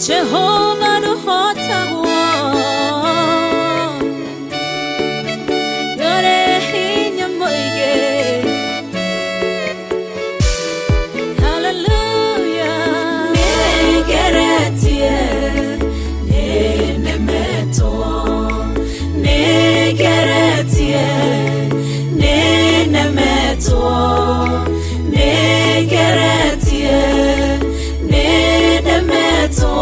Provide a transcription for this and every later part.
Jehova ndũhotagwo, ndũrĩ hinya mũingĩ. Hallelujah. Nĩngeretie, nĩnemetwo, nĩngeretie, nĩnemetwo, nĩngeretie, nĩnemetwo,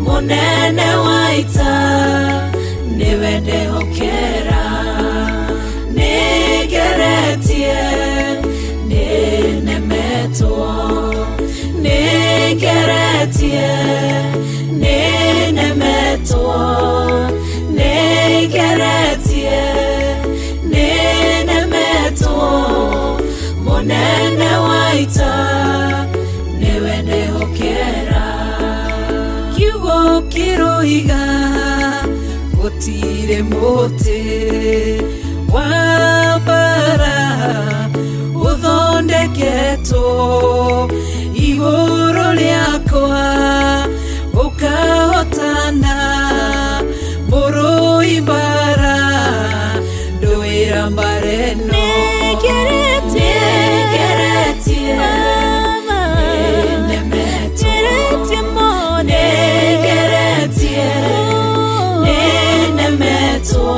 mũnene wa ita nĩwe ndehokera. Nĩngeretie, nĩnemetwo, nĩngeretie, nĩnemetwo, nĩngeretie, nĩnemetwo, mũnene wa ita nĩwe ndehokera. Kiugo kĩroiga gũtirĩ mũtĩ wa mbara ũthondeketwo igũrũ rĩakwa ũkahotana, mũrũi mbara ndũĩra mbara ĩno. Nĩngeretie, Nĩngeretie, Baba, nĩnemetwo, ngeretie mũno. Nĩngeretie, nĩnemetwo,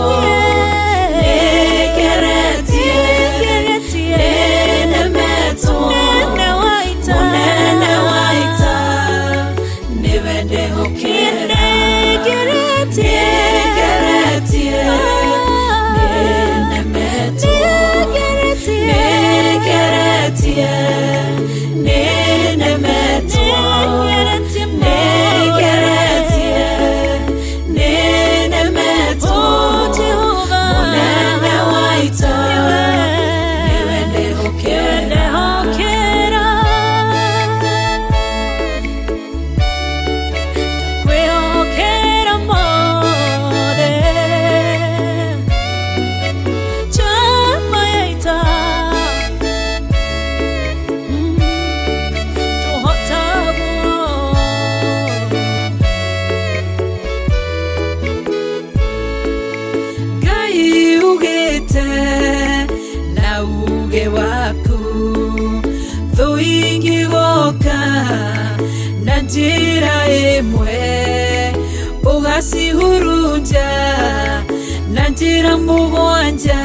nĩngeretie, Nĩngeretie, nĩnemetwo, mũnene wa ita. Mũnene wa ita nĩwe ndehokera. Nĩngeretie, Nĩngeretie, nĩnemetwo, nĩngeretie, nĩngeretie, nĩnemetwo, nĩngeretie mũno. Nĩngeretie, nĩnemetwo, Oh, Jehova, mũnene wa ita nĩwe ndehokera. Ndehokera. Kwĩhokera mothe. Njamba ya ita. Tũhotagwo. Ngai ugĩte na uge waku thũ ingĩgoka na njĩra ĩmwe ũgacihurunja na njĩra mũgwanja,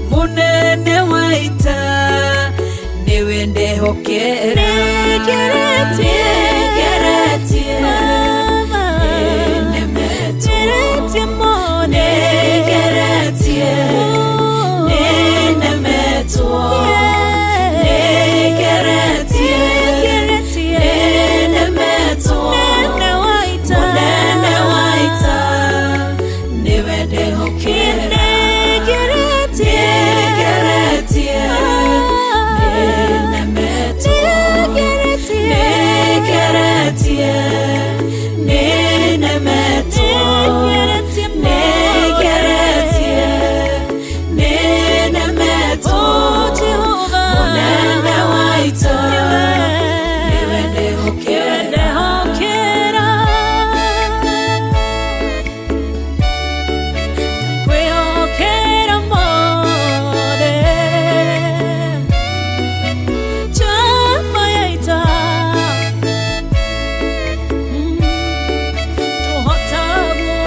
mũnene wa ita nĩwe ndehokera. Nĩngeretie, Nĩngeretie, Baba, nĩnemetwo, ngeretie mũno. Nĩngeretie, nĩnemetwo, nĩngeretie, Nĩngeretie, nĩnemetwo, mũnene wa ita. Mũnene wa ita nĩwe ndehokera. Nĩngeretie, Nĩngeretie, nĩnemetwo, nĩngeretie, nĩngeretie, nĩnemetwo, nĩngeretie mũno. Nĩngeretie, nĩnemetwo, Oh, Jehova, mũnene wa ita nĩwe ndehokera. Ndehokera. Kwĩhokera mothe. Njamba ya ita. Tũhotagwo.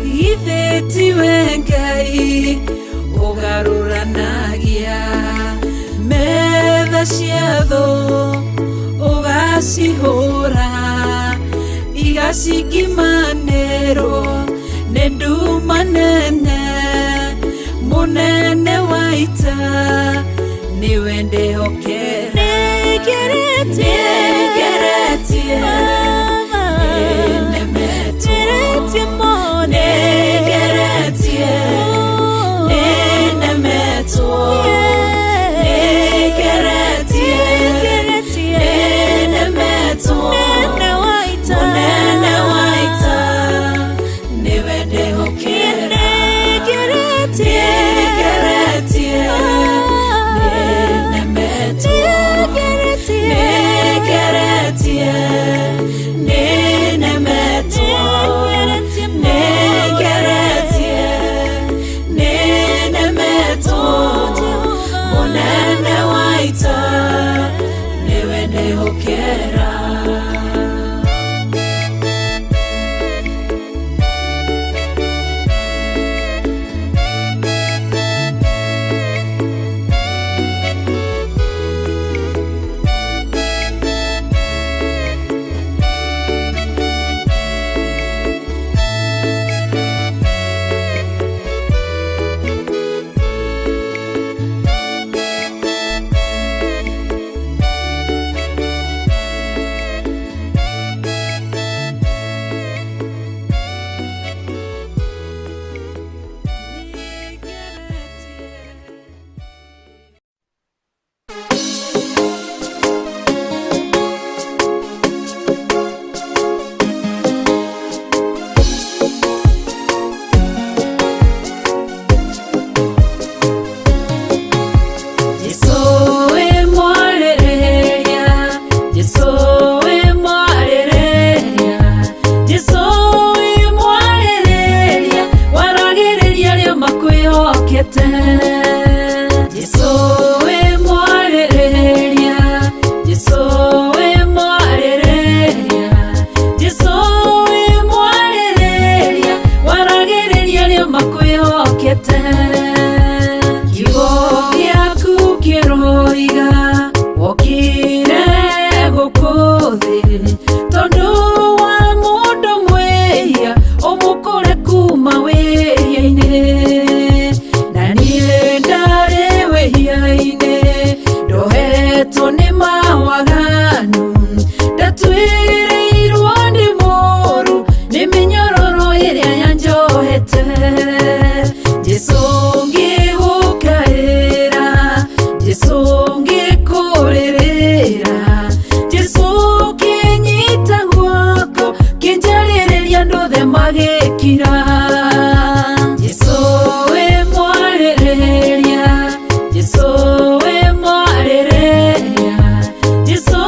Githĩ tiwe Ngai ũgarũranagia metha cia thũ, ũgacihũra igacingimanĩrwo nĩ nduma nene, mũnene wa ita nĩwe ndehokera. Nĩngeretie, Nĩngeretie, Baba, nĩnemetwo, ngeretie mũno. Nĩngeretie, nĩnemetwo, nĩngeretie, Nĩngeretie, nĩnemetwo, mũnene wa ita. Mũnene wa ita nĩwe ndehokera. Nĩngeretie, Nĩngeretie, makwĩhokete. Kiugo gĩaku kĩroiga wokire gũkũ thĩ tondũ wa mũndũ mwĩhia ũmũkũre kuma wĩhia-inĩ. Na niĩ ndarĩ wĩhia-inĩ ndohetwo nĩ mawaganu ndatwĩrĩirwo nĩ mũru nĩ mĩnyororo ĩrĩa yanjohete. Jesũ ngĩgũkaĩra, Jesũ ngĩkũrĩrĩra, Jesũ kĩnyita guoko kĩnjarĩrĩria andũ othe magĩkira. Jesũ wĩ mwarĩrĩria, Jesũ wĩ mwarĩrĩria, Jesũ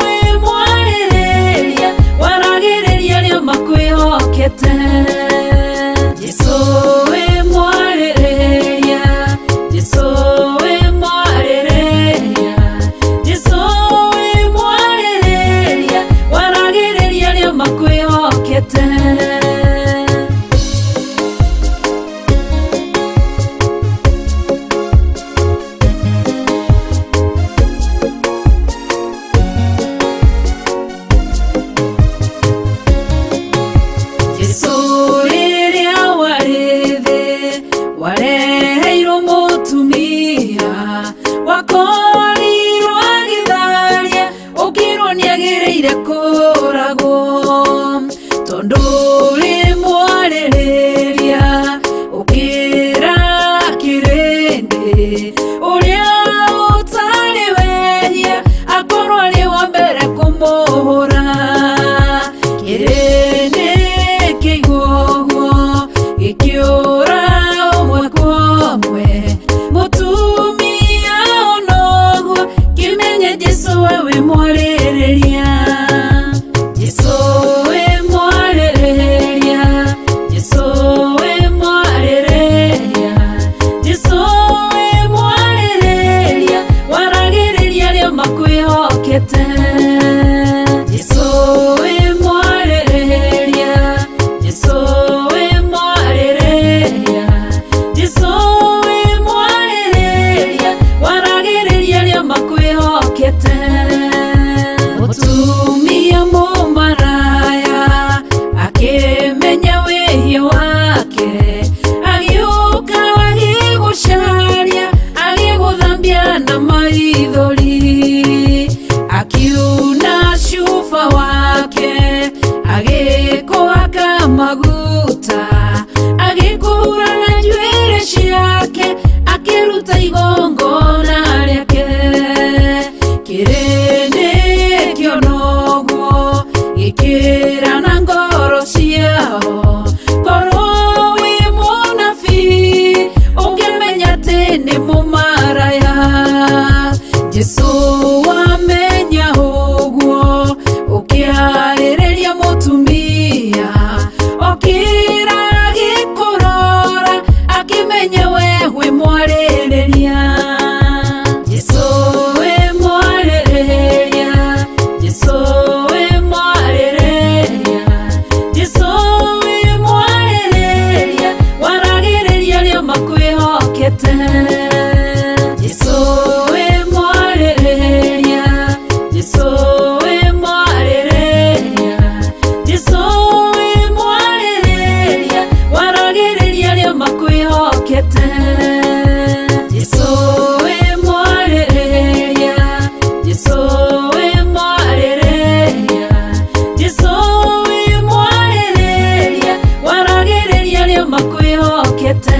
wĩ mwarĩrĩria, waragĩrĩria arĩa makwĩhokete. Jesũ wĩ mwarĩrĩria, Jesũ wĩ mwarĩrĩria, Jesũ wĩ mwarĩrĩria, waragĩrĩria arĩa makwĩhokete. Jesũ rĩrĩa warĩ thĩ wareheirwo mũtumia wakorirwo agĩtharia ũkĩrwo nĩagĩrĩire kũragwo tondũ ũrĩ mwarĩrĩria ũkĩra kĩrĩndĩ ũrĩa ũtarĩ wehia akorwo arĩ wa mbere kũmũhũra. Kĩrĩndĩ kĩigua ũguo gĩkĩũra ũmwe kwa ũmwe mũtumia ona ũguo kĩmenye Jesũ we wĩ mwarĩrĩria. Jesũ wĩ mwarĩrĩria, Jesũ wĩ mwarĩrĩria, Jesũ wĩ mwarĩrĩria, waragĩrĩria arĩa makwĩhokete. Jesũ wĩ mwarĩrĩria, Jesũ wĩ mwarĩrĩria, Jesũ wĩ mwarĩrĩria, waragĩrĩria arĩa makwĩhokete. Mũtumia mũmaraya akĩmenya wĩhia wake agĩũka agĩgũcaria agĩgũthambia na maithori akiuna cuba wake agĩkũhaka maguta agĩkũhura na njuĩrĩ ciake akĩruta igongona rĩake. Kĩrĩndĩ kĩona ũguo gĩkĩra na ngoro ciao korwo wĩ mũnabii ũngĩmenya atĩ nĩ mũmaraya. Jesũ wamenya ũguo ũkĩarĩrĩria mũtumia okĩra agĩkũrora akĩmenya we wĩ mwarĩrĩria. Jesũ wĩ mwarĩrĩria, Jesũ wĩ mwarĩrĩria, Jesũ wĩ mwarĩrĩria, waragĩrĩria arĩa makwĩhokete. Jesũ wĩ mwarĩrĩria, Jesũ wĩ mwarĩrĩria, Jesũ wĩ mwarĩrĩria, waragĩrĩria arĩa makwĩhokete. Jesũ wĩ mwarĩrĩria, Jesũ wĩ mwarĩrĩria, Jesũ wĩ mwarĩrĩria, waragĩrĩria arĩa makwĩhokete.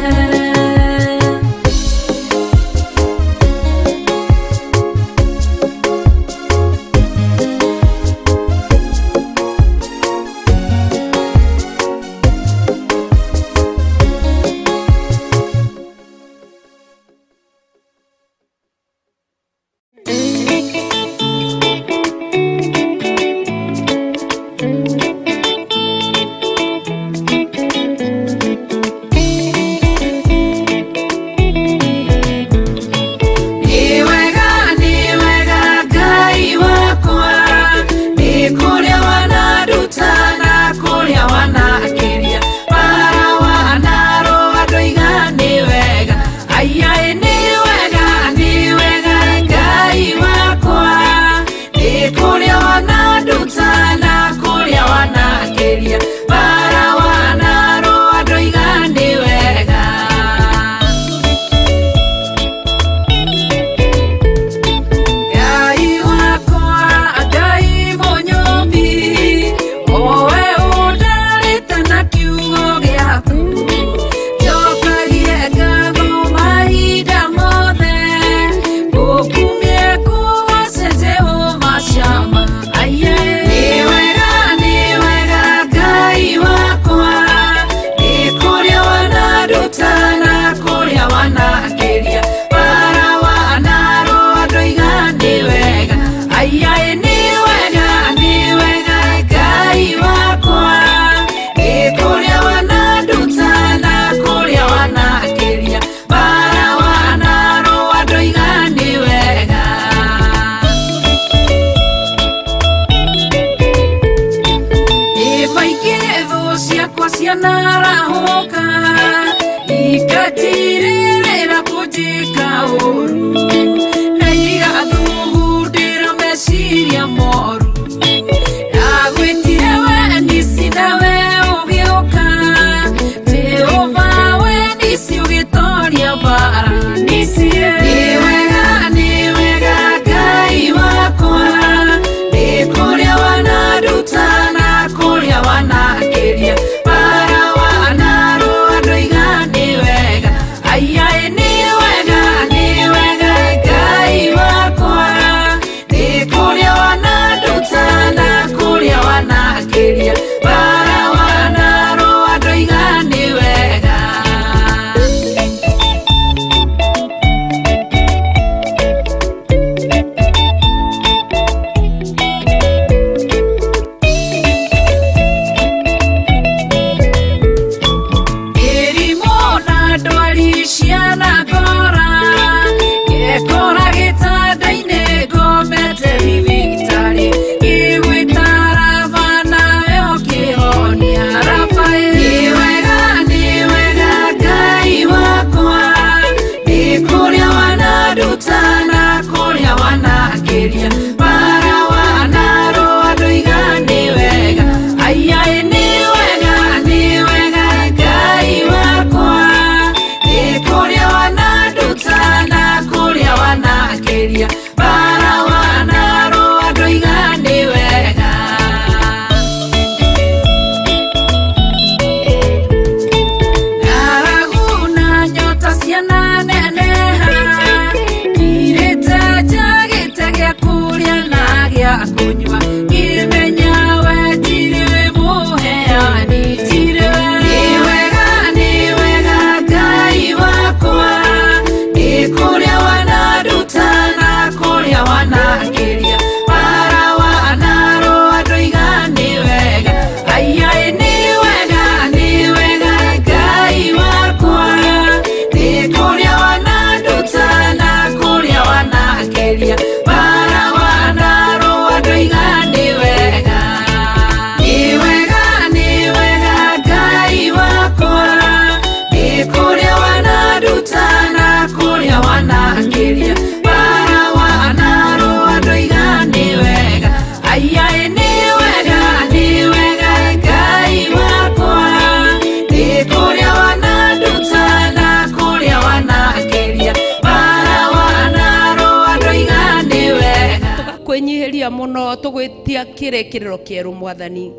Tũgũgũthathaia mũno, tũgwĩtia kĩrĩkĩrĩro kĩerũ Mwathani,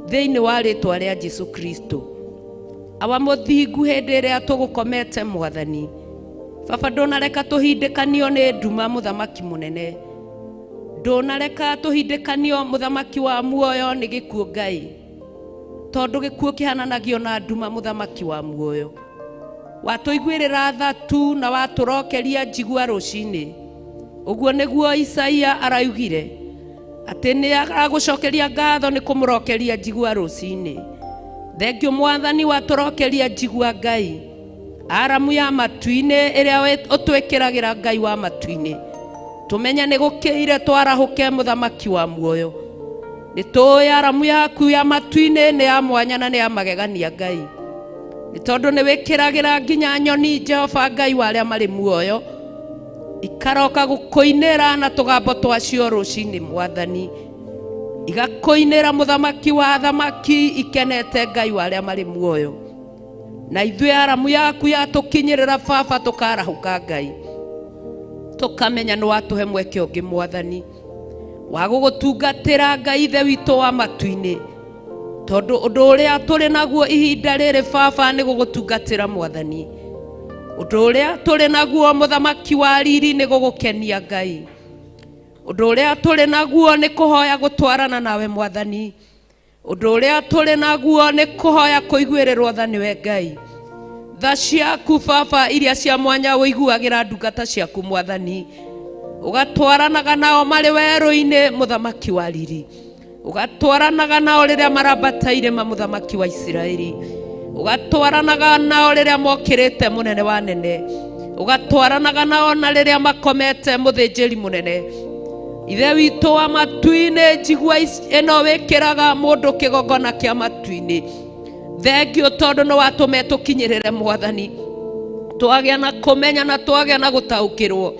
thĩinĩ wa rĩtwa rĩa Jesu Kristo. Awa mũthingu, hĩndĩ ĩrĩa tũgũkomete Mwathani, Baba, ndũnareka tũhindĩkanio nĩ nduma, mũthamaki mũnene. Ndũnareka tũhindĩkanio, mũthamaki wa muoyo, nĩ gĩkuũ Ngai, tondũ gĩkuũ kĩhananagio na nduma, mũthamaki wa muoyo. Watũiguĩrĩra tha tu na watũrokeria njigua rũcinĩ. Ũguo nĩguo Isaia araugire atĩ nĩ aragũcokeria ngatho nĩ kũmũrokeria njigua rũcinĩ. Thengio Mwathani, watũrokeria njigua Ngai, aramu ya matu-inĩ ĩrĩa ũtwĩkĩragĩra Ngai wa matu-inĩ. Tũmenye nĩ gũkĩire twarahũke, mũthamaki wa muoyo. Nĩ tũĩ aramu yaku ya matu-inĩ nĩ ya mwanya na nĩ ya magegania Ngai, nĩ tondũ nĩ wĩkĩragĩra nginya nyoni, Jehova Ngai wa arĩa marĩ muoyo, ikaroka gũkũinĩra na tũgambo twacio rũcinĩ Mwathani, igakũinĩra mũthamaki wa athamaki ikenete Ngai wa arĩa marĩ muoyo. Na ithuĩ aramu yaku yatũkinyĩrĩra Baba, tũkarahũka Ngai, tũkamenya nĩ watũhe mweke ũngĩ Mwathani wa gũgũtungatĩra Ngai Ithe witũ wa matu-inĩ, tondũ ũndũ ũrĩa tũrĩ naguo ihinda rĩrĩ Baba nĩ gũgũtungatĩra Mwathani. Ũndũ ũrĩa tũrĩ naguo mũthamaki wa riri nĩ gũgũkenia Ngai. Ũndũ ũrĩa tũrĩ naguo nĩ kũhoya gũtwarana nawe Mwathani. Ũndũ ũrĩa tũrĩ naguo nĩ kũhoya kũiguĩrĩrwo tha nĩwe Ngai. Tha ciaku Baba iria cia mwanya ũiguagĩra ndungata ciaku Mwathani, ũgatwaranaga nao marĩ werũ-inĩ mũthamaki wa riri, ũgatwaranaga nao rĩrĩa marambata irĩma mũthamaki wa Isiraeli, ũgatwaranaga nao rĩrĩa mokĩrĩte mũnene wa nene, ũgatwaranaga nao na rĩrĩa makomete mũthĩnjĩri mũnene. Ithe witũ wa matu-inĩ, njigua ĩno wĩkĩraga mũndũ kĩgongona kĩa matu-inĩ. Thengio tondũ nĩ watũme tũkinyĩrĩre Mwathani, twagĩa na kũmenya na twagĩa na gũtaũkĩrwo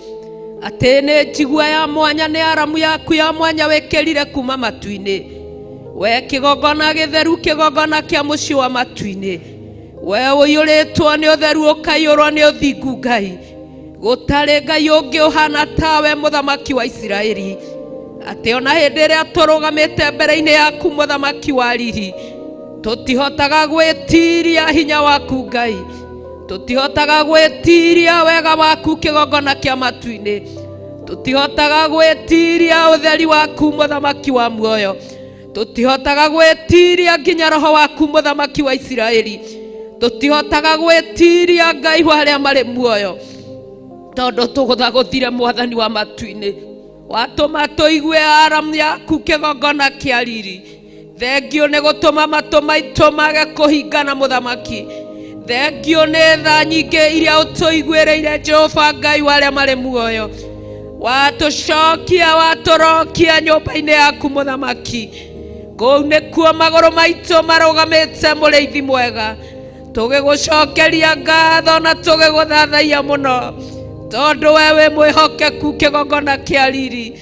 atĩ nĩ njigua ya mwanya, nĩ aramu yaku ya mwanya wĩkĩrire kuma matu-inĩ. We kĩgongona gĩtheru, kĩgongona kĩa mũciĩ wa matu-inĩ, we ũiyũrĩtwo nĩ ũtheru ũkaiyũrwo nĩ ũthingu Ngai, gũtarĩ Ngai ũngĩ ũhana tawe mũthamaki wa Isiraeli, atĩ ona hĩndĩ ĩrĩa tũrũgamĩte mbere-inĩ yaku mũthamaki wa riri, tũtihotaga gwĩtiria hinya waku Ngai, tũtihotaga gwĩtiria wega waku kĩgongona kĩa matu-inĩ, tũtihotaga gwĩtiria ũtheri waku mũthamaki wa muoyo, tũtihotaga gwĩtiria nginya roho waku mũthamaki wa Isiraeli, tũtihotaga gwĩtiria Ngai wa arĩa marĩ muoyo, tondũ tũgũthagũthire Mwathani wa matu-inĩ, watũma tũigue aramu yaku kĩgongona kĩa riri. Thengio nĩ gũtũma matũ maitũ mage kũhingana mũthamaki. Thengio nĩ tha nyingĩ iria ũtũiguĩrĩire Jehova Ngai wa arĩa marĩ muoyo, watũcokia watũrokia nyũmba-inĩ yaku mũthamaki. Kũu nĩkuo magũrũ maitũ marũgamĩte mũrĩithi mwega, tũgĩgũcokeria ngatho na tũgĩgũthathaia mũno, tondũ we wĩ mwĩhokeku kĩgongona kĩa riri.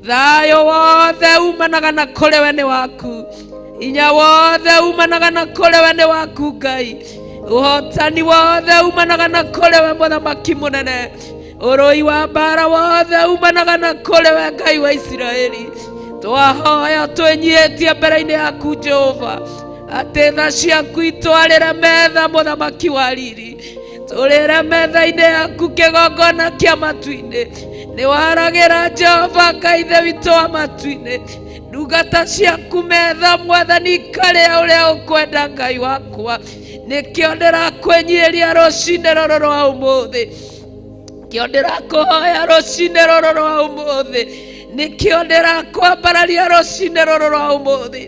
Thayũ wothe umanaga na kũrĩ we nĩ waku, hinya wothe umanaga na kũrĩ we nĩ waku Ngai, ũhotani wothe umanaga na kũrĩ we mũthamaki mũnene, ũrũi wa mbara wothe umanaga na kũrĩ we Ngai wa Isiraeli. Twahoya twĩnyihĩtie mbere-inĩ yaku Jehova, atĩ tha ciaku itwarĩre metha mũthamaki wa riri, tũrĩre metha-inĩ yaku kĩgongona kĩa matu-inĩ. Nĩ waragĩra Jehova Ngai Ithe witũ wa matu-inĩ ndungata ciaku metha Mwathani, karĩa ũrĩa ũkwenda Ngai wakwa. Nĩkĩo ndĩrakwĩnyihĩria rũcinĩ rũrũ rwa ũmũthĩ, nĩkĩo ndĩrakũhoya rũcinĩ rũrũ rwa ũmũthĩ, nĩkĩo ndĩrakwambararia rũcinĩ rũrũ rwa ũmũthĩ,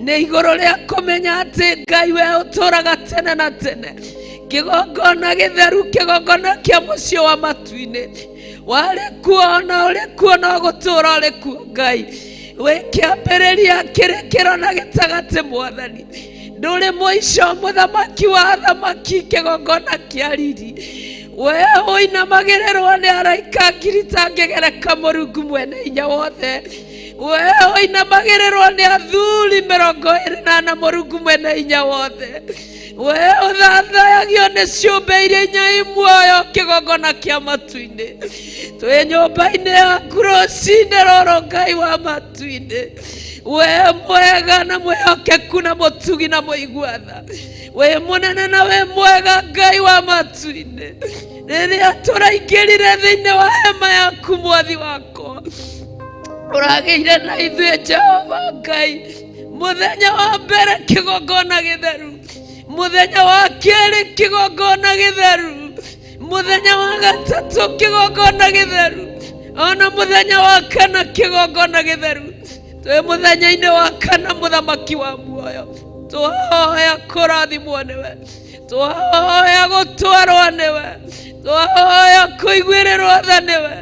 nĩ igũrũ rĩa kũmenya atĩ Ngai we ũtũraga tene na tene, kĩgongona gĩtheru, kĩgongona kĩa mũciĩ wa matu-inĩ, warĩ kuo na ũrĩ kuo na ũgũtũũra ũrĩ kuo Ngai, wĩ kĩambĩrĩria kĩrĩkĩro na gĩtagatĩ Mwathani, ndũrĩ mũico mũthamaki wa athamaki, kĩgongona kĩa riri, we ũinamagĩrĩrwo nĩ araika ngiri tangĩgereka, Mũrungu mwene hinya wothe. We ũinamagĩrĩrwo nĩ athuri 24 Mũrungu mwene hinya wothe. We ũthathayagio nĩ ciũmbe iria inya i muoyo kĩgongona kĩa matu-inĩ. Twĩ nyũmba-inĩ yaku rũcinĩ rũrũ Ngai wa matu-inĩ. We mwega na mwĩhokeku na mũtugi na mũigua tha. Wĩ mũnene na wĩ mwega Ngai wa matu-inĩ. Rĩrĩa tũraingĩrire thĩinĩ wa hema yaku mwathi wakwa, ũragĩire na ithuĩ Jehova Ngai mũthenya wa mbere kĩgongona gĩtheru, mũthenya wa kerĩ kĩgongona gĩtheru, mũthenya wa gatatũ kĩgongona gĩtheru, ona mũthenya wa kana kĩgongona gĩtheru. Twĩ mũthenya-inĩ wa kana mũthamaki wa muoyo, twahoya kũrathimwo nĩwe, twahoya gũtwarwo nĩwe, twahoya kũiguĩrĩrwo tha nĩwe,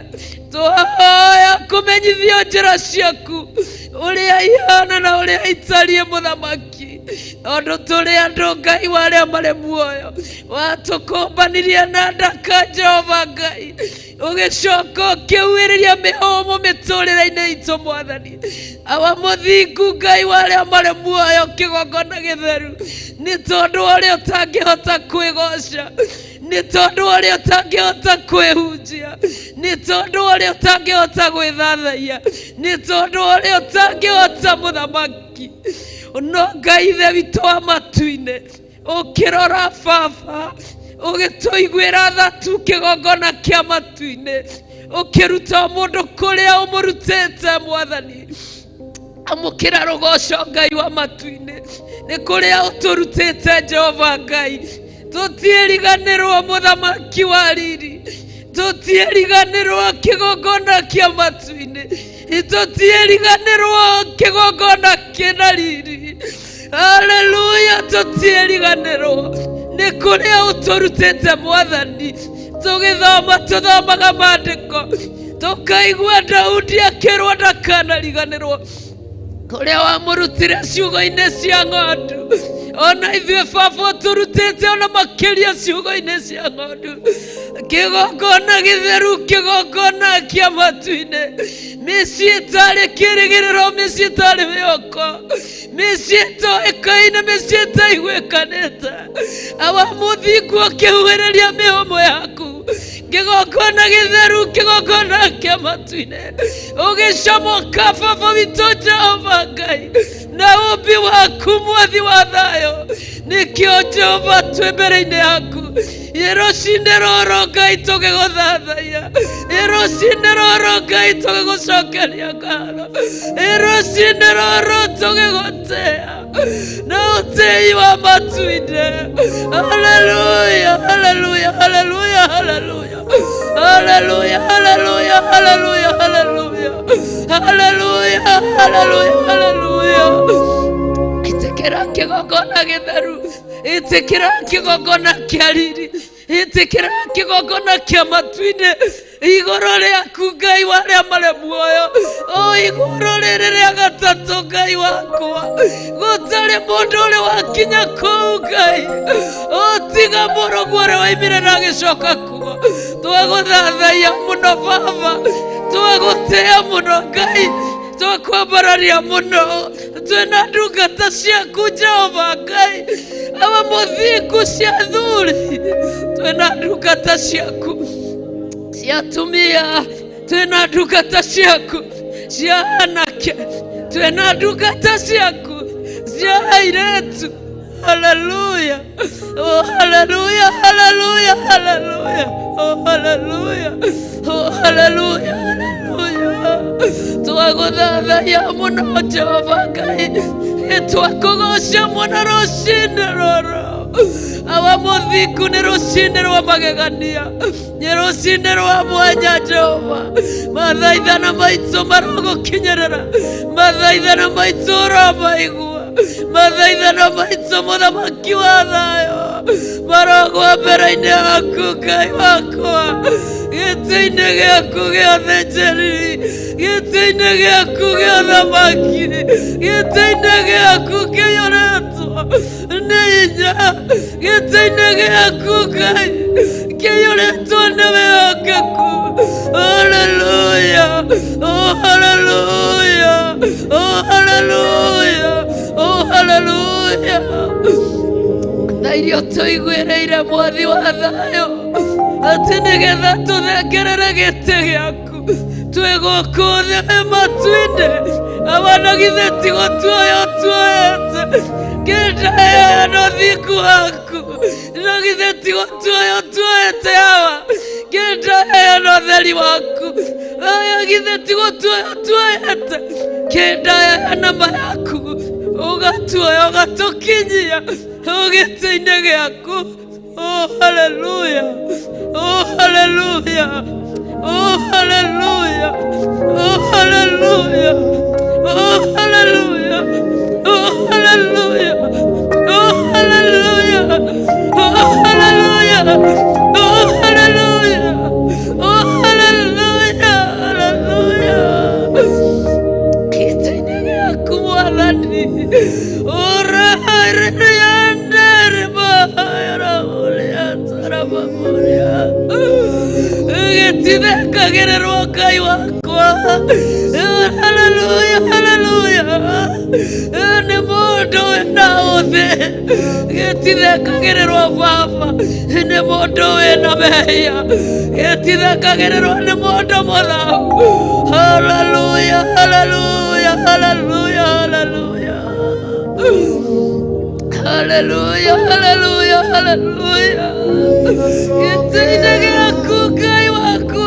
twahoya kũmenyithio njĩra ciaku ũrĩa ihana na ũrĩa itariĩ mũthamaki, tondũ tũrĩ andũ Ngai wa arĩa marĩ muoyo. Watũkũmbanirie na ndaka Jehova Ngai, ũgĩcoka ũkĩhuhĩrĩria mĩhũmũ mĩtũrĩre-inĩ itũ mwathani. Awa mũthingu Ngai wa arĩa marĩ muoyo kĩgongona gĩtheru, nĩ tondũ wa ũrĩa ũtangĩhota kwĩgoca, nĩ tondũ wa ũrĩa ũtangĩhota kwĩhunjia, nĩ tondũ wa ũrĩa ũtangĩhota gwĩthathaia, nĩ tondũ wa ũrĩa ũtangĩhota mũthamaki. No Ngai Ithe witũ wa matu-inĩ, ũkĩrora baba, ũgĩtũiguĩra tha tu kĩgongona kĩa matu-inĩ, ũkĩruta mũndũ kũrĩa ũmũrutĩte mwathani. Amũkĩra rũgoco Ngai wa matu-inĩ, nĩ kũrĩa ũtũrutĩte Jehova Ngai. Tũtiĩriganĩrwo mũthamaki wa riri, tũtiĩriganĩrwo kĩgongona kĩa matu-inĩ, tũtiĩriganĩrwo kĩgongona kĩna riri. Haleluya, tũtiĩriganĩrwo nĩ kũrĩa ũtũrutĩte mwathani. Tũgĩthoma tũthomaga maandĩko tũkaigua Daudi akĩrwo ndakanariganĩrwo kũrĩa wamũrutire ciugo-inĩ cia ng'ondu. Ona ithuĩ baba ũtũrutĩte ona makĩria ciugo-inĩ cia ng'ondu. Kĩgongona gĩtheru, kĩgongona kĩa matu-inĩ, mĩciĩ ĩtarĩ kĩrĩgĩrĩro, mĩciĩ ĩtarĩ mĩhoko, mĩciĩ ĩtoĩkaine, mĩciĩ ĩtaiguĩkanĩte. Awa mũthingu ũkĩhuhĩrĩria mĩhũmũ yaku, kĩgongona gĩtheru, kĩgongona kĩa matu-inĩ, ũgĩcomoka baba witũ Jehova Ngai na ũmbi waku mwathi wa thayũ. Nĩkĩo Jehova twĩ mbere-inĩ yaku rũcinĩ rũrũ Ngai tũgĩgũthathaia, rũcinĩ rũrũ Ngai tũgĩgũcokeria ngatho, rũcinĩ rũrũ tũgĩgũtĩa na ũtĩi wa matu-inĩ. Haleluya, haleluya, haleluya, haleluya, haleluya, haleluya, haleluya, haleluya, haleluya, haleluya, haleluya. Ĩtĩkĩra kĩgongona gĩtheru, ĩtĩkĩra kĩgongona kĩa riri, ĩtĩkĩra kĩgongona kĩa matu-inĩ igũrũ rĩaku Ngai wa arĩa marĩ muoyo. O igũrũ rĩrĩ rĩa gatatũ Ngai wakwa, gũtarĩ mũndũ ũrĩ wakinya kũu Ngai, o tiga mũrũguo ũrĩa waimire na agĩcoka kuo. Twagũthathaia mũno baba, twagũtĩa mũno Ngai, twakwambararia mũno. Twĩna ndungata ciaku Jehova Ngai, awa mũthingu cia athuri, twĩna ndungata ciaku cia atumia, twĩna ndungata ciaku cia anake, twĩna ndungata ciaku cia airĩtu. Haleluya, oh haleluya, haleluya, haleluya, oh haleluya, oh haleluya, haleluya. Twagũthathaia mũno Jehova Ngai, twakũgoca mũno rũcinĩ rũrũ. Awa mũthingu, nĩ rũcinĩ rwa magegania, nĩ rũcinĩ rwa mwanya Jehova. Mathaithana maitũ marogũkinyĩrĩra, mathaithana maitũ ũromaigua, mathaithana maitũ mũthamaki wa thayũ marogwa mbere-inĩ yaku Ngai wakwa, gĩtĩ-inĩ gĩaku gĩa ũthĩnjĩri, gĩtĩ-inĩ gĩaku gĩa ũthamaki, gĩtĩ-inĩ gĩaku kĩiyũrĩtwo nĩ hinya, gĩtĩ-inĩ gĩaku Ngai kĩiyũrĩtwo nĩ wĩhokeku. Haleluya, oh haleluya. Oh, hallelujah. Oh, hallelujah. Tha iria tũiguĩrĩire mwathi wa thayũ atĩ nĩgetha tũthengerere gĩtĩ gĩaku twĩ gũkũ thĩ matu-inĩ awa na githĩ ti gũtuoya ũtuoyete kĩndaya na ũthingu waku na githĩ ti gũtuoya ũtuoyete awa kĩndaya na ũtheri waku aya githĩ ti gũtuoya ũtuoyete kĩndaya na ma yaku ũgatuoya ũgatũkinyia gĩtĩ-inĩ gĩaku. Oh, hallelujah. Oh, hallelujah. Oh, hallelujah. Oh, hallelujah. Oh, hallelujah. Oh, hallelujah. Oh, hallelujah. Oh, hallelujah. Oh, hallelujah. Oh, hallelujah. Hallelujah. Gĩtĩ-inĩ gĩaku mwathani gĩtithekagĩrĩrwo Ngai wakwa. Haleluya, haleluya. Nĩ mũndũ wĩna ũthĩ gĩtithekagĩrĩrwo baba nĩ mũndũ wĩna mehia gĩtithekagĩrĩrwo nĩ mũndũ mũthahu. Haleluya, haleluya, haleluya, haleluya. Haleluya, haleluya, haleluya. Gĩtĩ-inĩ gĩaku Ngai wakwa.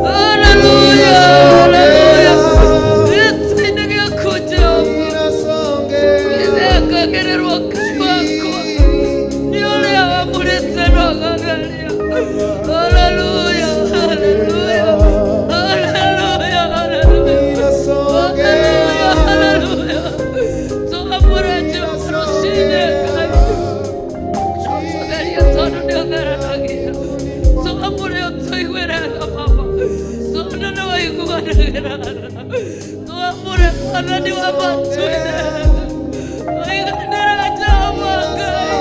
Haleluya, haleluya. Gĩtĩ-inĩ gĩaku Jehova. Gĩthekagĩrĩrwo Ngai wakwa. Nĩ ũrĩa wamũrĩte na ũgatheria. Haleluya, haleluya. Haleluya, haleluya. Haleluya, haleluya. Tũamũre Jehova rũcinĩ Ngai. Tũtherie tondũ nĩ ũtheranagia. Tũamũre ũtũiguĩre tha Baba. Tondũ nĩ waiguanagĩra tha. Tũamũre Mwathani wa matu-inĩ. Ũiganĩra Jehova Ngai.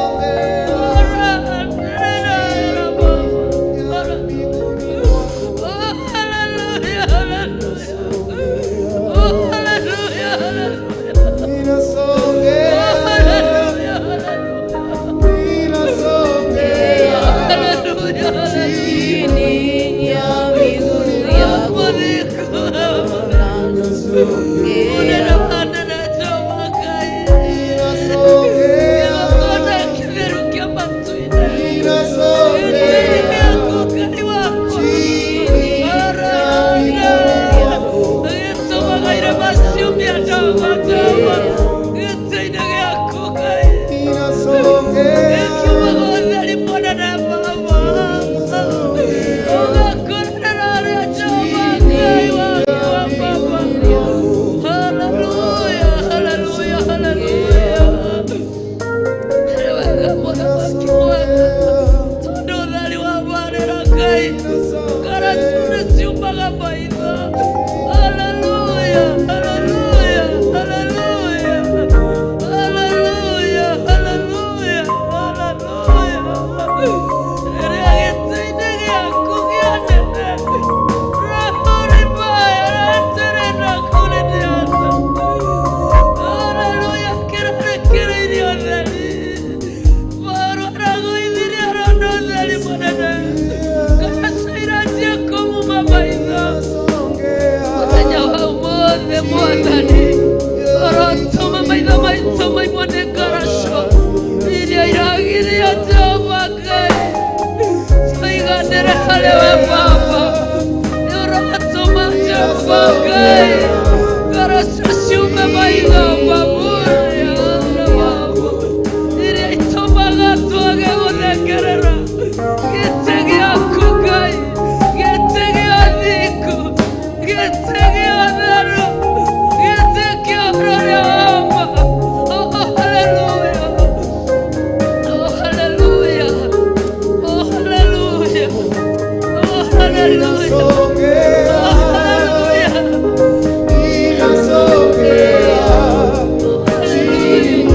Ora, nĩra, Baba. Ora. Oh, hallelujah, hallelujah. Oh, hallelujah, hallelujah. Oh, hallelujah, hallelujah. Hallelujah, hallelujah. Chini ya miguu yako nasogea. Hallelujah, hallelujah, hallelujah. Tondũ ũtheri wa marĩra Ngai ngaracu ciumaga maitho. Haleluya, haleluya, haleluya, haleluya, haleluya, haleluya. Rĩrĩa gĩtĩ-inĩ gĩaku kĩanene roho rĩmaya kũrĩ ndĩata. Haleluya, kĩrarekereirie ũtheri. Mũthenya wa ũmũthĩ mwathani ũrotũma maitho maitũ maimwo nĩ ngaraco iria iragiria Jehova Ngai tũiganĩre harĩ we Baba. Nĩ ũrotũma Jehova Ngai ngaraco ciume maitho mabuya na Baba iria itũmaga twage gũthengerera gĩtĩ gĩaku Ngai, gĩtĩ gĩa thingu, gĩtĩ gĩa theru, gĩtĩ kĩa ũrĩa wa ma. Oh, hallelujah. Oh, hallelujah. Oh, hallelujah. Oh, hallelujah. Oh, hallelujah. Oh, hallelujah.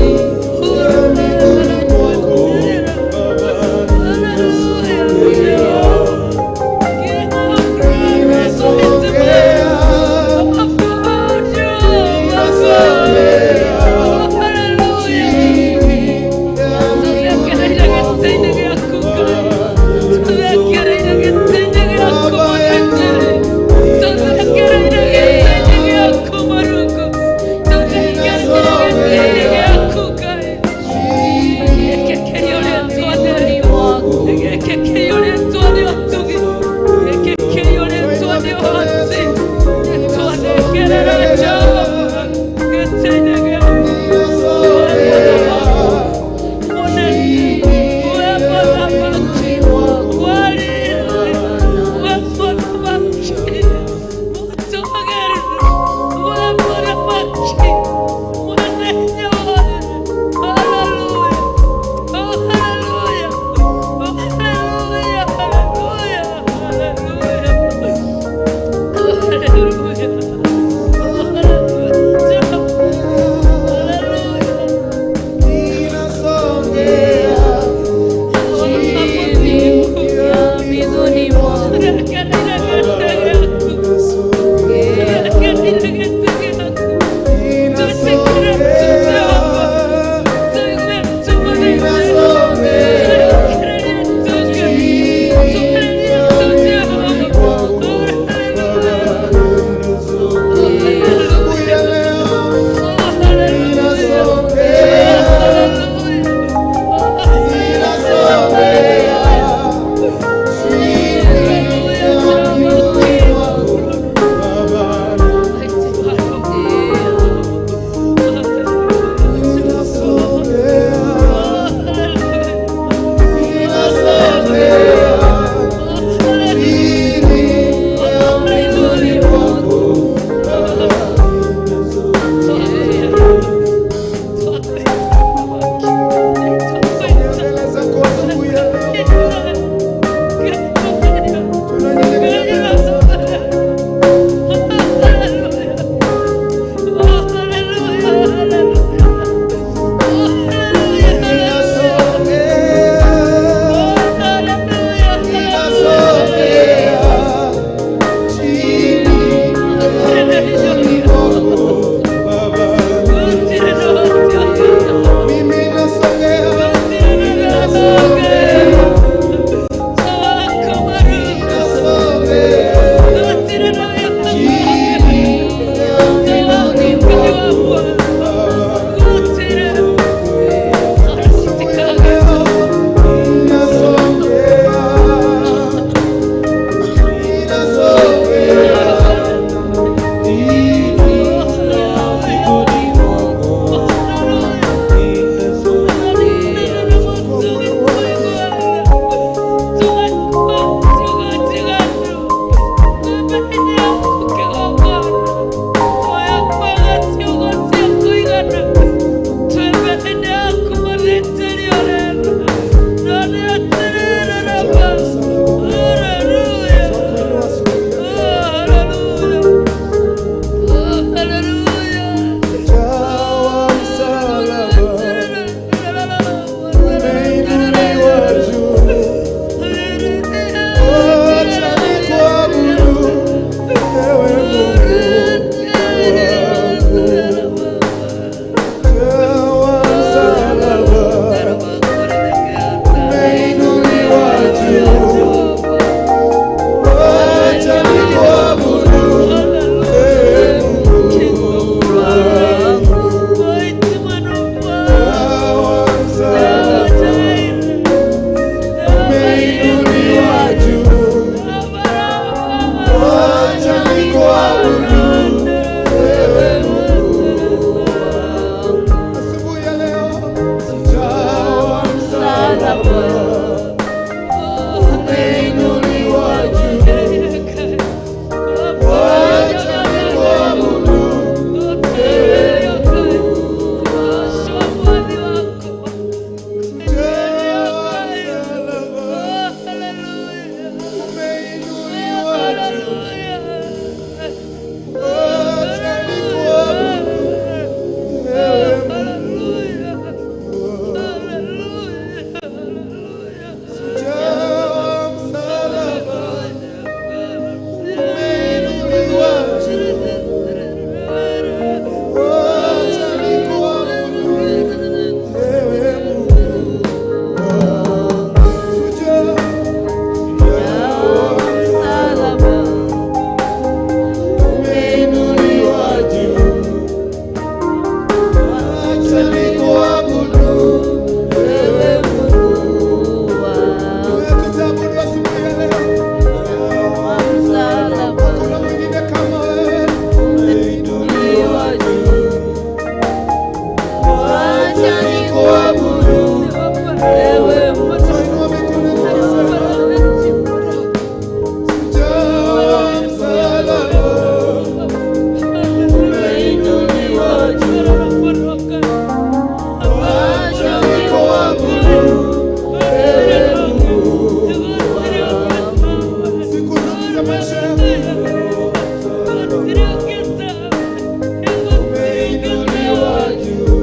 Umeinuliwa juu.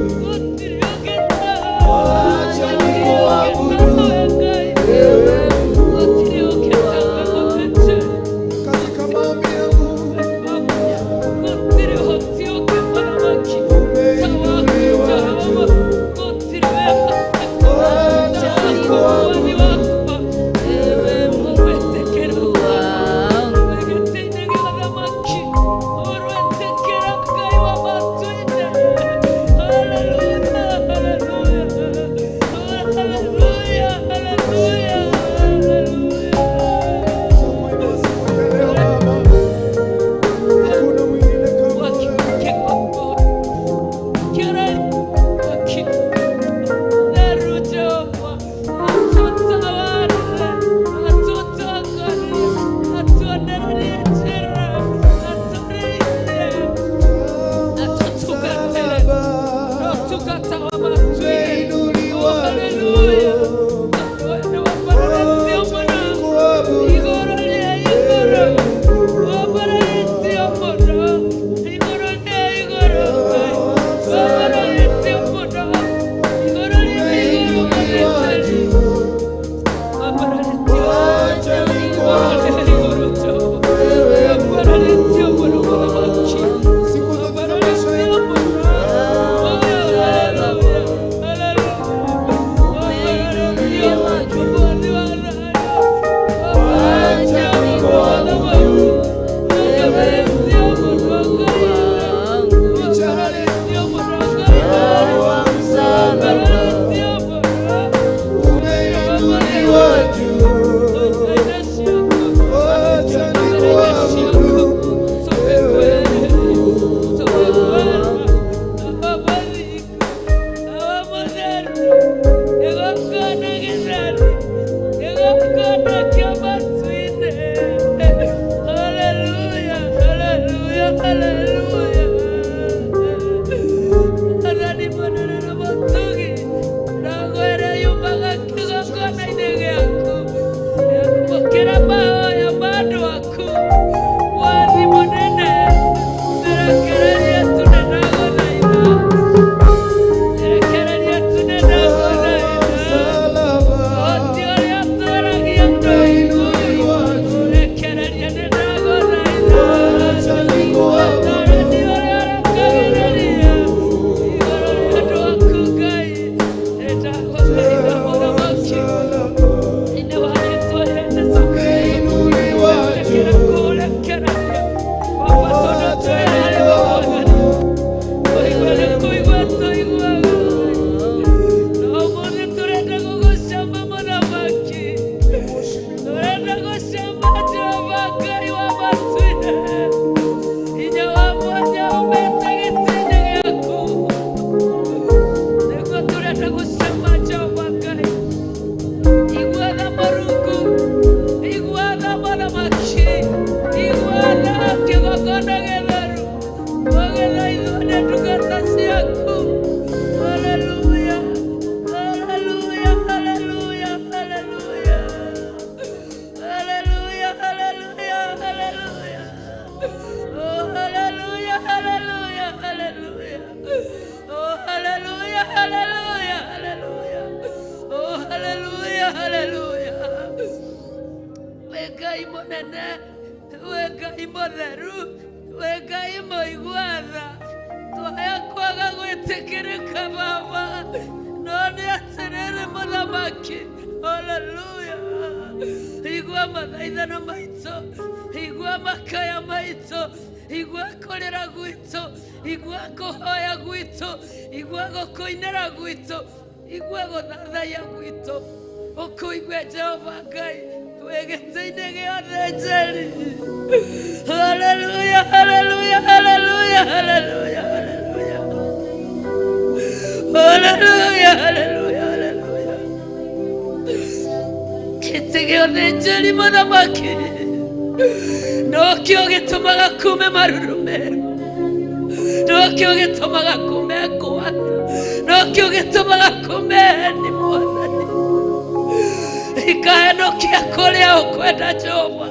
Wacha nikuabudu ewe Mungu. Katika maombi yangu umeinuliwa juu. Wacha nikuabudu Ewe Mungu wangu. Samueli siku ya leo Baba, hakuna mwingine kama wewe. Umeinuliwa juu. Wacha nikuabudu ewe Mungu. Umeinuliwa juu. Wacha nikuabudu ewe Mungu. Siku zote za maisha yangu wacha nikuabudu Ewe Mungu wangu. Bichale wa msalaba umeinuliwa juu. Wacha nikuabudu ewe Mungu. Msalaba umeinuliwa juu. Wacha nikuabudu ewe Mungu. Msalaba umeinuliwa juu. Wacha nikuabudu ewe Ngai munene, we Ngai mutheru, we Ngai mũigua-tha, twaya kwaga gwĩtĩkĩrĩka Baba, no nĩ atĩrĩrĩ mũthamaki, haleluya. Igua mathaithana maitũ, igua makaya maitũ, igua kũrĩra gwitũ, igua kũhoya gwitũ, igua gũkũinĩra gwitũ, igua gũthathaiya gwitũ, ũkũigue Jehova Ngai wĩ gĩtĩ-inĩ gĩothe njeri. Haleluya, haleluya, haleluya, haleluya, haleluya. Haleluya, haleluya, haleluya. Gĩtĩ gĩothe njeri mũthamaki nokĩo gĩtũmaga kume marurume, nokĩo gĩtũmaga kume ngwa, nokĩo gĩtũmaga kume heni mwathani, ikahenũkia kũrĩa ũkwenda Jehova.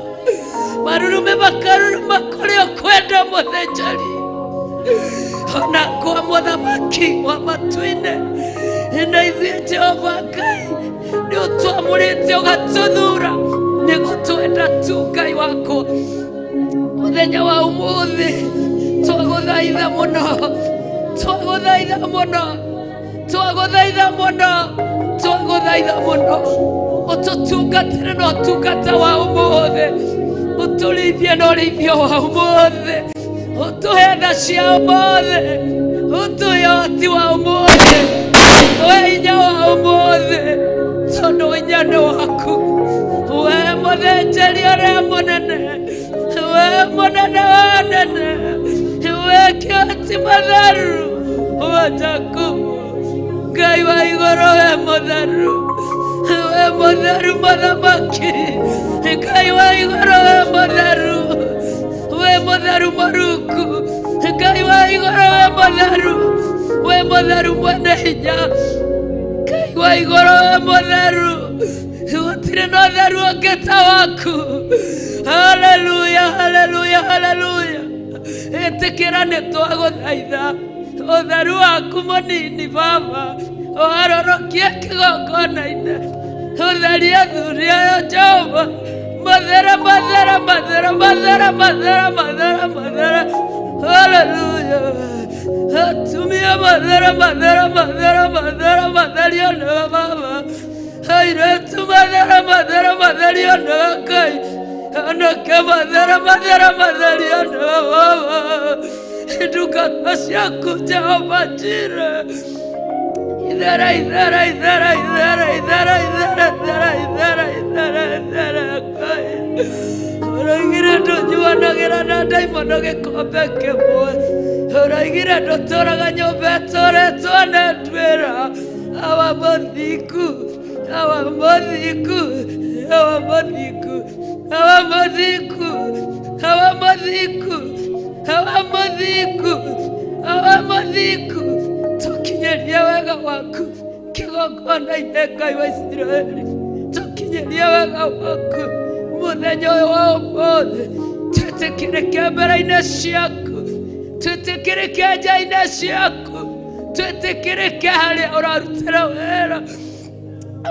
Marurume makaruruma kũrĩa ũkwenda mũthĩnjĩri ona kwa mũthamaki wa matu-inĩ na ithuĩ Jehova Ngai nĩ ũtwamũrĩte ũgatũthura nĩ gũtwenda tu Ngai wakwa mũthenya wa ũmũthĩ twagũthaitha mũno twagũthaitha mũno twagũthaitha mũno twagũthaitha mũno ũtũtungatĩre na ũtungata wa ũmũthĩ ũtũrĩithie na ũrĩithio wa ũmũthĩ ũtũhe tha cia ũmũthĩ ũtũhe ũhoti wa ũmũthĩ ũhe hinya wa ũmũthĩ tondũ hinya nĩ waku we mũthĩnjĩri ũrĩa mũnene we mũnene wa anene we kĩhoti mũtheru wa Jakubu Ngai wa igũrũ we mũtheru we mũtheru mũthamaki Ngai wa igũrũ we mũtheru we mũtheru mũrungu Ngai wa igũrũ we mũtheru we mũtheru mwene hinya Ngai wa igũrũ we mũtheru gũtirĩ na ũtheru ũngĩ ta waku haleluya haleluya haleluya ĩtĩkĩra nĩ twagũthaitha ũtheru waku mũnini baba ũharũrũkie kĩgongona-inĩ ũtherie athuri aya Jehova mathere mathere mathere mathere mathere mathere mathere haleluya atumia mathere mathere mathere mathere matherio nĩwe baba airĩtu mathere mathere matherio nĩwe Ngai anake mathere mathere matherio nĩwe baba ndungata ciaku Jehova Jire ithera ithera ithera ithera ithera ithera ithera ithera ithera ithera Ngai ũroigire ndũnyuanagĩra na ndaimono gĩkombe kĩmwe ũroigire ndũtũraga nyũmba ĩtũrĩtwo nĩ nduĩra awa mũthingu awa mũthingu awa mũthingu awa mũthingu awa mũthingu awa mũthingu awa mũthingu tũkinyĩrie wega waku kĩgongona-inĩ Ngai wa Isiraeli tũkinyĩrie wega waku mũthenya ũyũ wa ũmũthĩ twĩtĩkĩrĩke mbere-inĩ ciaku twĩtĩkĩrĩke nja-inĩ ciaku twĩtĩkĩrĩke harĩa ũrarutĩra wĩra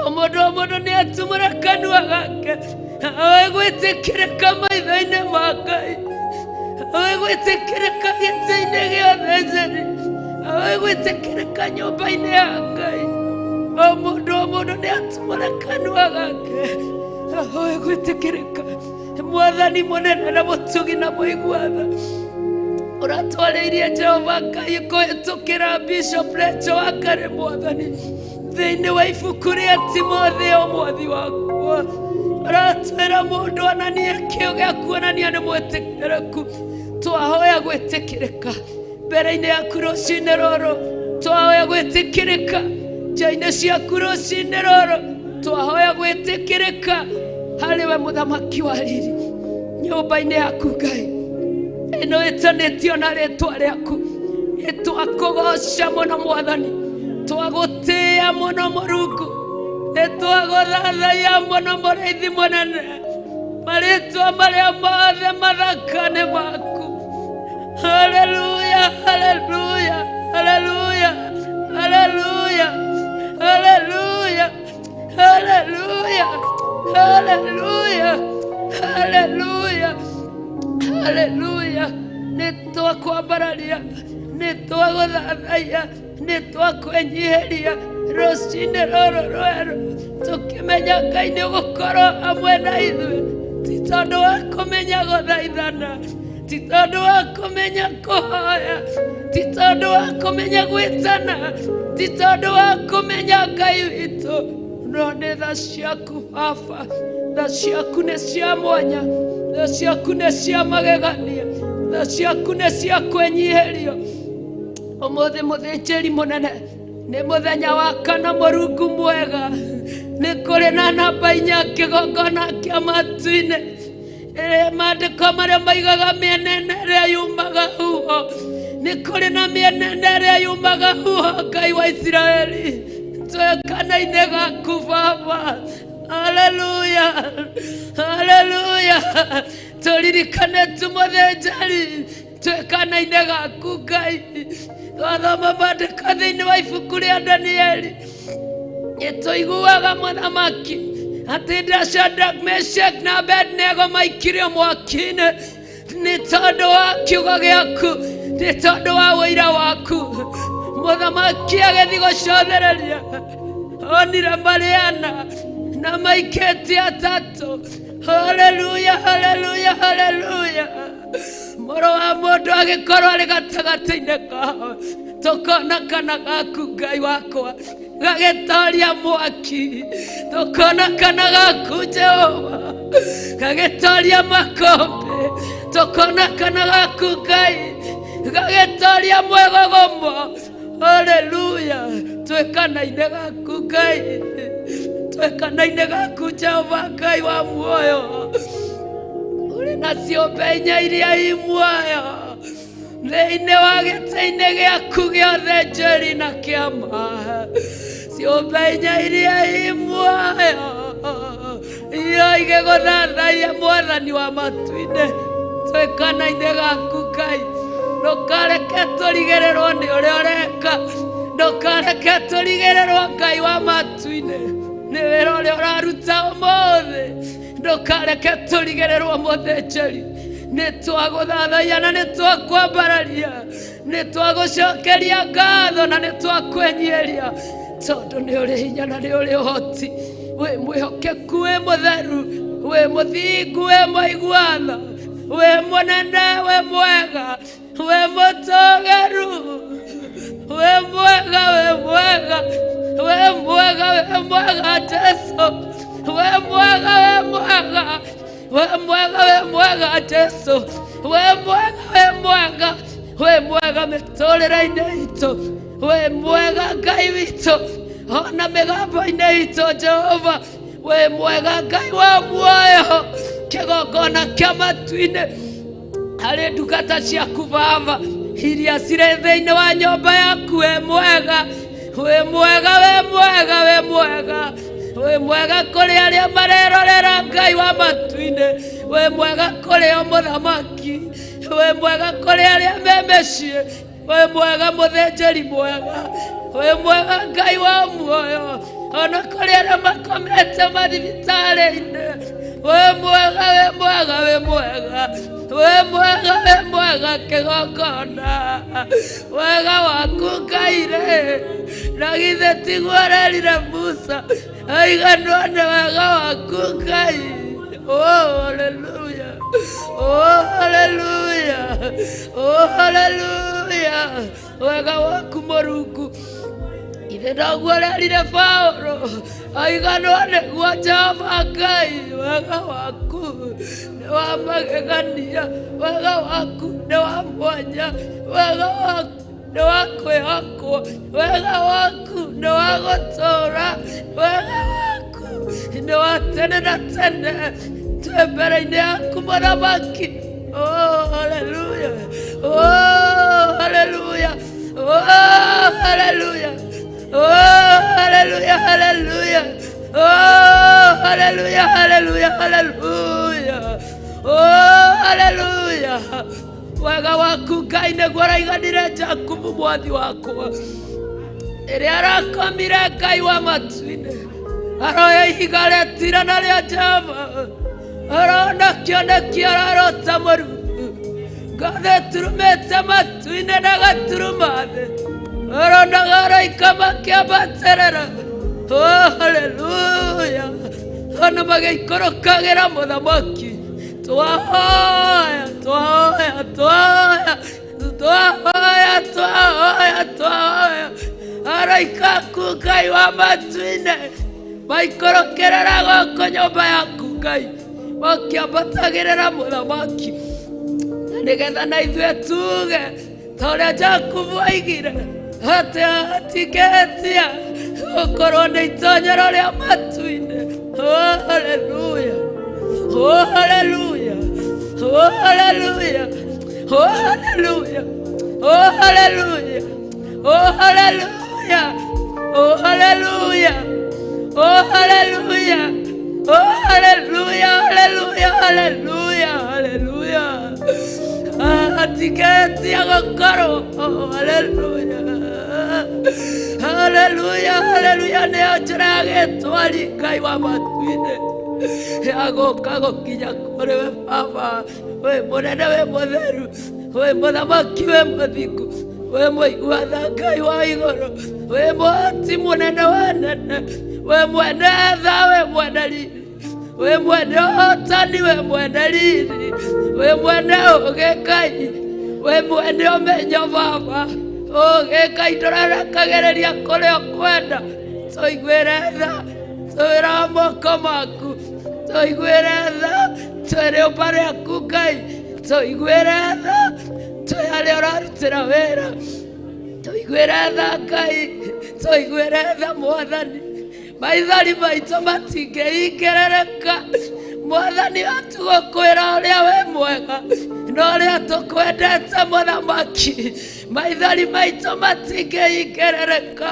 o mũndũ o mũndũ nĩ atumũre kanua gake awe gwĩtĩkĩrĩka maitho-inĩ ma Ngai awe gwĩtĩkĩrĩka gĩtĩ-inĩ gĩothe njeri awe gwĩtĩkĩrĩka nyũmba-inĩ ya Ngai o mũndũ o mũndũ nĩ atumũre kanua gake awe gwĩtĩkĩrĩka mwathani mũnene na mũtugi na mũigua tha ũratwarĩirie Jehova Ngai kũhĩtũkĩra Bishop Rachel Wakare mwathani thĩinĩ wa ibuku rĩa Timotheo mwathi wakwa ũratwĩra mũndũ onanie kĩo gĩa kuonania nĩ mwĩtĩkĩrĩku twahoya gwĩtĩkĩrĩka mbere-inĩ yaku rũcinĩ rũrũ twahoya gwĩtĩkĩrĩka nja-inĩ ciaku rũcinĩ rũrũ twahoya gwĩtĩkĩrĩka harĩ we mũthamaki wa riri nyũmba-inĩ yaku Ngai ĩno ĩtanĩtio na rĩtwa rĩaku nĩtwakũgoca mũno mwathani twagũtĩĩa mũno mũrungu nĩtwagũthathaiya mũno mũrĩithi mũnene marĩtwa marĩa mothe mathaka nĩ maku haleluya haleluya haleluya haleluya haleluya haleluya haleluya haleluya haleluya nĩtwakwambararia nĩtwagũthathaiya nĩtwakwenyiheria rũcinĩ rũrũ rwerũ tũkĩmenya Ngai nĩ ũgũkorwo hamwe na ithuĩ ti tondũ wa kũmenya gũthaithana ti tondũ wa kũmenya kũhoya ti tondũ wa kũmenya gwĩtana ti tondũ wa kũmenya Ngai witũ no nĩ tha ciaku baba tha ciaku nĩ cia mwanya tha ciaku nĩ cia magegania tha ciaku nĩ cia kwĩnyihĩrio ũmũthĩ mũthĩnjĩri mũnene nĩ mũthenya wa kana mũrungu mwega nĩ kũrĩ na namba inya kĩgongona kĩa matu-inĩ ĩrĩa maandĩko marĩa maigaga mĩena ĩrĩa yumaga huho nĩ kũrĩ na mĩena ĩrĩa yumaga huho Ngai wa Isiraeli twekana-inĩ gaku baba haleluya haleluya Tũririkane tu mũthĩnjari twĩkana-inĩ gaku Ngai. Twathoma maandĩko thĩinĩ wa ibuku rĩa Danieli, nĩtũiguaga mũthamaki atĩ Shadrach, Meshach na Abednego maikirio mwaki-inĩ nĩ tondũ wa kiugo gĩaku, nĩ tondũ wa ũira waku. Mũthamaki agĩthiĩ gũcothereria, onire marĩ ana na maikĩtie atatũ. Haleluya, haleluya, haleluya. Mũrũ wa mũndũ agĩkorwo arĩ gatagatĩ-inĩ kao, tũkona kana gaku Ngai wakwa gagĩtoria mwaki, tũkona kana gaku Jehova gagĩtoria makũmbĩ, tũkona kana gaku Ngai gagĩtoria mwĩgogomo. Haleluya, twĩkana-inĩ gaku Ngai, twĩkana-inĩ gaku Jehova Ngai wa muoyo, ũrĩ na ciũmbe inya iria i muoyo thĩinĩ wa gĩtĩ-inĩ gĩaku gĩa ũthĩnjĩri na kĩama, ciũmbe inya iria i muoyo iria igĩgũthathaiya mwathani wa matu-inĩ. Twĩkana-inĩ gaku Ngai, ndũkareke tũrigĩrĩrwo nĩ ũrĩa ũreka, ndũkareke tũrigĩrĩrwo Ngai wa matu-inĩ nĩ wĩra ũrĩa ũraruta ũmũthĩ, ndũkareke tũrigĩrĩrwo mũthĩnjĩri. Nĩ twagũthathaiya na nĩ twakwambararia, nĩ twagũcokeria ngatho na nĩ twakwĩnyihĩria, tondũ nĩ ũrĩ hinya na nĩ ũrĩ ũhoti, wĩ mwĩhokeku, wĩ mũtheru, wĩ mũthingu, wĩ mũiguano, wĩ mũnene, wĩ mwega, wĩ mũtũgĩru, wĩ mwega, wĩ mwega, wĩ mwega, wĩ mwega Jesu, wĩ mwega, wĩ mwega, wĩ mwega, wĩ mwega Jesu, wĩ mwega, wĩ mwega, wĩ mwega mĩtũrĩre-inĩ itũ, wĩ mwega Ngai witũ, ona mĩgambo-inĩ itũ Jehova, wĩ mwega Ngai wa muoyo, kĩgongona kĩa matu-inĩ harĩ ndungata ciaku Baba iria cirĩ thĩinĩ wa nyũmba yaku, wĩ mwega, wĩ mwega, wĩ mwega, wĩ mwega, wĩ mwega kũrĩ arĩa marerorera Ngai wa matu-inĩ, wĩ mwega kũrĩ o mũthamaki, wĩ mwega kũrĩ arĩa me mĩciĩ, wĩ mwega mũthĩnjĩri mwega, wĩ mwega Ngai wa muoyo, ona kũrĩ arĩa makomete mathibitarĩ-inĩ, wĩ mwega, wĩ mwega, wĩ mwega, wĩ mwega, wĩ mwega kĩgongona, wega waku Ngai rĩ, na githĩ tiguo ũrerire Musa aiganwo nĩ wega waku Ngai. Oh, hallelujah. Oh, hallelujah. Oh, hallelujah. Wega waku Mũrungu, ithe noguo ũrerire Paũlũ aiganwo nĩguo. Jehova Ngai, wega waku nĩ wa magegania, wega waku nĩ wa mwanya, wega waku nĩ wa kwĩhokwo, wega waku nĩ wa gũtũũra, wega waku nĩ wa tene na tene. Twĩ mbere-inĩ yaku mũthamaki. Oh, hallelujah. Oh, hallelujah. Oh, hallelujah. Oh, hallelujah, hallelujah. Oh, hallelujah, hallelujah, hallelujah. Oh, hallelujah. Wega waku Ngai nĩguo ũraiganire Jakubu mwathi wakwa ĩrĩa arakomire. Ngai wa matu-inĩ aroya ihiga rĩtira na rĩa Jehova, arona kĩoneki, ararota Mũrungu ngothe ĩturumĩte matu-inĩ na gaturuma thĩ, aronaga araika makĩambatĩrĩra. Oh, haleluya, ona magĩikũrũkagĩra mũthamaki. Twahoya, twahoya, twahoya, twahoya, twahoya, twahoya araika aku Ngai wa matu-inĩ maikũrũkĩrĩra gũkũ nyũmba yaku Ngai makĩambatagĩrĩra mũthamaki, na nĩgetha na ithuĩ tuge ta ũrĩa Jakubu aigire atĩ hatingĩhĩtia gũkorwo nĩ itonyero rĩa matu-inĩ. Oh, haleluya. Oh, haleluya. Oh, haleluya. Oh, haleluya. Oh, haleluya. Oh, haleluya. Oh, haleluya. Oh, haleluya. Oh, haleluya, haleluya, haleluya, haleluya. Tũtingĩtia gũkorwo. Oh, haleluya, haleluya, haleluya. Nĩyo njĩra ya gĩtwari Ngai wa matu-inĩ ya gũka gũkinya kũrĩ we Baba. Wĩ mũnene, wĩ mũtheru, wĩ mũthamaki, wĩ mũthingu, wĩ mũigua tha Ngai wa igũrũ, wĩ mũhoti mũnene wa nene, wĩ mwene tha, wĩ mwene riri, wĩ mwene ũhotani, wĩ mwene riri, wĩ mwene ũũgĩ Ngai, wĩ mwene ũmenyo Baba. Ũũgĩ Ngai ndũrarekagĩrĩria kũrĩa ũkwenda. Tũiguĩre tha, twĩra moko maku, tũiguĩre tha, twĩ rĩũmba rĩaku Ngai, tũiguĩre tha, twĩ harĩa ũrarutĩra wĩra, tũiguĩre tha Ngai, tũiguĩre tha Mwathani. Maithori maitũ matingĩingĩrĩrĩka Mwathani, atugũkwĩra ũrĩa wĩ mwega na ũrĩa tũkwendete mũthamaki. Maithori maitũ matingĩingĩrĩrĩka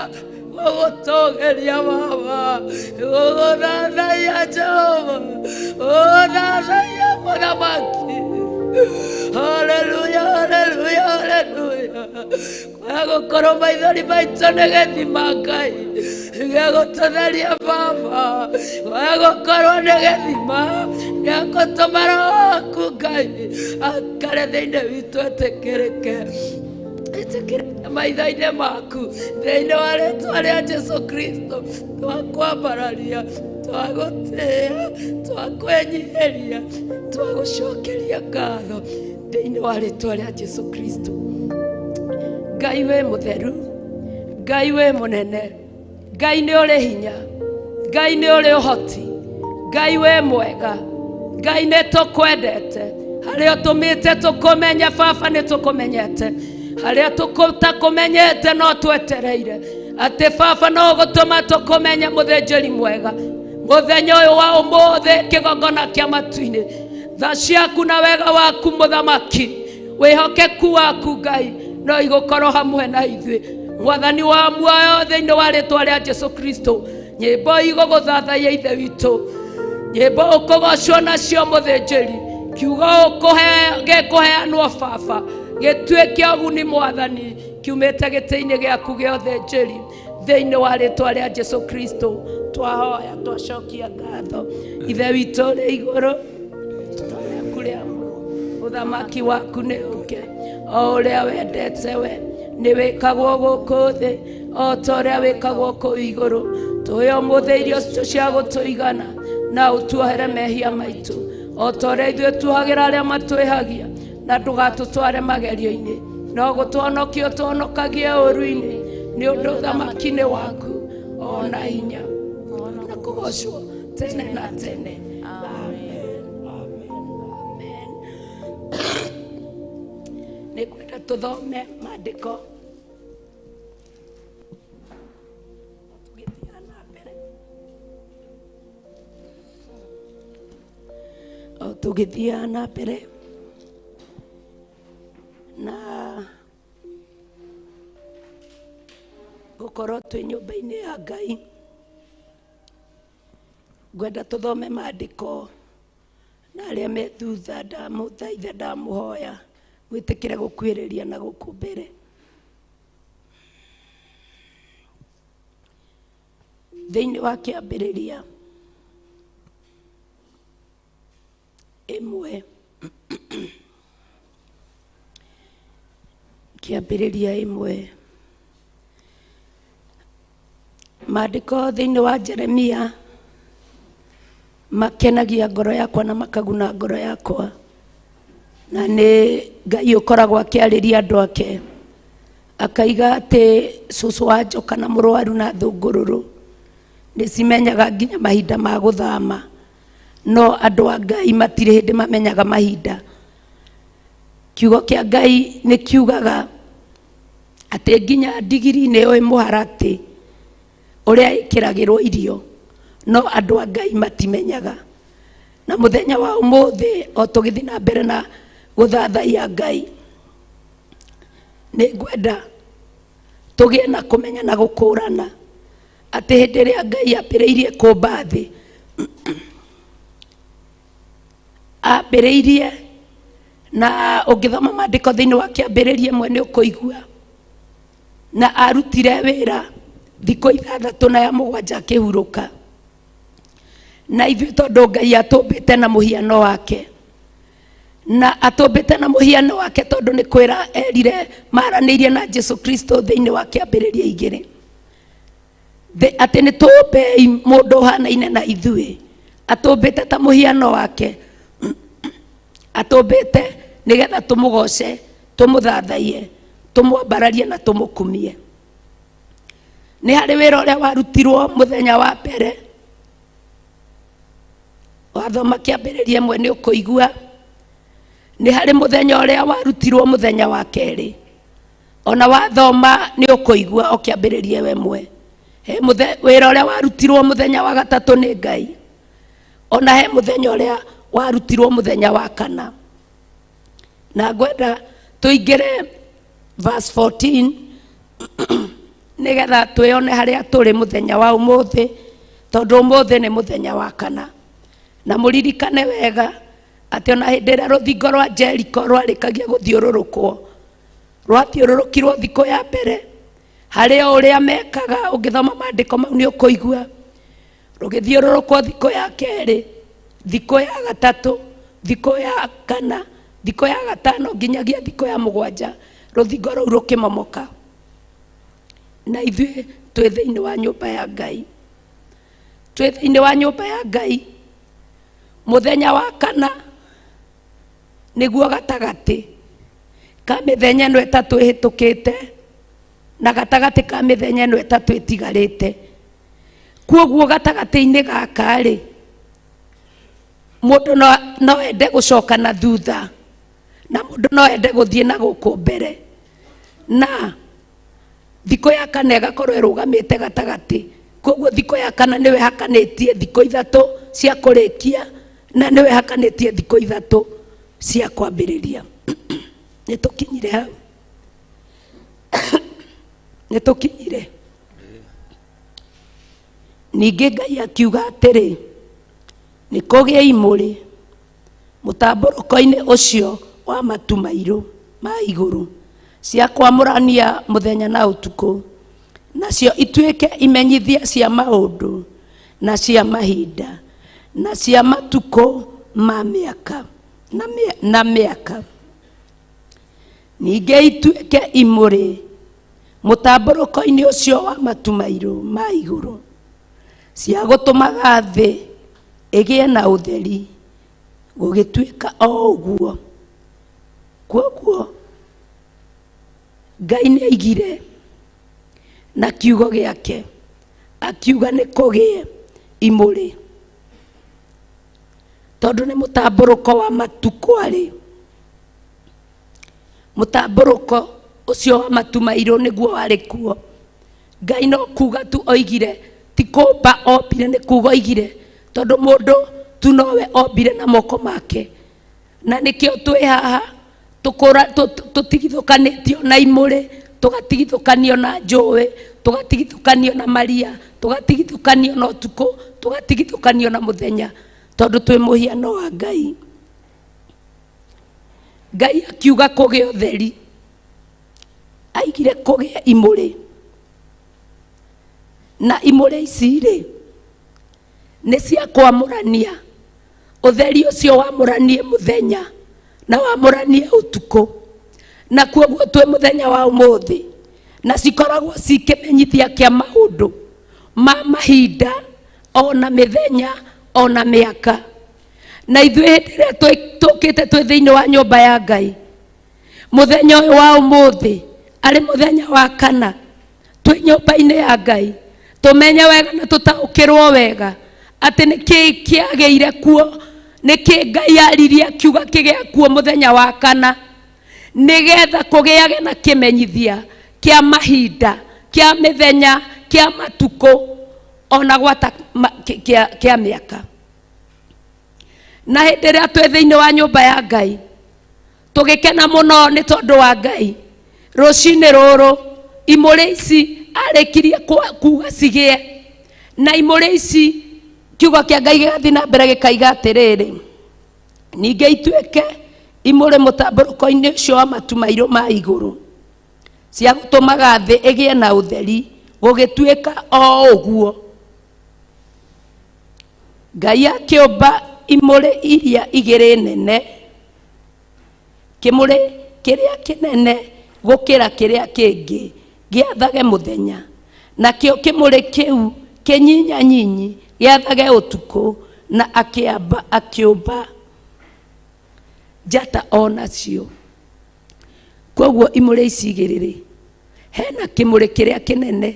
gũgũtũgĩria Baba, gũgũthathaiya Jehova, gũgũthathaiya mũthamaki. Haleluya, haleluya, haleluya. Kwaya gũkorwo maithori maitũ nĩ gĩthima Ngai gĩa gũtũtheria Baba, kwaya gũkorwo nĩ gĩthima gĩa gũtũma Roho waku Ngai akare thĩinĩ witũ, etĩkĩrĩke, ĩtĩkĩrĩke maitho-inĩ maku. Thĩinĩ wa rĩtwa rĩa Jesu Kristo twakwambararia, twagũtĩĩa, twakwĩnyihĩria, twagũcokeria ngatho thĩinĩ wa rĩtwa rĩa Jesu Kristo. Ngai wĩ mũtheru, Ngai wĩ mũnene, Ngai nĩ ũrĩ hinya, Ngai nĩ ũrĩ ũhoti, Ngai wĩ mwega, Ngai nĩ tũkwendete. Harĩa ũtũmĩte tũkũmenye Baba nĩ tũkũmenyete, harĩa tũtakũmenyete no twetereire atĩ Baba no ũgũtũma tũkũmenye. Mũthĩnjĩri mwega, mũthenya ũyũ wa ũmũthĩ, kĩgongona kĩa matu-inĩ, tha ciaku na wega waku mũthamaki, wĩhokeku waku Ngai no igũkorwo hamwe na ithuĩ. Mwathani wa muoyo, thĩinĩ wa rĩtwa rĩa Jesu Kristo, nyĩmbo igũgũthathaiya Ithe witũ, nyĩmbo ũkũgocwo nacio mũthĩnjĩri, kiugo gĩkũheanwo Baba gĩtuĩke ũguni Mwathani, kiumĩte gĩtĩ-inĩ gĩaku gĩa ũthĩnjĩri. Thĩinĩ wa rĩtwa rĩa Jesu Kristo twahoya, twacokia ngatho. Ithe witũ ũrĩ igũrũ, rĩtwa rĩaku rĩamũrwo, ũthamaki waku nĩ ũke, o ũrĩa wendete we nĩ wĩkagwo gũkũ thĩ o ta ũrĩa wĩkagwo kũu igũrũ. Tũhe ũmũthĩ irio citũ cia gũtũigana, na ũtuohere mehia maitũ o ta ũrĩa ithuĩ tuohagĩra arĩa matwĩhagia, na ndũgatũtware magerio-inĩ, no gũtũhonokia ũtũhonokagie ũũru-inĩ, nĩ ũndũ ũthamaki nĩ waku, o na hinya na kũgocwo tene na tene. Amen, amen, amen. Nĩ kwenda tũthome maandĩko tũgĩthiaga na mbere, o tũgĩthiaga na mbere na gũkorwo twĩ nyũmba-inĩ ya Ngai. Ngwenda tũthome maandĩko, na arĩa me thutha ndamũthaitha, ndamũhoya mwĩtĩkĩre gũkuhĩrĩria na gũkũ mbere. Thĩinĩ wa Kĩambĩrĩria 1, Kĩambĩrĩria 1, maandĩko thĩinĩ wa Jeremia makenagia ngoro yakwa na makaguna ngoro yakwa, na nĩ Ngai ũkoragwo akĩarĩria andũ ake, akaiga atĩ cũcũ wa njoka na mũrwaru na thũngũrũrũ nĩ cimenyaga nginya mahinda ma gũthama, no andũ a Ngai matirĩ hĩndĩ mamenyaga mahinda. Kiugo kĩa Ngai nĩ kiugaga atĩ nginya ndigiri nĩ yũĩ mũharatĩ ũrĩa ĩkĩragĩrwo irio, no andũ a Ngai matimenyaga. Na mũthenya wa ũmũthĩ, o tũgĩthiĩ na mbere na gũthathaiya Ngai, nĩ ngwenda tũgĩe na kũmenya na gũkũrana atĩ hĩndĩ ĩrĩa Ngai ambĩrĩirie kũmba thĩ, ambĩrĩirie Na ũngĩthoma maandĩko thĩinĩ wa Kĩambĩrĩria ĩmwe nĩ ũkũigua na arutire wĩra thikũ ithathatũ na ya mũgwanja akĩhurũka. Na ithuĩ tondũ Ngai atũmbĩte na mũhiano wake, na atũmbĩte na mũhiano wake tondũ nĩ kwĩra erire maranĩirie na Jesu Kristo thĩinĩ wa Kĩambĩrĩria igĩrĩ atĩ nĩ tũmbei mũndũ ũhanaine na ithuĩ, atũmbĩte ta mũhiano wake, atũmbĩte nĩgetha tũmũgoce, tũmũthathaiye, tũmwambararie na tũmũkumie. Nĩ harĩ wĩra ũrĩa warutirwo mũthenya wa mbere. Wathoma Kĩambĩrĩria ĩmwe nĩ ũkũigua nĩ harĩ mũthenya ũrĩa warutirwo mũthenya wa kerĩ. Ona wathoma nĩ ũkũigua o Kĩambĩrĩria ĩmwe he wĩra ũrĩa warutirwo mũthenya wa gatatũ nĩ Ngai. Ona he mũthenya ũrĩa warutirwo mũthenya wa kana. Na ngwenda tũingĩre verse 14 nĩgetha twĩone harĩa tũrĩ mũthenya wa ũmũthĩ, tondũ ũmũthĩ nĩ mũthenya wa kana. Na mũririkane wega atĩ ona hĩndĩ ĩrĩa rũthingo rwa Jeriko rwarĩkagia gũthiũrũrũkwo, rwathiũrũrũkirwo thikũ ya mbere harĩ o ũrĩa mekaga. Ũngĩthoma maandĩko mau nĩ ũkũigua rũgĩthiũrũrũkwo thikũ ya kerĩ, thikũ ya gatatũ, thikũ ya kana, thikũ ya gatano, nginyagia thikũ ya mũgwanja rũthingo rũu rũkĩmomoka. Na ithuĩ twĩ thĩinĩ wa nyũmba ya Ngai, twĩ thĩinĩ wa nyũmba ya Ngai mũthenya wa kana, nĩguo gatagatĩ ka mĩthenya ĩno ĩtatũ ĩhĩtũkĩte na gatagatĩ ka mĩthenya ĩno ĩtatũ ĩtigarĩte. Kuoguo gatagatĩ-inĩ gaka rĩ, mũndũ no ende gũcoka na thutha, na mũndũ no ende gũthiĩ na gũkũ mbere, na thikũ ya kana ĩgakorwo ĩrũgamĩte gatagatĩ. Koguo thikũ ya kana nĩwe hakanĩtie thikũ ithatũ cia kũrĩkia, na nĩwe hakanĩtie thikũ ithatũ cia kwambĩrĩria. Nĩ tũkinyire hau, nĩ tũkinyire. Ningĩ Ngai akiuga atĩrĩ, nĩ kũgĩe imũrĩ mũtambũrũko-inĩ ũcio wa matu mairũ ma igũrũ cia kwamũrania mũthenya na ũtukũ, nacio ituĩke imenyithia cia maũndũ na cia mahinda na cia matukũ ma mĩaka na mĩaka. Ningĩ ituĩke imũrĩ mũtambũrũko-inĩ ũcio wa matu mairũ ma igũrũ cia gũtũmaga thĩ ĩgĩe na ũtheri. Gũgĩtuĩka o ũguo. Kwoguo Ngai nĩ aigire na kiugo gĩake akiuga nĩ kũgĩe imũrĩ, tondũ nĩ mũtambũrũko wa matukũ arĩ mũtambũrũko ũcio wa matu mairũ nĩguo warĩ kuo. Ngai no kuga tu oigire, ti kũmba ombire, nĩ kuga oigire, tondũ mũndũ tu nowe ombire na moko make. Na nĩkĩo twĩ haha tũtigithũkanĩtio na imũrĩ, tũgatigithũkanio na njũĩ, tũgatigithũkanio na maria, tũgatigithũkanio na ũtukũ, tũgatigithũkanio na mũthenya, tondũ twĩ mũhiano wa Ngai. Ngai akiuga kũgĩe ũtheri, aigire kũgĩe imũrĩ, na imũrĩ ici rĩ nĩ cia kwamũrania ũtheri ũcio, wamũranie mũthenya na wamũranie ũtukũ. Na kuoguo twĩ mũthenya wa ũmũthĩ, na cikoragwo ci kĩmenyithia kĩa maũndũ ma mahinda ona mĩthenya ona mĩaka. Na ithuĩ hĩndĩ ĩrĩa tũkĩte twĩ thĩinĩ wa nyũmba ya Ngai mũthenya ũyũ wa ũmũthĩ, arĩ mũthenya wa kana, twĩ nyũmba-inĩ ya Ngai, tũmenye wega na tũtaũkĩrwo wega atĩ nĩ kĩĩ kĩagĩire kuo, nĩ kĩĩ Ngai aririe akiuga kĩgĩa kuo mũthenya wa kana, nĩgetha kũgĩage na kĩmenyithia kĩa mahinda, kĩa mĩthenya, kĩa matukũ, ona gwata kĩa mĩaka. Na hĩndĩ ĩrĩa twĩ thĩinĩ wa nyũmba ya Ngai tũgĩkena mũno nĩ tondũ wa Ngai rũcinĩ rũrũ, imũrĩ ici arĩkirie kuga cigĩe, na imũrĩ ici kiugo kĩa Ngai gĩgathiĩ na mbere gĩkaiga atĩrĩrĩ, ningĩ ituĩke Imũrĩ mũtambũrũko-inĩ ũcio wa matu mairũ ma igũrũ, cia gũtũmaga thĩ ĩgĩe na ũtheri, gũgĩtuĩka o ũguo. Ngai akĩũmba imũrĩ iria igĩrĩ nene, kĩmũrĩ kĩrĩa kĩnene gũkĩra kĩrĩa kĩngĩ gĩathage mũthenya, nakĩo kĩmũrĩ kĩu kĩnyinyanyinyi gĩathage ũtukũ, na akĩamba akĩũmba njata o nacio. Koguo imũrĩ ici igĩrĩ rĩ, hena kĩmũrĩ kĩrĩa kĩnene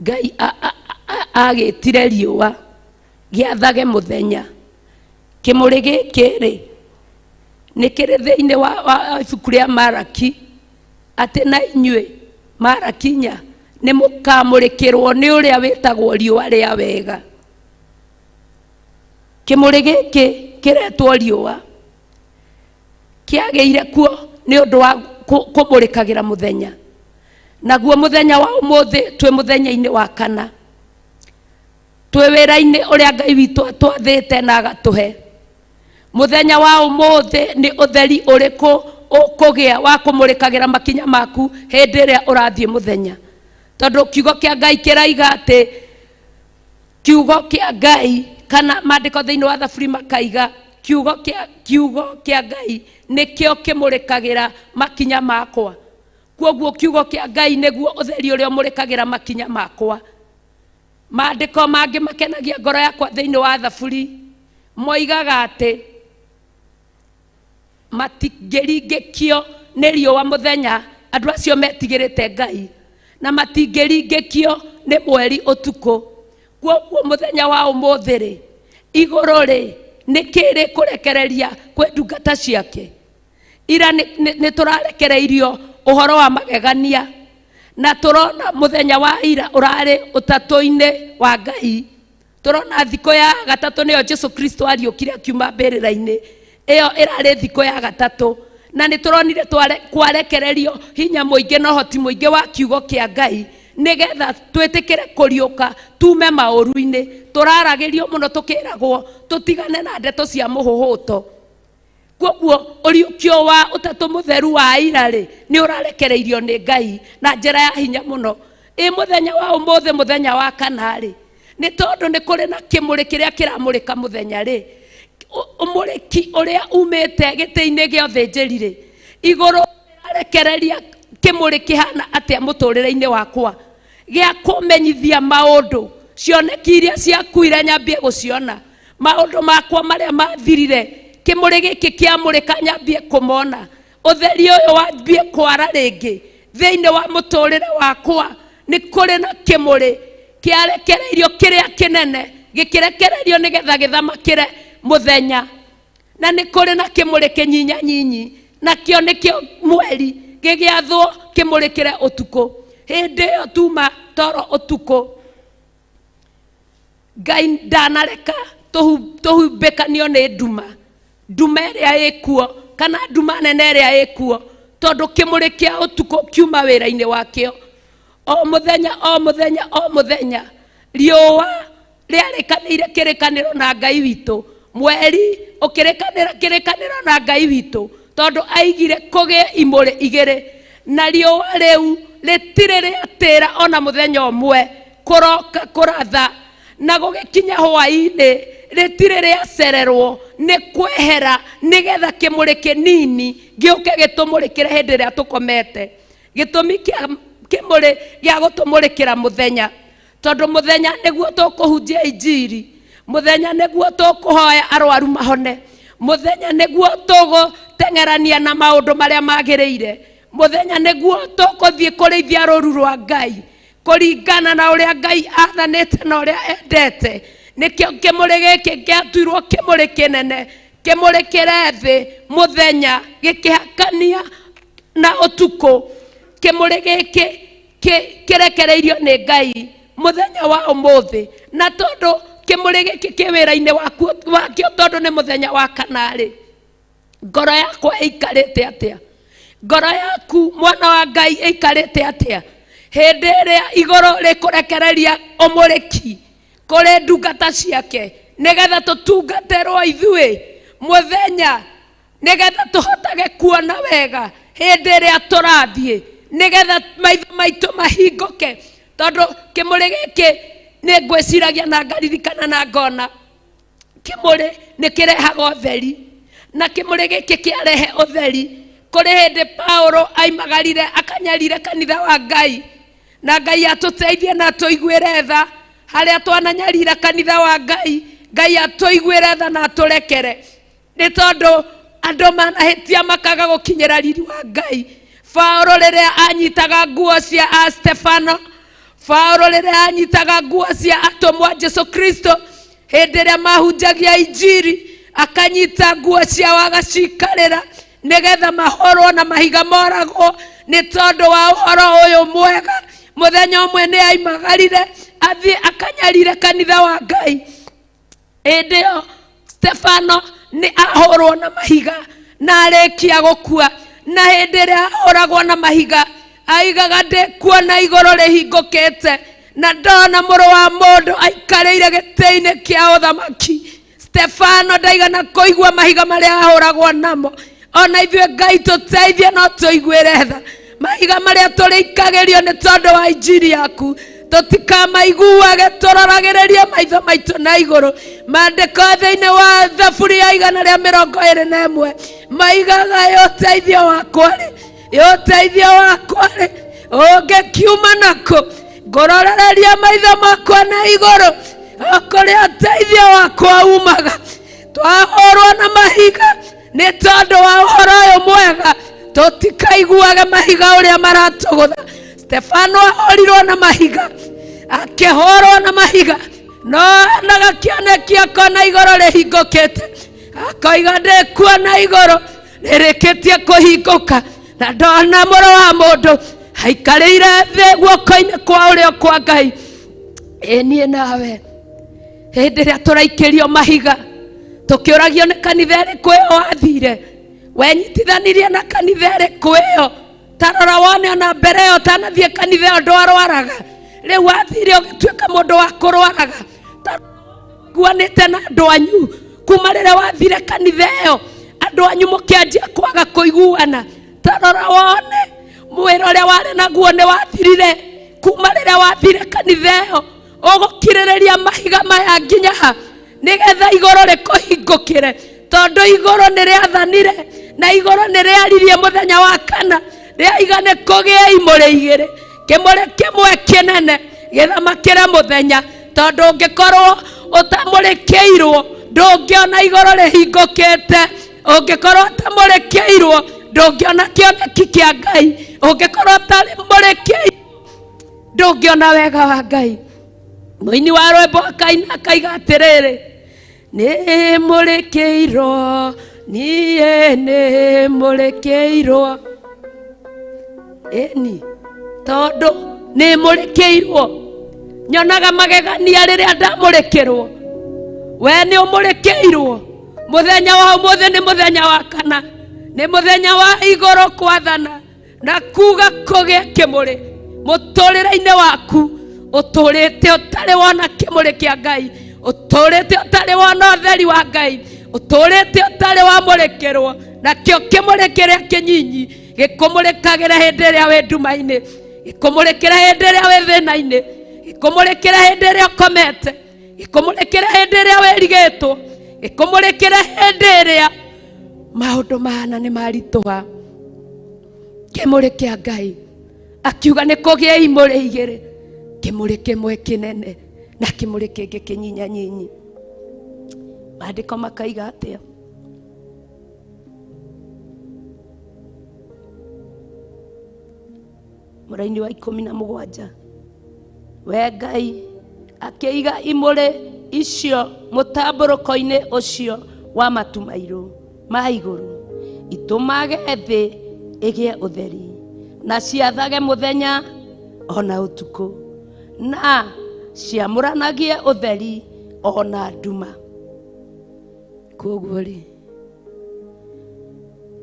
Ngai agĩtire riũa gĩathage mũthenya. Kĩmũrĩ gĩkĩ rĩ, nĩ kĩrĩ thĩinĩ wa ibuku rĩa Maraki, atĩ na inyuĩ Marakinya nĩ mũkamũrĩkĩrwo nĩ ũrĩa wĩtagwo riũa rĩa wega. Kĩmũrĩ gĩkĩ kĩretwo riũa kĩagĩire kuo nĩ ũndũ wa kũmũrĩkagĩra mũthenya. Naguo mũthenya wa ũmũthĩ twĩ mũthenya-inĩ wa kana, twĩ wĩra-inĩ ũrĩa Ngai witũ atwathĩte na agatũhe. Mũthenya wa ũmũthĩ nĩ ũtheri ũrĩkũ ũkũgĩa wa kũmũrĩkagĩra makinya maku hĩndĩ ĩrĩa ũrathiĩ mũthenya? Tondũ kiugo kĩa Ngai kĩraiga atĩ kiugo kĩa Ngai, kana maandĩko thĩinĩ wa Thaburi makaiga kiugo kĩa Ngai nĩkĩo kĩmũrĩkagĩra makinya makwa. Kwoguo kiugo kĩa Ngai nĩguo ũtheri ũrĩa ũmũrĩkagĩra makinya makwa. Maandĩko mangĩ makenagia ngoro yakwa thĩinĩ wa Thaburi moigaga atĩ matingĩringĩkio nĩ riũa mũthenya, andũ acio metigĩrĩte Ngai, na matingĩringĩkio nĩ mweri ũtukũ. Kwoguo mũthenya wa ũmũthĩ rĩ, igũrũ rĩ, nĩ kĩĩ rĩkũrekereria kwĩ ndungata ciake? Ira nĩ tũrarekereirio ũhoro wa magegania, na tũrona mũthenya wa ira ũrarĩ ũtatũ-inĩ wa Ngai. Tũrona thikũ ya gatatũ nĩyo Jesu Kristo ariũkire akiuma mbĩrĩra-inĩ. Ĩyo ĩrarĩ thikũ ya gatatũ, na nĩ tũronire kwarekererio hinya mũingĩ na ũhoti mũingĩ wa kiugo kĩa Ngai nĩgetha twĩtĩkĩre kũriũka tume maũru-inĩ. Tũraragĩrio mũno tũkĩragwo tũtigane na ndeto cia mũhũhũto. Kwoguo ũriũkio wa ũtatũ mũtheru wa ira rĩ, nĩ ũrarekereirio nĩ Ngai na njĩra ya hinya mũno. Ĩ mũthenya wa ũmũthĩ, mũthenya wa kana rĩ, nĩ tondũ nĩ kũrĩ na kĩmũrĩ kĩrĩa kĩramũrĩka mũthenya rĩ, ũmũrĩki ũrĩa umĩte gĩtĩ-inĩ gĩa ũthĩnjĩri rĩ, igũrũ rĩrarekereria kĩmũrĩ kĩhana atĩa mũtũrĩre-inĩ wakwa gĩa kũmenyithia maũndũ, cioneki iria ciakuire nyambie gũciona, maũndũ makwa marĩa mathirire, kĩmũrĩ gĩkĩ kĩamũrĩka nyambie kũmona, ũtheri ũyũ wambie kwara rĩngĩ thĩinĩ wa mũtũrĩre wakwa. Nĩ kũrĩ na kĩmũrĩ kĩarekereirio kĩrĩa kĩnene, gĩkĩrekererio nĩgetha gĩthamakĩre mũthenya, na nĩ kũrĩ na kĩmũrĩ kĩnyinyanyinyi, nakĩo nĩkĩo mweri, gĩgĩathwo kĩmũrĩkĩre ũtukũ. Hĩndĩ ĩyo tuma toro ũtukũ, Ngai ndanareka tũhumbĩkanio nĩ nduma, nduma ĩrĩa ĩkuo kana nduma nene ĩrĩa ĩkuo, tondũ kĩmũrĩ kĩa ũtukũ kiuma wĩra-inĩ wakĩo o mũthenya, o mũthenya, o mũthenya. Riũa rĩarĩkanĩire kĩrĩkanĩro na Ngai witũ, mweri ũkĩrĩkanĩra kĩrĩkanĩro na Ngai witũ, tondũ aigire kũgĩe imũrĩ igĩrĩ, na riũa rĩu rĩtirĩ rĩatĩra ona mũthenya ũmwe kũroka kũratha, na gũgĩkinya hwaĩ-inĩ rĩtirĩ rĩacererwo nĩ kwehera, nĩgetha kĩmũrĩ kĩnini gĩũke gĩtũmũrĩkĩre hĩndĩ ĩrĩa tũkomete. Gĩtũmi kĩa kĩmũrĩ gĩa gũtũmũrĩkĩra mũthenya, tondũ mũthenya nĩguo tũkũhunjia injiri, mũthenya nĩguo tũkũhoya arwaru mahone, mũthenya nĩguo tũgũteng'erania na maũndũ marĩa magĩrĩire, mũthenya nĩguo tũkũthiĩ kũrĩithia rũru rwa Ngai kũringana na ũrĩa Ngai athanĩte na ũrĩa endete. Nĩkĩo kĩmũrĩ gĩkĩ gĩatuirwo kĩmũrĩ kĩnene, kĩmũrĩkĩre thĩ mũthenya, gĩkĩhakania na ũtukũ. Kĩmũrĩ gĩkĩ kĩrekereirio nĩ Ngai mũthenya wa ũmũthĩ, na tondũ kĩmũrĩ gĩkĩ kĩ wĩra-inĩ wakĩo, tondũ nĩ mũthenya wa kana rĩ, ngoro yakwa ĩikarĩte atĩa? Ngoro yaku mwana wa Ngai ĩikarĩte atĩa hĩndĩ ĩrĩa igũrũ rĩkũrekereria ũmũrĩki kũrĩ ndungata ciake, nĩgetha tũtungatĩrwo ithuĩ mũthenya? Nĩgetha tũhotage kuona wega hĩndĩ ĩrĩa tũrathiĩ, nĩgetha maitho maitũ mahingũke. Tondũ kĩmũrĩ gĩkĩ nĩ ngwĩciragia na ngaririkana na ngona kĩmũrĩ nĩ kĩrehaga ũtheri, na kĩmũrĩ gĩkĩ kĩarehe ũtheri. Kũrĩ hĩndĩ Paulo aimagarire akanyarire kanitha wa Ngai, na Ngai atũteithie na atũiguĩre tha harĩa twananyarira kanitha wa Ngai. Ngai atũiguĩre tha na atũrekere, nĩ tondũ andũ manahĩtia makaga gũkinyĩra riri wa Ngai. Paulo rĩrĩa anyitaga nguo cia a Stefano, Paulo rĩrĩa anyitaga nguo cia atũmwo a Jesu Kristo hĩndĩ ĩrĩa mahunjagia injiri, akanyita nguo ciao agacikarĩra nĩgetha mahũrwo na mahiga moragwo nĩ tondũ wa ũhoro ũyũ mwega. Mũthenya ũmwe nĩ aimagarire athiĩ akanyarire kanitha wa Ngai. Hĩndĩ ĩyo Stefano nĩ ahũrwo na mahiga na arĩkia gũkua, na hĩndĩ ĩrĩa ahũragwo na mahiga aigaga ndĩkuona igũrũ rĩhingũkĩte na ndona mũrũ wa mũndũ aikarĩire gĩtĩ-inĩ kĩa ũthamaki. Stefano ndaigana kũigua mahiga marĩa ahũragwo namo. Ona ithuĩ Ngai tũteithie no tũiguĩre tha mahiga marĩa tũrĩikagĩrio nĩ tondũ wa injiri yaku, tũtikamaiguage, tũroragĩrĩrie maitho maitũ na igũrũ. Maandĩko thĩinĩ wa Thaburi ya 121 maigaga ũteithio wakwa rĩ, ũteithio wakwa rĩ ũngĩkiuma nakũ? Ngũrorereria maitho makwa na igũrũ, o kũrĩa ũteithio wakwa umaga. Twahũrwo na mahiga nĩ tondũ wa ũhoro ũyũ mwega, tũtikaiguage mahiga ũrĩa maratũgũtha. Stefano ahũrirwo na mahiga, akĩhũrwo na mahiga, no onaga kĩoneki akona igũrũ rĩhingũkĩte, akoiga ndĩkuona igũrũ rĩrĩkĩtie kũhingũka na ndona mũrũ wa mũndũ aikarĩire thĩ guoko-inĩ kwa ũrĩo kwa Ngai. Ĩ niĩ nawe hĩndĩ ĩrĩa tũraikĩrio mahiga tũkĩũragio nĩ kanitha ĩrĩkũ ĩyo wathire, wenyitithanirie na kanitha ĩrĩkũ ĩyo? Ta rora wone ona mbere ĩyo ũtanathiĩ kanitha ĩyo ndwarwaraga, rĩu wathire ũgĩtuĩka mũndũ wa kũrwaraga. Guanĩte na andũ anyu kuma rĩrĩa wathire kanitha ĩyo, andũ anyu mũkĩanjia kwaga kũiguana. Ta rora wone mwĩra ũrĩa warĩ naguo nĩ wathirire kuma rĩrĩa wathire kanitha ĩyo. Ũgũkirĩrĩria mahiga maya nginya ha nĩgetha igũrũ rĩkũhingũkĩre? Tondũ igũrũ nĩ rĩathanire na igũrũ nĩ rĩaririe mũthenya wa kana, rĩaiga nĩ kũgĩe imũrĩ igĩrĩ, kĩmũrĩ kĩmwe kĩnene gĩthamakĩre mũthenya. Tondũ ũngĩkorwo ũtamũrĩkĩirwo ndũngĩona igũrũ rĩhingũkĩte, ũngĩkorwo ũtamũrĩkĩirwo ndũngĩona kĩoneki kĩa Ngai, ũngĩkorwo ũtamũrĩkĩirwo ndũngĩona wega wa Ngai. Mũini wa rwĩmbo akaina akaiga atĩrĩrĩ, nĩ mũrĩkĩirwo, niĩ nĩ mũrĩkĩirwo. Ĩni tondũ nĩ mũrĩkĩirwo, nyonaga magegania rĩrĩa ndamũrĩkĩrwo. We nĩ ũmũrĩkĩirwo. Mũthenya wa ũmũthĩ nĩ mũthenya wa kana, nĩ mũthenya wa igũrũ kwathana na kuga kũgĩe kĩmũrĩ mũtũrĩre-inĩ waku. Ũtũrĩte ũtarĩ wona kĩmũrĩ kĩa Ngai, ũtũrĩte ũtarĩ wona ũtheri wa Ngai, ũtũrĩte ũtarĩ wamũrĩkĩrwo. Nakĩo kĩmũrĩ kĩrĩa kĩnyinyi gĩkũmũrĩkagĩra hĩndĩ ĩrĩa wĩ nduma-inĩ, gĩkũmũrĩkĩra hĩndĩ ĩrĩa wĩ thĩna-inĩ, gĩkũmũrĩkĩra hĩndĩ ĩrĩa ũkomete, gĩkũmũrĩkĩra hĩndĩ ĩrĩa wĩrigĩtwo, gĩkũmũrĩkĩra hĩndĩ ĩrĩa maũndũ mahana nĩ maritũha. Kĩmũrĩ kĩa Ngai akiuga nĩ kũgĩe imũrĩ igĩrĩ, kĩmũrĩ kĩmwe kĩnene na kĩmũrĩ kĩngĩ kĩnyinyanyinyi. Maandĩko makaiga atĩa? Mũraini wa 17, we Ngai akĩiga imũrĩ icio mũtambũrũko-inĩ ũcio wa matu mairũ ma igũrũ, itũmage thĩ ĩgĩe ũtheri, na ciathage mũthenya ona ũtukũ, na ciamũranagie ũtheri ona nduma. Koguo rĩ,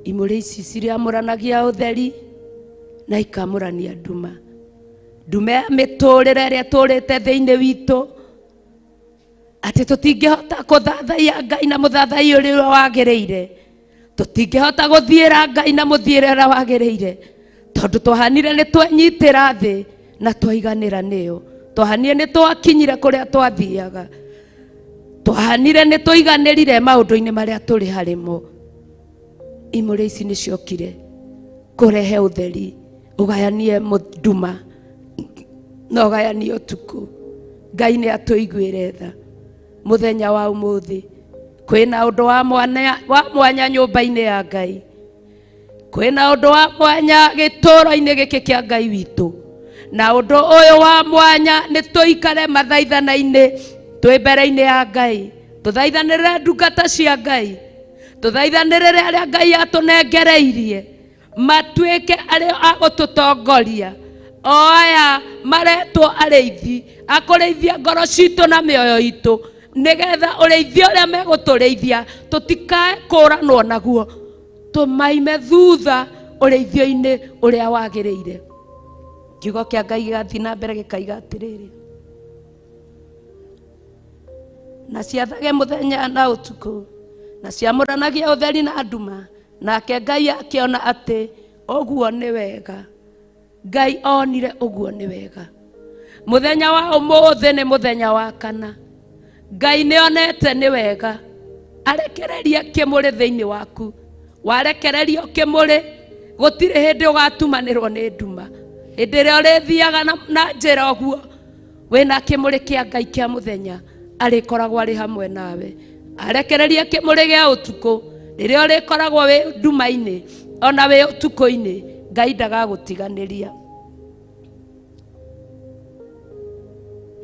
imũrĩ ici ciriamũranagia ũtheri na ikamũrania nduma. Nduma ya mĩtũrĩre ĩrĩa tũrĩte thĩinĩ witũ, atĩ tũtingĩhota kũthathaiya Ngai na mũthathaiya ũrĩa wagĩrĩire. Tũtingĩhota gũthiĩra Ngai na mũthiĩre ũrĩa wagĩrĩire, tondũ twahanire nĩ twenyitĩra thĩ na twaiganĩra nĩyo. Twahanire nĩ twakinyire kũrĩa twathiaga, twahanire nĩ tũiganĩrire maũndũ-inĩ marĩa tũrĩ harĩmo. Imũrĩ ici nĩ ciokire kũrehe ũtheri, ũgayanie nduma na ũgayanie ũtukũ. Ngai nĩ atũiguĩre tha mũthenya wa ũmũthĩ. Kwĩna ũndũ wa mwanya, wa mwanya nyũmba-inĩ ya Ngai, kwĩna ũndũ wa mwanya gĩtũũro-inĩ gĩkĩ kĩa Ngai witũ, na ũndũ ũyũ wa mwanya nĩ tũikare mathaithana-inĩ twĩ mbere-inĩ ya Ngai, tũthaithanĩrĩre ndungata cia Ngai, tũthaithanĩrĩre arĩa Ngai atũnengereirie matuĩke arĩa a gũtũtongoria, o aya maretwo arĩithi a kũrĩithia ngoro citũ na mĩoyo itũ, nĩgetha ũrĩithia ũrĩa megũtũrĩithia tũtikae kũranwo naguo, tũmaime thutha ũrĩithio-inĩ ũrĩa wagĩrĩire. Kiugo kĩa Ngai gĩgathiĩ na mbere gĩkaiga atĩrĩrĩ, na ciathage mũthenya na ũtukũ, na ciamũranagie ũtheri na nduma, nake Ngai akĩona atĩ ũguo nĩ wega. Ngai onire ũguo nĩ wega. Mũthenya wa ũmũthĩ nĩ mũthenya wa kana. Ngai nĩ onete nĩ wega arekererie kĩmũrĩ thĩinĩ waku. Warekererio kĩmũrĩ, gũtirĩ hĩndĩ ũgatumanĩrwo nĩ nduma. Hĩndĩ ĩrĩa ũrĩthiaga na njĩra ũguo wĩna kĩmũrĩ kĩa Ngai kĩa mũthenya, arĩkoragwo arĩ hamwe nawe. Arekererie kĩmũrĩ gĩa ũtukũ, rĩrĩa ũrĩkoragwo wĩ nduma-inĩ ona wĩ ũtukũ-inĩ, Ngai ndagagũtiganĩria.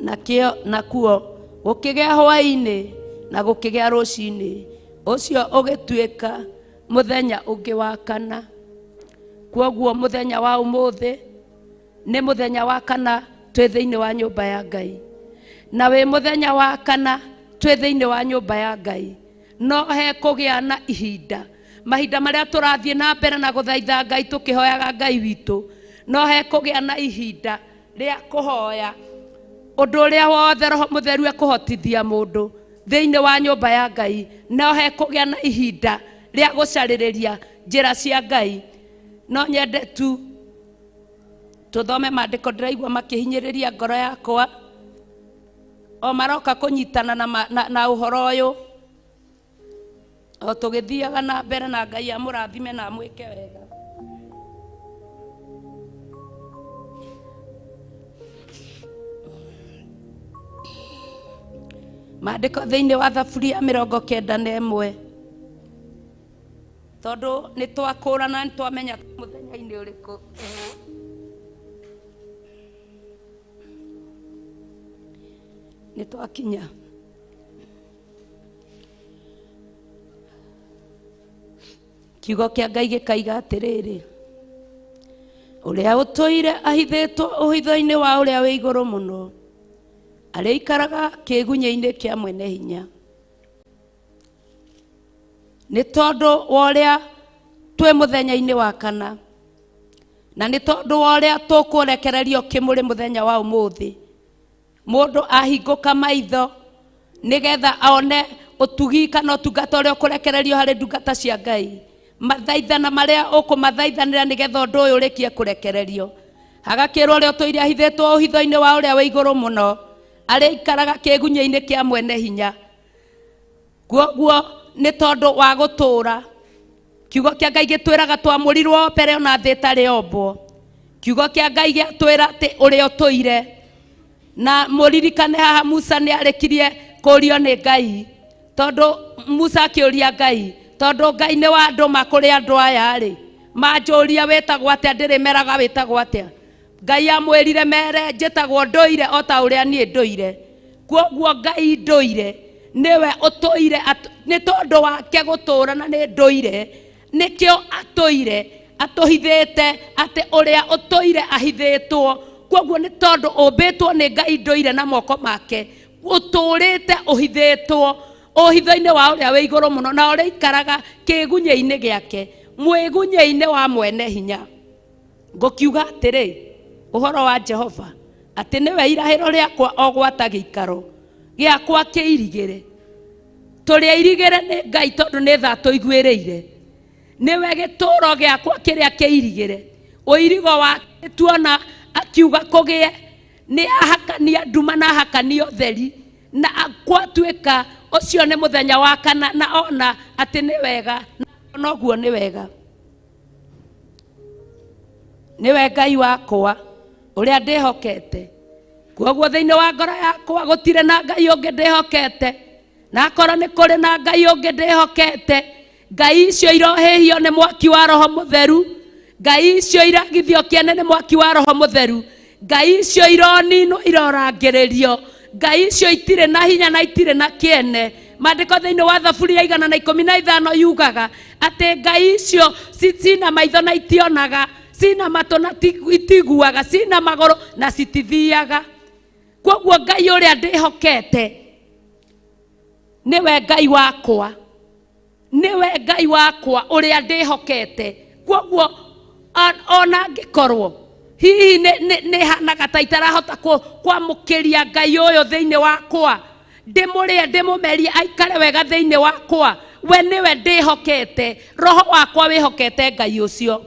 Nakĩo nakuo gũkĩgĩa hwaĩ-inĩ na gũkĩgĩa rũcinĩ, ũcio ũgĩtuĩka mũthenya ũngĩ wa kana. Kwoguo mũthenya wa ũmũthĩ nĩ mũthenya wa kana twĩ thĩinĩ wa nyũmba ya Ngai, na wĩ mũthenya wa kana twĩ thĩinĩ wa nyũmba ya Ngai, no hekũgĩa na ihinda, mahinda marĩa tũrathiĩ na mbere na gũthaitha Ngai tũkĩhoyaga Ngai witũ, no hekũgĩa na ihinda rĩa kũhoya ũndũ ũrĩa wothe Roho Mũtheru ekũhotithia mũndũ thĩinĩ wa nyũmba ya Ngai. No hekũgĩa na ihinda rĩa gũcarĩrĩria njĩra cia Ngai. No nyende tu tũthome maandĩko, ndĩraigua makĩhinyĩrĩria ngoro yakwa o maroka kũnyitana na ũhoro ũyũ o tũgĩthiaga na mbere, na Ngai amũrathime na amwĩke wega. Maandĩko thĩinĩ wa Thaburi ya 91, tondũ nĩ twakũrana, nĩ twamenya mũthenya-inĩ ũrĩkũ. Nĩ twakinya kiugo kĩa Ngai gĩkaiga atĩrĩrĩ, ũrĩa ũtũire ahithĩtwo ũhitho-inĩ wa ũrĩa wĩ igũrũ mũno arĩikaraga kĩgunyĩ-inĩ kĩa mwene hinya. Nĩ tondũ wa ũrĩa twĩ mũthenya-inĩ wa kana, na nĩ tondũ wa ũrĩa tũkũrekererio kĩmũrĩ mũthenya wa ũmũthĩ, mũndũ ahingũka maitho nĩgetha one ũtugi kana ũtungata ũrĩa ũkũrekererio harĩ ndungata cia Ngai, mathaithana marĩa ũkũmathaithanĩra nĩgetha ũndũ ũyũ ũrĩkie kũrekererio. Hagakĩrwo ũrĩa ũtũire ahithĩtwo ũhitho-inĩ wa ũrĩa wĩ igũrũ mũno arĩikaraga kĩgunyĩ-inĩ kĩa mwene hinya. Kwoguo nĩ tondũ wa gũtũũra, kiugo kĩa Ngai gĩtwĩraga twamũrirwo mbere ona thĩ ĩtarĩ yombwo. Kiugo kĩa Ngai gĩatwĩra atĩ ũrĩa ũtũire, na mũririkane haha Musa nĩ arĩkirie kũũrio nĩ Ngai, tondũ Musa akĩũria Ngai, tondũ Ngai nĩ wandũma kũrĩ andũ aya rĩ, manjũria wĩtagwo atĩa, ndĩrĩmeraga wĩtagwo atĩa. Ngai amwĩrire mere njĩtagwo ndũire o ta ũrĩa niĩ ndũire. Kwoguo Ngai ndũire nĩwe ũtũire, nĩ tondũ wake gũtũũra na nĩ ndũire, nĩkĩo atũire atũhithĩte atĩ ũrĩa ũtũire ahithĩtwo. Kwoguo nĩ tondũ ũmbĩtwo nĩ Ngai ndũire na moko make, ũtũũrĩte ũhithĩtwo ũhitho-inĩ wa ũrĩa wĩ igũrũ mũno, na ũrĩikaraga kĩgunyĩ-inĩ gĩake, mwĩgunyĩ-inĩ wa mwene hinya. Ngũkiuga atĩrĩ ũhoro wa Jehova, atĩ nĩwe irahĩro rĩakwa o gwata gĩikaro gĩakwa kĩirigĩre. Tũrĩ airigĩre nĩ Ngai tondũ nĩ tha tũiguĩrĩire. Nĩwe gĩtũũro gĩakwa kĩrĩa kĩirigĩre. Ũirigo wake tuona akiuga kũgĩe, nĩ ahakania nduma na ahakania ũtheri, na gwatuĩka ũcio nĩ mũthenya wa kana, na ona atĩ nĩ wega, na noguo nĩ wega. Nĩwe Ngai wakwa ũrĩa ndĩhokete. Kwoguo thĩinĩ wa ngoro yakwa gũtirĩ na Ngai ũngĩ ndĩhokete, na akorwo nĩ kũrĩ na Ngai ũngĩ ndĩhokete, Ngai icio irohĩhio nĩ mwaki wa Roho Mũtheru, Ngai icio iragithio kĩene nĩ mwaki wa Roho Mũtheru, Ngai icio ironinwo irorangĩrĩrio, Ngai icio itirĩ na hinya na itirĩ na kĩene. Maandĩko thĩinĩ wa Thaburi ya 115 yugaga atĩ Ngai icio cina maitho na itionaga, cina matũ na itiguaga, cina magũrũ na citithiaga. Kwoguo Ngai ũrĩa ndĩhokete nĩwe Ngai wakwa, nĩwe Ngai wakwa ũrĩa ndĩhokete. Kwoguo ona angĩkorwo hihi nĩ hanaga ta itarahota kwamũkĩria Ngai ũyũ thĩinĩ wakwa, ndĩmũrĩe ndĩmũmerie aikare wega thĩinĩ wakwa, we nĩwe ndĩhokete, roho wakwa wĩhokete Ngai ũcio,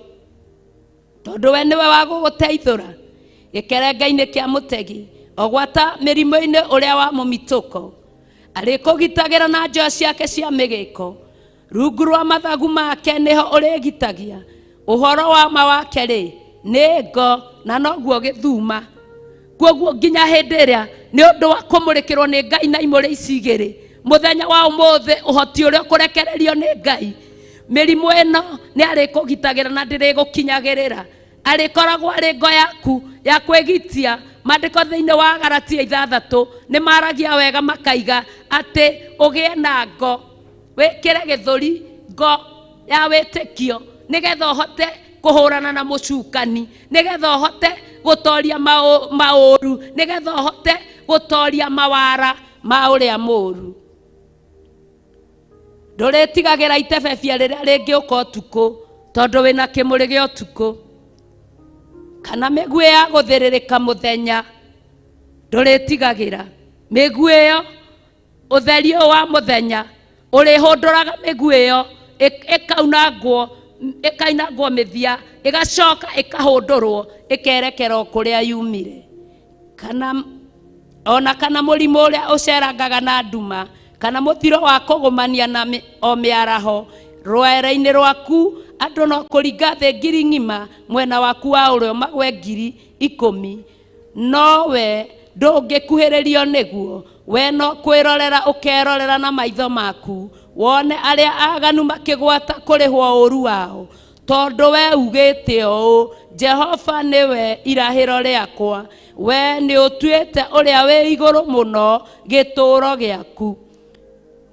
tondũ we nĩwe wa gũgũteithũra gĩkerenga-inĩ kĩa mũtegi, o gwata mĩrimũ-inĩ ũrĩa wa mũmitũko. Arĩkũgitagĩra na njoya ciake cia mĩgĩko, rungu rwa mathagu make nĩho ũrĩgitagia. Ũhoro wa ma wake rĩ nĩ ngo na noguo gĩthuma. Kwoguo nginya hĩndĩ ĩrĩa nĩ ũndũ wa kũmũrĩkĩrwo nĩ Ngai na imũrĩ ici igĩrĩ, mũthenya wa ũmũthĩ ũhoti ũrĩa ũkũrekererio nĩ Ngai, mĩrimũ ĩno nĩ arĩkũgitagĩra na ndĩrĩgũkinyagĩrĩra. Arĩkoragwo arĩ ngo yaku ya kwĩgitia. Maandĩko thĩinĩ wa Galatia 6 nĩ maragia wega makaiga atĩ ũgĩe na ngo, wĩkĩre gĩthũri ngo ya wĩtĩkio, nĩgetha ũhote kũhũrana na mũcukani, nĩgetha ũhote gũtoria maũru, nĩgetha ũhote gũtoria mawara ma ũrĩa mũru. Ndũrĩtigagĩra itebebia rĩrĩa rĩngĩũka ũtukũ, tondũ wĩna kĩmũrĩ gĩa ũtukũ, kana mĩguĩ ya gũthĩrĩrĩka mũthenya. Ndũrĩtigagĩra mĩguĩ ĩyo, ũtheri ũyũ wa mũthenya ũrĩhũndũraga mĩguĩ ĩyo, ĩkaunangwo mĩthia, ĩgacoka ĩkahũndũrwo, ĩkerekera o kũrĩa yumire. Kana ona kana mũrimũ ũrĩa ũcerangaga na nduma, kana mũthiro wa kũgũmania na o mĩaraho. Rwere-inĩ rwaku andũ no kũringa thĩ ngiri ng'ima, mwena waku wa ũrĩo magwe 10,000, no we ndũngĩkuhĩrĩrio nĩguo. We no kwĩrorera ũkerorera na maitho maku, wone arĩa aganu makĩgwata kũrĩhwo ũũru wao. Tondũ we ugĩte ũũ, Jehova nĩwe irahĩro rĩakwa, we nĩ ũtuĩte ũrĩa wĩ igũrũ mũno gĩtũũro gĩaku.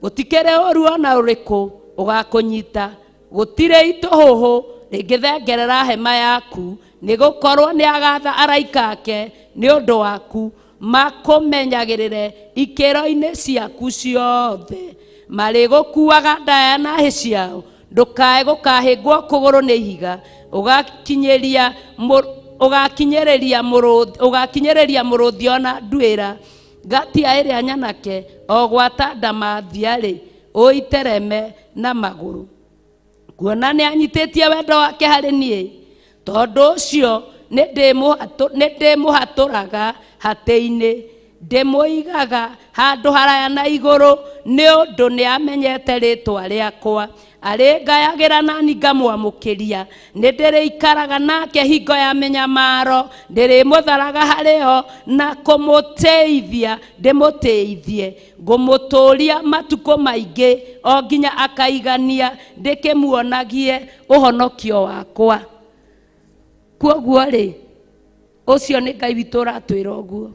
Gũtikĩrĩ ũũru ona ũrĩkũ ũgakũnyita, gũtirĩ itũhũhũ rĩngĩthengerera hema yaku, nĩgũkorwo nĩagatha araika ake nĩ ũndũ waku, makũmenyagĩrĩre ikĩro-inĩ ciaku ciothe. Marĩgũkuaga ndaya na hĩ ciao, ndũkae gũkahĩngwo kũgũrũ nĩ ihiga. Ũgakinyĩrĩria mũrũthi ona nduĩra, ngatia ĩrĩa nyanake o gwata ndamathia-rĩ, ũitereme na magũrũ. Kuona nĩanyitĩtie wendo wake harĩ niĩ, tondũ ũcio nĩndĩmũhatũraga hatĩ-inĩ, ndĩmũigaga handũ haraya na igũrũ, nĩ ũndũ nĩamenyete rĩĩtwa rĩakwa. Arĩngayagĩra nani ngamwamũkĩria, nĩndĩrĩikaraga nake hingo ya mĩnyamaro, ndĩrĩmũtharaga harĩ o na kũmũtĩithia ndĩmũtĩithie. Ngũmũtũũria matukũ maingĩ o nginya akaigania, ndĩkĩmuonagie ũhonokio wakwa. Kwoguo rĩ, ũcio nĩ Ngai witũ ũratwĩra ũguo,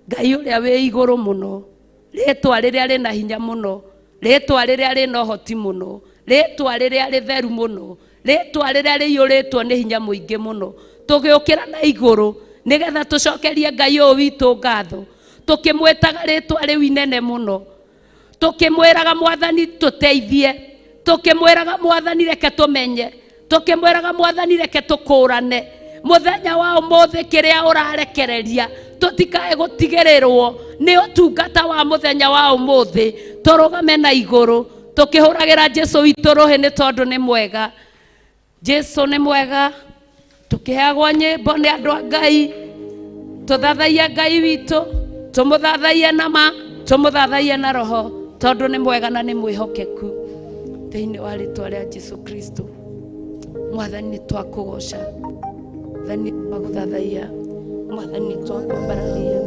Ngai ũrĩa wĩ igũrũ mũno, rĩtwa rĩrĩa rĩna hinya mũno, rĩtwa rĩrĩa rĩna ũhoti mũno, rĩtwa rĩrĩa rĩtheru mũno, rĩtwa rĩrĩa rĩiyũrĩtwo nĩ hinya mũingĩ mũno. Tũgĩũkĩra na igũrũ nĩgetha tũcokerie Ngai ũyũ witũ ngatho, tũkĩmwĩtaga rĩtwa rĩu inene mũno, tũkĩmwĩraga Mwathani tũteithie, tũkĩmwĩraga Mwathani reke tũmenye, tũkĩmwĩraga Mwathani reke tũkũrane. Mũthenya wa ũmũthĩ kĩrĩa ũrarekereria tũtikae gũtigĩrĩrwo nĩ ũtungata wa mũthenya wa ũmũthĩ, tũrũgame na igũrũ tũkĩhũragĩra Jesũ witũ rũhĩ nĩ tondũ nĩ mwega. Jesu nĩ mwega, tũkĩheagwo nyĩmbo nĩ andũ a Ngai, tũthathaiye Ngai witũ, tũmũthathaiye na ma, tũmũthathaiye na roho, tondũ nĩ mwega na nĩ mwĩhokeku. Thĩinĩ wa rĩtwa rĩa Jesu Kristo, Mwathani nĩ twakũgoca, Mwathani nĩ twagũthathaiya, Mwathani nĩ twakwambararia.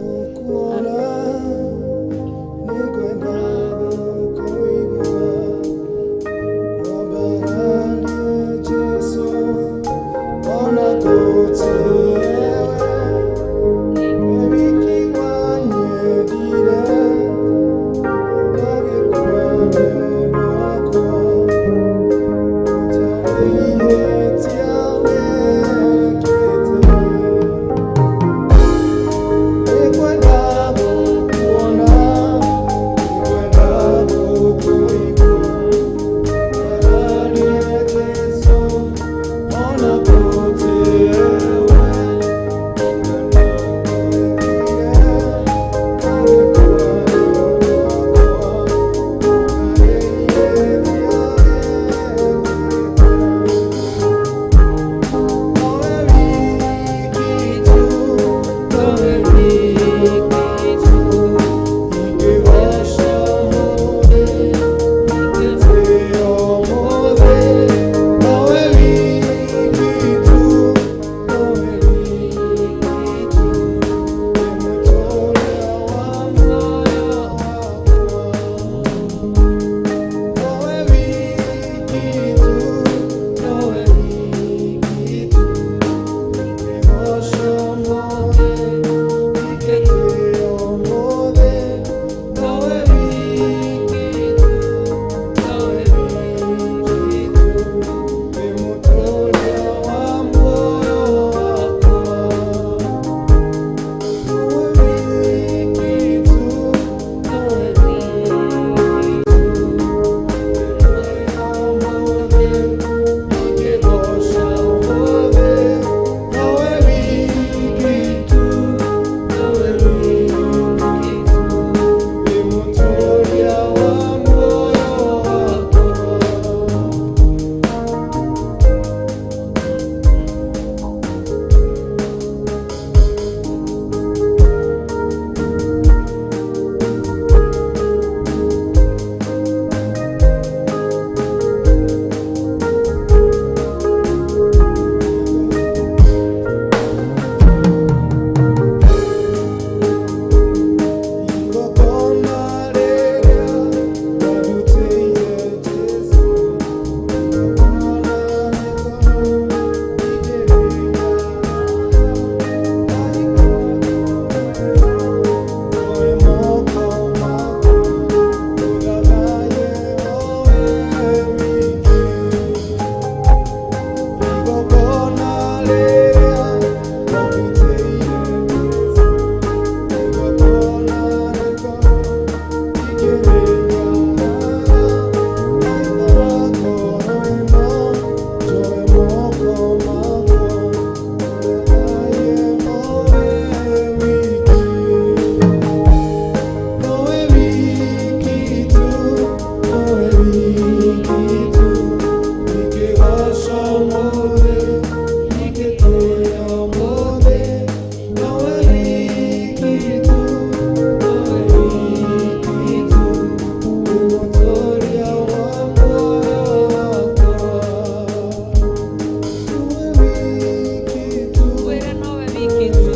Wĩra nowe wiki tu,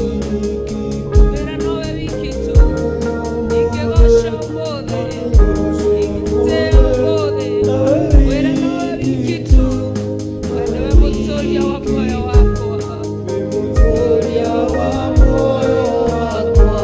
wĩra nowe wiki tu, ingĩgoca ũmũthĩ, ingĩtĩĩa ũmũthĩ, wĩra nowe wiki tu, we nĩwe mũtũũria wa muoyo wakwa, mũtũũria wa muoyo wakwa.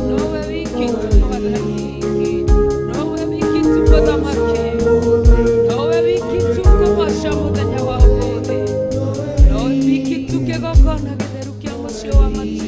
Nowe wiki tu Mwathani, nowe wiki tu Mũthamaki, nowe wiki tu kũgoca mũthenya wa ũmũthĩ, nowe wiki tu kĩgongona gĩtheru kĩa mũciĩ wa matu.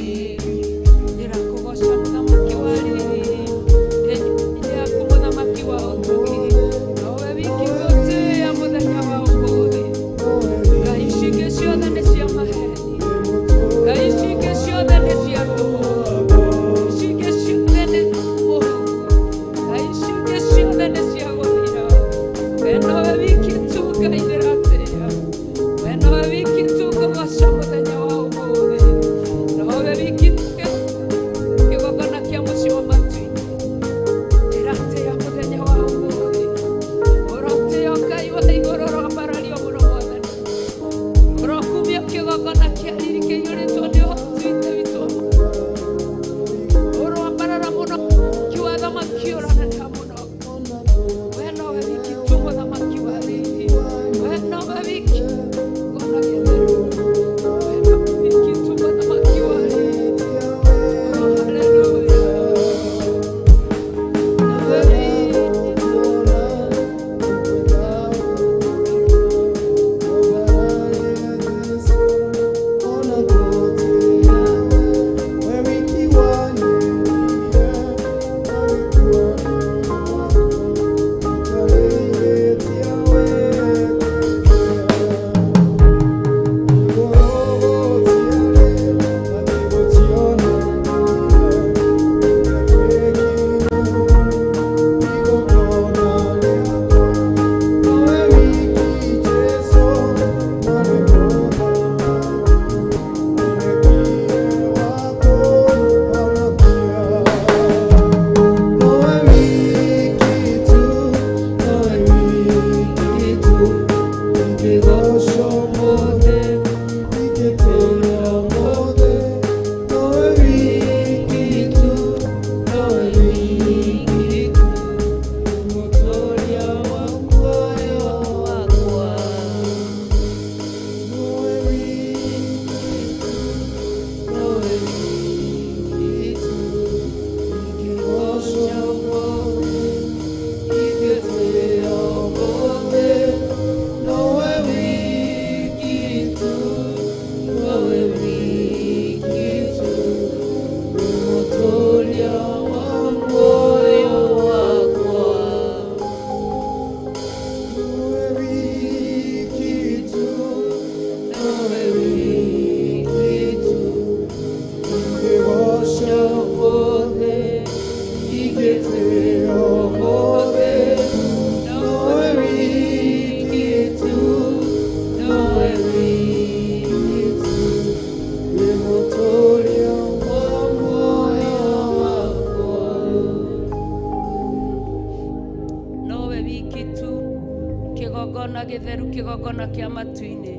Gĩtheru, kĩgongona kĩa matu-inĩ,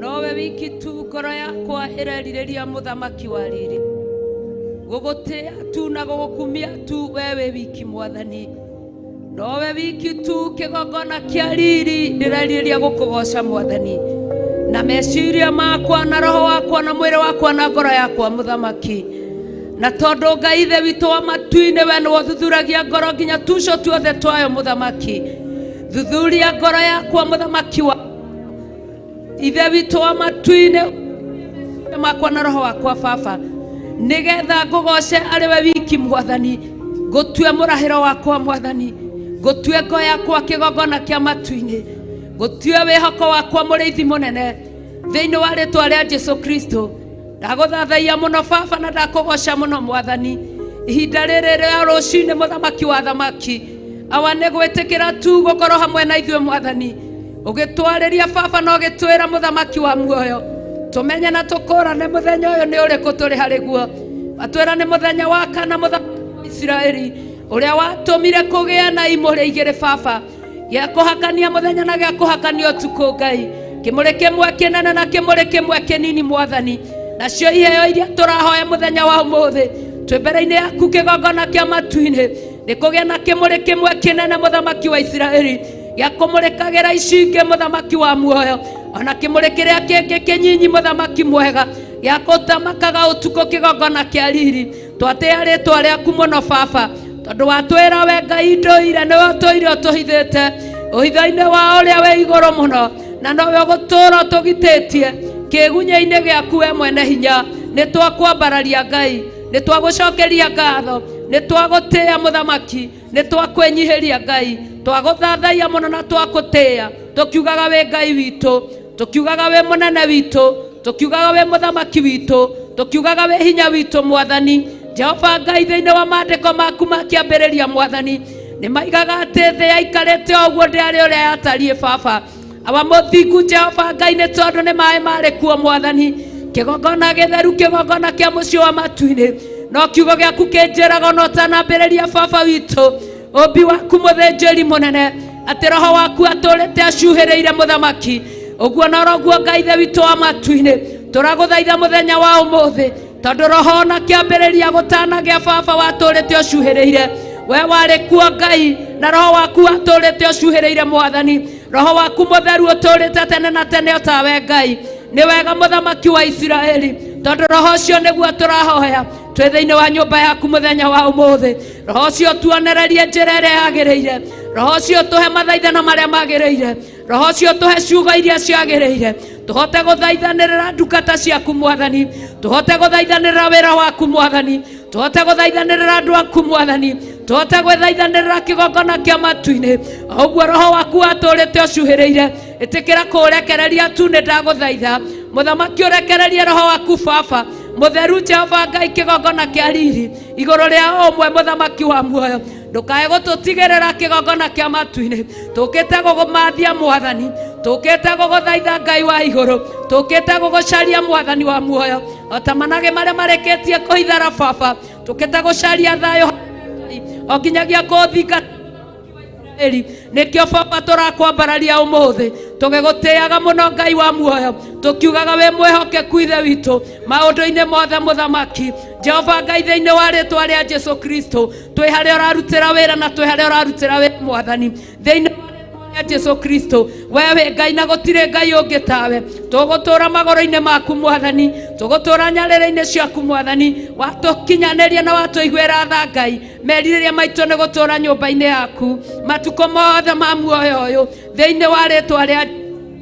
nowe wiki tu ngoro yakwa ĩrerirĩria, mũthamaki wa riri, gũgũtĩa tu na gũgũkumia tu, we wĩ wiki mwathani, nowe wiki tu kĩgongona kĩa riri, ndĩrerirĩria gũkũgoca mwathani na meciria makwa na roho wakwa na mwĩrĩ wakwa na ngoro yakwa, mũthamaki. Na tondũ Ngai ithe witũ wa matu-inĩ, we nĩwe ũthuthuragia ngoro nginya tuco tuothe twayo, mũthamaki, thuthuria ngoro yakwa, mũthamaki wa ithe witũ wa matu-inĩ makwa na roho wakwa, baba, nigetha ngũgoce arĩ we wiki mwathani, ngũtue mũrahĩro wakwa mwathani, ngũtue ngo yakwa kĩgongona kĩa matu-inĩ, ngũtue wĩhoko wakwa, mũrĩithi mũnene, thĩinĩ wa rĩtwa rĩa Jesu Kristo. Ndagũthathaiya mũno baba na ndakũgoca mũno mwathani ihinda rĩrĩ rĩa rũcinĩ, mũthamaki wa thamaki. Awa, nĩ gwĩtĩkĩra tu gũkorwo hamwe na ithuĩ mwathani, ũgĩtwarĩria baba na ũgĩtwĩra, mũthamaki wa muoyo, tũmenye na tũkũrane mũthenya ũyũ nĩ ũrĩkũ tũrĩ harĩ guo. Atwĩra nĩ mũthenya wa kana, mũthamaki wa Isiraeli, ũrĩa watũmire kũgĩe na imũrĩ igĩrĩ baba, gĩa kũhakania mũthenya na gĩa kũhakania ũtukũ, Ngai, kĩmũrĩ kĩmwe kĩnene na kĩmũrĩ kĩmwe kĩnini mwathani. Nacio iheo iria tũrahoya mũthenya wa ũmũthĩ twĩ mbere-inĩ yaku kĩgongona kĩa matu-inĩ nĩ kũgĩa na kĩmũrĩ kĩmwe kĩnene, mũthamaki wa Isiraeli, gĩa kũmũrĩkagĩra icingĩ, mũthamaki wa muoyo, ona kĩmũrĩ kĩrĩa kĩngĩ kĩnyinyi, mũthamaki mwega, gĩa kũthamakaga ũtukũ, kĩgongona kĩa riri. Twatĩa rĩtwa rĩaku mũno baba, tondũ watwĩra we Ngai ndũire nĩwe ũtũire ũtũhithĩte ũhitho-inĩ wa ũrĩa wĩ igũrũ mũno, na nowe ũgũtũũra ũtũgitĩtie kĩgunyĩ-inĩ gĩaku we mwene hinya. Nĩ twakwambararia Ngai, nĩ twagũcokeria ngatho, nĩ twagũtĩĩa mũthamaki, nĩ twakwĩnyihĩria Ngai, twagũthathaiya mũno na twakũtĩĩa, tũkiugaga wĩ Ngai witũ, tũkiugaga wĩ mũnene witũ, tũkiugaga wĩ mũthamaki witũ, tũkiugaga wĩ hinya witũ mwathani Jehova Ngai. Thĩinĩ wa maandĩko maku ma kĩambĩrĩria mwathani, nĩ maigaga atĩ thĩ yaikarĩte o ũguo ndĩarĩ ũrĩa yatariĩ baba. Awa mũthingu Jehova Ngai, nĩ tondũ nĩ maĩ marĩ kuo mwathani, kĩgongona gĩtheru, kĩgongona kĩa mũciĩ wa matu-inĩ. No kiugo gĩaku kĩnjĩraga ona ũtanambĩrĩria baba witũ ũmbi waku, mũthĩnjĩri mũnene, atĩ roho waku atũrĩte acuhĩrĩire mũthamaki. Ũguo noroguo Ngai ithe witũ wa matu-inĩ, tũragũthaitha mũthenya wa ũmũthĩ, tondũ roho ona kĩambĩrĩria gũtanagĩa baba watũrĩte ũcuhĩrĩire, we warĩ kuo Ngai, na roho waku watũrĩte ũcuhĩrĩire mwathani. Roho waku mũtheru ũtũrĩte tene na tene otawe Ngai. Nĩ wega mũthamaki wa Isiraeli, tondũ roho ũcio nĩguo tũrahoya twĩ thĩinĩ wa nyũmba yaku mũthenya wa ũmũthĩ. Roho ũcio tuonererie njĩra ĩrĩa yagĩrĩire, roho ũcio tũhe mathaithana marĩa magĩrĩire, roho ũcio tũhe ciugo iria ciagĩrĩire, tũhote gũthaithanĩrĩra ndungata ciaku mwathani, tũhote gũthaithanĩrĩra wĩra waku mwathani, tũhote gũthaithanĩrĩra andũ aku mwathani, tũhote gwĩthaithanĩrĩra kĩgongona kĩa matu-inĩ o ũguo roho waku watũrĩte ũcuhĩrĩire. Ĩtĩkĩra kũũrekereria tu, nĩ ndagũthaitha mũthamaki, ũrekererie roho waku baba mũtheru Jehova Ngai, kĩgongona kĩa riri, igũrũ rĩa o ũmwe, mũthamaki wa muoyo. Ndũkae gũtũtigĩrĩra kĩgongona kĩa matu-inĩ. Tũkĩte gũgũmathia mwathani, tũkĩte gũgũthaitha Ngai wa igũrũ, tũkĩte gũgũcaria mwathani wa muoyo, o ta managĩ marĩa marĩkĩtie kũhithara baba. Tũkĩte gũcaria thayũ o nginyagia kũthingata Isiraeli. Nĩkĩo baba tũrakwambararia ũmũthĩ, tũgĩgũtĩaga mũno Ngai wa muoyo, tũkiugaga wĩ mwĩhokeku ithe witũ maũndũ-inĩ mothe, mũthamaki Jehova Ngai. Thĩinĩ wa rĩtwa rĩa Jesu Kristo, twĩ harĩa ũrarutĩra wĩra na twĩ harĩa ũrarutĩra wĩra mwathani, thĩinĩ wa rĩtwa rĩa Jesu Kristo, we wĩ Ngai na gũtirĩ Ngai ũngĩ tawe. Tũgũtũra magũrũ-inĩ maku mwathani, tũgũtũra nyarĩrĩ-inĩ ciaku mwathani. Watũkinyanĩria na watũiguĩra tha Ngai, merirĩria maitũ nĩ gũtũra nyũmba-inĩ yaku matukũ mothe ma muoyo ũyũ. Thĩinĩ wa rĩtwa rĩa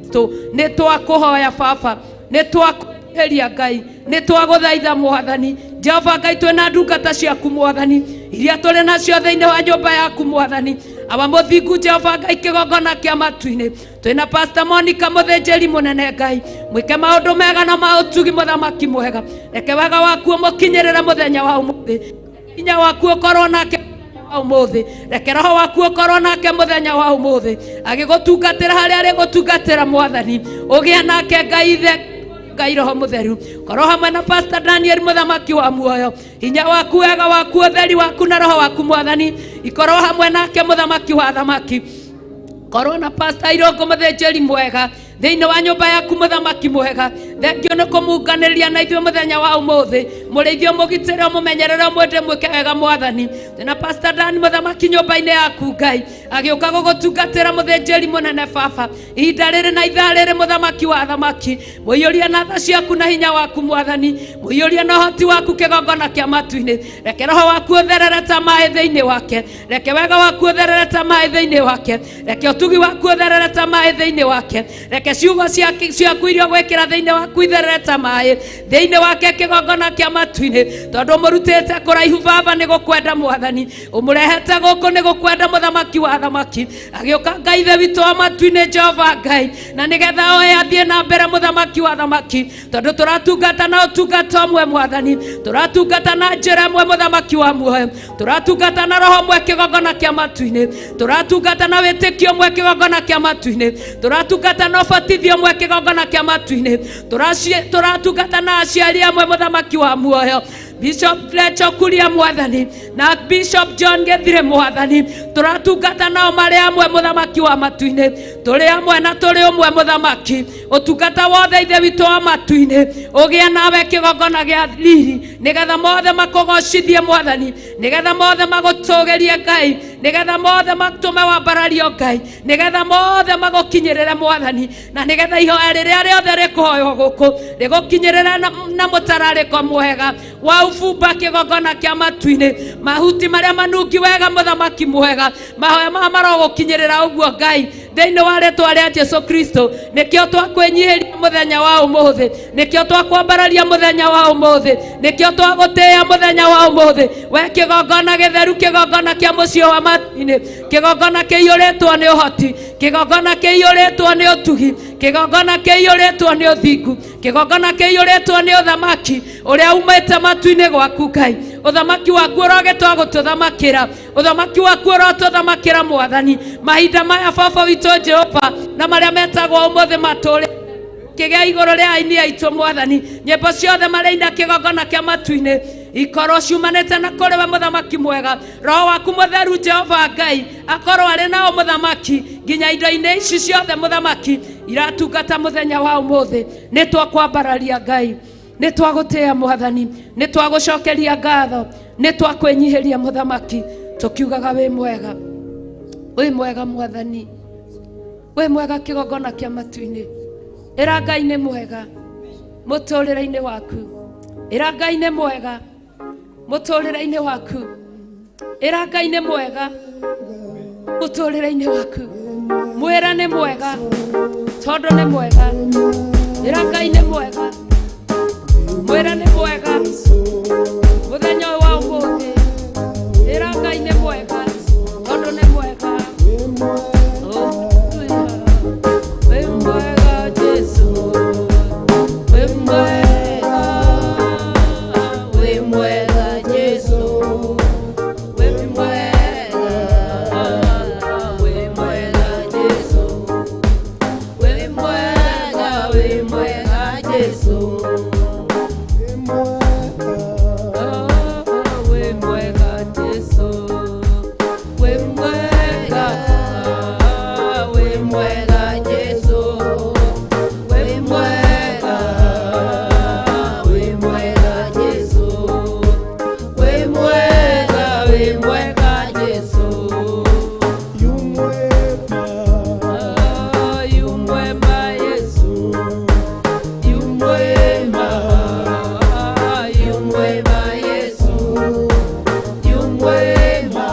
Kristo, nĩ twakũhoya baba, nĩ twakũhĩria Ngai, nĩ twagũthaitha mwathani Jehova Ngai. Twĩna ndungata ciaku mwathani, iria tũrĩ nacio thĩinĩ wa nyũmba yaku mwathani. Awa mũthingu Jehova Ngai, kĩgongona kĩa matu-inĩ, twĩna Pastor Monica, mũthĩnjĩri mũnene Ngai, mwĩke maũndũ mega na ma ũtugi, mũthamaki mwega. Reke wega waku ũmũkinyĩrĩre mũthenya wa ũmũthĩ, hinya waku ũkorwo nake wa ũmũthĩ, reke roho waku ũkorwo nake mũthenya wa ũmũthĩ agĩgũtungatĩra harĩa arĩgũtungatĩra mwathani. Ũgĩe nake Ngai ithe, Ngai roho mũtheru, korwo hamwe na Pastor Daniel, mũthamaki wa muoyo. Hinya waku, wega waku, ũtheri waku na roho waku mwathani ikorwo hamwe nake, mũthamaki wa thamaki. Korwo na Pastor Irongo mũthĩnjĩri mwega thĩinĩ wa nyũmba yaku mũthamaki mwega. Thengio nĩ kũmunganĩria na ithuĩ mũthenya wa ũmũthĩ. Mũrĩithio mũgitĩre mũmenyerere mwende mwĩke wega mwathani. Na Pastor Dan mũthamaki nyũmba-inĩ yaku Ngai agĩũka gũgũtungatĩra mũthĩnjĩri mũnene baba ihinda rĩrĩ na ithaa rĩrĩ mũthamaki wa athamaki mũiyũrie na tha ciaku na hinya waku mwathani mũiyũrie na ũhoti waku kĩgongona kĩa matu-inĩ. Reke roho waku ũtherere ta maĩ thĩinĩ wake, reke wega waku ũtherere ta maĩ thĩinĩ wake, reke ũtugi waku ũtherere ta maĩ thĩinĩ wake, reke ciugo ciaku iria ũgwĩkĩra thĩinĩ waku itherere ta maĩ thĩinĩ wake kĩgongona kĩa matu-inĩ. Tondũ ũmũrutĩte kũraihu baba nĩ gũkwenda mwathani, ũmũrehete gũkũ nĩ gũkwenda mũthamaki wa athamaki. Agĩũka Ngai ithe witũ wa matu-inĩ Jehova Ngai, na nĩgetha oe athiĩ na mbere mũthamaki wa athamaki, tondũ tũratungata na ũtungata ũmwe mwathani, tũratungata na njĩra ĩmwe mũthamaki wa muoyo, tũratungata na roho ũmwe kĩgongona kĩa matu-inĩ, tũratungata na wĩtĩkio ũmwe kĩgongona kĩa matu-inĩ, tũratungata na ũbatithio ũmwe kĩgongona kĩa matu-inĩ, tũratungata na aciari amwe mũthamaki wa muoyo, Bishop Fletcher Kuria mwathani na Bishop John Gethire mwathani, tũratungata nao marĩ amwe mũthamaki wa matu-inĩ, tũrĩ amwe na tũrĩ ũmwe mũthamaki. Ũtungata wothe ithe witũ wa matu-inĩ ũgĩe nawe kĩgongona gĩa riri, nĩgetha mothe makũgocithie mwathani, nĩgetha mothe magũtũgĩrie Ngai, nĩgetha mothe matũme wambarario Ngai, nĩgetha mothe magũkinyĩrĩre mwathani, na nĩgetha ihoya rĩrĩa rĩothe rĩkũhoywo gũkũ rĩgũkinyĩrĩre na mũtararĩko mwega wa ubumba kĩgongona kĩa matu-inĩ, mahuti marĩa manungi wega mũthamaki mwega. Mahoya maya marogũkinyĩrĩra ũguo Ngai thĩinĩ wa rĩtwa rĩa Jesu Kristo. Nĩkĩo twakwĩnyihĩria mũthenya wa ũmũthĩ, nĩkĩo twakwambararia mũthenya wa ũmũthĩ, nĩkĩo twagũtĩĩa mũthenya wa ũmũthĩ. We kĩgongona gĩtheru, kĩgongona kĩa mũciĩ wa matu-inĩ, kĩgongona kĩiyũrĩtwo nĩ ũhoti, kĩgongona kĩiyũrĩtwo nĩ ũtugi, kĩgongona kĩiyũrĩtwo nĩ ũthingu, kĩgongona kĩiyũrĩtwo nĩ ũthamaki ũrĩa umĩte matu-inĩ gwaku Ngai. Ũthamaki waku ũrogĩtwa gũtũthamakĩra, ũthamaki waku ũrotũthamakĩra mwathani mahinda maya baba witũ Jehova, na marĩa metagwo ũmũthĩ matũrĩ kĩgĩa igũrũ rĩa aini aitũ mwathani. Nyĩmbo ciothe marĩina kĩgongona kĩa matu-inĩ ikorwo ciumanĩte na kũrĩ we mũthamaki mwega. Roho waku mũtheru Jehova Ngai akorwo arĩ nao mũthamaki nginya indo-inĩ ici ciothe mũthamaki iratungata mũthenya wa ũmũthĩ. Nĩ twakwambararia Ngai, nĩ twagũtĩĩa mwathani, nĩ twagũcokeria ngatho, nĩ twakwĩnyihĩria mũthamaki, tũkiugaga wĩ mwega, wĩ mwega mwathani, wĩ mwega kĩgongona kĩa matu-inĩ. Ĩra Ngai nĩ mwega mũtũrĩre-inĩ waku, ĩra Ngai nĩ mwega mũtũrĩre-inĩ waku, ĩra Ngai nĩ mwega mũtũrĩre-inĩ waku, mwĩre nĩ mwega tondũ nĩ mwega. Ĩra Ngai nĩ mwega, mwĩre nĩ mwega mũthenya ũyũ wa ũmũthĩ. Ĩra Ngai nĩ mwega tondũ nĩ mwega. Wĩ mwega Jesu, wĩ mwega, wĩ mwega Jesu, wĩ mwega, wĩ mwega Jesu, wĩ mwega, wĩ mwega Jesu, wĩ mwega Jesu, wĩ mwega, wĩ mwega Jesu, wĩ mwega, wĩ mwega Jesu, wĩ mwega, wĩ mwega Jesu. Yu mwema Yesu, yu mwema, yu mwema Yesu, yu mwema,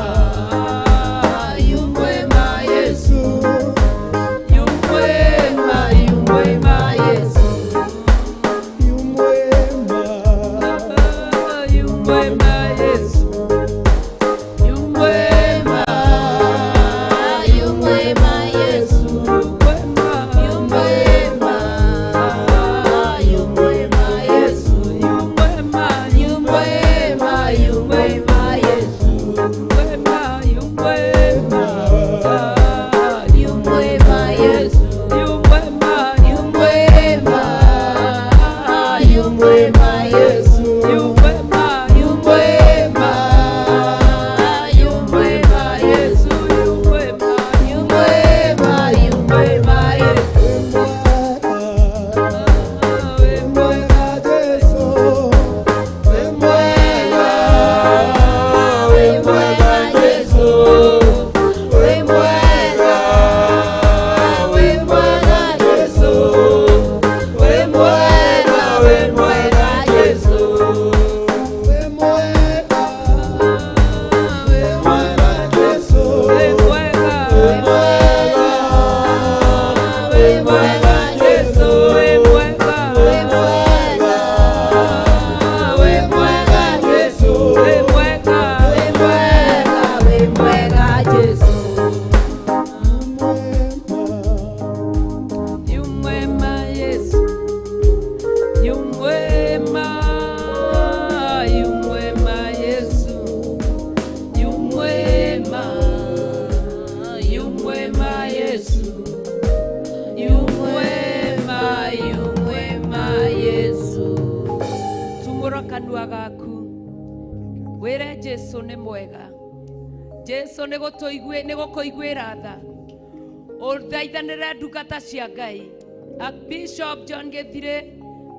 yu mwema Yesu, yu mwema, yu mwema Yesu, yu mwema Yesu, yu mwema, yu mwema Yesu, yu mwema, yu mwema Yesu, yu mwema, yu mwema, yu mwema Yesu, mwema, yu mwema, yu mwema Yesu, yu mwema, yu mwema, yu mwema Yesu, yu mwema, yu mwema, Wĩre Jesu nĩ mwega. Jesu nĩ gũkũiguĩra tha. Ũthaithanĩre ndungata cia Ngai. Bishop John Githire,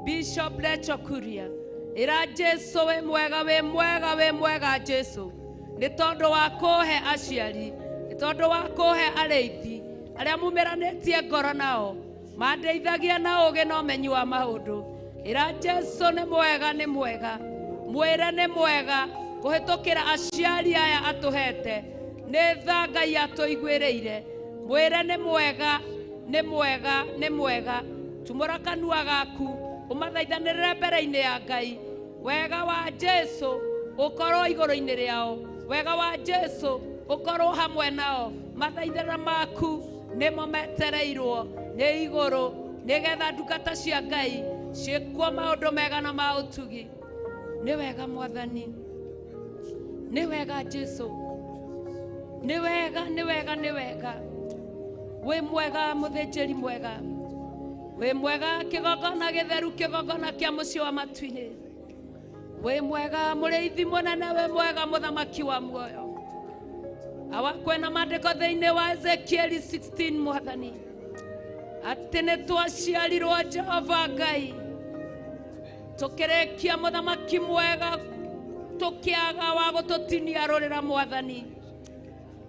Bishop Lecho Kuria. Ĩra Jesu wĩ mwega, wĩ mwega, wĩ mwega Jesu. Nĩ tondũ wa kũhe aciari, nĩ tondũ wa kũhe arĩithi arĩa mumĩranĩtie ngoro nao, mandeithagia na ũũgĩ na ũmenyi wa maũndũ. Ĩra Jesu nĩ mwega, nĩ mwega. Mwĩre nĩ mwega kũhĩtũkĩra aciari aya atũhete. Nĩ tha Ngai atũiguĩrĩire. Mwĩre nĩ mwega, nĩ mwega, nĩ mwega. Tumũra kanua gaku ũmathaithanĩrĩre mbere-inĩ ya Ngai. Wega wa Jesu ũkorwo igũrũ-inĩ rĩao. Wega wa Jesu ũkorwo hamwe nao. Mathaithana maku nĩmo metereirwo nĩ igũrũ, nĩgetha ndungata cia Ngai ciĩkwo maũndũ mega na ma ũtugi. Nĩ wega Mwathani, nĩ wega Jesu, nĩ wega, nĩ wega, nĩ wega. Wĩ mwega mũthĩnjĩri mwega, wĩ mwega kĩgongona gĩtheru, kĩgongona kĩa mũciĩ wa matu-inĩ. Wĩ mwega mũrĩithi mũnene, wĩ mwega mũthamaki wa muoyo. Awa kwĩna maandĩko thĩinĩ wa Ezekieli 16 Mwathani, atĩ nĩ twaciarirwo Jehova Ngai, tũkĩrĩkia mũthamaki mwega, tũkĩaga wa gũtũtinia rũrĩra Mwathani,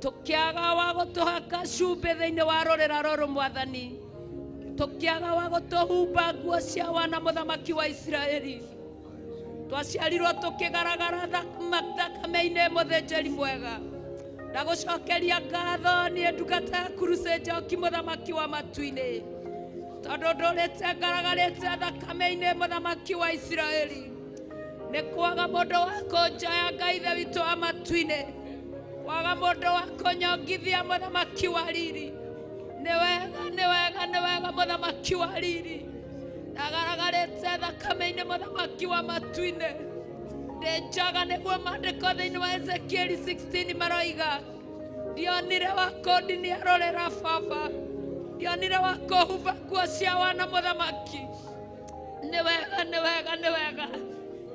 tũkĩaga wa gũtũhaka cumbĩ thĩinĩ wa rũrĩra rũrũ Mwathani, tũkĩaga wa gũtũhumba nguo cia wana mũthamaki wa Isiraeli. Twaciarirwo tũkĩgaragara thakame-inĩ mũthĩnjĩri mwega. Ndagũcokeria ngatho niĩ ndungata yaku Lucy Njoki mũthamaki wa matu-inĩ, tondũ ndũrĩte ngaragarĩte thakame-inĩ mũthamaki wa Isiraeli. Nĩ kwaga mũndũ wa kũnjoya Ngai Ithe witũ wa matu-inĩ, kwaga mũndũ wa kũnyongithia mũthamaki wa riri. Nĩ wega, nĩ wega, nĩ wega mũthamaki wa riri. Ndagaragarĩte thakame-inĩ mũthamaki wa matu-inĩ. Ndĩ njaga nĩguo maandĩko thĩinĩ wa Ezekieli 16 maroiga, ndionire wa kũndinia rũrĩra baba, ndionire wa kũhumba nguo cia wana mũthamaki. Nĩ wega, nĩ wega, nĩ wega.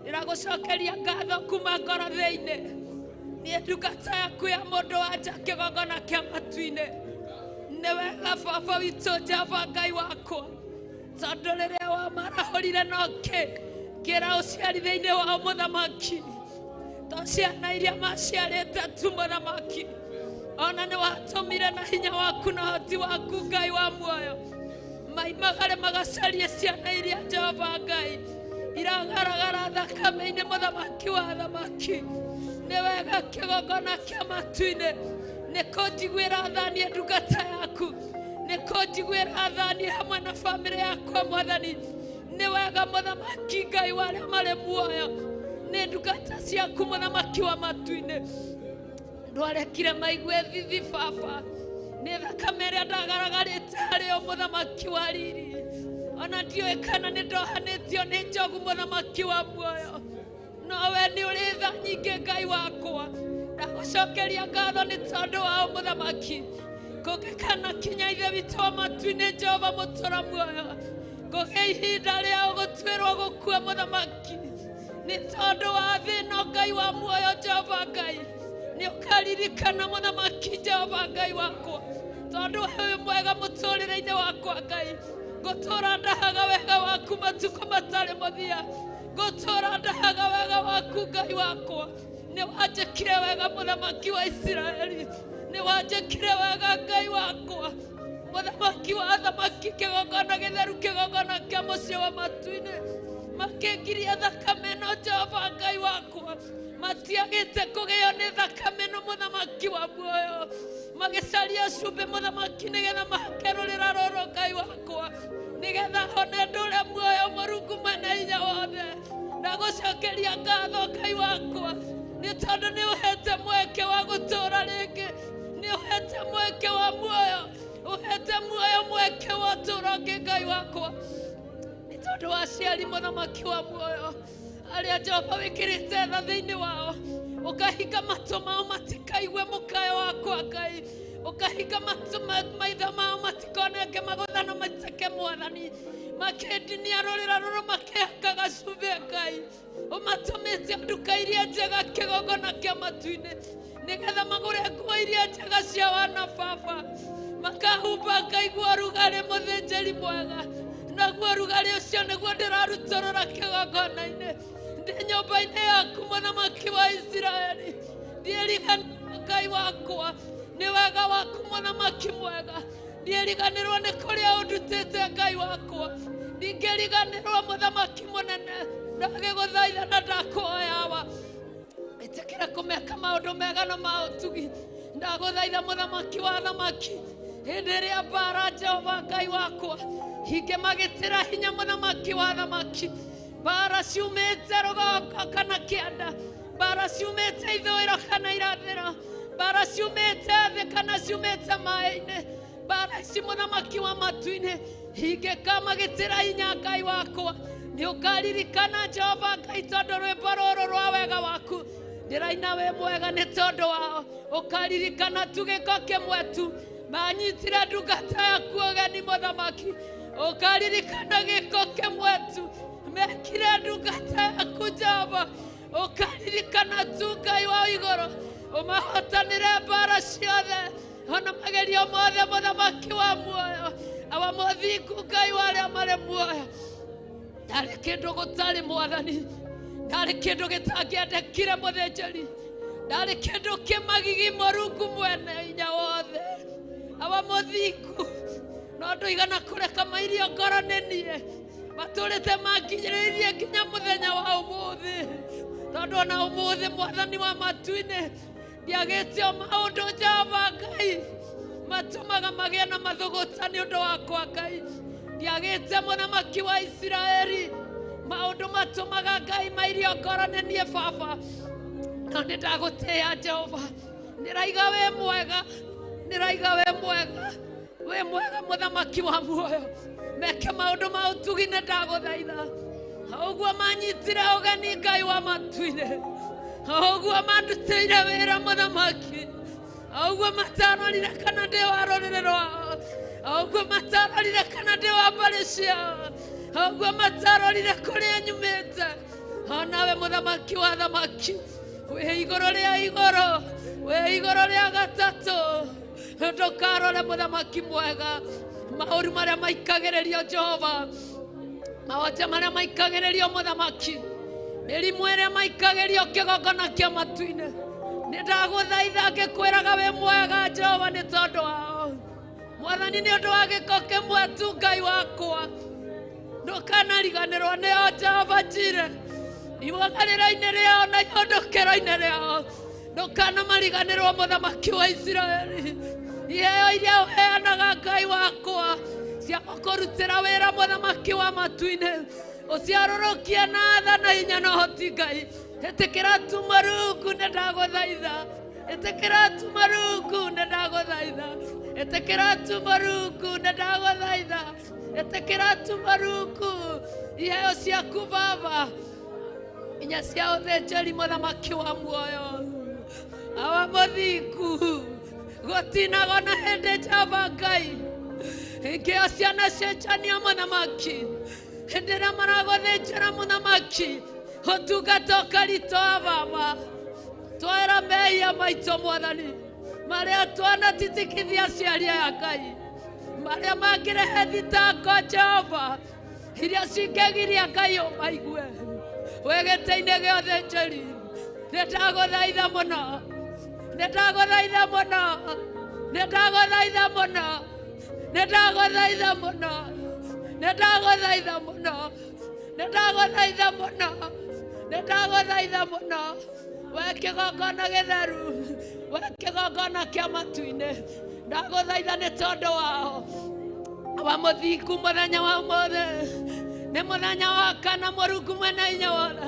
Ndĩragũcokeria ngatho kuma ngoro thĩinĩ. Niĩ ndungata yaku ya mũndũ wa nja kĩgongona kĩa matu-inĩ. Nĩ wega baba witũ Jehova Ngai wakwa, tondũ rĩrĩa wamarahũrire no kĩra ũciari thĩinĩ wao mũthamaki, to ciana iria maciarĩte tu mũthamaki, ona nĩ watũmire na hinya waku na ũhoti waku Ngai wa muoyo, maimagare magacarie ciana iria Jehova Ngai iragaragara thakame-inĩ mũthamaki wa athamaki. Nĩ wega kĩgongona kĩa matu-inĩ, nĩ kũnjiguĩra tha niĩ ndungata yaku, nĩ kũnjiguĩra tha niĩ hamwe na bamĩrĩ yakwa Mwathani. Nĩ wega mũthamaki Ngai wa arĩa marĩ muoyo, nĩ ndungata ciaku mũthamaki wa matu-inĩ. Ndwarekire maigue thithi baba, nĩ thakame ĩrĩa ndagaragarĩte harĩ o mũthamaki wa riri. Ona ndiũĩ kana nĩ ndohanĩtio nĩ njogu mũthamaki wa muoyo, no we nĩ ũrĩ tha nyingĩ Ngai wakwa. Ndagũcokeria ngatho nĩ tondũ wao mũthamaki. Kũngĩkana kinya Ithe witũ wa matu-inĩ Jehova mũtũra muoyo, kũgĩa ihinda rĩao gũtuĩrwo gũkua mũthamaki, nĩ tondũ wa thĩna Ngai wa muoyo Jehova Ngai, nĩ ũkaririkana mũthamaki Jehova Ngai wakwa, tondũ wĩ mwega mũtũrĩre-inĩ wakwa Ngai. Ngũtũra ndahaga wega waku matukũ matarĩ mũthia, ngũtũra ndahaga wega waku Ngai wakwa. Nĩ wanjĩkire wega mũthamaki wa Isiraeli, nĩ wanjĩkire wega Ngai wakwa, mũthamaki wa athamaki, kĩgongona gĩtheru, kĩgongona kĩa mũciĩ wa matu-inĩ. Makĩngiria thakame no Jehova Ngai wakwa, matiagĩte kũgĩo nĩ thakame no mũthamaki wa muoyo. Magĩcaria cumbĩ mũthamaki nĩgetha mahake rũrĩra rũrũ Ngai wakwa, nĩgetha hone ndũre muoyo Mũrungu mwene hinya wothe. Ndagũcokeria ngatho Ngai wakwa, nĩ tondũ nĩ ũhete mweke wa gũtũũra rĩngĩ, nĩ ũhete mweke wa muoyo, ũhete muoyo mweke wa ũtũũro ũngĩ Ngai wakwa. Nĩ tondũ wa aciari mũthamaki wa muoyo arĩa Jehova wĩkĩrĩte tha thĩinĩ wao, ũkahinga matũ mao matikaigue mũkayo wakwa Ngai, ũkahinga matũ maitho mao matikonenge magũthano maitĩke Mwathani, makĩndinia rũrĩra rũrũ makĩhakaga cumbĩ Ngai. Ũmatũmĩte nduka iria njega kĩgongona kĩa matu-inĩ nĩgetha magũre nguo iria njega cia wana baba makahumba ngaigua rugarĩ mũthĩnjĩri mwega naguo rugarĩ ũcio nĩguo ndĩrarutũrũra kĩgongona-inĩ ndĩ nyũmba-inĩ yaku mũthamaki wa Isiraeli ndiĩriganĩrwo Ngai wakwa nĩ wega waku mũthamaki mwega ndiĩriganĩrwo nĩ kũrĩa ũndutĩte Ngai wakwa ndingĩriganĩrwo mũthamaki mũnene ndagĩgũthaitha na ndakũhoyawa ĩtĩkĩra kũmeka maũndũ mega na ma ũtugi ndagũthaitha mũthamaki wa thamaki hĩndĩ ĩrĩa mbara Jehova Ngai wakwa ingĩmagĩtĩra hinya mũthamaki wa thamaki mbara ciumĩte rũgongo kana kĩanda mbara ciumĩte ithũĩro kana irathĩro mbara ciumĩte thĩ kana ciumĩte maĩ-inĩ mbara ici mũthamaki wa matu-inĩ ingĩkamagĩtĩra hinya Ngai wakwa nĩ ũkaririkana Jehova Ngai tondũ rwĩmbo rũrũ rwa wega waku ndĩraina wĩ mwega nĩ tondũ wao ũkaririkana tu gĩko kĩmwe tu manyitire ndungata yaku ũgeni mũthamaki ũkaririkana gĩko kĩmwe tu mekire ndungata yaku Jehova ũkaririkana tu Ngai wa igũrũ ũmahotanĩre mbara ciothe ona magerio mothe mũthamaki wa muoyo awa mũthingu Ngai wa arĩa marĩ muoyo ndarĩ kĩndũ gũtarĩ mwathani ndarĩ kĩndũ gĩtangĩendekire mũthĩnjĩri ndarĩ kĩndũ kĩmagigi mũrungu mwene hinya wothe awa mũthingu no ndũigana kũreka mairio ngoro nĩ niĩ matũrĩte manginyĩrĩirie nginya mũthenya wa ũmũthĩ tondũ ona ũmũthĩ mwathani wa matu-inĩ ndiagĩte o maũndũ Jehova Ngai matũmaga magĩe na mathũgũta nĩ ũndũ wakwa Ngai ndiagĩte mũthamaki wa Isiraeli maũndũ matũmaga Ngai mairio ngoro nĩ niĩ baba no nĩ ndagũtĩĩa Jehova ndĩraiga wĩ mwega ndĩraiga wĩ mwega wĩ mwega mũthamaki wa muoyo meke maũndũ ma ũtugi nĩ ndagũthaitha ũguo manyitire ũgeni Ngai wa matu-inĩ ũguo mandutĩire wĩra mũthamaki ũguo matarorire kana ndĩ wa rũrĩrĩ rwao ũguo matarorire kana ndĩ wa mbarĩ ciao ũguo matarorire kũrĩa nyumĩte onawe mũthamaki wa thamaki wĩ igũrũ rĩa igũrũ wĩ igũrũ rĩa gatatũ ndũkarore mũthamaki mwega maũru marĩa maikagĩrĩrio Jehova mawanja marĩa maikagĩrĩrio mũthamaki mĩrimũ ĩrĩa maikagĩrio kĩgongona kĩa matu-inĩ nĩ ndagũthaitha ngĩkwĩraga wĩ mwega Jehova nĩ tondũ wao mwathani nĩ ũndũ wa gĩko kĩmwe tu Ngai wakwa ndũkanariganĩrwo nĩo Jehova Jire iwagarĩra-inĩ rĩao na ihũndũkĩro-inĩ rĩao ndũkanamariganĩrwo mũthamaki wa Isiraeli iheo iria ũheanaga Ngai wakwa cia gũkũrutĩra wĩra mũthamaki wa matu-inĩ ũciarũrũkie na tha na hinya na ũhoti Ngai ĩtĩkĩra tu marungu nĩ ndagũthaitha ĩtĩkĩra tu marungu nĩ ndagũthaitha ĩtĩkĩra tu marungu nĩ ndagũthaitha ĩtĩkĩra tu marungu iheo ciaku baba inya cia ũthĩnjĩri mũthamaki wa muoyo awa mũthingu gũtinagwo na hĩndĩ Jehova Ngai ingĩo ciana cienjanio mũthamaki hĩndĩ ĩrĩa maragũthĩnjĩra mũthamaki ũtungata ũkaritoa baba twera mehia maitũ mwathani marĩa twanatitikithia aciari aya Ngai marĩa mangĩrehe thitango Jehova iria cingĩgiria Ngai ũmaigue wĩ gĩtĩ-inĩ gĩa ũthĩnjĩri nĩ ndagũthaitha mũno nĩ ndagũthaitha mũno nĩ ndagũthaitha mũno nĩ ndagũthaitha mũno nĩ ndagũthaitha mũno nĩ ndagũthaitha mũno nĩ ndagũthaitha mũno we kĩgongona gĩtheru we kĩgongona kĩa matu-inĩ ndagũthaitha nĩ tondũ wao wa mũthingu mũthenya wa ũmũthĩ nĩ mũthenya wa kana mũrungu mwene hinya wothe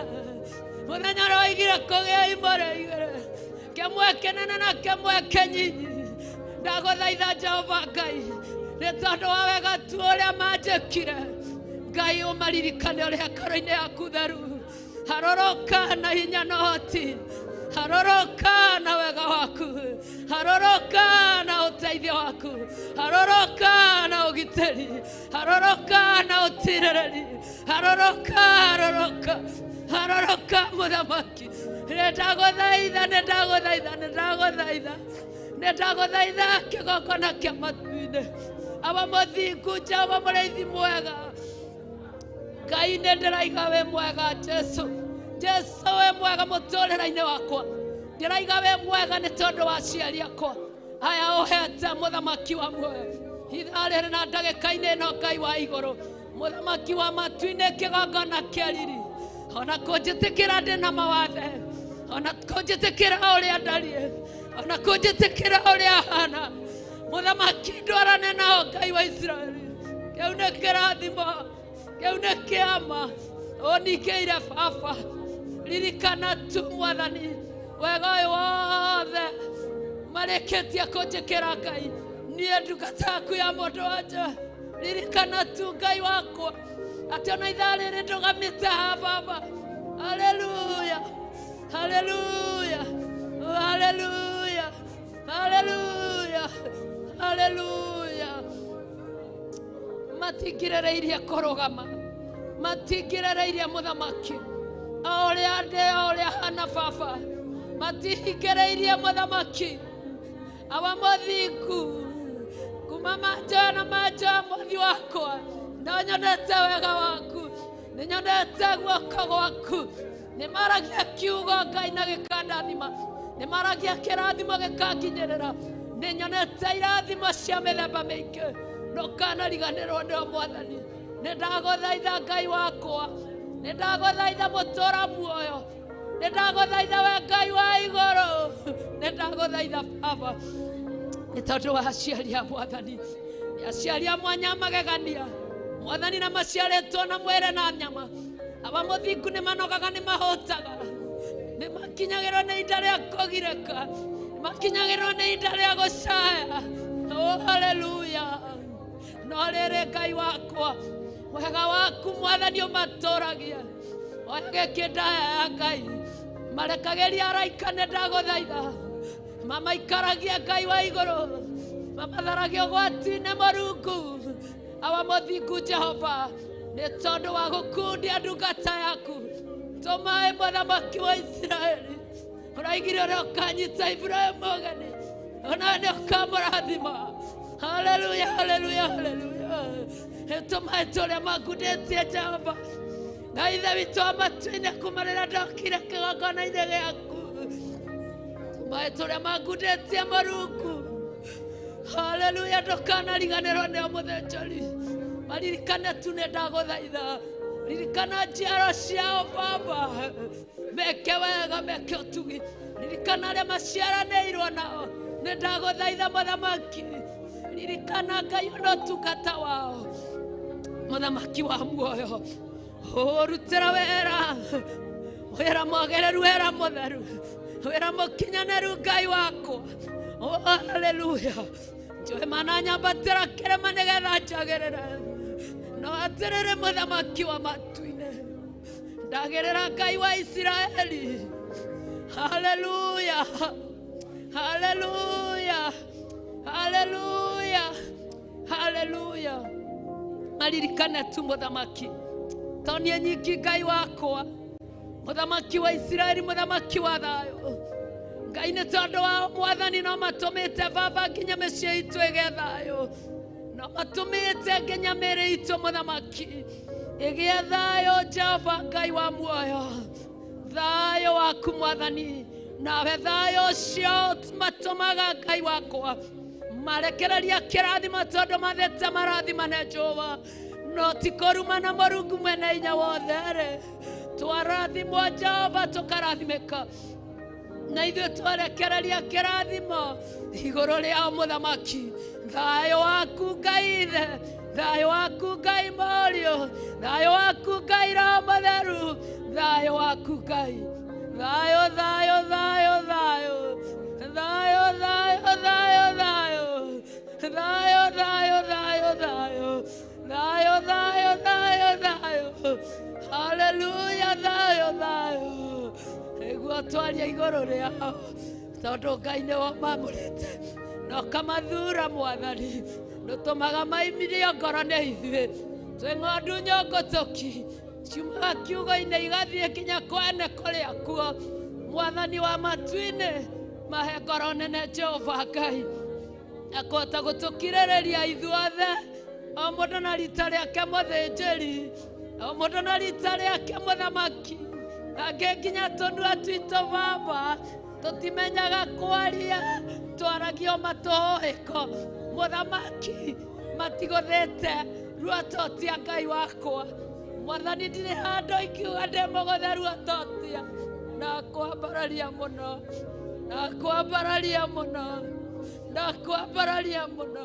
mũthenya ũrĩa waigire kũgĩa imũrĩ igĩrĩ kĩmwe kĩnene na kĩmwe kĩnyinyi ndagũthaitha Jehova Ngai nĩ tondũ wa wega tu ũrĩa manjĩkire Ngai ũmaririkane ũrĩ hekarũ-inĩ yaku theru haroroka na hinya na ũhoti haroroka na wega waku haroroka na ũteithio waku haroroka na ũgitĩri haroroka na ũtirĩrĩri haroroka haroroka Haroroka mũthamaki. Nĩndagũthaitha, nĩndagũthaitha, nĩndagũthaitha. Nĩndagũthaitha kĩgongona kĩa matu-inĩ. Awa mũthingu, Jehova mũrĩithi mwega. Ngai nĩ ndĩraiga wĩ mwega Jesu. Jesu wĩ mwega mũtũrĩre-inĩ wakwa. Ndĩraiga wĩ mwega nĩ tondũ wa aciari akwa. Aya ũhete mũthamaki wa muoyo. Ithaa rĩrĩ na ndagĩka-inĩ ĩno Ngai wa igũrũ. Mũthamaki wa matu-inĩ kĩgongona kĩa riri. Ona kũnjĩtĩkĩra ndĩna mawathe. Ona kũnjĩtĩkĩra ũrĩa ndariĩ. Ona kũnjĩtĩkĩra ũrĩa hana. Mũthamaki ndwarane nao Ngai wa Isiraeli. Kĩu nĩ kĩrathimo. Kĩu nĩ kĩama. Ũningĩire baba. Ririkana tu mwathani. Wega ũyũ wothe marĩkĩtie kũnjĩkĩra Ngai. Niĩ ndungata yaku ya mũndũ wa nja. Ririkana tu Ngai wakwa. Atĩ ona ithaa rĩrĩ ndũgamĩte haha baba. Haleluya. Haleluya. Haleluya. Haleluya. Haleluya. Matingĩrereirie kũrũgama. Matingĩrereirie mũthamaki. O ũrĩa ndĩ, o ũrĩa hana baba. Matihingĩrĩirie mũthamaki. Awa mũthingu. Kuma manjoya na manjoya mũthi wakwa. No nyonete wega waku. Nĩ nyonete guoko gwaku. Nĩ maragia kiugo Ngai na gĩkandathima. Nĩ maragia kĩrathimo gĩkanginyĩrĩra. Nĩ nyonete irathimo cia mĩthemba mĩingĩ. Ndũkanariganĩrwo nĩo mwathani. Nĩ ndagũthaitha Ngai wakwa. Nĩ ndagũthaitha mũtũra muoyo. Nĩ ndagũthaitha we Ngai wa igũrũ. Nĩ ndagũthaitha baba. Nĩ tondũ wa aciari a mwathani. Nĩ aciari a mwanya magegania. Mwathani na maciarĩtwo na mwĩrĩ na nyama. Aba mũthingu nĩ manogaga nĩ mahũtaga. Nĩ makinyagĩrwo nĩ ihinda rĩa kũgirĩka. Nĩ makinyagĩrwo nĩ ihinda rĩa gũcaya. Oh, haleluya. No rĩrĩ Ngai wakwa, wega waku mwathani ũmatũragia. Oya gĩkĩ ndaya ya Ngai. Marekagĩria araika nĩ ndagũthaitha. Mamaikaragia Ngai wa igũrũ. Mamatharagia ũgwati-inĩ Mũrungu. Awa mũthingu Jehova, nĩ tondũ wa gũkundia ndungata yaku. Tũmae mũthamaki wa Isiraeli. Ũraigire ũrĩa ũkanyita Iburahĩmu ũgeni. Ona nĩ ũkamũrathima. Haleluya, haleluya, haleluya. Tũmae tũrĩa makundĩtie Jehova. Ngai ithe witũ wa matu-inĩ kuma rĩrĩa ndokire kĩgongona-inĩ gĩaku. Tũmae tũrĩa makundĩtie Mũrungu. Haleluya, ndũkanariganĩrwo nĩo mũthĩnjĩri. Maririkane tu nĩ ndagũthaitha. Ririkana njiaro ciao baba. Meke wega, meke ũtugi. Ririkana arĩa maciaranĩirwo nao. Nĩ ndagũthaitha mũthamaki. Ririkana Ngai ona ũtungata wao. Mũthamaki wa muoyo. Ũrutĩra wĩra. Wĩra mwagĩrĩru, wĩra mũtheru. Wĩra mũkinyanĩru Ngai wakwa. Oh, haleluya. Njũĩ mana nyambatĩra kĩrĩma nĩgetha njagĩrĩre. No atĩrĩrĩ mũthamaki wa matu-inĩ. Ndagĩrĩra Ngai wa Isiraeli. Haleluya. Haleluya. Haleluya. Haleluya. Maririkane tu mũthamaki. To niĩ nyiki Ngai wakwa. Mũthamaki wa Isiraeli, mũthamaki wa thayũ. Ngai nĩ tondũ wa mwathani no matũmĩte baba nginya mĩciĩ itũ ĩgĩe thayũ. No matũmĩte nginya mĩĩrĩ itũ mũthamaki ĩgĩe thayũ. Jehova Ngai wa muoyo, thayũ waku mwathani, nawe thayũ ũcio matũmaga Ngai wakwa marekereria kĩrathimo tondũ mathĩte marathimane Jehova. No ti kũrumana Mũrungu mwene hinya wothe rĩ. Twarathimwo Jehova tũkarathimĩka. Na ithuĩ twarekereria kĩrathimo igũrũ rĩao mũthamaki. Thayũ waku Ngai ithe, thayũ waku Ngai Mũriũ, thayũ waku Ngai Roho Mũtheru, thayũ waku Ngai. Thayũ, thayũ, thayũ, thayũ. Thayũ, thayũ, thayũ, thayũ. Thayũ, thayũ, thayũ, thayũ. Thayũ, thayũ, thayũ, thayũ. Haleluya, thayũ, thayũ. Nĩguo twaria igũrũ rĩao tondũ Ngai nĩwe ũmamũrĩte na ũkamathura mwathani. Ndũtũmaga maimirio ngoro nĩ ithuĩ twĩ ng'ondu nyũngũtũki Ciumaga kiugo-inĩ igathiĩ nginya kwene kũrĩa kuo. Mwathani wa matu-inĩ, mahe ngoro nene Jehova Ngai akũhota gũtũkirĩrĩria ithuothe, o mũndũ na rita rĩake mũthĩnjĩri, o mũndũ na rita rĩake mũthamaki. Angĩ nginya tũnua twitũ Baba tũtimenyaga kwaria, twaragio matũhũhĩko. Mũthamaki matigũthĩte ruototia Ngai wakwa. Mwathani ndirĩ handũ ingiuga ndĩ mũgũthe ruototia, na kwambararia mũno, na kwambararia mũno, na kwambararia mũno,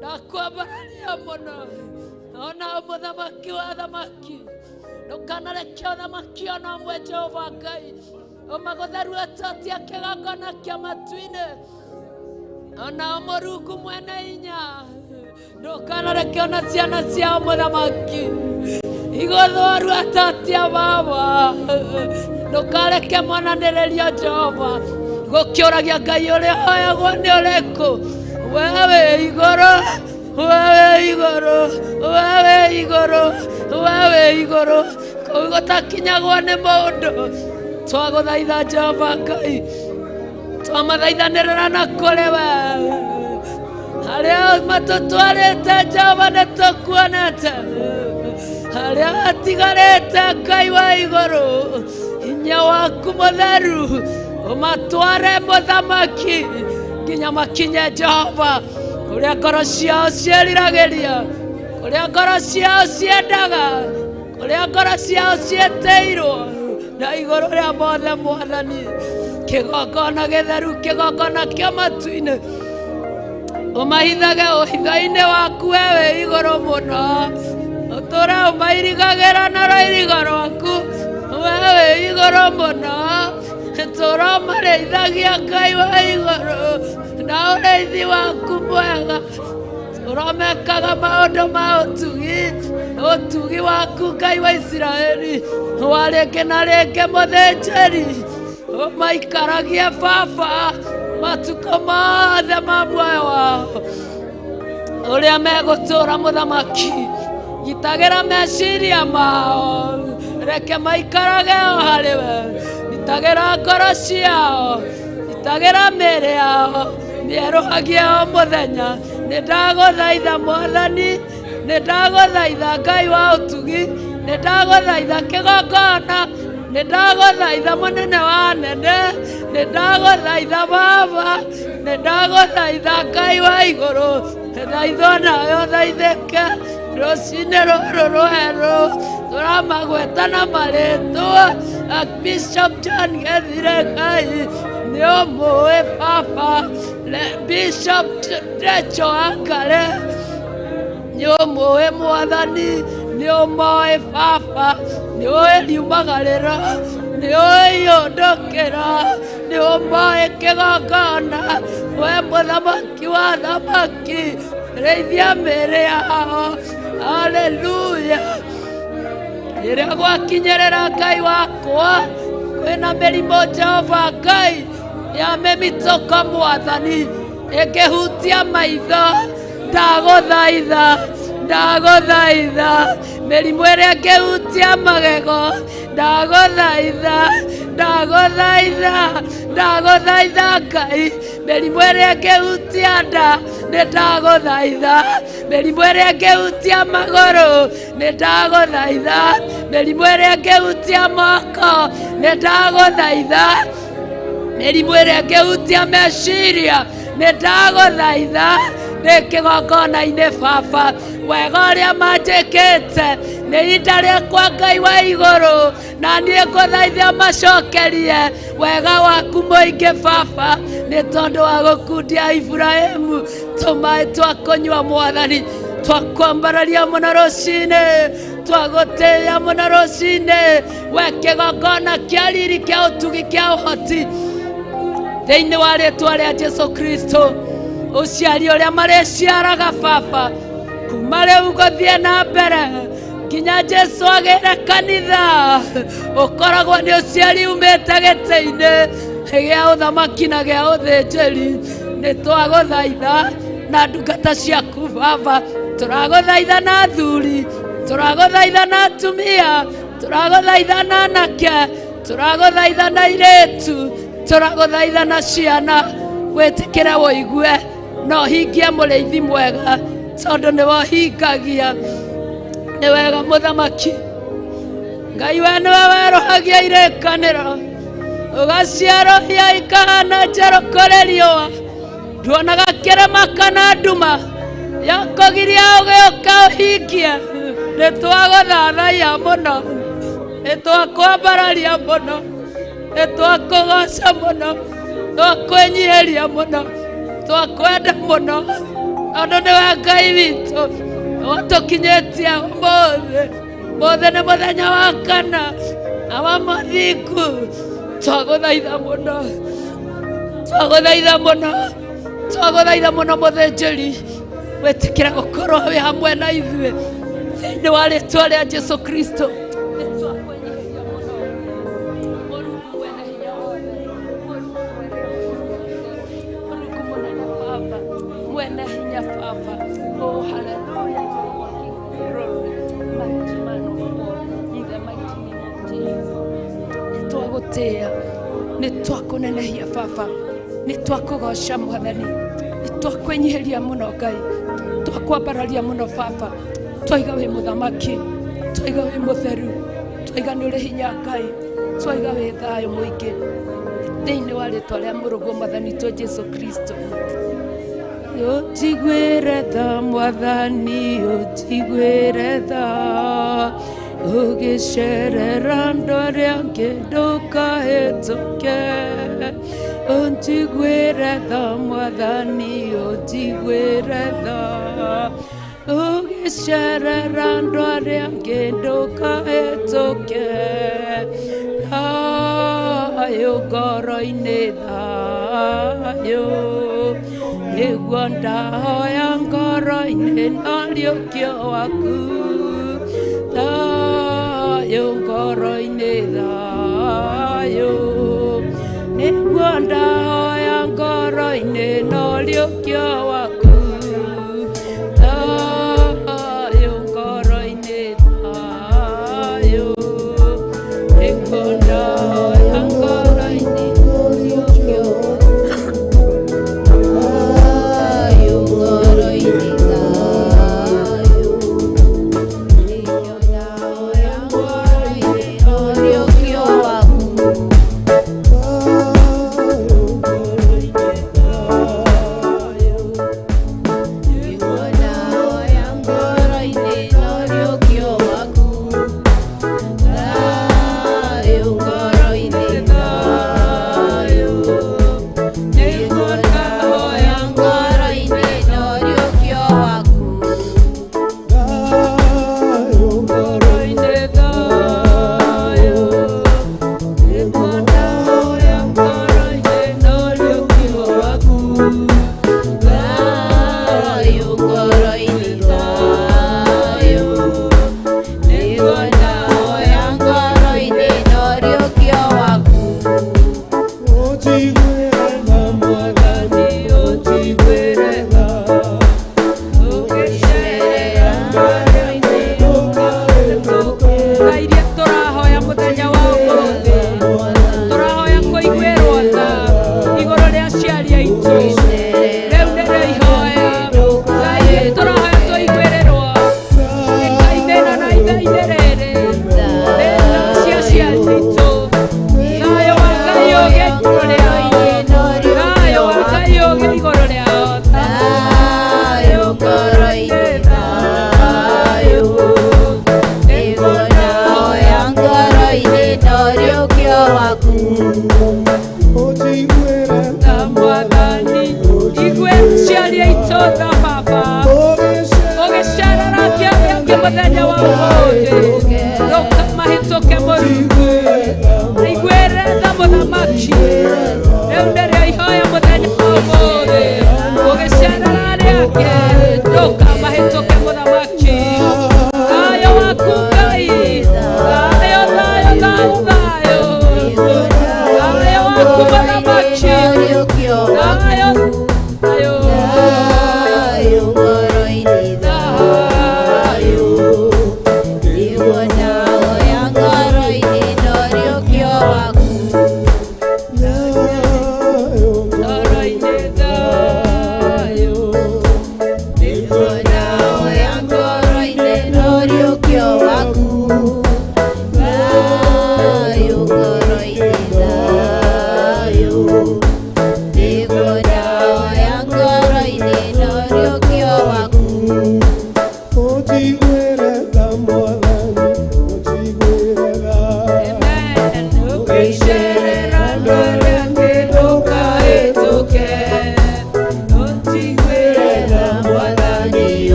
na kwambararia mũno. Ona mũthamaki wa thamaki, ndũkanareke ũthamaki ona ũmwe Jehova Ngai ũmagũthe ruototia kĩgongona kĩa matu-inĩ. Ona Mũrungu mwene hinya, ndũkanareke ona ciana ciao mũthamaki igũthwo ruototia Baba. Ndũkareke mwananĩrĩrio Jehova gũkĩũragia Ngai ũrĩa hoyagwo nĩ ũrĩkũ. Wewe igũrũ, wewe igũrũ, wewe igũrũ, wewe igũrũ, kũu gũtakinyagwo nĩ mũndũ. Twagũthaitha Jehova Ngai, twamathaithanĩrĩra na kũrĩ we. Harĩa matũtwarĩte Jehova nĩ tũkuonete, harĩa hatigarĩte Ngai wa igũrũ, hinya waku mũtheru ũmatware mũthamaki nginya makinye Jehova kũrĩa ngoro ciao ciĩriragĩria, kũrĩa ngoro ciao ciendaga, kũrĩa ngoro ciao ciĩtĩirwo. Na igũrũ rĩa mothe Mwathani, kĩgongona gĩtheru, kĩgongona kĩa matu-inĩ, ũmahithage ũhitho-inĩ waku wewe igũrũ mũno, ũtũre ũmairigagĩra na rũirigo rwaku wewe igũrũ mũno. Tũra ũmarĩithagia Ngai wa igũrũ na ũrĩithi waku mwega, tũra mekaga maũndũ ma ũtugi, ũtugi waku Ngai wa Isiraeli wa rĩngĩ na rĩngĩ. Mũthĩnjĩri ũmaikaragie Baba matukũ mothe ma muoyo wao ũrĩa megũtũũra. Mũthamaki, gitagĩra meciria mao, reke maikarage o harĩ we. Gitagĩra ngoro ciao, gitagĩra mĩĩrĩ yao, mĩerũhagie o mũthenya. Nĩ ndagũthaitha Mwathani, nĩ ndagũthaitha Ngai wa ũtugi, nĩ ndagũthaitha kĩgongona, nĩ ndagũthaitha mũnene wa anene, nĩ ndagũthaitha Baba, nĩ ndagũthaitha Ngai wa igũrũ. Thaithwo nawe ũthaithĩke rũcinĩ rũrũ rwerũ. Tũramagweta na marĩtwa. Bishop John Gethire, Ngai nĩ ũmũĩ Baba. Bishop Rachel Akare nĩ ũmũĩ Mwathani, nĩ ũmoĩ Baba, nĩ ũĩ riumagarĩro, nĩ ũĩ iũndũkĩro, nĩ ũmoĩ kĩgongona. We mũthamaki wa thamaki, rĩithia mĩĩrĩ yao. Haleluya. Rĩrĩa gwakinyĩrĩra Ngai wakwa kwĩna mĩrimũ Jehova Ngai ya mĩmitũko, Mwathani, ĩngĩhutia maitho, ndagũthaitha, ndagũthaitha. Mĩrimũ ĩrĩa ĩngĩhutia magego, ndagũthaitha, ndagũthaitha, ndagũthaitha Ngai. Mĩrimũ ĩrĩa ĩngĩhutia nda, nĩ ndagũthaitha. Mĩrimũ ĩrĩa ĩngĩhutia magũrũ, nĩ ndagũthaitha. Mĩrimũ ĩrĩa ĩngĩhutia moko, nĩ ndagũthaitha. Mĩrimũ ĩrĩa ĩngĩhutia meciria, nĩ ndagũthaitha. Ndĩ kĩgongona-inĩ Baba, wega ũrĩa manjĩkĩte nĩ ihinda rĩakwa Ngai wa igũrũ, na niĩ ngũthaithia macokerie wega waku mũingĩ Baba, nĩ tondũ wa gũkundia Iburahĩmu tũmaĩ twa kũnyua. Mwathani, twakwambararia mũno rũcinĩ, twagũtĩĩa mũno rũcinĩ, we kĩgongona kĩa riri, kĩa ũtugi, kĩa ũhoti, thĩinĩ wa rĩtwa rĩa Jesu Kristo. Ũciari ũrĩa marĩciaraga Baba kuma rĩu gũthiĩ na mbere nginya Jesu agĩre kanitha, ũkoragwo nĩ ũciari umĩte gĩtĩ-inĩ gĩa ũthamaki na gĩa ũthĩnjĩri. Nĩ twagũthaitha na ndungata ciaku Baba, tũragũthaitha na athuri, tũragũthaitha na atumia. Tũragũthaitha na anake, tũragũthaitha na airĩtu, tũragũthaitha na ciana, wĩtĩkĩre wũigue na ũhingie mũrĩithi mwega, tondũ nĩwe ũhingagia. Nĩ wega mũthamaki Ngai, we nĩwe werũhagia irĩkanĩro, ũgaciarũhia ikahana njerũ kũrĩ riũa. Nduonaga kĩrĩma kana nduma ya kũgiria ũgĩũka ũhingie. Nĩ twagũthathaiya mũno, nĩ twakwambararia mũno, nĩ twakũgoca mũno, twakwĩnyihĩria mũno, twakwenda mũno, tondũ nĩwe Ngai witũ watũkinyĩtie ũmũthĩ. Ũmũthĩ nĩ mũthenya wa kana na wa mũthingu. Twagũthaitha mũno, twagũthaitha mũno, twagũthaitha mũno mũthĩnjĩri, wĩtĩkĩre gũkorwo wĩ hamwe na ithuĩ thĩinĩ wa rĩtwa rĩa Jesu Kristo. Nĩ twakwĩnyihĩria mũno, Mũrungu mwene hinya wothe, Mũrungu mwene Mũrungu mũnene Baba, mwene hinya Baba. Oh, hallelujah, Jehovah King of glory, mighty man of war, in the mighty name of Jesus. Nĩ twagũtĩĩa, nĩ twakũnenehia Baba, nĩ twakũgoca Mwathani, nĩ twakwĩnyihĩria mũno Ngai, twakwambararia mũno Baba, twaiga wĩ mũthamaki, twaiga wĩ mũtheru, twaiga nĩ ũrĩ hinya Ngai, twaiga wĩ thayũ mũingĩ, thĩinĩ wa rĩtwa rĩa mũrũguo Mwathani witũ Jesu Kristo. Ũnjiguĩre tha Mwathani, ũnjiguĩre tha, ũgĩcerera andũ arĩa angĩ ndũkahĩtũke. Ũnjiguĩre tha Mwathani, ũnjiguĩre tha, ũgĩcerera andũ arĩa angĩ ndũkahĩtũke. Thayũ ngoro-inĩ, thayũ nĩguo ndahoya ngoro-inĩ na ũriũkio waku. Thayũ ngoro-inĩ, thayũ nĩguo ndahoya ngoro-inĩ na ũriũkio waku. Thayũ ngoro-inĩ, thayũ nĩguo ndahoya ngoro-inĩ na ũriũkio waku. Thayũ ngoro-inĩ, thayũ nĩguo ndahoya ngoro-inĩ na ũriũkio waku. Nĩguo ndahoya ngoro-inĩ na ũriũkio waku. Thayũ ngoro-inĩ, thayũ nĩguo ndahoya ngoro-inĩ na ũriũkio waku. Ngoro-inĩ thayũ nĩguo ndahoya ngoro-inĩ na ũriũkio waku. Thayũ ngoro-inĩ, thayũ nĩguo ndahoya ngoro-inĩ na ũriũkio waku. Mwathani ũnjiguĩre tha, ũgĩcerera andũ arĩa angĩ ndũkahĩtũke. Ngai iria tũrahoya mũthenya wa ũmũthĩ, tũrahoya kũiguĩrwo tha igũrũ rĩa aciari aitũ. Rĩu nĩrĩo ihoya Ngai iria tũrahoya tũiguĩrĩrwo ĩkaithĩna na itha-inĩ rĩrĩ thĩna cia aciari aitũ. Thayũ wa Ngai ũgĩe igũrũ rĩao, thayũ wa Ngai ũgĩe igũrũ rĩao. Thayũ ngoro-inĩ, thayũ nĩguo ndahoya ngoro-inĩ na ũriũkio waku. Tha Mwathani, igue aciari aitũ tha Baba, ũgĩcerera kĩarĩa angĩ mũthenya wa ũmũthĩ, ndũkamahĩtũke Mũrungu, iguĩre tha mũthamaki. Rĩu nĩrĩo ihoya mũthenya wa ũmũthĩ, ũgĩcerera arĩa angĩ ndũkamahĩtũke mũthamaki. Thayũ waku Ngai, thayũ, thayũ, thayũ, thayũ, thayũ waku mũthamaki, Ũriũkio waku. thayũ, thayũ, Thayũ ngoro-inĩ, thayũ nĩguo ndahoya.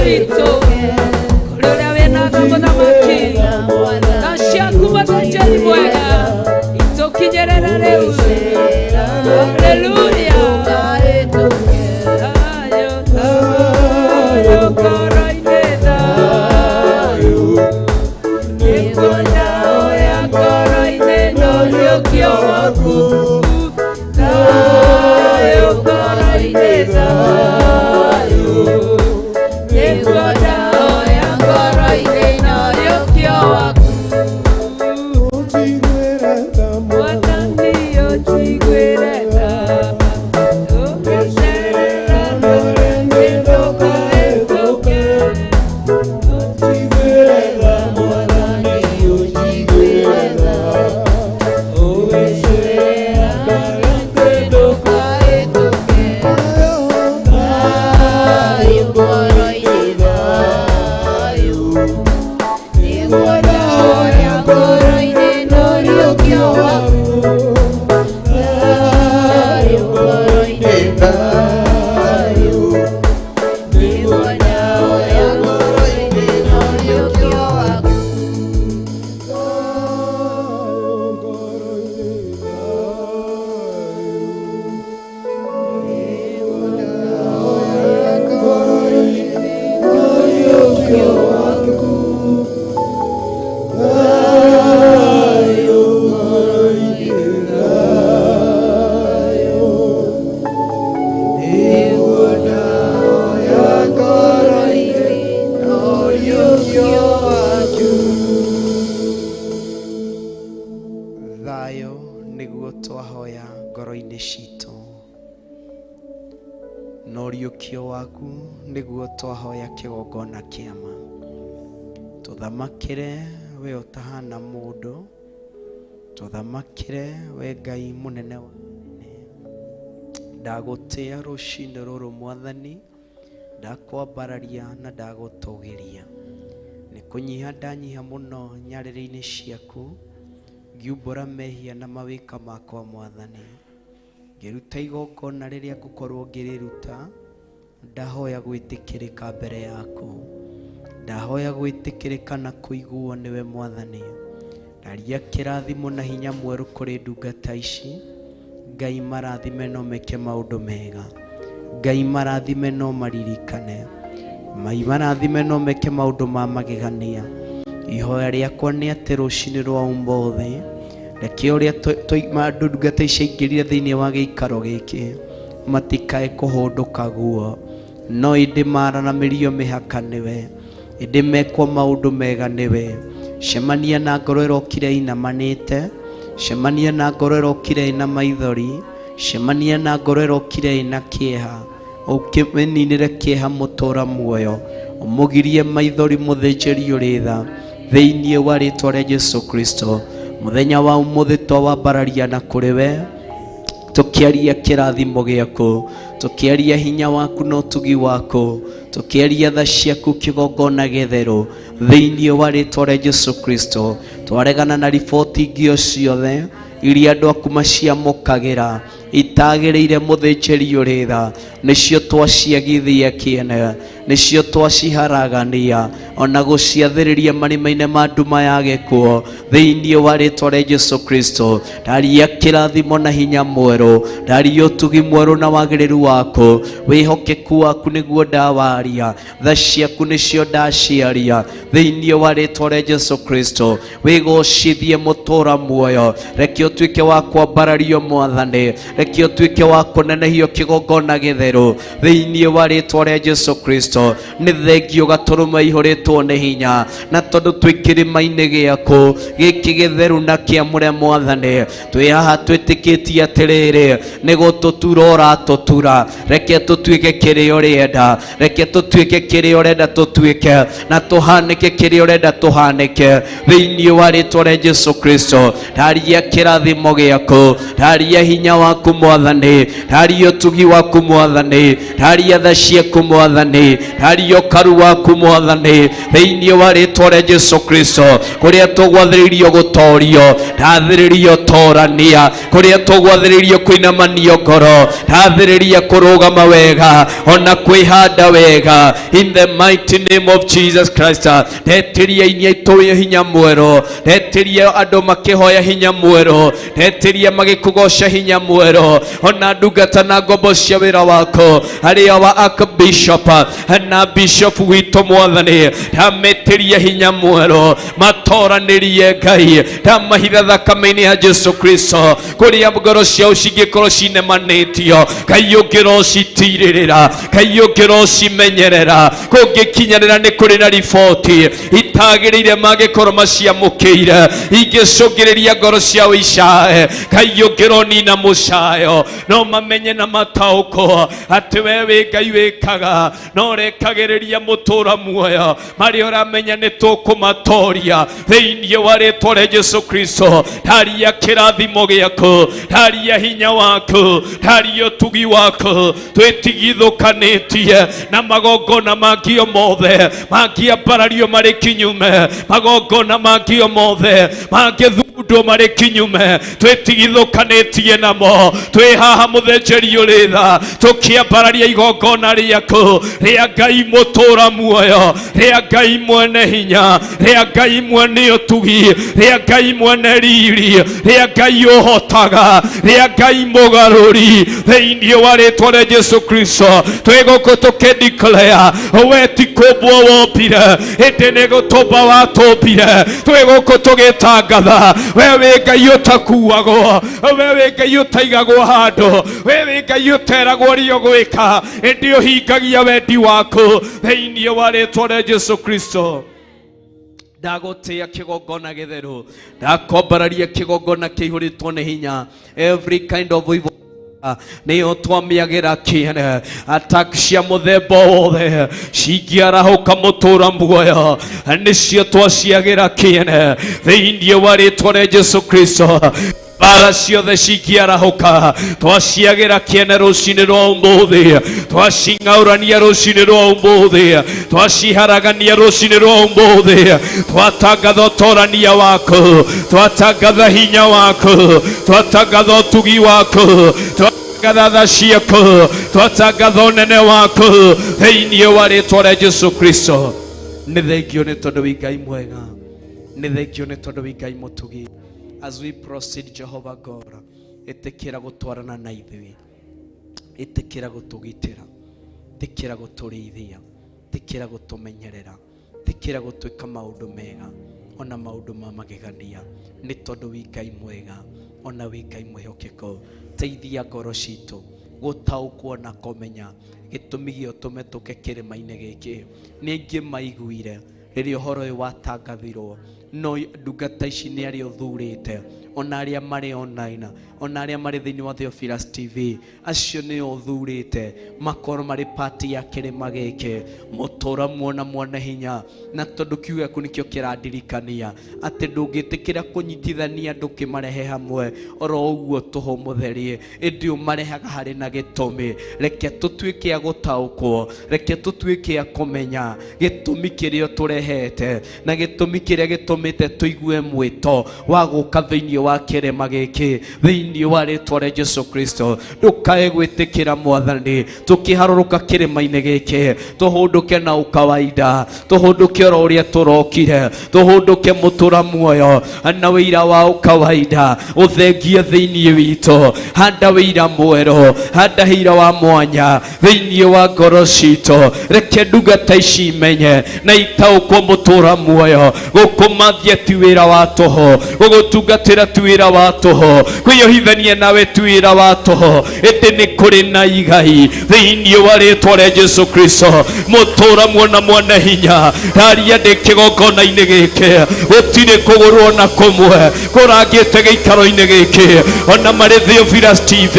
ndũkahĩtũke. Kũrĩ ũrĩa wĩna tha mũthamaki, tha ciaku mũthĩnjĩri mwega itũkinyĩrĩre rĩu. Haleluya. Thayũ, thayũ ngoro-inĩ, thayũ nĩguo ndahoya ngoro-inĩ na ũriũkio waku. Thayũ ngoro-inĩ, thayũ nĩguo ndahoya ngoro-inĩ na ũriũkio waku. Mwathani ũnjiguĩre tha, ũgĩcerera rũrĩmĩ ndũkahĩtũke. Thayũ nĩguo twahoya ngoro-inĩ citũ, na ũriũkio waku nĩguo twahoya kĩgongona kĩama. Tũthamakĩre we ũtahana mũndũ, tũthamakĩre we Ngai mũnene wa anene. Ndagũtĩa rũcinĩ rũrũ Mwathani, ndakwambararia na ndagũtũgĩria. Nĩ kũnyiha ndanyiha mũno nyarĩrĩ-inĩ ciaku, ngiumbũra mehia na mawĩka makwa Mwathani. Ngĩruta igongona rĩrĩa ngũkorwo ngĩrĩruta, ndahoya gwĩtĩkĩrĩka mbere yaku. Ndahoya gwĩtĩkĩrĩka na kũiguo nĩwe Mwathani. Ndaria kĩrathimo na hinya mwerũ kũrĩ ndungata ici. Ngai marathime no meke maũndũ mega. Ngai marathime no maririkane. Mai marathime no meke maũndũ ma magegania. Ihoya rĩakwa nĩ atĩ rũcinĩ rwa ũmũthĩ, reke ũrĩa ndungata ici aingĩrire thĩinĩ wa gĩikaro gĩkĩ matikae kũhũndũka guo, no ĩndĩ maranamĩrio mĩhaka nĩwe, ĩndĩ mekwo maũndũ mega nĩwe. Cemania na ngoro ĩrokire inamanĩte, cemania na ngoro ĩrokire ĩna maithori, cemania na ngoro ĩrokire ĩna kĩeha, ũkĩmĩninĩre kĩeha mũtũra muoyo, ũmũgirie maithori mũthĩnjĩri ũrĩ tha thĩinĩ wa rĩtwa rĩa Jesu Kristo. Mũthenya wa ũmũthĩ twawambararia na kũrĩ we, tũkĩaria kĩrathimo gĩaku, tũkĩaria hinya waku na ũtugi waku, tũkĩaria tha ciaku kĩgongona gĩtheru thĩinĩ wa rĩtwa rĩa Jesu Kristo. Twaregana na riboti ingĩ o ciothe iria andũ aku maciamũkagĩra itagĩrĩire mũthĩnjĩri ũrĩ tha, nĩcio twaciagithia kĩene, nĩcio twaciharagania ona gũciathĩrĩria marima-inĩ ma nduma ya gĩkuũ thĩinĩ wa rĩtwa rĩa Jesu Kristo. Ndaria kĩrathimo na hinya mwerũ, ndaria ũtugi mwerũ na wagĩrĩru waku, wĩhokeku waku nĩguo ndawaria, tha ciaku nĩcio ndaciaria thĩinĩ wa rĩtwa rĩa Jesu Kristo. Wĩgocithie mũtũra muoyo, reke ũtuĩke wa kwambarario Mwathani, reke ũtuĩke wa kũnenehio kĩgongona gĩtheru thĩinĩ wa rĩtwa rĩa Jesu Kristo. Nĩ thengio gatũrũme ihũrĩtwo nĩ hinya, na tondũ twĩ kĩrĩma-inĩ gĩaku gĩkĩ gĩtheru na kĩamũre Mwathani, twĩ haha twĩtĩkĩtie atĩrĩrĩ, nĩ gũtũtura ũratũtura. Reke tũtuĩke kĩrĩa ũrenda, reke tũtuĩke kĩrĩa ũrenda tũtuĩke, na tũhanĩke kĩrĩa ũrenda tũhanĩke thĩinĩ wa rĩtwa rĩa Jesu Kristo. Ndaria kĩrathimo gĩaku, ndaria hinya waku Mwathani, ndaria ũtugi waku Mwathani, ndaria tha ciaku Mwathani, ndaria Ndataria ũkaru waku mwathani thĩinĩ wa rĩtwa rĩa Jesu Kristo. Kũrĩa tũgwathĩrĩirio gũtorio, ndathĩrĩria ũtorania. Kũrĩa tũgwathĩrĩirio kũinamanio ngoro, ndathĩrĩria kũrũgama wega ona kwĩhanda wega, in the mighty name of Jesus Christ. Ndetĩria inia itũ hinya mwerũ, ndetĩria andũ makĩhoya hinya mwerũ, ndetĩria magĩkũgoca hinya mwerũ, ona ndungata na ngombo cia wĩra wako arĩa wa archbishop na bishop witũ mwathani, ndametĩria hinya mwerũ, matoranĩrie Ngai, ndamahitha thakame-inĩ ya Jesu Kristo. Kũrĩa ngoro ciao cingĩkorwo cinemanĩtio, Ngai ũngĩrocitirĩrĩra, Ngai ũngĩrocimenyerera. Kũngĩkinyanĩra nĩ kũrĩ na riboti itagĩrĩire mangĩkorwo maciamũkĩire, ingĩcũngĩrĩria ngoro ciao icae, Ngai ũngĩronina mũcayo, no mamenye na mataũkwo atĩ we wĩ Ngai wĩkaga no ũrekagĩrĩria mũtũra muoyo marĩa ũramenya nĩ tũkũmatoria thĩinĩ wa rĩtwa rĩa Jesu Kristo. Taria kĩrathimo gĩaku, taria hinya waku, taria ũtugi waku. Twĩtigithũkanĩtie na magongona mangĩ mothe mangĩambarario marĩ kinyume, magongona mangĩ mothe mangĩthundwo marĩ kinyume, twĩtigithũkanĩtie namo. Twĩ haha mũthĩnjĩri ũrĩ tha, tũkĩambararia igongona rĩaku rĩa Ngai mũtũra muoyo, rĩa Ngai mwene hinya, rĩa Ngai mwene ũtugi, rĩa Ngai mwene riri, rĩa Ngai ũhotaga, rĩa Ngai mũgarũri, thĩinĩ wa rĩtwa rĩa Jesu Kristo. Twĩ gũkũ tũkĩdeclare we ti kũmbwo wombire, ĩndĩ nĩ gũtũmba watũmbire. Twĩ gũkũ tũgĩtangatha we wĩ Ngai ũtakuagwo, we wĩ Ngai ũtaigagwo handũ, we wĩ Ngai ũteragwo ũrĩa ũgwĩka, ĩndĩ ũhingagia wendi waku thĩinĩ wa rĩtwa rĩa Jesu Kristo. Ndagũtĩa kĩgongona gĩtheru, ndakwambararia kĩgongona kĩihũrĩtwo nĩ hinya, every kind of evil nĩyo twamĩagĩra kĩene. Attack cia mũthemba wothe cingĩarahũka mũtũra muoyo, nĩcio twaciagĩra kĩene thĩinĩ wa rĩtwa rĩa Jesu Kristo. Bara ciothe cingĩarahũka twaciagĩra kĩene rũcinĩ rwa ũmũthĩ, twacing'aũrania rũcinĩ rwa ũmũthĩ, twaciharagania rũcinĩ rwa ũmũthĩ. Twatangatha ũtorania waku, twatangatha hinya waku, twatangatha ũtugi waku, twatangatha tha ciaku, twatangatha ũnene waku thĩinĩ wa rĩtwa rĩa Jesu Kristo. Nĩ thengio nĩ tondũ wĩ Ngai mwega, nĩ thengio nĩ tondũ wĩ Ngai mũtugi. As we proceed, Jehovah God, ĩtĩkĩra gũtwarana na ithuĩ, ĩtĩkĩra gũtũgitĩra, ĩtĩkĩra gũtũrĩithia, ĩtĩkĩra gũtũmenyerera, ĩtĩkĩra gũtwĩka maũndũ mega ona maũndũ ma magegania, nĩ tondũ wĩ Ngai mwega ona wĩ Ngai mwĩhokeku. Teithia ngoro citũ gũtaũkwo na kũmenya gĩtũmi gĩa ũtũme tũke kĩrĩma-inĩ gĩkĩ. Nĩ aingĩ maiguire rĩrĩa ũhoro ũyũ watangathirwo, no ndungata ici nĩ arĩa ũthurĩte, ona arĩa marĩ online, ona arĩa marĩ thĩinĩ wa Theophilus TV, acio nĩo ũthurĩte makorwo marĩ pati ya kĩrĩma gĩkĩ, mũtũra muona mwana hinya. Na tondũ kiugo gĩaku nĩkĩo kĩrandirikania atĩ ndũngĩtĩkĩra kũnyitithania andũ ũkĩmarehe hamwe oro ũguo tũhũ mũtheri, ĩndĩ ũmarehaga harĩ na gĩtũmi. Reke tũtuĩke a gũtaũkwo, reke tũtuĩke a kũmenya gĩtũmi kĩrĩa ũtũrehete na gĩtũmi kĩrĩa gĩtũmĩte tũigue mwĩto wa gũka thĩinĩ wa kĩrĩma gĩkĩ, thĩinĩ wa rĩtwa rĩa Jesu Kristo. Ndũkae gwĩtĩkĩra mwathani tũkĩharũrũka kĩrĩma-inĩ gĩkĩ, tũhũndũke na ũkawaida, tũhũndũke oro ũrĩa tũrokire, tũhũndũke mũtũra muoyo na wĩira wa ũkawaida ũthengie thĩinĩ witũ. Handa wĩira mwerũ, handa wĩira wa mwanya thĩinĩ wa ngoro citũ. Reke ndungata ici imenye na itaũkwo mũtũra muoyo gũkũmathia ti wĩra wa tũhũ, gũgũtungatĩra ti wĩra wa tũhũ, kwĩyohithania nawe ti wĩra wa tũhũ, ĩndĩ nĩ kũrĩ na igai thĩinĩ wa rĩtwa rĩa Jesu Kristo. Mũtũra muona mwana hinya, ndaria ndĩ kĩgongona-inĩ gĩkĩ, gũtirĩ kũgũrũ ona kũmwe kũrangĩte gĩikaro-inĩ gĩkĩ, ona marĩ Theophilus TV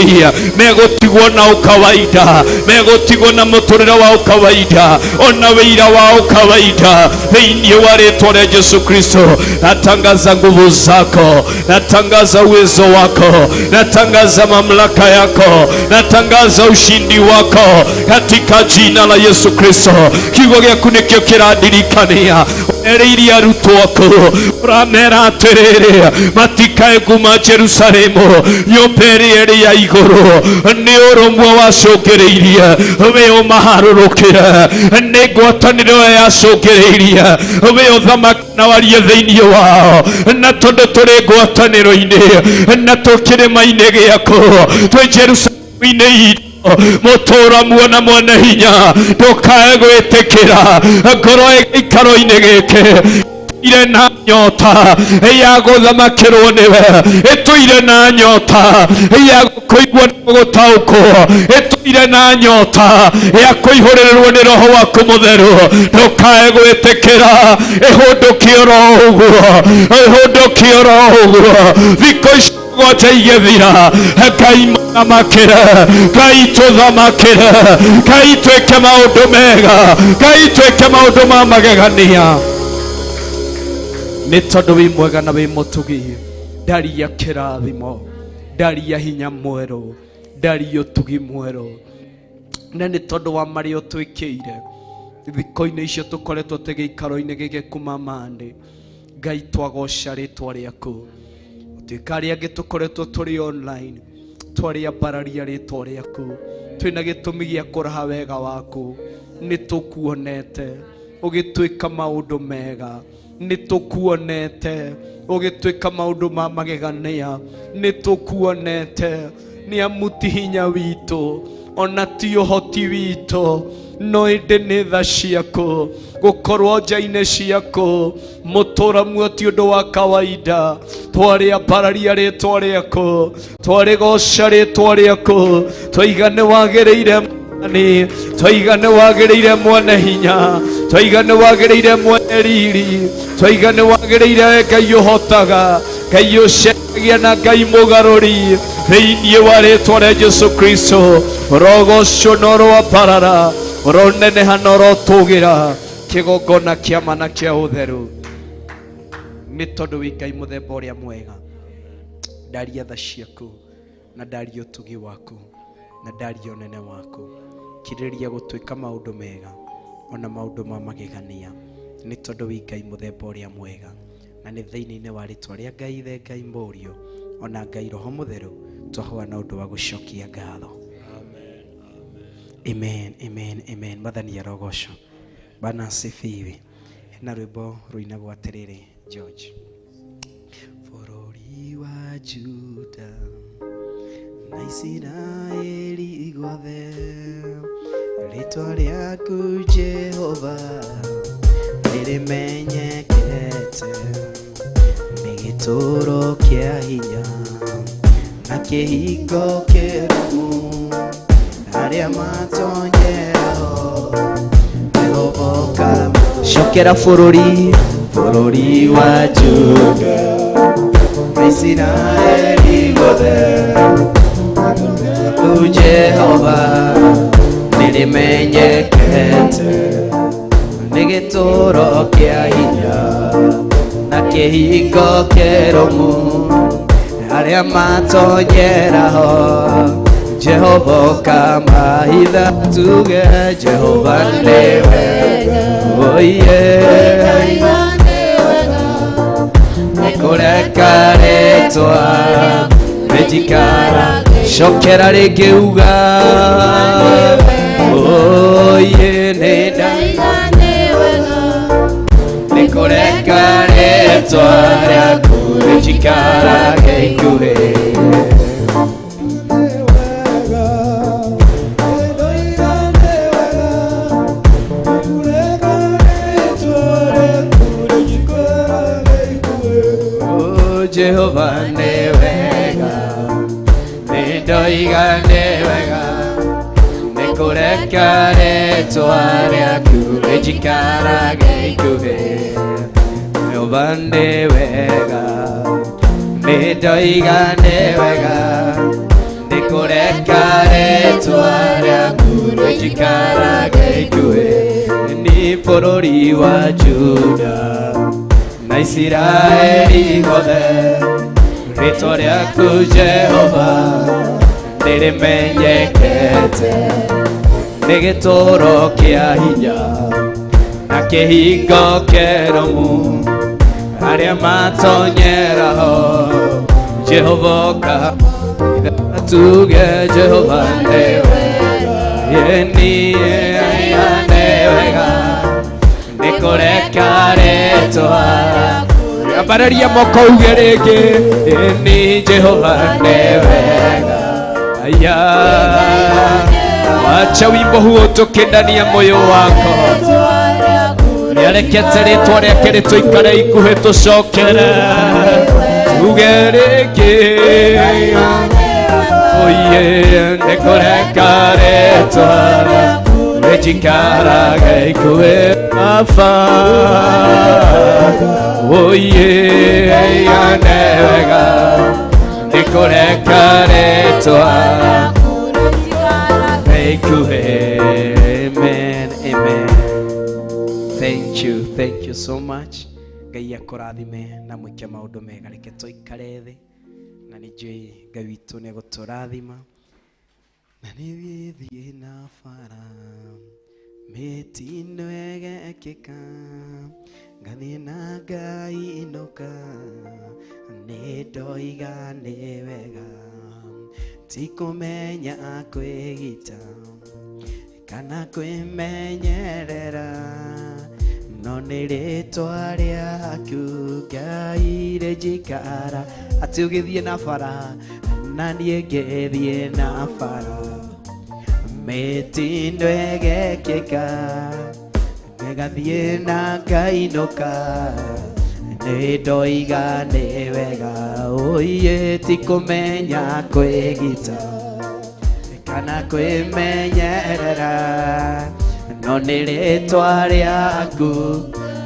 megũtigwo na ũkawaida, megũtigwo na mũtũrĩre wa ũkawaida ona wĩira wa ũkawaida thĩinĩ wa rĩtwa rĩa Jesu Kristo. Natangaza nguvu zako, natangaza uwezo wako, natangaza mamlaka yako. Natangaza ushindi wako katika jina la Yesu Kristo. Kiugo gĩaku nĩkĩo kĩrandirikania erĩirie arutwo aku ũramera atĩrĩrĩ, matikae kuma Jerusalemu, nyũmba ĩrĩa ĩrĩ ya igũrũ nĩ ũrũmwe wacũngĩrĩirie we ũmaharũrũkĩre, nĩ ngwatanĩro ĩyo yacũngĩrĩirie we ũthamaki na warie thĩinĩ wao, na tondũ tũrĩ ngwatanĩro-inĩ na tũ kĩrĩma-inĩ gĩaku twĩ Jerusalemu-inĩ itũ, mũtũra muona mwene hinya, ndũkae gwĩtĩkĩra ngoro ĩgĩikaro-inĩ gĩkĩ ĩtũire na nyota ya gũthamakĩrwo nĩwe, ĩtũire na nyota ya kũigua na gũtaũkwo, ĩtũire na nyota ya kũihũrĩrĩrwo nĩ roho waku mũtheru, ndũkae gwĩtĩkĩra ĩhũndũkie oro ũguo, ĩhũndũkie oro ũguo. Thikũ ici mũgwanja igĩthira, Ngai mathamakĩre, Ngai tũthamakĩre, Ngai twĩke maũndũ mega, Ngai twĩke maũndũ ma magegania, nĩ tondũ wĩ mwega na wĩ mũtugi. Ndaria kĩrathimo, ndaria hinya mwerũ, ndaria ũtugi mwerũ, na nĩ tondũ wa marĩa ũtwĩkĩire thikũ-inĩ icio tũkoretwo twĩ gĩikaro-inĩ gĩkĩ kuma Monday. Ngai twagoca rĩtwa rĩaku, gũtuĩka arĩa angĩ tũkoretwo tũrĩ online twarĩambararia rĩtwa rĩaku, twĩna gĩtũmi gĩa kũraha wega waku, nĩ tũkuonete ũgĩtwĩka maũndũ mega, nĩ tũkuonete ũgĩtwĩka maũndũ ma magegania, nĩ tũkuonete nĩ amu ti hinya witũ ona ti ũhoti witũ, no ĩndĩ nĩ tha ciaku gũkorwo nja-inĩ ciaku mũtũra muo ti ũndũ wa kawaida. Twarĩambararia rĩtwa rĩaku, twarĩgoca rĩtwa rĩaku, twaiga nĩ wagĩrĩire Mwathani, twaiga nĩ wagĩrĩire mwene hinya, twaiga nĩ wagĩrĩire mwene riri, twaiga nĩ wagĩrĩire Ngai ũhotaga, Ngai ũcenjagia na Ngai mũgarũri, thĩinĩ wa rĩtwa rĩa Jesu Kristo. Ũrogocwo na ũroambarara, ũroneneha na ũrotũgĩra, kĩgongona kĩa ma na kĩa ũtheru, nĩ tondũ wĩ Ngai mũthemba ũrĩa mwega. Ndaria tha ciaku na ndaria ũtugi waku na ndaria ũnene waku, kirĩrĩria gũtuĩka maũndũ mega ona maũndũ ma magegania, nĩ tondũ wĩ Ngai mũthemba ũrĩa mwega, na nĩ thĩinĩ-inĩ wa rĩtwa rĩa Ngai Ithe, Ngai Mũriũ ona Ngai Roho Mũtheru twahoya na ũndũ wa gũcokia ngatho. Amen, amen, amen. Mwathani arogocwo. Bwana asifiwe. Hena rwĩmbo rũinagwo atĩrĩrĩ, George. Bũrũri wa Juda na Isiraeli guothe, rĩtwa rĩaku Jehova nĩrĩmenyekete, nĩ gĩtũũro kĩa hinya na kĩhingo kĩrũmu, arĩa matonyerao megoboka. Cokera bũrũri, bũrũri wa Juda na Isiraeli guothe, rĩaku Jehova nĩrĩmenyekete, nĩ gĩtũũro kĩa hinya na kĩhingo kĩrũmu, arĩa matonyeraho Jehova ũkamahitha. Tuge Jehova nĩwe, oye, nĩkũreka rĩtwa rĩnjikara. Cokera rĩngĩ uga, oye, nĩnda nĩkũreka rĩtwa rĩaku rĩnjikarage ikuhĩ. Oh, Jehova nĩ wega, nĩndoiga nĩ wega, nĩkũreka rĩtwa rĩaku rĩnjikarage ikuhĩ. Jehova nĩ wega, nĩndoiga nĩ wega, nĩkũreka rĩtwa rĩaku rĩnjikarage ikuhĩ. Ni bũrũri wa Juda na Isiraeli guothe, rĩtwa rĩaku Jehova Nĩrĩmenyekete nĩ gĩtũũro kĩa hinya na kĩhingo kĩrũmu arĩa matonyeraho Jehova oka tuge Jehova nĩ wega ĩni nĩ wega nĩ kũreka rĩtwa ambararia moko uge rĩngĩ ĩni Jehova nĩ wega aya wacha wimbo huo utoke ndani ya moyo wako nĩarekete rĩtwa rĩake rĩtũikare ikuhĩ tũcokere tuge rĩngĩ oye nĩkũreka rĩtwa rĩnjikaraga ikuhĩ baba oye nĩ wega nĩkũreka rĩtwa ikuhĩ. Amen, amen. Thank you, thank you so much. Ngai akũrathime na mwĩke maũndũ mega. Reke tũikare thĩ na nĩ njũĩ Ngai witũ nĩ egũtũrathima. Na nĩ thiĩ na bara mĩtino ĩgekĩka ngathiĩ na ngainũka nĩ ndoiga nĩ wega ti kũmenya kwĩgita kana kwĩmenyerera no nĩ rĩtwa rĩaku Ngai rĩnjikara atĩ ũgĩthiĩ na bara na niĩ ngĩthiĩ na bara mĩtindo ĩgekĩka ngĩgathiĩ na ngainũka nĩ ndoiga nĩ wega oye ti kũmenya kwĩgita kana kwĩmenyerera no nĩ rĩtwa rĩaku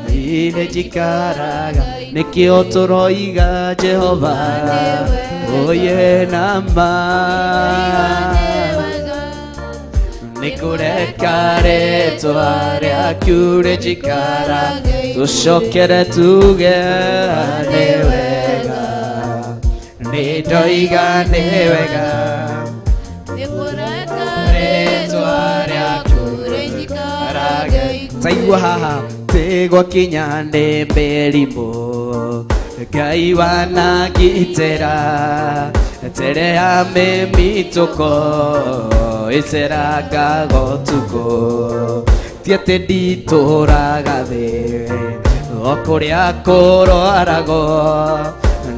rĩnjikaraga nĩkĩo tũroiga Jehova oye na ma nĩ kũreka rĩtwa rĩaku rĩnjikara tũcokere tuge nĩ wega nĩ ndoiga nĩ wega rĩtwa rĩaku rĩnjikaraga taigua haha tigwakinya nĩ mĩrimũ Ngai wanagitĩra tere ya mĩmitũko ĩcerangaga ũtukũ ti atĩ nditũraga thĩ o kũrĩa kũrwaragwo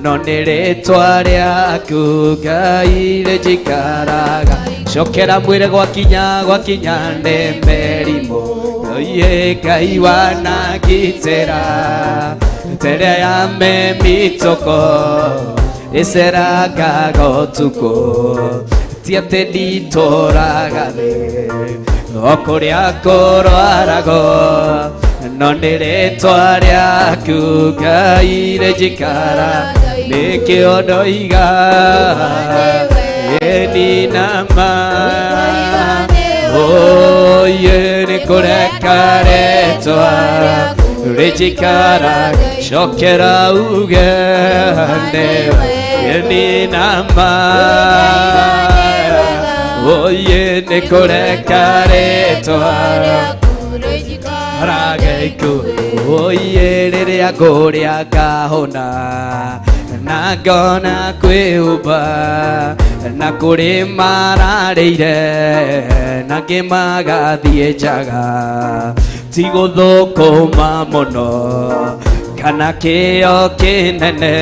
no nĩ rĩtwa rĩaku Ngai rĩnjikaraga cokera mwĩre gwakinya gwakinya nĩ mĩrimũ oye Ngai wanagitĩra tere ya mĩmitũko ĩcerangaga ũtukũ ti atĩ nditũraga thĩ o kũrĩa kũrwaragwo no nĩ rĩtwa rĩaku Ngai rĩnjikara nĩkĩo ndoiga ĩni na ma oye nĩ kũreka rĩtwa rĩnjikara cokera uge nĩ na ma oye nĩ kũreka rĩtwa ragaiku oye rĩrĩa ngũrĩa ngahũna na ngona kwĩhumba na kũrĩ mararĩire na angĩ magathiĩ njaga ti gũthũkũma mũno kana kĩo kĩnene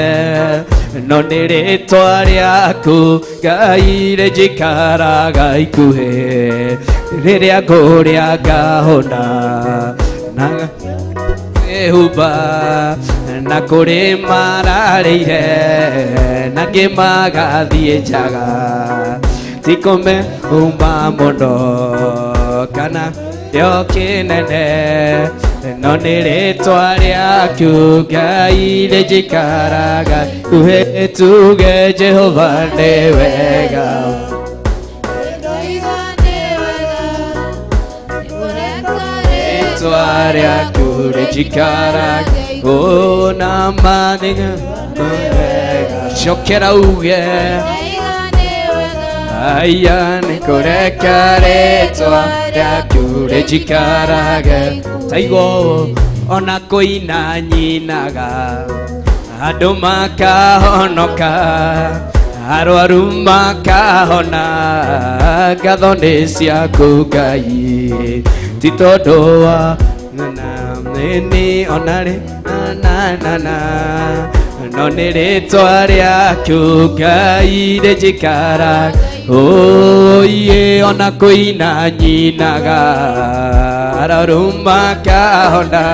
no nĩ rĩtwa rĩaku Ngai rĩnjikaraga ikuhĩ rĩrĩa ngũrĩa ngahũna na kwĩhumba na kũrĩ mararĩire na angĩ magathiĩ njaga ti kũmehumba mũno kana kĩo kĩnene no nĩ rĩtwa rĩaku Ngai rĩnjikaraga ikuhĩ tuge Jehova nĩ wega rĩtwa rĩaku rĩnjikaraga na ma nĩ wega cokera uge Aya nĩ kũreka rĩtwa rĩaku rĩnjikarage taigwo ona kũina nyinaga andũ makahonoka arwaru makahona ngatho nĩ ciaku Ngai ti tondũ wa na nĩ ona rĩ na na na no nĩ rĩtwa rĩaku Ngai rĩnjikara oye ona kũina nyinaga arwaru makahona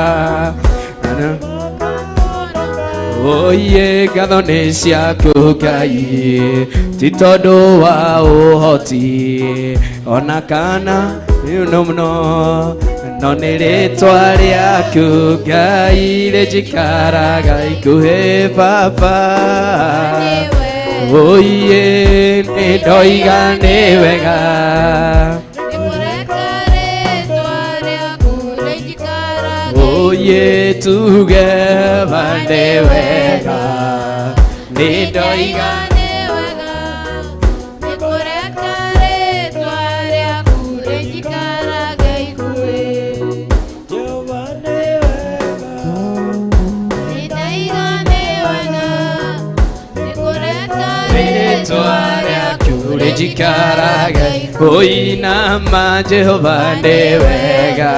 oye ngatho nĩ ciaku Ngai ti tondũ wa ũhoti ona kana no mũno no nĩ rĩtwa rĩaku Ngai rĩnjikaraga ikuhĩ baba oye nĩ ndoiga nĩ wega oye tuge nĩ wega nĩ ndoiga rĩtwa rĩaku rĩnjikaraga ũinama Jehova nĩ wega.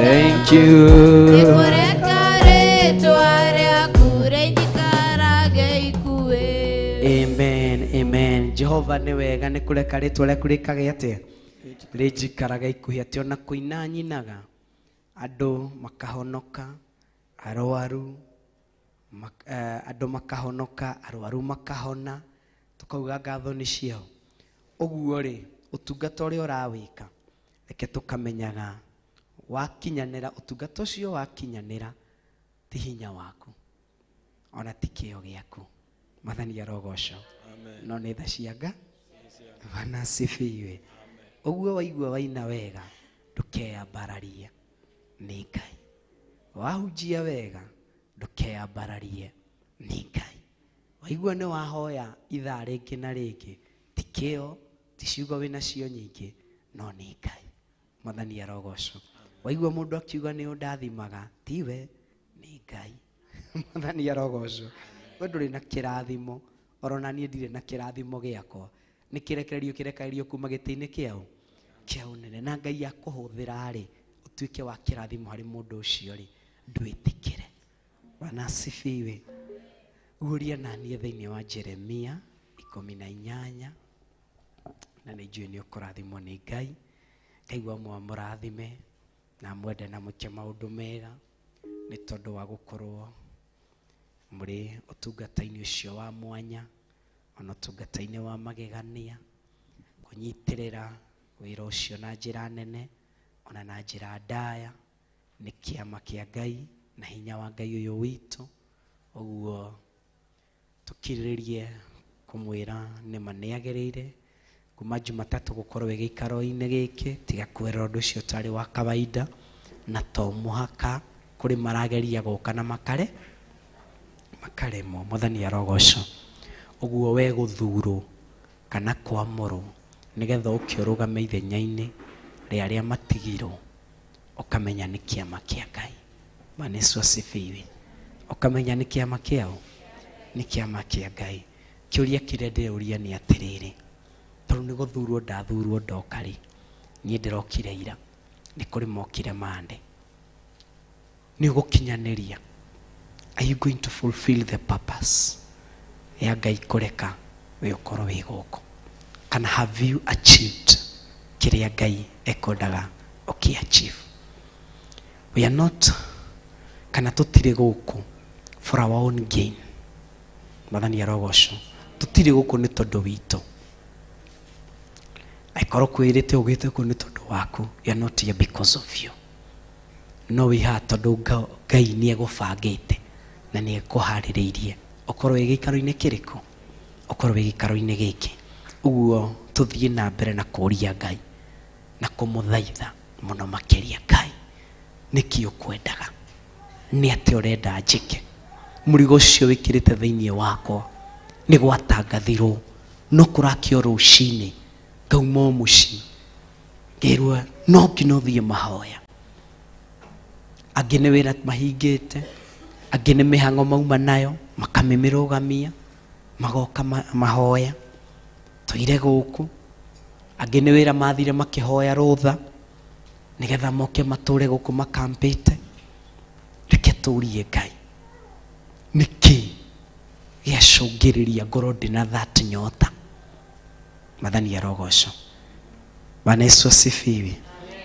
Thank you. Amen, amen. Jehova nĩ wega nĩ kũreka rĩtwa rĩaku rĩkage atĩa rĩnjikaraga ikuhĩ atĩ ona kũina nyinaga andũ makahonoka arwaru andũ makahonoka arwaru makahona tukauga ngatho nĩ ciao. Ũguo rĩ ũtungata ũrĩa ũrawĩka reke tũkamenyaga wakinyanĩra ũtungata ũcio wakinyanĩra ti hinya waku ona ti kĩo gĩaku. Mwathani arogocwo no nĩ tha cia Ngai. Bwana asifiwe. Ũguo waigua waina wega ndũkeyambararie nĩ Ngai, wahunjia wega ndũkeyambararie nĩ Ngai, waigua nĩ wahoya ithaa rĩngĩ na rĩngĩ ti kĩo ti ciugo wĩnacio nyingĩ no nĩ Ngai. Mwathani arogocwo. Waigua mũndũ akiuga nĩ ũndathimaga tiwe nĩ Ngai. Mwathani arogocwo. We ndũrĩ na kĩrathimo orona niĩ ndirĩ na kĩrathimo gĩakwa nĩ kĩrekererio kĩrekererio kuma gĩtĩ-inĩ kĩao kĩa ũnene na Ngai akũhũthĩra rĩ ũtuĩke wa kĩrathimo harĩ mũndũ ũcio rĩ ndwĩtĩkĩre. Bwana asifiwe. Guũria na niĩ thĩinĩ wa Jeremia 18 na nĩ njũĩ nĩ ũkũrathimwo nĩ Ngai. Ngai wa mũrathime na mwende na mwĩke maũndũ mega nĩ tondũ wa gũkorwo mũrĩ ũtungata-inĩ ũcio wa mwanya ona ũtungata-inĩ wa magegania kũnyitĩrĩra wĩra ũcio na njĩra nene ona na njĩra ndaya nĩ kĩama kĩa Ngai na hinya wa Ngai ũyũ witũ. Ũguo tũkirĩrĩrie kũmwĩra nĩma nĩagĩrĩire kuma Jumatatũ gũkorwo wĩ gĩikaro-inĩ gĩkĩ tiga kwĩrora ũndũ ũcio ũtarĩ wa kawaida na to mũhaka kũrĩ marageria gũka na makare makaremwo. Mwathani arogocwo. Ũguo we gũthurwo kana kwamũrwo nĩgetha ũke ũrũgame ithenya-inĩ rĩa arĩa matigirwo ũkamenya nĩ kĩama kĩa Ngai. Bwana Yesu asifiwe. Ũkamenya nĩ kĩama kĩao nĩ kĩama kĩa Ngai. Kĩũria kĩrĩa ndĩrũria nĩ atĩrĩrĩ tondũ nĩ gũthurwo ndathurwo ndoka rĩ niĩ ndĩrokire ira nĩ kũrĩ mokire mande nĩ ũgũkinyanĩria. Are you going to fulfill the purpose ya Ngai kũreka we ũkorwo wĩ gũkũ kana have you achieved kĩrĩa Ngai ekwendaga ũkĩ achieve? We are not kana tũtirĩ gũkũ for our own gain. Mwathani arogocwo. Tũtirĩ gũkũ nĩ tondũ witũ. Angĩkorwo kwĩrĩte ũgĩte kũ nĩ tondũ waku, you are not here because of you. No wĩ haha tondũ Ngai nĩ egũbangĩte na nĩ ekũharĩrĩirie ũkorwo wĩ gĩikaro-inĩ kĩrĩkũ, ũkorwo wĩ gĩikaro-inĩ gĩkĩ. Ũguo tũthiĩ na mbere na kũũria Ngai na kũmũthaitha mũno makĩria. Ngai nĩkĩ ũkwendaga, nĩ atĩa ũrenda njĩke, mũrigo ũcio wĩkĩrĩte thĩinĩ wakwa Nĩ gwatangathirwo no kũrakio rũcinĩ ngauma o mũciĩ ngerwo no nginya ũthiĩ mahoya. Angĩ nĩ wĩra mahingĩte, angĩ nĩ mĩhang'o mauma nayo makamĩmĩrũgamia magoka mahoya tũire gũkũ. Angĩ nĩ wĩra mathire makĩhoya rũtha nĩgetha moke matũre gũkũ makampĩte. Reke tũrie Ngai nĩkĩ gĩacũngĩrĩria ngorwo ndĩna that nyota. Mwathani arogocwo. Bwana Yesu asifiwe.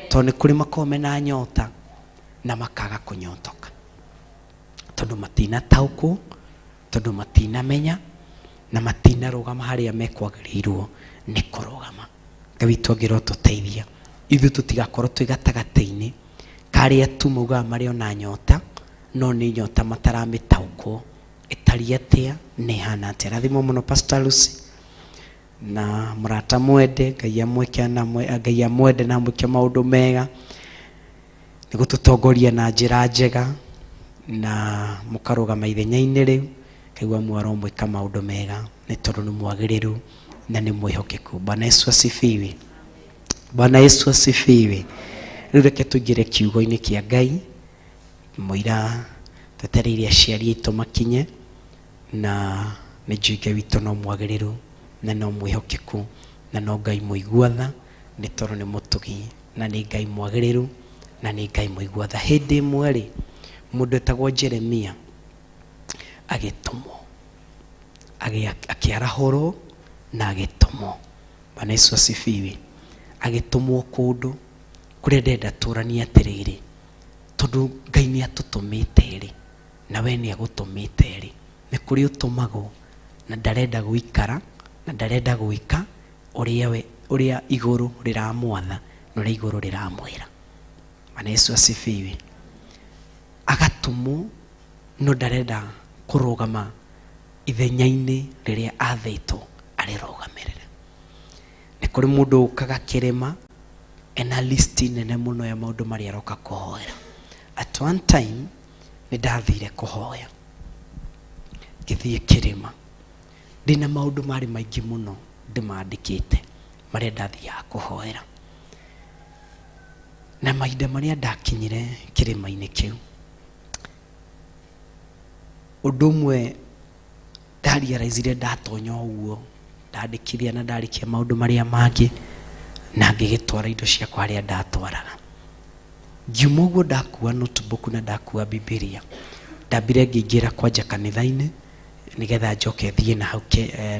Tondũ nĩ kũrĩ makoragwo mena nyota na makaga kũnyotoka tondũ matinataũkwo, tondũ matinamenya na matinarũgama harĩa mekwagĩrĩirwo nĩ kũrũgama. Ngai witũ angĩrotũteithia ithuĩ tũtigakorwo twĩ gatagatĩ-inĩ karĩa tu maugaga marĩ ona nyota no nĩ nyota mataramĩtaũkwo ĩtariĩ atĩa na ĩhana atĩa. Rathimwo mũno Pastor Lucy na mũrata mwende. Ngai amwĩke na Ngai amwende na amwĩke maũndũ mega nĩ gũtũtongoria na njĩra njega na mũkarũgama ithenya-inĩ rĩu. Ngaigua mwaromwĩka maũndũ mega nĩ tondũ nĩ mwagĩrĩru na nĩ mwĩhokeku. Bwana Yesu asifiwe. Bwana Yesu asifiwe. Rĩu reke tũingĩre kiugo-inĩ kĩa Ngai. Mũira twetereire aciari aitũ makinye na nĩ njũĩ Ngai witũ no mwagĩrĩru na no mwĩhokeku na no Ngai mũigua tha nĩ tondũ nĩ mũtugi na nĩ Ngai mwagĩrĩru na nĩ Ngai mũigua tha. Hĩndĩ ĩmwe rĩ, mũndũ etagwo Jeremia agĩtũmwo, akĩarahũrwo na agĩtũmwo. Bwana Yesu asifiwe. Agĩtũmwo kũndũ kũrĩa ndĩrenda tũranie atĩrĩrĩ, tondũ Ngai nĩ atũtũmĩte rĩ, na we nĩ agũtũmĩte rĩ, nĩ kũrĩ ũtũmagwo na ndarenda gũikara na ndarenda gwĩka ũrĩa we ũrĩa igũrũ rĩramwatha na ũrĩa igũrũ rĩramwĩra. Bwana Yesu asifiwe. Agatũmwo no ndarenda kũrũgama ithenya-inĩ rĩrĩa athĩtwo arĩrũgamĩrĩre. Nĩ kũrĩ mũndũ ũkaga kĩrĩma ena listi nene mũno ya maũndũ marĩa aroka kũhoera. At one time nĩ ndathire kũhoya, ngĩthiĩ kĩrĩma ndĩna maũndũ marĩ maingĩ mũno ndĩmandĩkĩte marĩa ndathiaga kũhoera. Na mahinda marĩa ndakinyire kĩrĩma-inĩ kĩu, ũndũ ũmwe ndarealizire ndatonya ũguo ndandĩkithia na ndarĩkia maũndũ marĩa mangĩ na ngĩgĩtwara indo ciakwa harĩa ndatwaraga. Ngiuma ũguo ndakua notebook na ndakua Bibilia, ndambire ngĩingĩra kwanja kanitha-inĩ nĩgetha njoke thiĩ na hau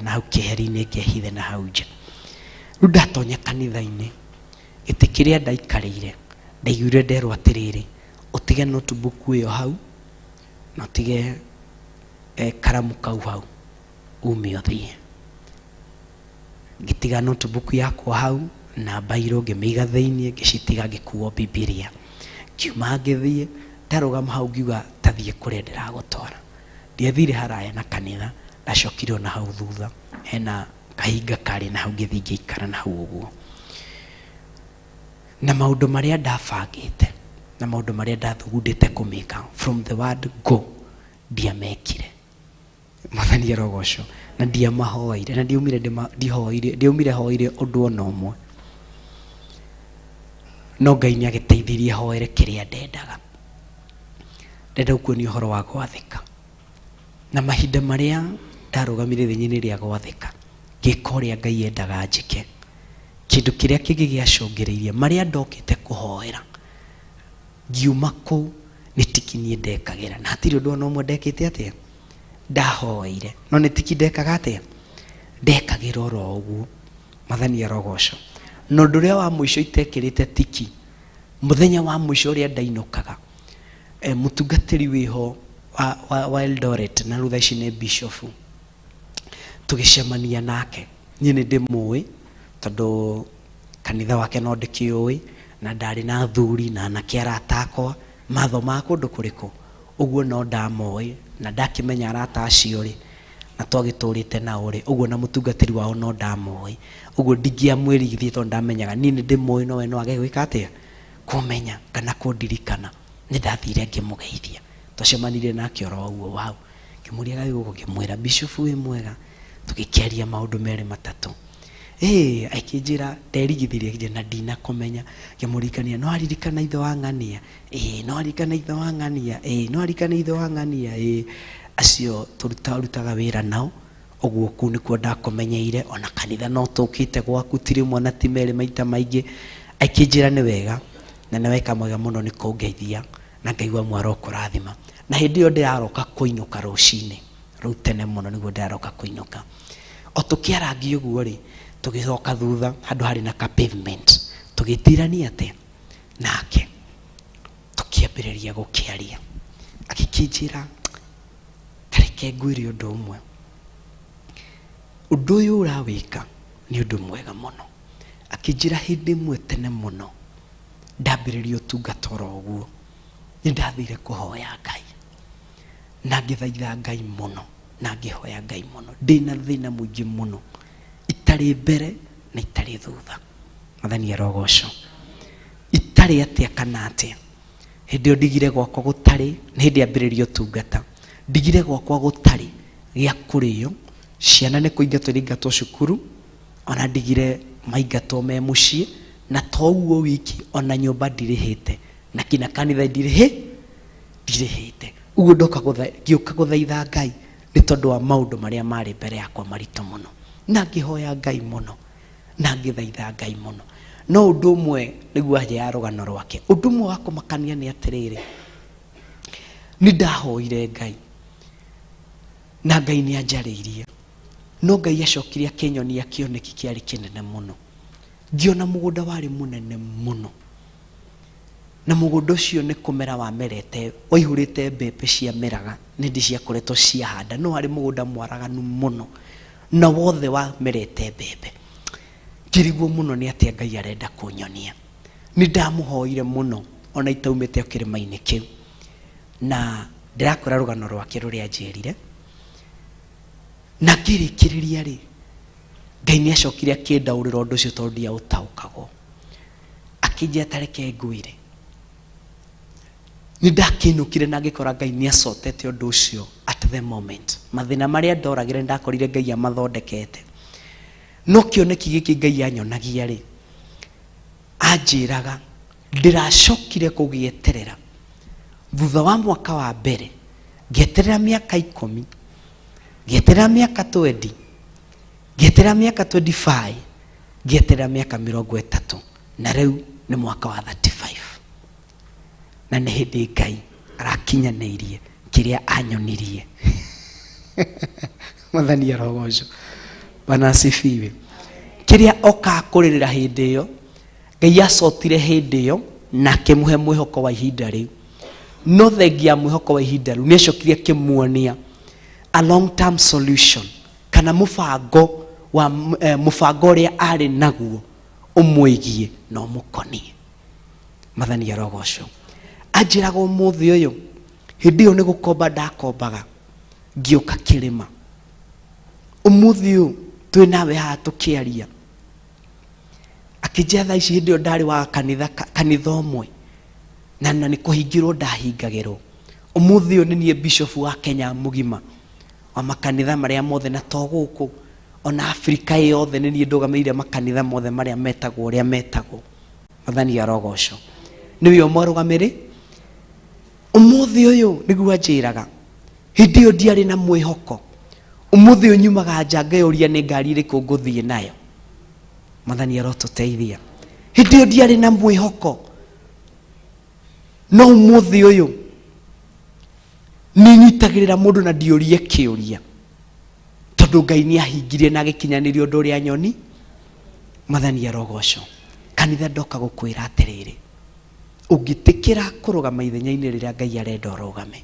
na hau keheri-inĩ ngehithe na hau nja. Rĩu ndatonya kanitha-inĩ, gĩtĩ kĩrĩa ndaikarĩire ndaiguire nderwo atĩrĩrĩ, ũtige notebook ĩyo hau na ũtige karamu kau hau ume ũthiĩ. Ngĩtiga notebook yakwa hau na mbairũ ngĩmĩiga thĩiniĩ, ngĩcitiga ngĩkuo Bibilia. Ngiuma ngĩthiĩ, ndarũgama hau ngiuga tathiĩ kũrĩa ndĩragũtwara. Ndiathire haraya na kanitha, ndacokire ona hau thutha hena kahinga karĩ na hau ngĩthiĩ ngĩikara na hau ũguo. Na maũndũ marĩa ndabangĩte na maũndũ marĩa ndathugundĩte kũmĩka from the word go ndiamekire. Mwathani arogocwo. Na ndiamahoire na ndiaumire ndihoire ndiaumire hoire ũndũ ona ũmwe. No Ngai nĩ agĩteithirie hoere kĩrĩa ndendaga. Ndenda gũkuonia ũhoro wa gwathĩka. Na mahinda marĩa ndarũgamire ithenya-inĩ rĩa gwathĩka, ngĩka ũrĩa Ngai endaga njĩke, kĩndũ kĩrĩa kĩngĩ gĩacũngĩrĩirie marĩa ndokĩte kũhoera, ngiuma kũu nĩ tiki niĩ ndekagĩra. Na hatirĩ ũndũ ona ũmwe ndekĩte atĩa ndahoeire, no nĩ tiki ndekaga atĩa ndekagĩra oro ũguo. Mwathani arogocwo. Na ũndũ ũrĩa wa mũico itekĩrĩte tiki, mũthenya wa mũico ũrĩa ndainũkaga, mũtungatĩri wĩho wa Eldoret na rĩu thaa ici nĩ bishop, tũgĩcemania nake. Niĩ nĩ ndĩmũĩ tondũ kanitha wake no ndĩkĩũĩ, na ndarĩ na athuri na anake arata akwa mathomaga kũndũ kũrĩkũ, ũguo no ndamoĩ na ndakĩmenya arata acio rĩ, na twagĩtũrĩte nao rĩ, ũguo na mũtungatĩri wao no ndamoĩ, ũguo ndingĩamwĩrigithia tondũ ndamenyaga niĩ nĩ ndĩmũĩ, no we no age gwĩka atĩa kũmenya kana kũndirikana. Nĩ ndathire ngĩmũgeithia, twacemanirie nake oro ũguo hau, ngĩmũria gagĩgũkũ, ngĩmwĩra bishop wĩ mwega? Tũgĩkĩaria maũndũ merĩ matatũ. Ĩĩ, akĩnjĩra nderigithirie, akĩnjĩra na ndinakũmenya. Ngĩmũririkania, no aririkana ithe wa ng'ania? Ĩĩ, no aririkana ithe wa ng'ania? Ĩĩ, no aririkana ithe wa ng'ania? Ĩĩ. Acio tũrutaga wĩra nao, ũguo kũu nĩkuo ndakũmenyeire, ona kanitha no tũkĩte gwaku ti rĩmwe na ti merĩ maita maingĩ. Akĩnjĩra nĩ wega, na nĩ weka mwega mũno nĩ kũngeithia, na ngaigua mwaro kũrathima. Na hĩndĩ ĩyo ndĩraroka kũinũka rũcinĩ, rũu tene mũno nĩguo ndĩraroka kũinũka. O tũkĩarangia ũguo rĩ, tũgĩcoka thutha handũ harĩ na ka pavement, tũgĩtirania atĩa nake, tũkĩambĩrĩria gũkĩaria. Agĩkĩnjĩra, ta reke ngwĩre ũndũ ũmwe, ũndũ ũyũ ũrawĩka nĩ ũndũ mwega mũno. Akĩnjĩra hĩndĩ ĩmwe tene mũno ndambĩrĩria ũtungata oro ũguo, nĩ ndathire kũhoya Ngai na ngĩthaitha Ngai mũno na ngĩhoya Ngai mũno, ndĩna thĩna mũingĩ mũno, itarĩ mbere na itarĩ thutha. Mwathani arogocwo. Itarĩ atĩa kana atĩa. Hĩndĩ ĩyo ndigire gwakwa gũtarĩ, nĩ hĩndĩ ambĩrĩria ũtungata, ndigire gwakwa gũtarĩ gĩa kũrĩo, ciana nĩ kũingatwo iraingatwo cukuru, ona ndigire maingatwo me mũciĩ, na to ũguo wiki, ona nyũmba ndirĩhĩte, na kinya kanitha ndirĩhĩte. Ũguo ndoka ngĩũka gũthaitha Ngai nĩ tondũ wa maũndũ marĩa marĩ mbere yakwa maritũ mũno, na ngĩhoya Ngai mũno, na ngĩthaitha Ngai mũno. No ũndũ ũmwe nĩguo anja ya rũgano rwake, ũndũ ũmwe wa kũmakania nĩ atĩrĩrĩ, nĩ ndahoire Ngai na Ngai nĩ anjarĩirie, no Ngai acokire akĩnyonia kĩoneki kĩarĩ kĩnene mũno. Ngĩona mũgũnda warĩ mũnene mũno, na mũgũnda ũcio nĩ kũmera wamerete, waihũrĩte mbembe ciameraga, nĩ hĩndĩ ciakoretwo ciahanda, no warĩ mũgũnda mwaraganu mũno, na wothe wamerete mbembe. Ngĩrigwo mũno nĩ atĩa Ngai arenda kũnyonia. Nĩ ndamũhoire mũno ona itaumĩte o kĩrĩma-inĩ kĩu, na ndĩrakwĩra rũgano rwake rũrĩa anjĩrire. Na ngĩrĩkĩrĩria rĩ, Ngai nĩ acokire akĩndaũrĩra ũndũ ũcio tondũ ndiaũtaũkagwo. Akĩnjĩra ta reke ngwĩre, nĩ ndakĩinũkire na ngĩkora Ngai nĩ acotete ũndũ ũcio at the moment. Mathĩna marĩa ndoragĩra nĩ ndakorire Ngai amathondekete. No kĩoneki gĩkĩ Ngai anyonagia rĩ, anjĩraga ndĩracokire kũgĩeterera thutha wa mwaka wa mbere, ngĩeterera mĩaka 10, ngĩeterera mĩaka 20, ngĩeterera mĩaka 25, ngĩeterera mĩaka 30, na rĩu nĩ mwaka wa 35. Na nĩ hĩndĩ Ngai arakinyanĩirie kĩrĩa anyonirie. Mwathani arogocwo. Bwana asifiwe. Kĩrĩa okaga kũrĩrĩra hĩndĩ ĩyo, Ngai acotire hĩndĩ ĩyo na akĩmũhe mwĩhoko wa ihinda rĩu. No thengia ya mwĩhoko wa ihinda rĩu, nĩ acokire akĩmuonia a long term solution, kana mũbango wa mũbango ũrĩa arĩ naguo ũmwĩgiĩ na ũmũkonie. Mwathani arogocwo. Anjĩraga ũmũthĩ ũyũ, hĩndĩ ĩyo nĩ gũkomba ndakombaga ngĩũka kĩrĩma. Ũmũthĩ ũyũ twĩ nawe haha tũkĩaria, akĩnjĩra thaa ici hĩndĩ ĩyo ndarĩ wa kanitha ũmwe, na nĩ kũhingĩrwo ndahingagĩrwo. Ũmũthĩ ũyũ nĩ niĩ bishop wa Kenya mũgima wa makanitha marĩa mothe, na to gũkũ ona Afrika yothe nĩ niĩ ndũgamĩrĩire makanitha mothe marĩa metagwo ũrĩa metagwo. Mwathani arogocwo. Nĩwe ũmũrũgamĩrĩ. Ũmũthĩ ũyũ nĩguo anjĩraga, hĩndĩ ĩyo ndiarĩ na mwĩhoko. Ũmũthĩ ũyũ nyumaga nja ngeyũria nĩ ngari ĩrĩkũ ngũthiĩ nayo. Mwathani arotũteithia. Hĩndĩ ĩyo ndiarĩ na mwĩhoko, no ũmũthĩ ũyũ nĩ nyitagĩrĩra mũndũ na ndiũrie kĩũria, tondũ Ngai nĩ ahingirie na agĩkinyanĩria ũndũ ũrĩa nyoni. Mwathani arogocwo. Kanitha ndoka gũkwĩra atĩrĩrĩ, ũngĩtĩkĩra kũrũgama ithenya-inĩ rĩrĩa Ngai arenda ũrũgame,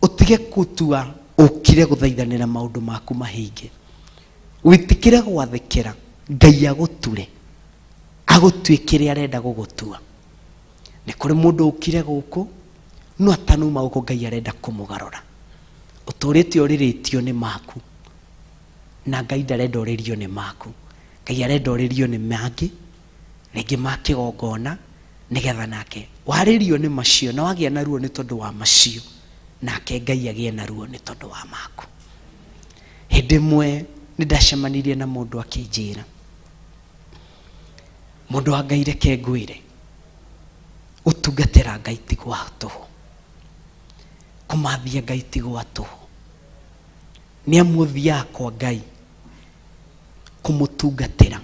ũtige gũtua ũkire gũthaithanĩra maũndũ maku mahinge, wĩtĩkĩre gwathĩkĩra Ngai agũture, agũtue kĩrĩa arenda gũgũtua. Nĩ kũrĩ mũndũ ũkire gũkũ, no atanauma gũkũ Ngai arenda kũmũgarũra. Ũtũrĩte ũrĩrĩtio nĩ maku, na Ngai ndarenda ũrĩrio nĩ maku. Ngai arenda ũrĩrio nĩ mangĩ, rĩngĩ ma kĩgongona, nĩgetha nake warĩrio nĩ macio na wagĩa na ruo nĩ tondũ wa macio, nake Ngai agĩe na ruo nĩ tondũ wa maku. Hĩndĩ ĩmwe nĩ ndacemanirie na mũndũ akĩnjĩra, mũndũ wa Ngai reke ngwĩre, gũtungatĩra Ngai ti gwa tũhũ, kũmathia Ngai ti gwa tũhũ. Nĩ amu ũthiaga kwa Ngai kũmũtungatĩra,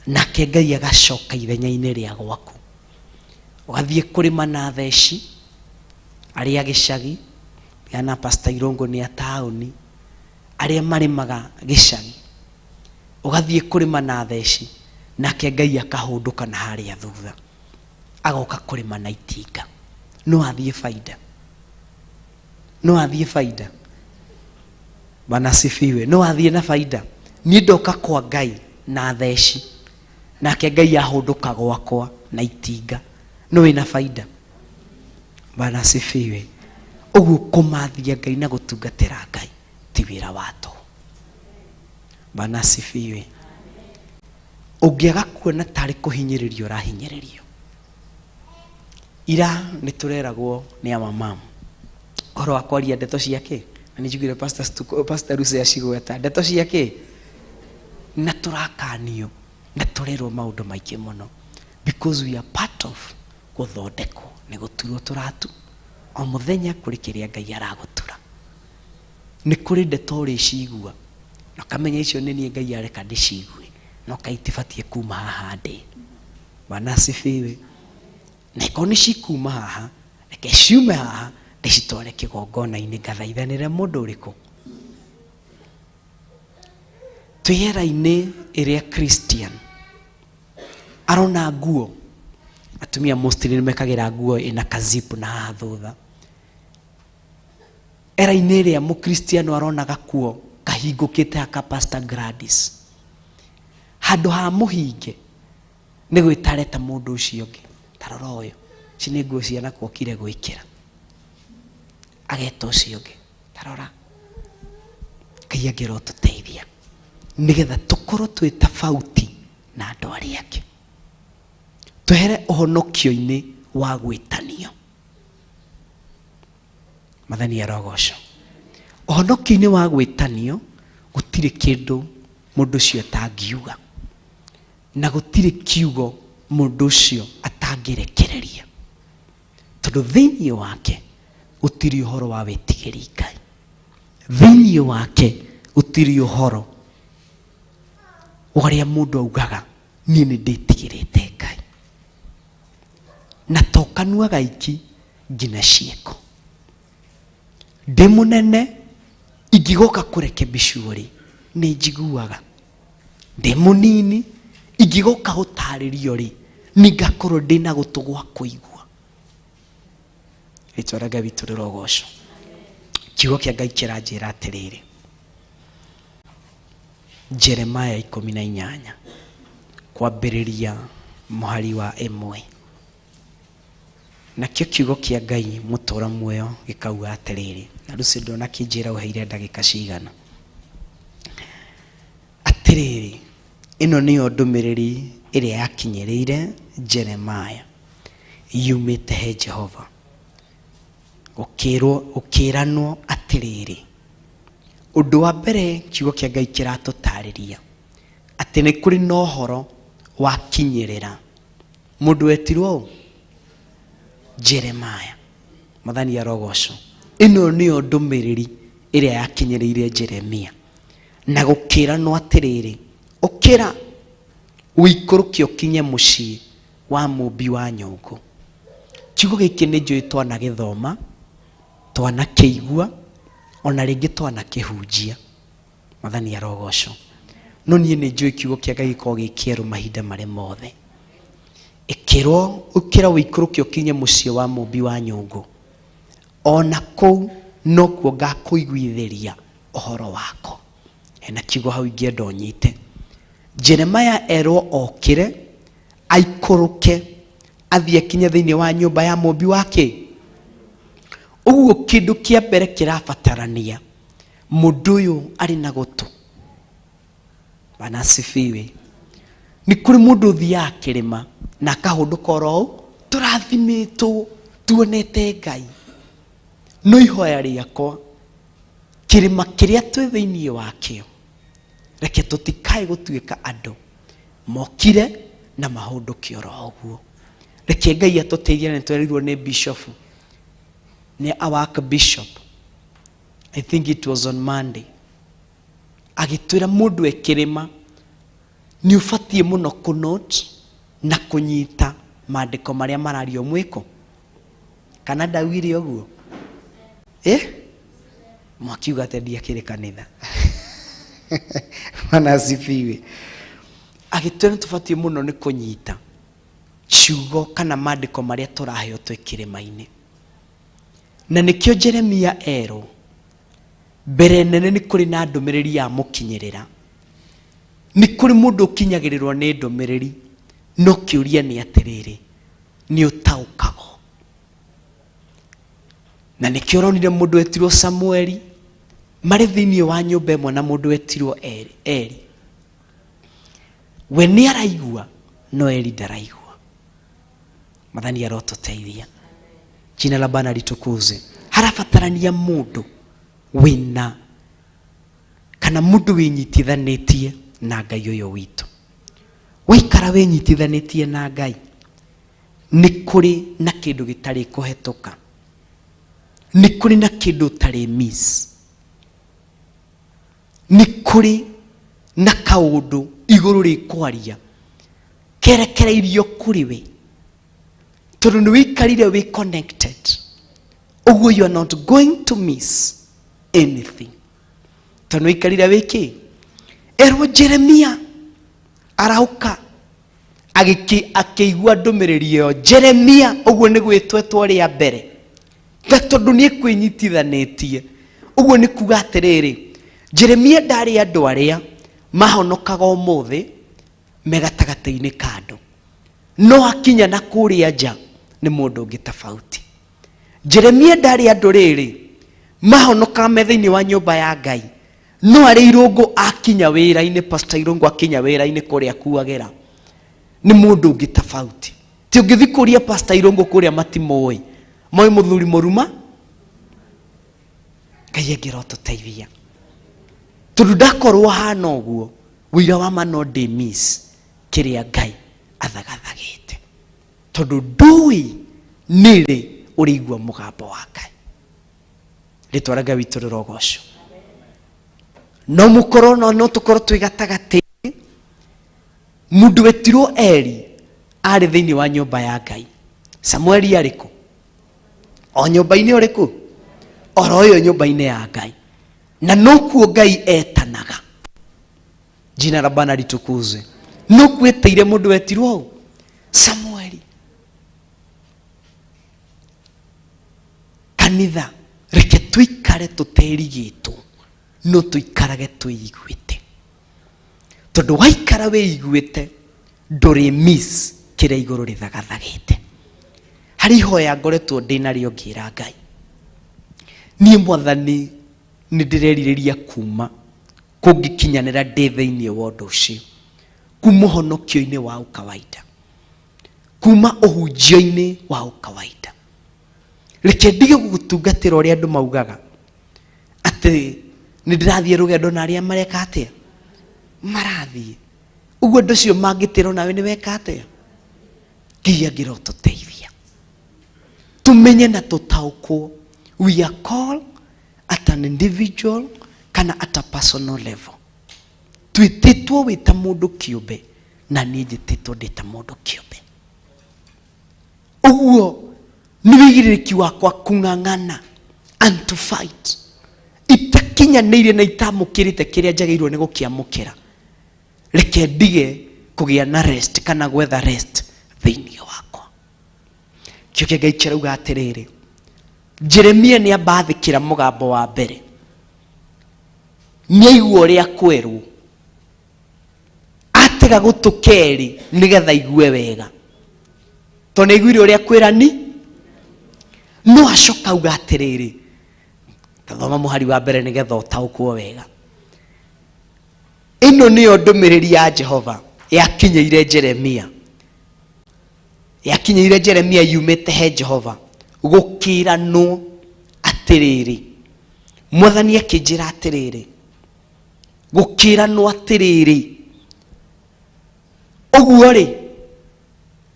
nake Ngai agacoka ithenya-inĩ rĩa gwaku. Ũgathiĩ kũrĩma na theci arĩa gĩcagi, na Pastor Irũngũ nĩ a taũni, arĩa marĩmaga gĩcagi. Ũgathiĩ kũrĩma na theci, nake Ngai akahũndũka na harĩa thutha, agoka kũrĩma na itinga. No athiĩ baida, no athiĩ baida. Bwana asifiwe. No athiĩ na baida. Niĩ ndoka kwa Ngai na theci, nake Ngai ahũndũka gwakwa na itinga. No wĩna baida. Bwana asifiwe. Ũguo kũmathia Ngai na gũtungatĩra Ngai ti wĩra wa tũhũ. Bwana asifiwe. Ũngĩaga kuona tarĩ kũhinyĩrĩrio ũrahinyĩrĩrio. Ira nĩ tũreragwo nĩ our mom ũhoro wa kwaria ndeto ciake, na nĩ njiguire Pastor Stuko, Pastor Ruse acigweta ndeto ciake, na tũrakanio na tũrerwo maũndũ maingĩ mũno because we are part of gũthondekwo nĩ gũturwo tũratu o mũthenya kũrĩ kĩrĩa Ngai aragũtura. Nĩ kũrĩ ndeto ũrĩcigua na ũkamenya icio nĩ niĩ Ngai areka ndĩcigue, no kaĩ itibatiĩ kuma haha ndĩ. Bwana asifiwe. Na ikorwo nĩ cikuma haha, reke ciume haha ndĩcitware kĩgongona-inĩ ngathaithanĩre mũndũ ũrĩkũ. Twĩ era-inĩ ĩrĩa Christian arona nguo, atumia mostly nĩ mekagĩra nguo ĩna kazip na haha thutha. Era-inĩ ĩrĩa mũkristiano arona gakuo kahingũkĩte aka Pastor Gladys, handũ ha mũhinge nĩ gwĩta areta mũndũ ũcio ũngĩ, ta rora ũyũ, ici nĩ nguo cia nakwa okire gwĩkĩra. Ageta ũcio ũngĩ, ta rora. Ngai angĩrotũteithia nĩgetha tũkorwo twĩ tofauti na andũ arĩa angĩ, twehere ũhonokio-inĩ wa gwĩtanio. Mathani arogocwo. Ũhonokio-inĩ wa gwĩtanio gũtirĩ kĩndũ mũndũ ũcio atangiuga, na gũtirĩ kiugo mũndũ ũcio atangĩrekereria, tondũ thĩinĩ wake gũtirĩ ũhoro wa wĩtigĩri Ngai, thĩinĩ wake gũtirĩ ũhoro wa ũrĩa mũndũ augaga niĩ nĩ ndĩtigĩrĩte Ngai, na to kanua gaiki nginya ciĩko. Ndĩ mũnene ingĩgoka kũrekebicwo rĩ, nĩ njiguaga. Ndĩ mũnini ingĩgoka gũtarĩrio rĩ, nĩ ngakorwo ndĩna gũtũ gwa kũigua. Rĩtwa rĩa Ngai witũ rĩrogocwo. Kiugo kĩa Ngai kĩranjĩra atĩrĩrĩ, Jeremiah 18 kwambĩrĩria mũhari wa 1. Nakĩo kiugo kĩa Ngai mũtũra muoyo gĩkauga atĩrĩrĩ, na Lucy ndona kĩnjĩra ũheire ndagĩka cigana. Atĩrĩrĩ, ĩno nĩyo ndũmĩrĩri ĩrĩa yakinyĩrĩire Jeremiah yumĩte he Jehova, gũkĩranwo atĩrĩrĩ. Ũndũ wa mbere kiugo kĩa Ngai kĩratũtarĩria atĩ nĩ kũrĩ na ũhoro wakinyĩrĩra mũndũ wetirwo ũ? Jeremiah. Mwathani arogocwo. Ĩno nĩyo ndũmĩrĩri ĩrĩa yakinyĩrĩire Jeremia, na gũkĩranwo atĩrĩrĩ, ũkĩra ũikũrũke ũkinye mũciĩ wa mũmbi wa nyũngũ. Kiugo gĩkĩ nĩ njũĩ twanagĩthoma, twanakĩigua, ona rĩngĩ twanakĩhunjia. Mwathani arogocwo. No niĩ nĩ njũĩ kiugo kĩa Ngai gĩkoragwo gĩ kĩerũ mahinda marĩ mothe. Ĩkĩrwo ũkĩra ũikũrũke ũkinye mũciĩ wa mũmbi wa nyũngũ, ona kũu nokuo ngakũiguithĩria ũhoro wako. Hena kiugo hau ingĩenda ũnyite. Jeremiah erwo okĩre aikũrũke athiĩ akinye thĩinĩ wa nyũmba ya mũmbi wake. Ũguo kĩndũ kĩa mbere kĩrabatarania mũndũ ũyũ arĩ na gũtũ. Bwana asifiwe. Nĩ kũrĩ mũndũ ũthiaga kĩrĩma na akahũndũka oro ũũ, tũrathimĩtwo tuonete Ngai, no ihoya rĩakwa Kĩrĩma kĩrĩa twĩ thĩinĩ wakĩo, reke tũtikae gũtuĩka andũ mokire na mahũndũke oro ũguo. Reke Ngai atũteithie, na nĩtwerirwo nĩ bishop, nĩ our bishop, I think it was on Monday, agĩtwĩra mũndũ e kĩrĩma nĩ ũbatiĩ mũno kũnote na kũnyita maandĩko marĩa marario mwĩko. Kana ndaugire ũguo? Eh? Mwakiuga atĩa ndiakĩrĩ kanitha? Bwana asifiwe. Agĩtwĩra nĩ tũbatiĩ mũno nĩ kũnyita ciugo kana maandĩko marĩa tũraheo twĩ kĩrĩma-inĩ. Na nĩkĩo Jeremia erwo mbere nene nĩ kũrĩ na ndũmĩrĩri ya mũkinyĩrĩra. Nĩ kũrĩ mũndũ ũkinyagĩrĩrwo nĩ ndũmĩrĩri, no kĩũria nĩ atĩrĩrĩ, nĩ ũtaũkagwo? Na nĩkĩo ũronire mũndũ wetirwo Samueli marĩ thĩinĩ wa nyũmba ĩmwe na mũndũ wetirwo Eli. Eli. We nĩ araigua, no Eli ndaraigua. Mwathani arotũteithia. Jina la Bwana litukuzwe. Harabatarania mũndũ wĩna kana mũndũ wĩnyitithanĩtie na Ngai ũyũ witũ. Waikara wĩnyitithanĩtie na Ngai, nĩ kũrĩ na kĩndũ gĩtarĩ kũhetũka, nĩ kũrĩ na kĩndũ ũtarĩ miss, nĩ kũrĩ na kaũndũ igũrũ rĩkwaria kerekereirio kũrĩ we, tondũ nĩ wĩikarire wĩ connected. Ũguo you are not going to miss anything, tondũ nĩ wĩikarire wĩ kĩ. Erwo Jeremia arauka akĩigua ndũmĩrĩri ĩyo. Jeremia ũguo nĩ gwĩtwetwo rĩa mbere, na tondũ nĩ ekwĩnyitithanĩtie, ũguo nĩ kuga atĩrĩrĩ, Jeremia ndarĩ andũ arĩa mahonokaga ũmũthĩ me gatagatĩ-inĩ ka andũ, no akinya na kũrĩa nja nĩ mũndũ ũngĩ tofauti. Jeremia ndarĩ andũ rĩrĩ mahonokaga me thĩinĩ wa nyũmba ya Ngai, no arĩ Irũngũ akinya wĩra-inĩ, Pastor Irũngũ akinya wĩra-inĩ kũrĩa akuagĩra nĩ mũndũ ũngĩ tofauti. Ti ũngĩthiĩ kũria Pastor Irũngũ kũrĩa matimũĩ, moĩ mũthuri mũruma. Ngai angĩra ũtũteithia, tondũ ndakorwo hana ũguo, ũira wa ma no ndĩ miss kĩrĩa Ngai athagathagĩte, tondũ ndũĩ nĩrĩ ũrĩigua mũgambo wa Ngai. Rĩtwa rĩa Ngai witũ rĩrogocwo. No mũkorwo no no tũkorwo twĩ gatagatĩ, mũndũ wetirwo Eli arĩ thĩinĩ wa nyũmba ya Ngai, Samueli arĩ kũ? O nyũmba-inĩ ũrĩkũ? Oro ĩyo nyũmba-inĩ ya Ngai, na nokuo Ngai etanaga. Jina la Bwana litukuzwe. Nokuo etĩire mũndũ wetirwo ũũ Samueli. Kanitha, reke tũikare tũterigĩtwo, no tũikarage twĩiguĩte, tondũ waikara wĩiguĩte ndũrĩ miss kĩrĩa igũrũ rĩthagathagĩte. Harĩ ihoya ngoretwo ndĩ narĩo ngĩra Ngai, niĩ Mwathani nĩ ndĩrerirĩria kuma kũngĩkinyanĩra ndĩ thĩinĩ wa ũndũ ũcio, kuma ũhonokio-inĩ wa ũkawaida, kuma ũhunjio-inĩ wa ũkawaida. Reke ndige gũgũtungatĩra ũrĩa andũ maugaga atĩ nĩ ndĩrathiĩ rũgendo na arĩa mareka atĩa marathiĩ ũguo, andũ acio mangĩtĩrwo nawe nĩ weka atĩa. Ngai angĩra ũtũteithia tũmenye na tũtaũkwo we are called at an individual kana at a personal level. Twĩtĩtwo wĩ ta mũndũ kĩũmbe, na niĩ njĩtĩtwo ndĩ ta mũndũ kĩũmbe. Ũguo nĩ wĩigĩrĩrĩki wakwa kũng'ang'ana and to fight itakinyanĩire na itamũkĩrĩte kĩrĩa njagĩrĩirwo nĩ gũkĩamũkĩra. Reke ndige kũgĩa na rest kana gwetha rest thĩinĩ wakwa. Kĩo kĩa Ngai kĩrauga atĩrĩrĩ, Jeremia nĩ ambathĩkĩra mũgambo wa mbere, nĩ aigua ũrĩa kwerwo, atega gũtũ kerĩ nĩgetha aigue wega, tondũ nĩ aiguire ũrĩa kwĩrani. No acoka auga atĩrĩrĩ, tathoma mũhari wa mbere nĩgetha ũtaũkwo wega. Ĩno nĩyo ndũmĩrĩri ya Jehova yakinyĩire Jeremia, yakinyĩire Jeremia yumĩte he Jehova, gũkĩranwo atĩrĩrĩ, Mwathani akĩnjĩra atĩrĩrĩ, gũkĩranwo atĩrĩrĩ, ũguo rĩ,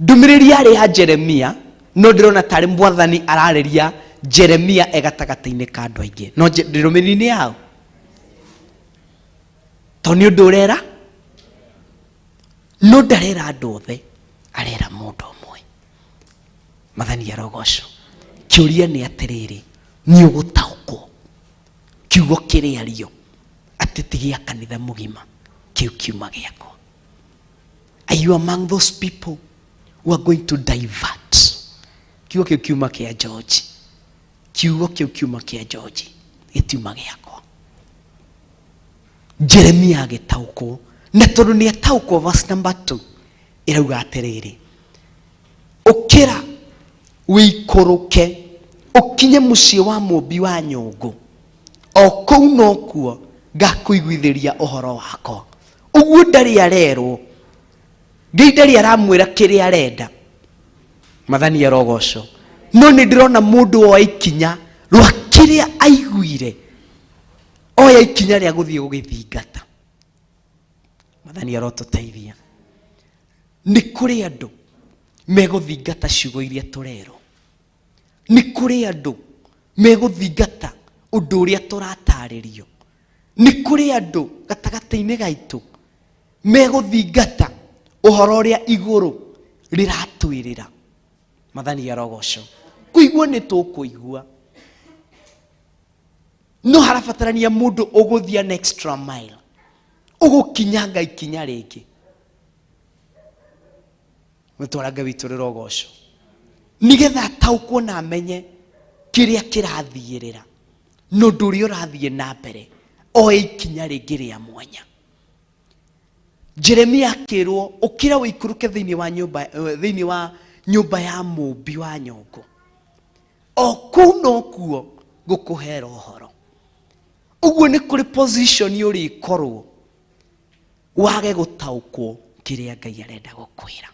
ndũmĩrĩri yarĩ ya Jeremia, no ndĩrona tarĩ mwathani ararĩria Jeremia e gatagatĩ-inĩ ka andũ aingĩ. No ndũmĩrĩri nĩ yao, to nĩ ũndũ ũrera, no ndarera andũ othe, arera mũndũ ũmwe. Mathani arogocwo. Kĩũria nĩ atĩrĩrĩ, nĩ ũgũtaũkwo kiugo kĩrĩario atĩ ti gĩa kanitha mũgima, kĩu kiuma gĩakwa? Are you among those people who are going to divert kiugo kĩu kiuma kĩa George? Kiugo kĩu kiuma kĩa George, gĩtiuma gĩakwa. Jeremia agĩtaũkwo, na tondũ nĩ ataũkwo, verse number 2 ĩrauga atĩrĩrĩ, ũkĩra wĩikũrũke ũkinye mũciĩ wa mũmbi wa nyũngũ, o kũu nokuo ngakũiguithĩria ũhoro wakwa. Ũguo ndarĩ arerwo, Ngai ndarĩ aramwĩra kĩrĩa arenda. Mathani arogocwo. No nĩ ndĩrona mũndũ oya ikinya rwa kĩrĩa aiguire, oya ikinya rĩa gũthiĩ gũgĩthingata. Mathani arotũteithia. Nĩ kũrĩ andũ megũthingata ciugo iria tũrerwo, nĩ kũrĩ andũ megũthingata ũndũ ũrĩa tũratarĩrio, nĩ kũrĩ andũ gatagatĩ-inĩ gaitũ megũthingata ũhoro ũrĩa igũrũ rĩratwĩrĩra. Mathani arogocwo. Kũigua nĩ tũkũigua, no harabatarania mũndũ ũgũthiĩ an extra mile, ũgũkinyanga ikinya rĩngĩ. Mũtwara Ngai witũ rĩrogocwo, nĩgetha ataũkwo na amenye kĩrĩa kĩrathiĩrĩra na ũndũ ũrĩa ũrathiĩ na mbere, oe ikinya rĩngĩ rĩa mwanya. Jeremia akĩrwo, ũkĩra ũikũrũke thĩinĩ wa nyũmba, thĩinĩ wa nyũmba ya mũmbi wa nyũngũ, o kũu nokuo ngũkũhera ũhoro. Ũguo nĩ kũrĩ position ũrĩkorwo wage gũtaũkwo kĩrĩa Ngai arenda gũkwĩra.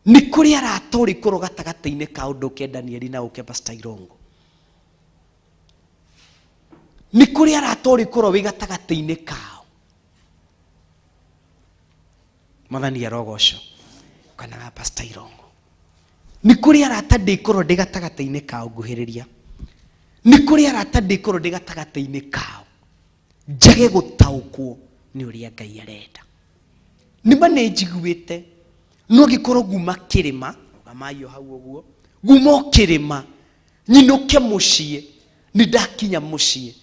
Nĩ kũrĩ arata ũrĩkorwo gatagatĩ-inĩ ka ũndũ ũke Danieli na ũke Pastor Irongo. Nĩ kũrĩ arata ũrĩkorwo wĩ gatagatĩ-inĩ kao. Mwathani arogocwo. Kana ga Pastor Irongo. Nĩ kũrĩ arata ndĩkorwo ndĩ gatagatĩ-inĩ kao nguhĩrĩria. Nĩ kũrĩ arata ndĩkorwo ndĩ gatagatĩ-inĩ kao njage gũtaũkwo nĩ ũrĩa Ngai arenda. Nĩ ma nĩ njiguĩte, no ngĩkorwo nguma kĩrĩma, rũgamai o hau ũguo, nguma o kĩrĩma nyinũke mũciĩ, nĩ ndakinya mũciĩ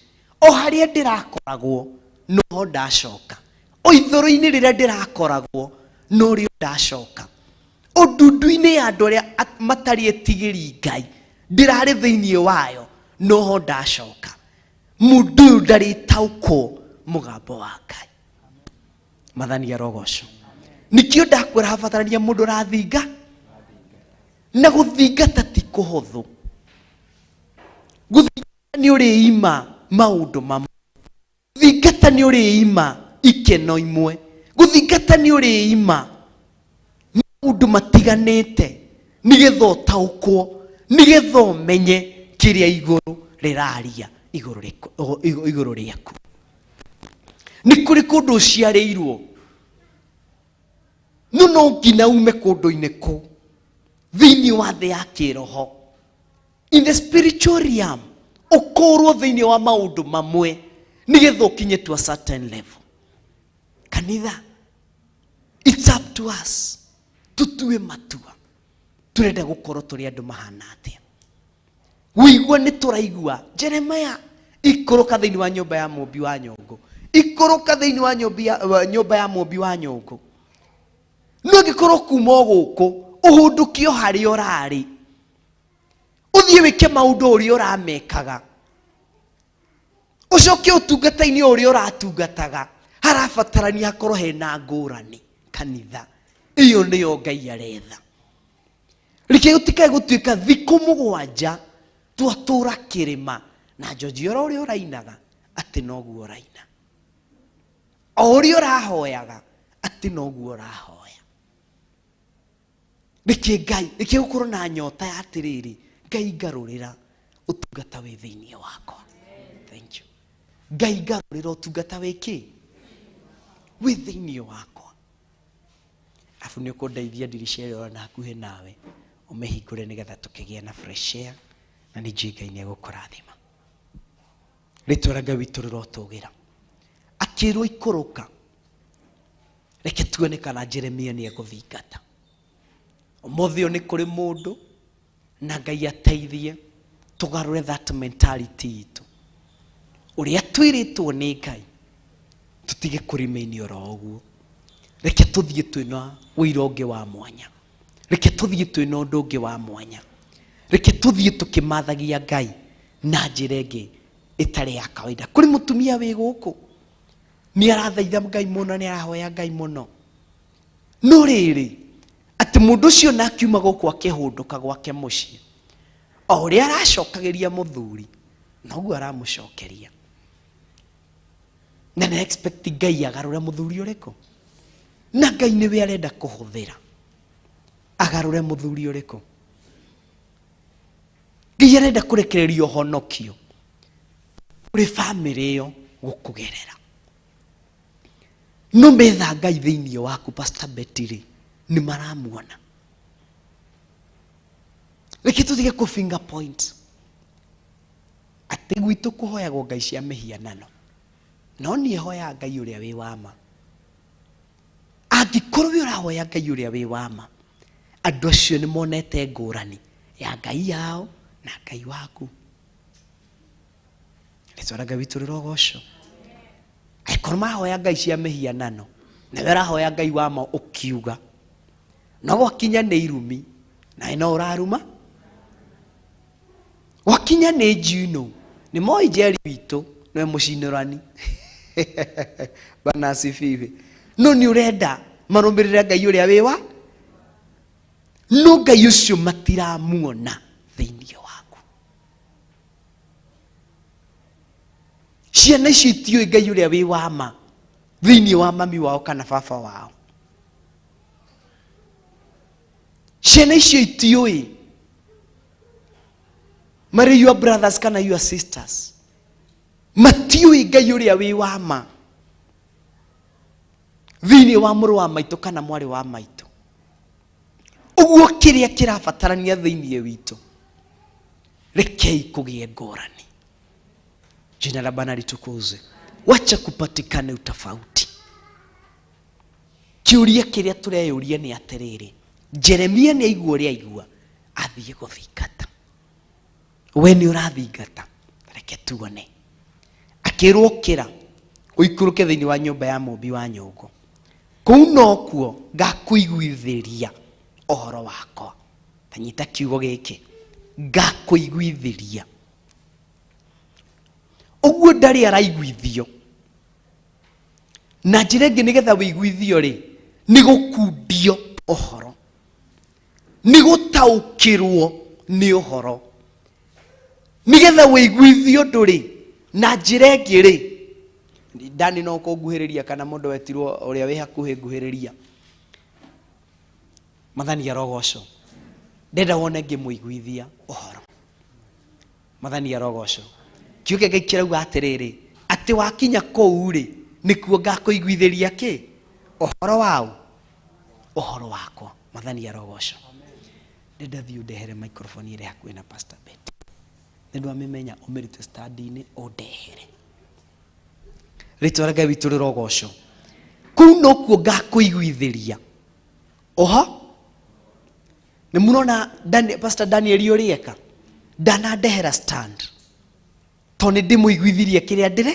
o harĩa ndĩrakoragwo noho ndacoka, o ithũrũ-inĩ rĩrĩa ndĩrakoragwo norĩo ndacoka, o ndundu-inĩ ya andũ arĩa matarĩ etigĩri Ngai ndĩrarĩ thĩinĩ wayo noho ndacoka. Mũndũ ũyũ ndarĩtaũkwo mũgambo wa Ngai. Mathani arogocwo. Nikĩo ndakwĩra habatarania mũndũ ũrathinga, na gũthingata ti kũhũthũ. Gũthingata nĩ ũrĩima maũndũ mamwe, gũthingata nĩ ũrĩima ikeno imwe, gũthingata nĩ ũrĩima maũndũ matiganĩte, nĩgetha ũtaũkwo, nĩgetha ũmenye kĩrĩa igũrũ rĩraria igũrũ rĩaku. Nĩ kũrĩ kũndũ ũciarĩirwo, no no nginya ume kũndũ-inĩ kũu thĩinĩ wa thĩ ya kĩroho, in the spiritual realm, ũkũrwo thĩinĩ wa maũndũ mamwe nĩgetha ũkinye to a certain level. Kanitha, it's up to us tutue matua turenda gukorwo turi andu mahana atia. Wĩigua nĩ tũraigua Jeremiah ikũrũka thĩinĩ wa nyũmba ya mũmbi wa nyũngũ, ikũrũka thĩinĩ wa nyũmba ya mũmbi wa nyũngũ. No angĩkorwo kuma o gũkũ ũhũndũkio harĩa ũrarĩ, ũthiĩ wĩke maũndũ ũrĩa ũramekaga, ũcoke ũtungata-inĩ ũrĩa ũratungataga, harabatarania hakorwo hena ngũrani. Kanitha ĩyo nĩyo Ngai aretha. Reke gũtikae gũtuĩka thikũ mũgwanja twatũra kĩrĩma na njoji oro ũrĩa ũrainaga atĩ noguo ũraina, o ũrĩa ũrahoyaga atĩ noguo ũrahoya. Reke Ngai, reke gũkorwo na nyota ya atĩrĩrĩ, Ngai ngarũrĩra. Ũtungata wĩ thĩinĩ wakwa. Thank you. Ngai ngarũrĩra ũtungata wĩ kĩ? Wĩ thĩinĩ wakwa. Abu nĩ ũkũndeithia ndirica ĩrĩa ũrona hakuhĩ nawe ũmĩhingũre nĩgetha tũkĩgĩe na fresh air, na nĩ njũĩ Ngai nĩ egũkũrathima. Rĩtwa rĩa Ngai witũ rĩrotũgĩra. Akĩrwo ikũrũka, reke tuone kana Jeremia nĩ egũthingata. Ũmũthĩ ũyũ nĩ kũrĩ mũndũ, na Ngai ateithie tũgarũre that mentality itũ. Ũrĩa twĩrĩtwo nĩ Ngai, tũtige kũremain oro ũguo. Reke tũthiĩ twĩna ũira ũngĩ wa mwanya. Reke tũthiĩ twĩna ũndũ ũngĩ wa mwanya. Reke tũthiĩ tũkĩmathagia Ngai na njĩra ĩngĩ ĩtarĩ ya kawaida. Kũrĩ mũtumia wĩ gũkũ, nĩ arathaitha Ngai mũno, nĩ arahoya Ngai mũno. No rĩrĩ, atĩ mũndũ ũcio na akiuma gũkũ akĩhũndũka gwake mũciĩ, o ũrĩa aracokagĩria mũthuri, noguo aramũcokeria. Na nĩ expect Ngai agarũre mũthuri ũrĩkũ? Na Ngai nĩwe arenda kũhũthĩra agarũre mũthuri ũrĩkũ? Ngai arenda kũrekereria ũhonokio kũrĩ bamĩrĩ ĩyo gũkũgerera. No metha Ngai thĩinĩ waku, Pastor Betty rĩ, nĩ maramuona. Reke tũtige kũ finger point atĩ gwitũ kũhoyagwo ngai cia mĩhianano, no niĩ hoyaga Ngai ũrĩa wĩ wa ma. Angĩkorwo wĩ ũrahoya Ngai ũrĩa wĩ wa ma, andũ acio nĩ monete ngũrani ya Ngai yao na Ngai waku. Rĩtwa rĩa Ngai witũ rĩrogocwo. Angĩkorwo marahoya ngai cia mĩhianano, nawe ũrahoya Ngai wa ma ũkiuga, no gwakinya nĩ irumi, nawe no ũraruma. Gwakinya nĩ njino, nĩ moĩ Njeri witũ nĩwe mũcinũrani. Bwana asifiwe. No nĩ ũrenda marũmĩrĩre Ngai ũrĩa wĩ wa, no Ngai ũcio matiramuona thĩinĩ waku. Ciana icio itiũĩ Ngai ũrĩa wĩ wa ma thĩinĩ wa mami wao kana baba wao. Ciana icio itiũĩ marĩ your brothers kana your sisters, matiũĩ Ngai ũrĩa wĩ wa ma thĩinĩ wa mũrũ wa maitũ kana mwarĩ wa maitũ. Ũguo kĩrĩa kĩrabatarania thĩinĩ witũ, rekei kũgĩe ngũrani. Jina la Bwana litukuzwe. Wacha kupatikane utofauti. Kĩũria kĩrĩa tũreyũria nĩ atĩrĩrĩ, Jeremia nĩ aigua ũrĩa aigua, athiĩ gũthingata. We nĩ ũrathingata? Reke tuone. Akĩrwo ũkĩra, ũikũrũke thĩinĩ wa nyũmba ya mũmbi wa nyũngũ. Kũu nokuo ngakũiguithĩria ũhoro wakwa. Ta nyita kiugo gĩkĩ, ngakũiguithĩria. Ũguo ndarĩ araiguithio. Na njĩra ĩngĩ nĩgetha wĩiguithio rĩ, nĩ gũkundio ũhoro, nĩ gũtaũkĩrwo nĩ ũhoro. Nĩgetha wĩiguithio ũndũ rĩ, na njĩra ĩngĩ rĩ, Dani no kũnguhĩrĩria kana mũndũ wetirwo ũrĩa wĩ hakuhĩ nguhĩrĩria. Mathani arogocwo. Ndenda wone ngĩmũiguithia ũhoro. Mathani arogocwo. Kiugo kĩa Ngai kĩrauga atĩrĩrĩ, atĩ wakinya kũu rĩ, nĩkuo ngakũiguithĩria kĩ? Ũhoro waũ? Ũhoro wakwa. Mathani arogocwo. Ndenda thiĩ ũndehere microphone ĩrĩa hakuhĩ na Pastor Betty. Nĩ ndwamĩmenya, ũmĩrute stand-inĩ ũndehere. Rĩtwa rĩa Ngai witũ rĩrogocwo. Kũu nokuo ngakũiguithĩria. Oho? Nĩ mũrona Pastor Daniel ũrĩa eka? Ndanandehera stand. Tondũ nĩ ndĩmũiguithirie kĩrĩa ndĩre.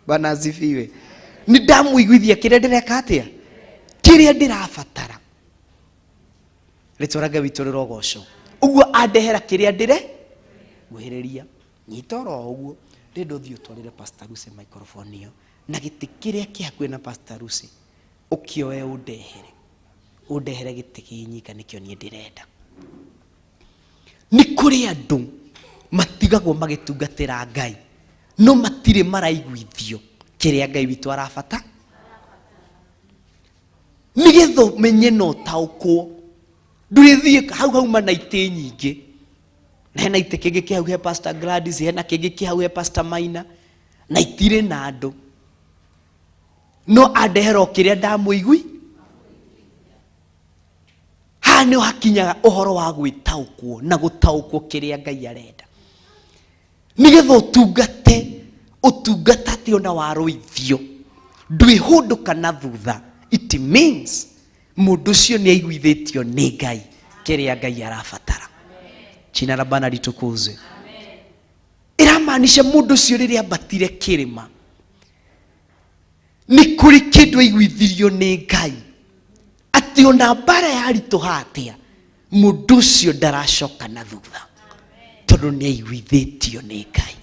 Bwana asifiwe. Nĩ ndamũiguithia kĩrĩa ndĩreka atĩa? Kĩrĩa ndĩrabatara. Rĩtwa rĩa Ngai witũ rĩrogocwo. Ũguo andehera kĩrĩa ndĩre nguhĩrĩria. Nyita oro ũguo. Ndĩrenda ũthiĩ ũtwarĩre Pastor Lucy microphone ĩyo. Na gĩtĩ kĩrĩa kĩ hakuhĩ na Pastor Lucy ũkĩoe ũndehere. Ũndehere gĩtĩ kĩ nyika nĩkĩo niĩ ndĩrenda. Nĩ kũrĩ andũ matigagwo magĩtungatĩra Ngai no matirĩ maraiguithio kĩrĩa Ngai witũ arabata. Nĩgetha ũmenye na ũtaũkwo, Ndũrĩthiĩ hau hauma na itĩ nyingĩ. Na hena itĩ kĩngĩ kĩ hau he Pastor Gladys, hena kĩngĩ kĩ hau he Pastor Maina, na itirĩ na andũ. No andehera o kĩrĩa ndamũigui. Haha nĩho hakinyaga ũhoro wa gwĩtaũkwo na gũtaũkwo kĩrĩa Ngai arenda. Nĩgetha ũtungate, ũtungata atĩ ona warũithio, ndwĩhũndũka na thutha. It means mũndũ ũcio nĩ aiguithĩtio nĩ Ngai kĩrĩa Ngai arabatara. Jina la Bwana litukuzwe. Ĩramaanisha mũndũ ũcio rĩrĩa ambatire kĩrĩma, nĩ kũrĩ kĩndũ aiguithirio nĩ Ngai atĩ ona mbara yaritũha atĩa, mũndũ ũcio ndaracoka na thutha tondũ nĩ aiguithĩtio nĩ Ngai.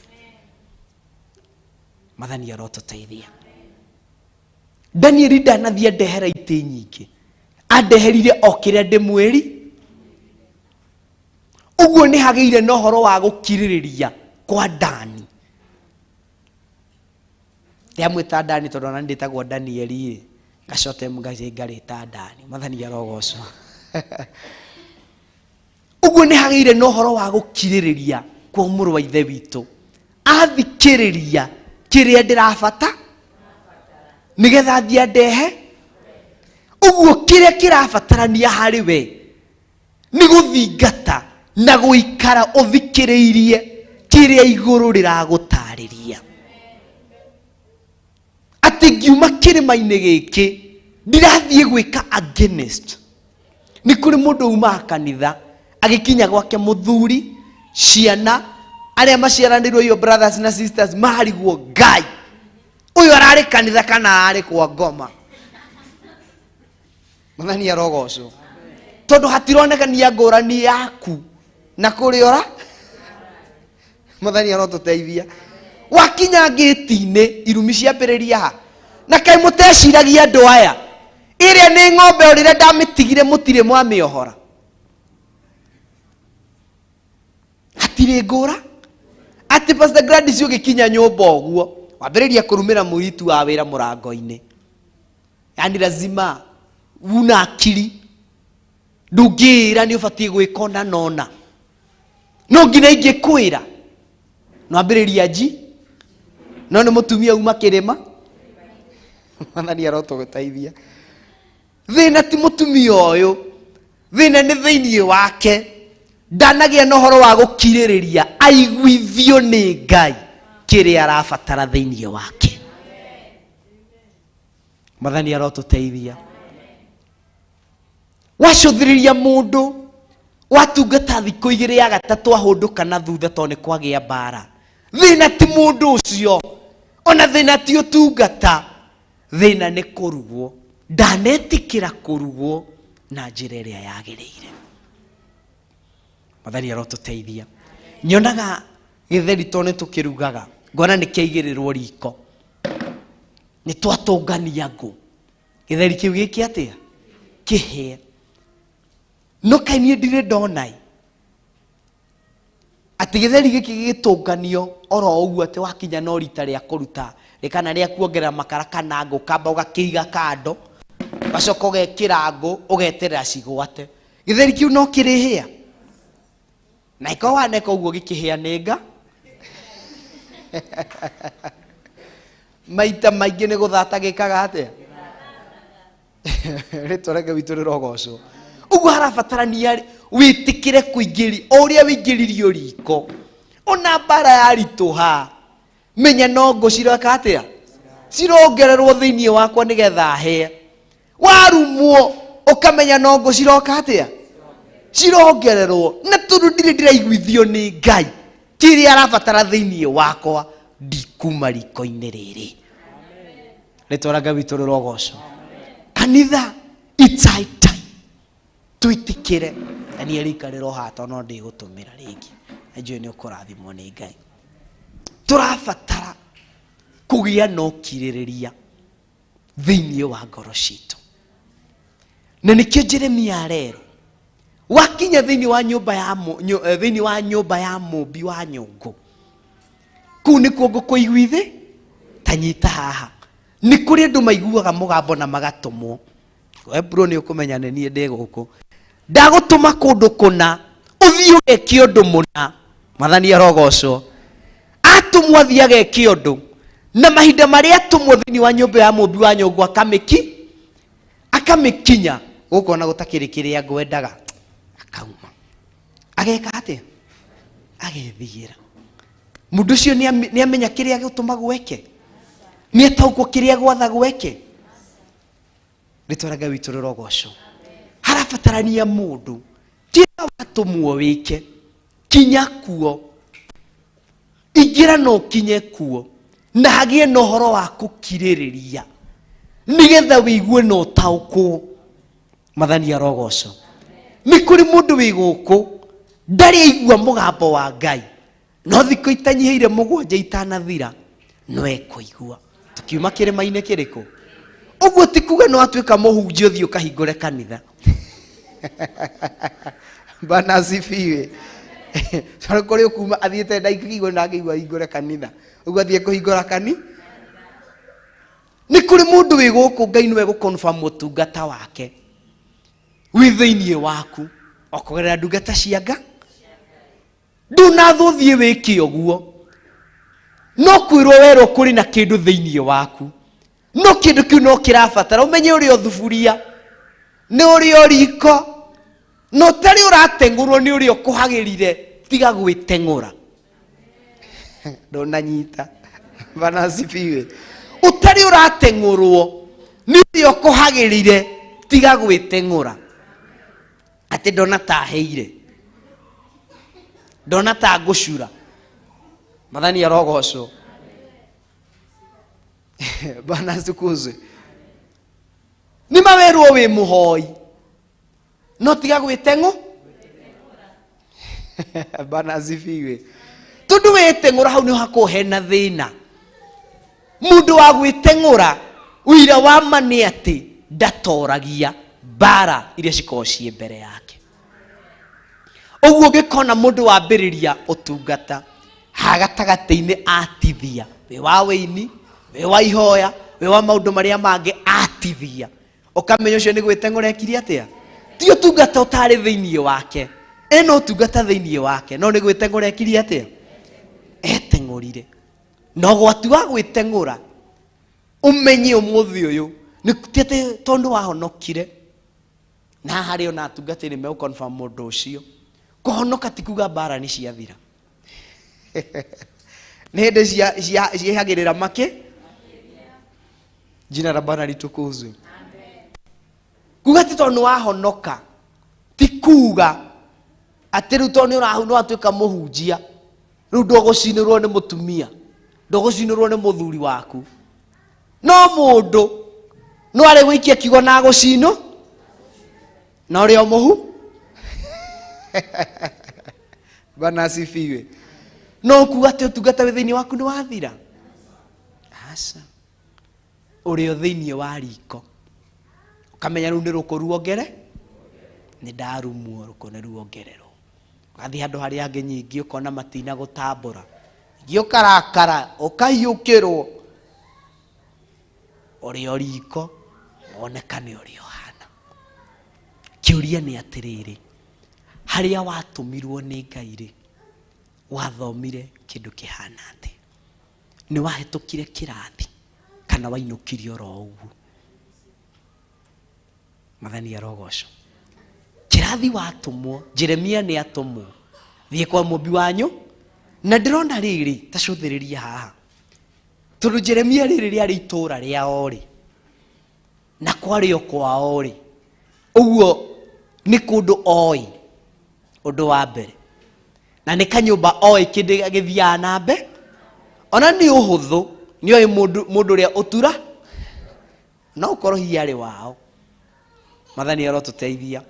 Mwathani arotũteithia. Danieli ndanathiĩ andehera itĩ nyingĩ, andeherire o kĩrĩa ndĩmwĩri. Ũguo nĩ hagĩire na ũhoro wa gũkirĩrĩria kwa Dani. Ndamwĩta Dani tondũ ona ndĩtagwo Danieli rĩ, ngacote ngathiĩ ngarĩta Dani. Mwathani arogocwo. Ũguo nĩ hagĩire na ũhoro wa gũkirĩrĩria kwa mũrũ wa ithe witũ. Athikĩrĩria kĩrĩa ndĩrabata nĩgetha athiĩ andehe. Ũguo kĩrĩa kĩrabatarania harĩ we nĩ gũthingata na gũikara ũthikĩrĩirie kĩrĩa igũrũ rĩragũtarĩria. Atĩ ngiuma kĩrĩma-inĩ gĩkĩ ndirathiĩ gwĩka against. Nĩ kũrĩ mũndũ umaga kanitha agĩkinya gwake mũthuri, ciana, arĩa maciaranĩirwo iyo brothers na sisters marigwo Ngai ũyũ ararĩ kanitha kana ararĩ kwa ngoma. Mwathani arogocwo. Tondũ hatironekania ngũrani yaku na kũrĩa ũra. Mwathani arotũteithia. Wakinya ngĩti-inĩ irumi ciambĩrĩria ha? Na kaĩ mũteciragia andũ aya, ĩrĩa nĩ ng'ombe o rĩrĩa ndamĩtigire mũtirĩ mwamĩohora. Hatirĩ ngũra. Atĩ Pastor Gladys ũgĩkinya nyũmba ũguo, wambĩrĩria kũrumĩra mũirĩtu wa wĩra mũrango-inĩ. Yaani lazima una akili. Ndũngĩĩra nĩ ũbatiĩ gwĩka ũna na ũna. No nginya ingĩkwĩra. Nwambĩrĩria nji. No nĩ mũtumia uma kĩrĩma. Mwathani arotũgũteithia. Thĩna ti mũtumia ũyũ. Thĩna nĩ thĩinĩ wake. Ndanagĩa na ũhoro wa gũkirĩrĩria aiguithio nĩ Ngai kĩrĩa arabatara thĩinĩ wake. Mwathani arotũteithia. Wacũthĩrĩria mũndũ watungata thikũ igĩrĩ ya gatatũ ahũndũka na thutha tondũ nĩ kwagĩa mbara. Thĩna ti mũndũ ũcio, ona thĩna ti ũtungata, thĩna nĩ kũrugwo. Ndanetĩkĩra kũrugwo na njĩra ĩrĩa yagĩrĩire. Mwathani arotũteithia. Nyonaga gĩtheri tondũ nĩ tũkĩrugaga, ngona nĩ kĩaigĩrĩrwo riko. Nĩ twatũngania ngũ. Gĩtheri kĩu gĩke atĩa? Kĩhĩe. No kaĩ niĩ ndirĩ ndona ĩ, atĩ gĩtheri gĩkĩ gĩgĩtũnganio oro ũguo atĩ wakinya no rita rĩa kũruta kana rĩa kuongerera makara kana ngũ, ũkamba ũgakĩiga kando, ũgacoka ũgekĩra ngũ, ũgeterera cigwate. Gĩtheri kĩu no kĩrĩhĩa? Na ĩkorwo waneka ũguo gĩkĩhĩa nĩ nga. Maita maingĩ nĩ gũthata gĩkaga atĩa? Rĩtwa rĩake witũ rĩrogocwo. Ũguo harabatarania wĩtĩkĩre kũingĩri, o ũrĩa wĩingĩririo riko. Ona mbara yaritũha, menya no ngũ ciroka atĩa? Cirongererwo thĩinĩ wakwa nĩgetha hĩe. Warumwo, ũkamenya no ngũ ciroka atĩa? Cirongererwo. Na tondũ ndirĩ ndĩraiguithio nĩ Ngai, kĩrĩa arabatara thĩinĩ wakwa, ndikuma riko-inĩ rĩrĩ. Rĩtwa rĩa Ngai witũ rĩrogocwo. Kanitha, it's high time. Twĩtĩkĩre. Na niĩ rika rĩroha tondũ no ndĩgũtũmĩra rĩngĩ. Na njũĩ nĩ ũkũrathimwo nĩ Ngai. Tũrabatara kũgĩa na ũkirĩrĩria thĩinĩ wa ngoro citũ. Na nĩkĩo Jeremia arerwo, wakinya thĩinĩ wa nyũmba ya thĩinĩ wa nyũmba ya mũmbi wa nyũngũ, kũu nĩkuo ngũkũiguithĩ, ta nyita haha. Nĩ kũrĩ andũ maiguaga mũgambo na magatũmwo. We bro nĩ ũkũmenya nĩ niĩ ndĩ gũkũ. Ndagũtũma kũndũ kũna, ũthiĩ ũgeke ũndũ mũna. Mwathani arogocwo. Atũmwo athiĩ ageke ũndũ, na mahinda marĩa atũmwo thĩinĩ wa nyũmba ya mũmbi wa nyũngũ akamĩkinya gũkũ ona gũtakĩrĩ kĩrĩa ngwendaga, akauma ageka atĩa? Agethiĩra. Mũndũ ũcio nĩamenya kĩrĩa gĩtũmagwo eke, nĩataũkwo kĩrĩa gwathagwo eke. Rĩtwa rĩa Ngai witũ rĩrogocwo. Harabatarania mũndũ kĩrĩa watũmwo wĩke, kinya kuo, ingĩra na ũkinye kuo, na hagĩe na ũhoro wa gũkirĩrĩria nĩgetha wĩigue na ũtaũkwo. Mwathani arogocwo. Nĩ kũrĩ mũndũ wĩ gũkũ ndarĩ aigua mũgambo wa Ngai, no thikũ itanyihĩire 7 itanathira no ekũigua. Tukiuma kĩrĩma-inĩ kĩrĩkũ? Ũguo ti kuga no atuĩka mũhunjia ũthiĩ ũkahingũre kanitha. Bwana asifiwe. Tondũ kũrĩ ũkuma athiĩte ndaikigwo na akĩigua ahingũre kanitha, ũguo athiĩ kũhingũra kani. Nĩ kũrĩ mũndũ wĩ gũkũ Ngai nĩwe gũconfirm ũtungata wake wĩ thĩinĩ waku o kũgerera ndungata cia Ngai. Ndũnathwo ũthiĩ wĩke ũguo, no kwĩrwo werwo kũrĩ na kĩndũ thĩinĩ waku, no kĩndũ kĩu no kĩrabatara ũmenye ũrĩa ũthuburia, nĩ ũrĩa ũriko, na ũtarĩ ũrateng'ũrwo nĩ ũrĩa ũkũhagĩrire, tiga gwĩteng'ũra. Ndũnanyita. Bwana asifiwe. Ũtarĩ ũrateng'ũrwo nĩ ũrĩa ũkũhagĩrire, tiga gwĩteng'ũra. Atĩ ndona ta heire, ndona ta ngũcura. Mwathani arogocwo. Bwana atukuzwe. Nĩ mawerwo wĩ mũhoi, no tiga gwĩteng'ũ. Bwana asifiwe. Tondũ weteng'ũra hau nĩ hakoragwo hena thĩna. Mũndũ wa gwĩteng'ũra ũira wa ma nĩ atĩ ndatoragia mbara iria cikoragwo ciĩ mbere yake. Ũguo ũngĩkona mũndũ wambĩrĩria ũtungata ha gatagatĩ-inĩ atithia, wĩ wa wĩini, wĩ wa ihoya, wĩ wa maũndũ marĩa mangĩ atithia, ũkamenya ũcio nĩ gwĩteng'ũra ekire atĩa? Ti ũtungata ũtarĩ thĩinĩ wake, ena ũtungata thĩinĩ wake, no nĩ gwĩteng'ũra ekire atĩa? Eteng'ũrire. Na ũgwati wa gwĩteng'ũra ũmenye ũmũthĩ ũyũ nĩ ti atĩ tondũ wahonokire, na harĩ ona atungatĩri megũconfirm mũndũ ũcio. Kũhonoka ti kuga mbara nĩ ciathira. Nĩ hĩndĩ ciehagĩrĩra makĩ. Jina la Bwana litukuzwe. Kuga ti tondũ wahonoka ti kuga atĩ rĩu tondũ nĩ watuĩka mũhunjia, rĩu ndũgũcinĩrwo nĩ mũtumia, ndũgũcinĩrwo nĩ mũthuri waku. No mũndũ no arĩ gũikia kiugo na agũcinũ na ũrĩa mũhu. Bwana asifiwe. No kuga atĩ ũtungata wĩ thĩinĩ waku nĩ wathira? Aca. Ũrĩ o thĩinĩ wa riko, ũkamenya rĩu nĩ rũkũ ruongere, nĩ ndarumwo, rũkũ nĩ ruongererwo. Ũgathiĩ handũ harĩa hangĩ nyingĩ ũkona matina gũtambũra, nyingĩ ũkarakara, ũkahiũkĩrwo. Ũrĩ o riko, wonekane ũrĩa ũhana. Kĩũria nĩ atĩrĩrĩ, harĩa watũmirwo nĩ Ngai rĩ, wathomire kĩndũ kĩhana atĩa? Nĩ wahĩtũkire kĩrathi kana wainũkirie oro ũguo? Mwathani arogocwo. Kĩrathi watũmwo, Jeremia nĩ atũmwo thiĩ kwa mũmbi wanyu, na ndĩrona rĩrĩ, ta cũthĩrĩria haha, tondũ Jeremia rĩrĩ rĩarĩ itũũra rĩao rĩ, na kwarĩ o kwao rĩ, ũguo nĩ kũndũ oĩ ũndũ wa mbere, na nĩ kanyũmba oĩ kĩndũ gĩthiaga na mbere, ona nĩ ũhũthũ, nĩ oĩ mũndũ ũrĩa ũtura, no ũkorwo hihi arĩ wao. Mwathani arotũteithia.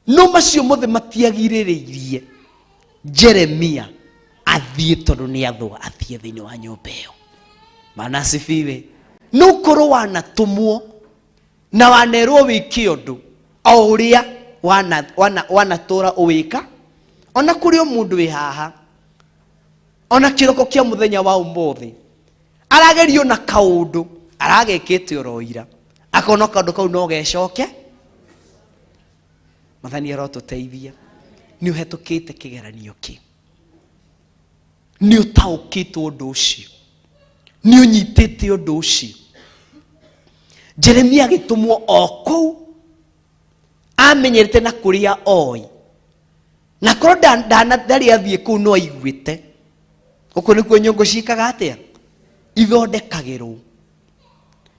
No macio mothe matiagirĩrĩirie Jeremia athiĩ, tondũ nĩ athwo athiĩ thĩinĩ wa nyũmba ĩyo. Bwana asifiwe. No ũkorwo wanatũmwo na wanerwo wĩke ũndũ o ũrĩa wanatũra ũwĩka, ona kũrĩ o mũndũ wĩ haha, ona kĩroko kĩa mũthenya wa ũmũthĩ aragerio na kaũndũ aragekĩte oro ira, akona kaũndũ kau no gecoke. Mwathani arotũteithia. Nĩ ũhetũkĩte kĩgeranio kĩu, nĩ ũtaũkĩtwo ũndũ ũcio, nĩ ũnyitĩte ũndũ ũcio. Jeremia agĩtũmwo o kũu amenyerete na kũrĩa oĩ, na korwo ndarĩ athiĩ kũu no aiguĩte gũkũ nĩkuo nyũngũ ciĩkaga atĩa, ithondekagĩrwo,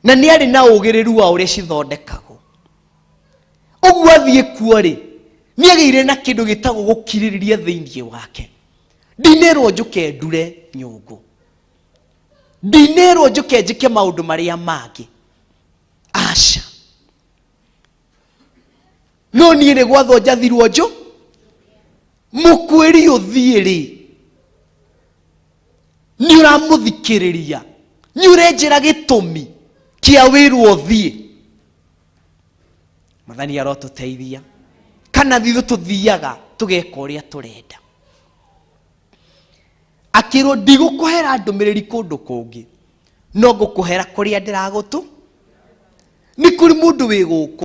na nĩ arĩ na ũgĩrĩru wa ũrĩa cithondekagwo. Ũguo athiĩ kuo rĩ, nĩ agĩire na kĩndũ gĩtagwo gũkirĩrĩria thĩinĩ wake. Ndinerwo njũke ndure nyũngũ, ndinerwo njũke njĩke maũndũ marĩa mangĩ, aca. No niĩ nĩ gwathwo njathirwo njũ mũkwĩri ũthiĩ rĩ, nĩ ũramũthikĩrĩria, nĩ ũrenjĩra gĩtũmi kĩa wĩrwo ũthiĩ. Mwathani arotũteithia. Kana thitũ tũthiaga tũgeka ũrĩa tũrenda. Akĩrwo ndigũkũhera ndũmĩrĩri kũndũ kũngĩ, no ngũkũhera kũrĩa ndĩragũtũ. Nĩ kũrĩ mũndũ wĩ gũkũ,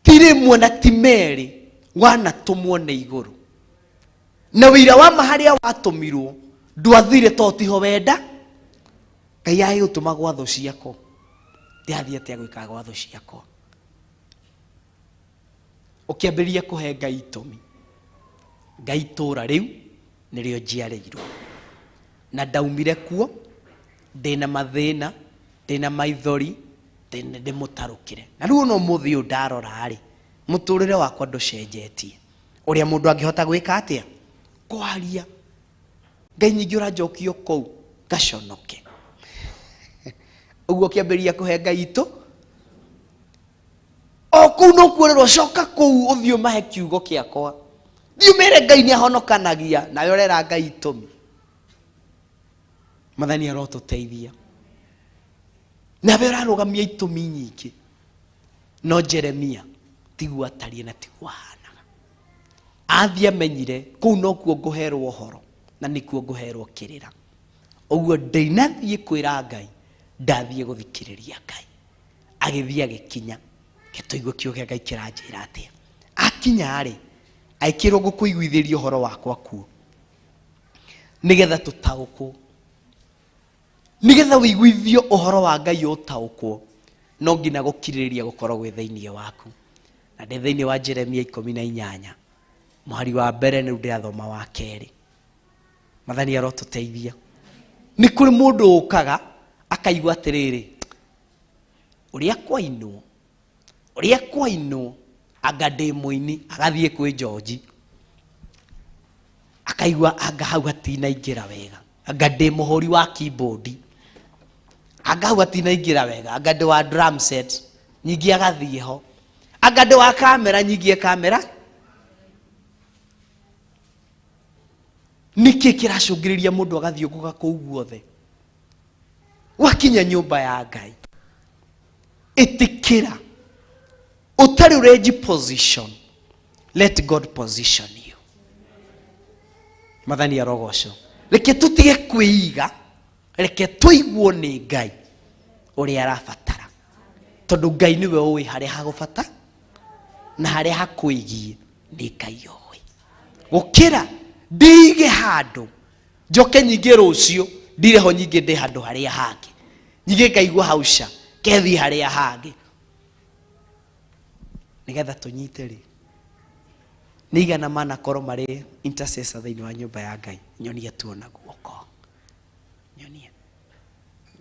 ti rĩmwe na ti merĩ, wanatũmwo nĩ igũrũ, na wĩira wa ma harĩa watũmirwo ndwathire tondũ tiho wenda. Ngai agĩgũtũma gwa thũ ciakwa, ndĩrathiĩ atĩa gwĩka gwa thũ ciakwa? Ũkĩambĩrĩria kũhe Ngai itũmi. Ngai, itũũra rĩu nĩrĩo njiarĩirwo, na ndaumire kuo ndĩna mathĩna, ndĩna maithori, ndĩmũtarũkĩre. Na rĩu ona ũmũthĩ ũyũ ndarora rĩ, mũtũrĩre wakwa ndũcenjetie. Ũrĩa mũndũ angĩhota gwĩka atĩa? Kwaria. Ngai nyingĩ ũranjokio kũu ngaconoke. Ũguo ũkĩambĩrĩria kũhe Ngai itũ o kũu no kuorerwo, coka kũu ũthiĩ ũmahe kiugo kĩakwa, thiĩ ũmere Ngai nĩ ahonokanagia, nawe ũrera Ngai itũmi. Mwathani arotũteithia. Nawe ũrarũgamia itũmi nyingĩ, no Jeremia tiguo atariĩ na tiguo ahanaga. Athiĩ amenyire kũu nokuo ngũherwo ũhoro na nĩkuo ngũherwo kĩrĩra. Ũguo ndinathiĩ kwĩra Ngai, ndathiĩ gũthikĩrĩria Ngai. Agĩthiĩ agĩkinya, gĩtũigue kiugo kĩa Ngai kĩranjĩra atĩa. Akinya rĩ, agĩkĩrwo ngũkũiguithĩria ũhoro wakwa kuo, nĩgetha tũtaũkwo, nĩgetha ũiguithio ũhoro wa Ngai ũtaũkwo, no nginya gũkirĩrĩria gũkorwo gwĩ thĩinĩ waku. Na ndĩ thĩinĩ wa Jeremia 18 mũhari wa mbere, nĩu ndĩrathoma wa kerĩ. Mwathani arotũteithia. Nĩ kũrĩ mũndũ ũkaga akaigua atĩrĩrĩ, ũrĩa kwainwo, ũrĩa kwainwo, anga ndĩ mũini, agathiĩ kwĩ George, akaigua anga hau hatinaingĩra wega, anga ndĩ mũhũri wa keyboard, anga hau hatinaingĩra wega, anga ndĩ wa drum set, nyingĩ agathiĩ ho, anga ndĩ wa kamera, nyingĩ kamera. Nĩkĩ kĩracũngĩrĩria mũndũ agathiũngũka kũu guothe? Wakinya nyũmba ya Ngai, ĩtĩkĩra ũtarĩ ũrenji position, let God position you. Mwathani arogocwo. Reke tũtige kwĩiga, reke tũiguo nĩ Ngai ũrĩa arabatara, tondũ Ngai nĩwe ũĩ harĩa hagũbata na harĩa hakwĩgiĩ nĩ Ngai ũĩ. Gũkĩra ndĩige handũ njoke nyingĩ rũciũ ndireho nyingĩ ndĩ handũ harĩa hangĩ, nyingĩ ngaigua hauca kethiĩ harĩa hangĩ, nĩgetha tũnyite rĩ nĩ igana manakorwo marĩ intercessor thĩinĩ wa nyũmba ya Ngai. Nyonia tuona guoko, nyonia,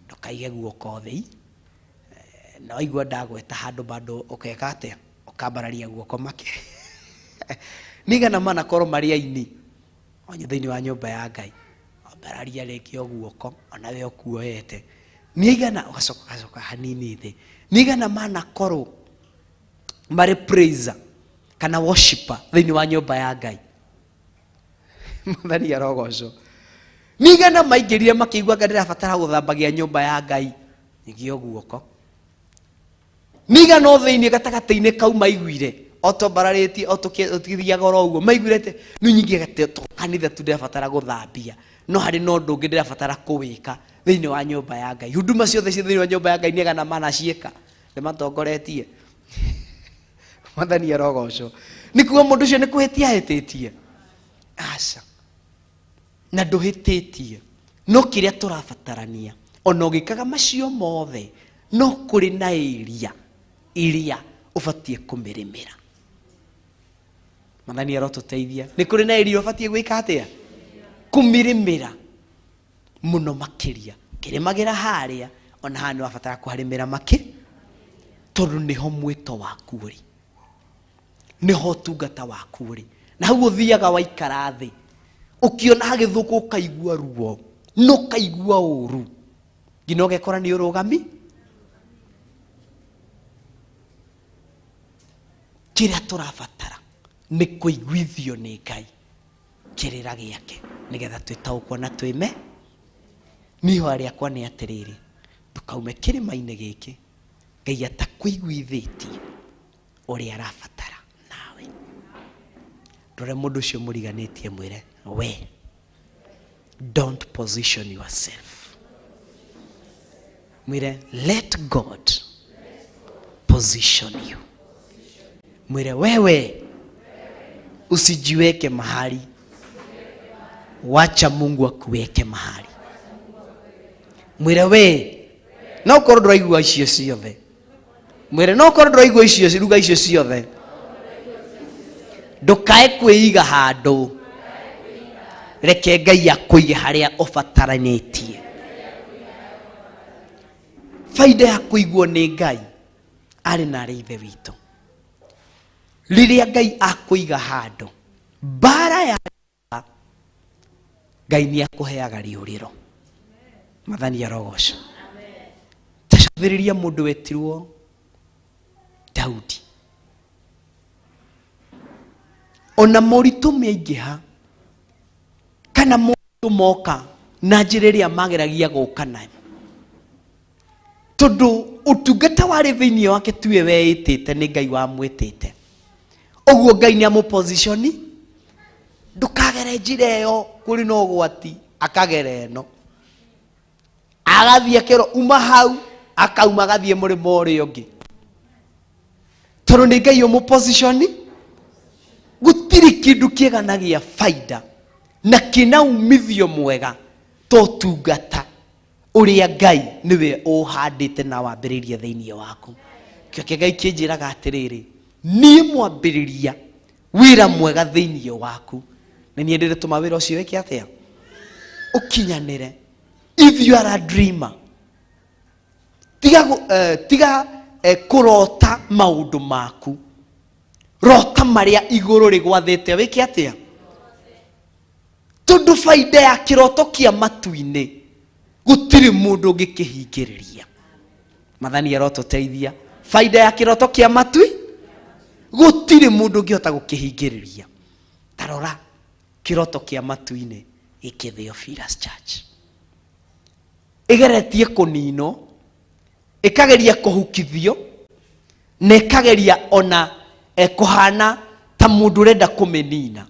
ndũkaige guoko thĩ. Na waigua ndagweta handũ bado ũkeka atĩa? Ũkambararia guoko make. Nĩ igana manakorwo marĩ aini onye thĩinĩ wa nyũmba ya Ngai, ambararia rĩngĩ o guoko ona we ũkuoete. Nĩ igana, ũgacoka ũgacoka hanini thĩ. Nĩ igana manakorwo marĩ praiser kana worshiper thĩinĩ wa nyũmba ya Ngai. Mwathani arogocwo. Nĩ igana maingĩrire makĩigua anga ndĩrabatara gũthambagia nyũmba ya Ngai, nĩgĩo guoko. Nĩ igana o thĩinĩ gatagatĩ-inĩ kau maiguire o twambararĩtie o tũkĩthiaga oro ũguo, maiguire atĩ nĩ nyingĩ gate to kanitha tu ndĩrabatara gũthambia, no harĩ na ũndũ ũngĩ ndĩrabatara kũwĩka thĩinĩ wa nyũmba ya Ngai. Huduma ciothe cia thĩinĩ wa nyũmba ya Ngai nĩ agana manaciĩka, ndĩmatongoretie. Mwathani arogocwo. Nĩ kuga mũndũ ũcio nĩ kũhĩtia ahĩtĩtie? Aca, na ndũhĩtĩtie. No kĩrĩa tũrabatarania, ona ũgĩkaga macio mothe, no kũrĩ na area iria ũbatiĩ kũmĩrĩmĩra. Mwathani arotũteithia. Nĩ kũrĩ na area ũbatiĩ gwĩka atĩa? Kũmĩrĩmĩra mũno makĩria. Kĩrĩmagĩra harĩa, ona haha nĩ wabatara kũharĩmĩra makĩ, tondũ nĩho mwĩto waku ũrĩ, nĩho ũtungata waku ũrĩ. Na hau ũthiaga waikara thĩ, ũkĩona hagĩthũka ũkaigua ruo, na ũkaigua ũru, nginya ũgekora nĩ ũrũgami. Kĩrĩa tũrabatara nĩ kũiguithio nĩ Ngai kĩrĩra gĩake, nĩgetha twĩtaũkwo na twĩme. Niĩ ihoya rĩakwa nĩ atĩrĩrĩ, ndũkaume kĩrĩma-inĩ gĩkĩ Ngai atakũiguithĩtie ũrĩa arabatara nawe. Ndore mũndũ ũcio mũriganĩtie, mwĩre, we don't position yourself. Mwĩre, let God position you. Mwĩre, wewe usijiweke mahali, wacha Mungu akuweke mahali. Mwĩre, we no korwo ndũraigua icio ciothe, mwĩre no korwo ndũraigua icio ruga icio ciothe, ndũkae kwĩiga handũ, reke Ngai akũige harĩa ũbataranĩtie. Baida ya kũiguo nĩ Ngai, arĩ na arĩ ithe witũ, rĩrĩa Ngai akũiga handũ mbara ya Ngai nĩ akũheaga rĩũrĩro. Mwathani arogocwo. Tacũthĩrĩria mũndũ wetirwo Daudi, ona moritũ mĩaingĩha kana moritũ moka na njĩra ĩrĩa mageragia gũka nayo, tondũ ũtungata warĩ thĩinĩ wake tiwe weĩtĩte, nĩ Ngai wamwĩtĩte. Ũguo Ngai nĩ amũpositioni, ndũkagere njĩra ĩyo, kũrĩ na ũgwati, akagera ĩno, agathiĩ akerwo uma hau, akauma agathiĩ mũrĩmo ũrĩa ũngĩ, tondũ nĩ Ngai ũmũpositioni. Gũtirĩ kĩndũ kĩega na gĩa baida na kĩna umithio mwega ta ũtungata ũrĩa Ngai nĩwe ũhandĩte na wambĩrĩirie thĩinĩ waku. Kĩo kĩa Ngai kĩnjĩraga atĩrĩrĩ, niĩ mwambĩrĩria wĩra mwega thĩinĩ waku, na niĩ ndĩrĩtũma wĩra ũcio wĩke atĩa? Ũkinyanĩre. If you are a dreamer, tiga tiga kũrota maũndũ maku, rota marĩa igũrũ rĩgwathĩte wĩke atĩa? Tondũ baida ya kĩroto kĩa matu-inĩ gũtirĩ mũndũ ũngĩkĩhingĩrĩria. Mwathani arotũteithia. Baida ya kĩroto kĩa matui gũtirĩ mũndũ ũngĩhota gũkĩhingĩrĩria. Ta rora kĩroto kĩa matu-inĩ gĩkĩ Theophilus Church ĩgeretie kũninwo, ĩkageria kũhukithio, na ĩkageria ona kũhana ta mũndũ ũrenda kũmĩnina,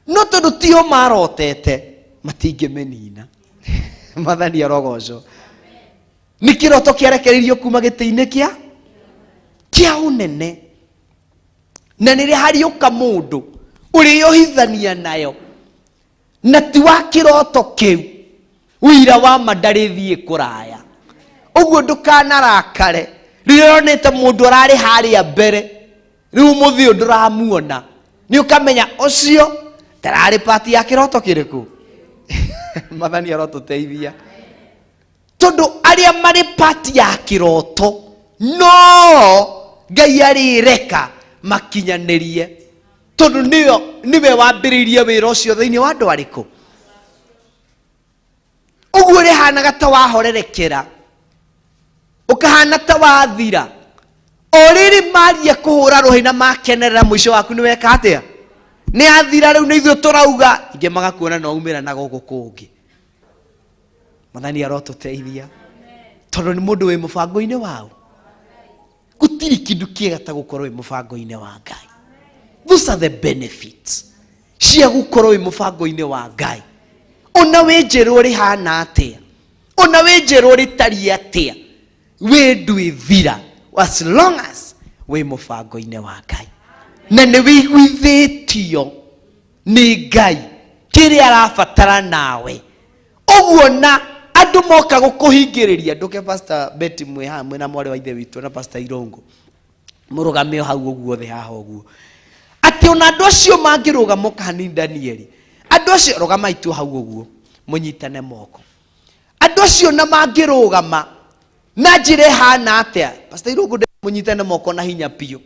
no tondũ tio marotete matingĩmĩnina. Mwathani arogocwo. Nĩ kĩroto kĩarekereirio kuma gĩtĩ-inĩ kĩa ũnene, na nĩrĩ hariũka mũndũ ũrĩohithania nayo na ti wa kĩroto kĩu, wĩira wa ma ndarĩthiĩ kũraya. Ũguo ndũkanarakare rĩrĩa ũronete mũndũ ararĩ harĩa mbere, rĩu mũthĩ ũyũ ndũramuona, nĩ ũkamenya ũcio ndararĩ pati ya kĩroto kĩrĩkũ. Mwathani arotũteithia, tondũ arĩa marĩ pati ya kĩroto no Ngai arĩreka makinyanĩrie, tondũ nĩwe wambĩrĩirie wĩra ũcio thĩinĩ wa andũ arĩkũ. Ũguo rĩhanaga ta wahorerekera, ũkahana ta wathira, o rĩrĩ maria kũhũra rũhĩ na makenerera mũico waku nĩ weka atĩa? Nĩ athira. Rĩu nĩ ithuĩ tũrauga, ingĩ magakuona no umĩra na gũkũ kũngĩ. Mwathani arotũteithia, tondũ nĩ mũndũ wĩ mũbango-inĩ wao. Gũtirĩ kĩndũ kĩega ta gũkorwo wĩ mũbango-inĩ wa Ngai. Those are the benefits cia gũkorwo wĩ mũbango-inĩ wa Ngai. Ona wĩ njerũ rĩhana atĩa, ona wĩ njerũ rĩtariĩ atĩa, wĩ ndwĩthira as long as wĩ mũbango-inĩ wa Ngai. Na nĩ wĩiguithĩtio nĩ Ngai kĩrĩa arabatara nawe. Ũguo na andũ moka gũkũhingĩrĩria, ndũke Pastor Betty mwĩ haha mwĩna mwarĩ wa ithe witũ na Pastor Irũngũ, mũrũgame o hau ũguo othe haha ũguo, atĩ ona andũ acio mangĩrũgama ũka hanini Danieli, andũ acio rũgamai tu hau ũguo mũnyitane moko, andũ acio na mangĩrũgama na njĩra ĩhana atĩa, Pastor Irũngũ ndenda mũnyitane moko na hinya biũ,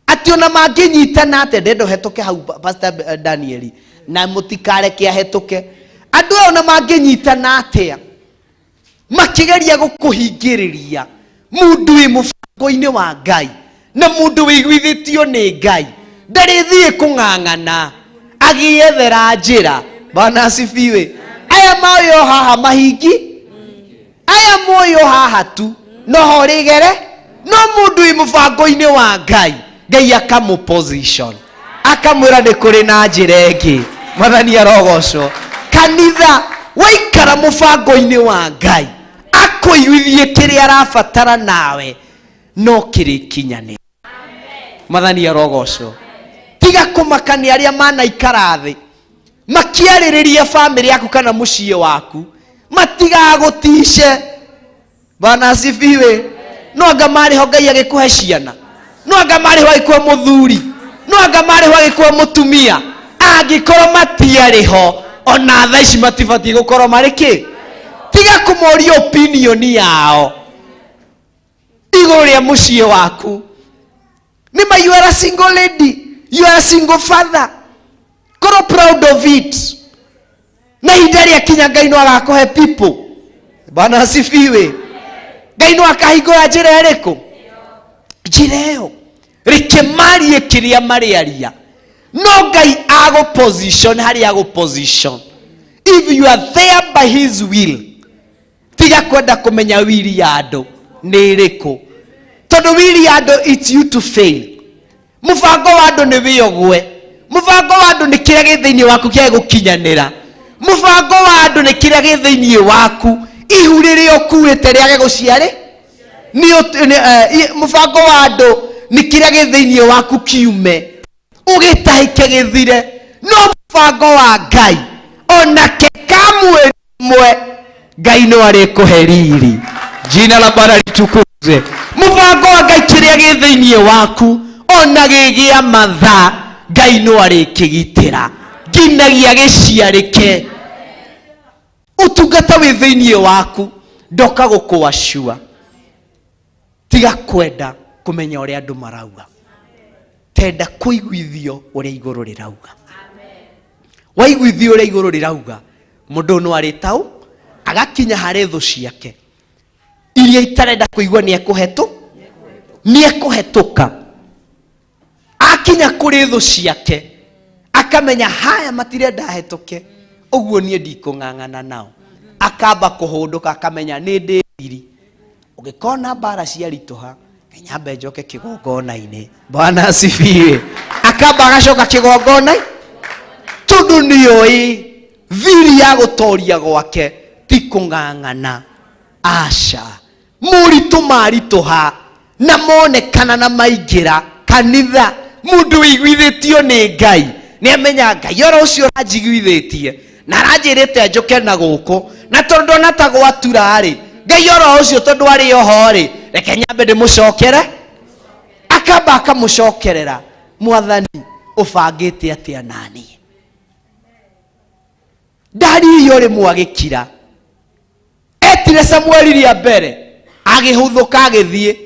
atĩ ona mangĩnyitana atĩa, ndenda ũhetũke hau Pastor Danieli, na mũtikareke ahetũke. Andũ aya ona mangĩnyitana atĩa makĩgeria gũkũhingĩrĩria, mũndũ wĩ mũbango-inĩ wa Ngai na mũndũ wĩiguithĩtio nĩ Ngai ndarĩthiĩ kũng'ang'ana agĩethera njĩra. Bwana asifiwe. Aya moyo haha mahingi, aya moyo haha tu no ho rĩgere, no mũndũ wĩ mũbango-inĩ wa Ngai, Ngai akamũ position, akamwĩra nĩ kũrĩ na njĩra ĩngĩ. Mwathani arogocwo. Kanitha, waikara mũbango-inĩ wa Ngai akũiguithie kĩrĩa arabatara nawe no kĩrĩkinyanĩra. Mwathani arogocwo. Tiga kũmakania arĩa manaikara thĩ makĩarĩrĩria bamĩrĩ yaku kana mũciĩ waku, matigagũtice. Bwana asifiwe. No anga marĩ ho Ngai agĩkũhe ciana, no anga marĩ ho agĩkũhe mũthuri, no anga marĩ ho agĩkũhe mũtumia. Angĩkorwo matiarĩ ho, ona thaa ici matibatiĩ gũkorwo marĩ kĩ. Tiga kũmoria opinion yao igũrũ rĩa mũciĩ waku. Nĩma you are a single lady, you are a single father, korwo proud of it. Na ihinda rĩa kinya Ngai no agakũhe people. Bwana asifiwe. Ngai no akahingũra njĩra ĩrĩkũ? Njĩra ĩyo reke marie kĩrĩa marĩaria, no Ngai agũ position harĩa agũ position. If you are there by his will, tiga kwenda kũmenya wili ya andũ nĩ ĩrĩkũ, tondũ wili ya andũ it's you to fail. Mũbango wa andũ nĩ wĩogwe, mũbango wa andũ nĩ kĩrĩa gĩ thĩinĩ waku kĩage gũkinyanĩra, mũbango wa andũ nĩ kĩrĩa gĩ thĩinĩ waku ihu rĩrĩa ũkuĩte rĩage gũciarĩ mũbango wa andũ nĩ kĩrĩa gĩ thĩinĩ waku kiume ũgĩtahĩke gĩthire, no mũbango wa Ngai onake kamwe mwe Ngai no arĩkũhe riri. Jina la Bwana litukuzwe. Mũbango wa Ngai kĩrĩa gĩ thĩinĩ waku ona gĩgĩa mathaa Ngai no arĩkĩgitĩra nginyagia gĩciarĩke. Ũtungata wĩ thĩinĩ waku ndoka gũkũacua. Tiga kwenda kũmenya ũrĩa andũ marauga, tenda kũiguithio ũrĩa igũrũ rĩrauga. Waiguithio ũrĩa igũrũ rĩrauga, mũndũ no arĩtaũ agakinya harĩ thũ ciake iria itarenda kũigua nĩekũhetũka. Akinya kũrĩ thũ ciake akamenya haya matirenda hetũke, ũguo niĩ ndikũng'ang'ana nao. Akamba kũhũndũka akamenya nĩ ndĩ riri. Ũngĩkona mbara ciaritũha, nyambe njoke kĩgongona-inĩ. Bwana asifiwe. Akamba agacoka kĩgongona tondũ nĩoĩ thiri ya gũtoria gwake ti kũng'ang'ana. Aca, moritũ maritũha na monekana na maingĩra kanitha, mũndũ wĩiguithĩtio nĩ Ngai nĩ amenya Ngai oro ũcio ũranjiguithĩtie na aranjĩrĩte njũke na gũkũ, na tondũ ndona ta gwatura-rĩ, Ngai oro ũcio tondũ arĩ oho-rĩ, reke nyambe ndĩmũcokere. Akamba akamũcokerera, Mwathani ũbangĩte atĩa naniĩ? Ndaririo rĩmwe agĩkira. Etire Samueli rĩa mbere agĩhũthũka agĩthiĩ,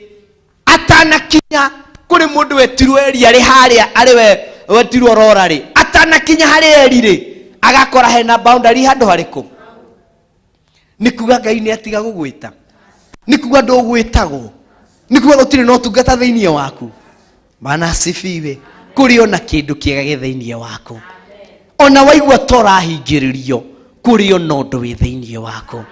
atanakinya kũrĩ mũndũ wetirwo Eli arĩ harĩa arĩ we wetirwo rora rĩ, atanakinya harĩ Eli rĩ, agakora hena boundary handũ harĩkũ. Nĩ kuga Ngai nĩ atiga gũgwĩta, nĩ kuga ndũgwĩtagwo, nĩ kuga gũtirĩ na ũtungata thĩinĩ waku. Bwana asifiwe. Kũrĩ ona kĩndũ kĩega gĩ thĩinĩ waku, ona waigua ta ũrahingĩrĩrio, kũrĩ ona ũndũ wĩ thĩinĩ waku.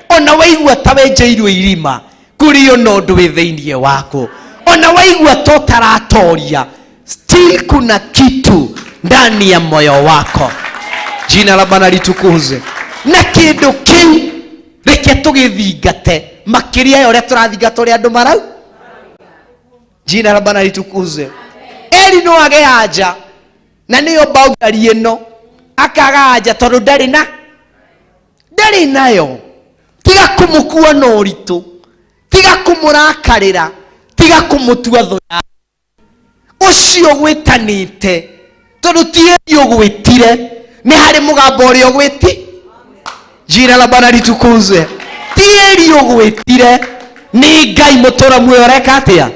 Ona waigua ta wenjeirwo irima, kũrĩ ona ũndũ wĩ thĩinĩ waku. Ona waigua ta ũtaratoria, still kuna kitu ndani ya moyo wako. Jina la Bwana litukuzwe. Na kĩndũ kĩu reke tũgĩthingate makĩria ya ũrĩa tũrathingata ũrĩa andũ marau. Jina la Bwana litukuzwe. Eli no age anja na nĩyo boundary ĩno akaga anja tondũ ndarĩ na ndarĩ nayo. Tiga kũmũkua na ũritũ, tiga kũmũrakarĩra, tiga kũmũtua thũ yaku. Ũcio ũgwĩtanĩte tondũ ti Eli ũgwĩtire, nĩ harĩ mũgambo ũrĩa ũgwĩti. Jina la Bwana litukuzwe. Ti Eli ũgwĩtire, nĩ Ngai mũtũra muoyo ũreka atĩa?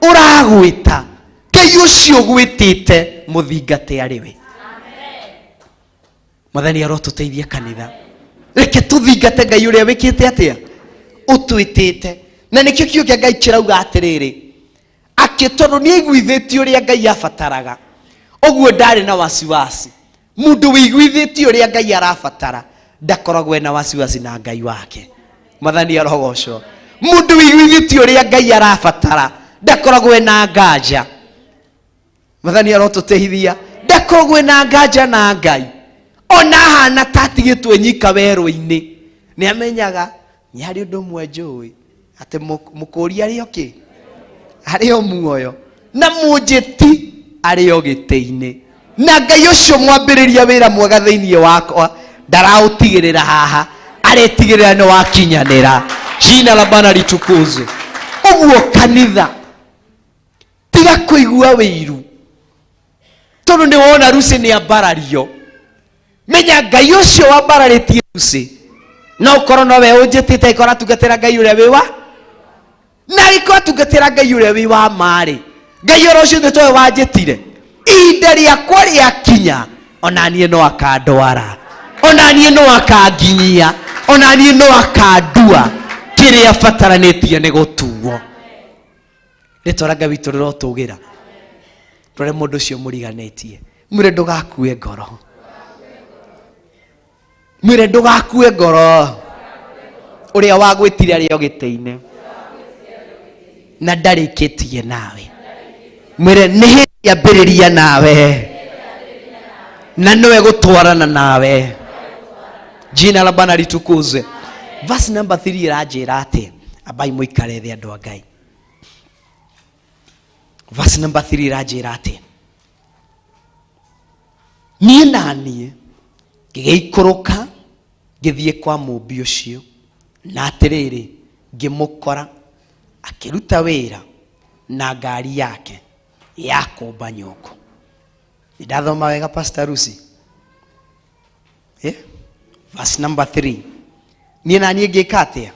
Ũragwĩta. Ngai ũcio ũgwĩtĩte mũthingate arĩ we. Mwathani arotũteithia kanitha. Reke tũthingate Ngai ũrĩa wĩkĩte atĩa? Ũtwĩtĩte. Na nĩkĩo kiugo kĩa Ngai kĩrauga atĩrĩrĩ, atĩ tondũ nĩ aiguithĩtie ũrĩa Ngai abataraga, ũguo ndarĩ na wasiwasi. Mũndũ wĩiguithĩtie ũrĩa Ngai arabatara ndakoragwo ena wasiwasi na Ngai wake. Mwathani arogocwo. Mũndũ wĩiguithĩtie ũrĩa Ngai arabatara ndakoragwo ena nganja. Mwathani arotũteithia. Ndakoragwo ena nganja na Ngai. Ona ahana ta atigĩtwo nyika werũ-inĩ, nĩ amenyaga nĩ harĩ ũndũ ũmwe njũĩ, atĩ mũkũũri arĩ o kĩ? Arĩ o muoyo, na mũnjĩti arĩ o gĩtĩ-inĩ. Na Ngai ũcio mwambĩrĩria wĩra mwega thĩinĩ wakwa ndaraũtigĩrĩra haha, aretigĩrĩra nĩ wakinyanĩra. Jina la Bwana litukuzwe. Ũguo kanitha, tiga kũigua wĩiru tondũ nĩ wona Lucy nĩ ambarario. Menya Ngai ũcio wambararĩtie Lucy no ũkorwo nowe ũnjĩtĩte angĩkorwo atungatĩra Ngai ũrĩa wĩ wa, na angĩkorwo atungatĩra Ngai ũrĩa wĩ wa ma-rĩ, Ngai oro ũcio towe wanjĩtire. Ihinda rĩakwa rĩakinya, ona niĩ no akandwara, ona niĩ no akanginyia, ona niĩ no akandua. Kĩrĩa bataranĩtie nĩ gũtuo. Rĩtwa rĩa Ngai witũ rĩrotũgĩra. Rore mũndũ ũcio mũriganĩtie, mwĩre ndũgakue ngoro, mwĩre ndũgakue ngoro. Ũrĩa wagwĩtire arĩ o gĩtĩ-inĩ na ndarĩkĩtie nawe. Mwĩre nĩ hĩndĩ ambĩrĩria nawe na nĩwe gũtwarana nawe. Jina la Bwana litukuzwe. Verse number 3 ĩranjĩra atĩ ambai mũikare thĩ andũ a Ngai. Verse number 3 ĩranjĩra atĩ niĩ na niĩ ngĩgĩikũrũka ngĩthiĩ kwa mũmbi ũcio, na atĩrĩrĩ, ngĩmũkora akĩruta wĩra na ngari yake ya kũmba nyũngũ. Nĩndathoma wega Pastor Lucy? Verse number 3. Niĩ na niĩ ngĩka atĩa?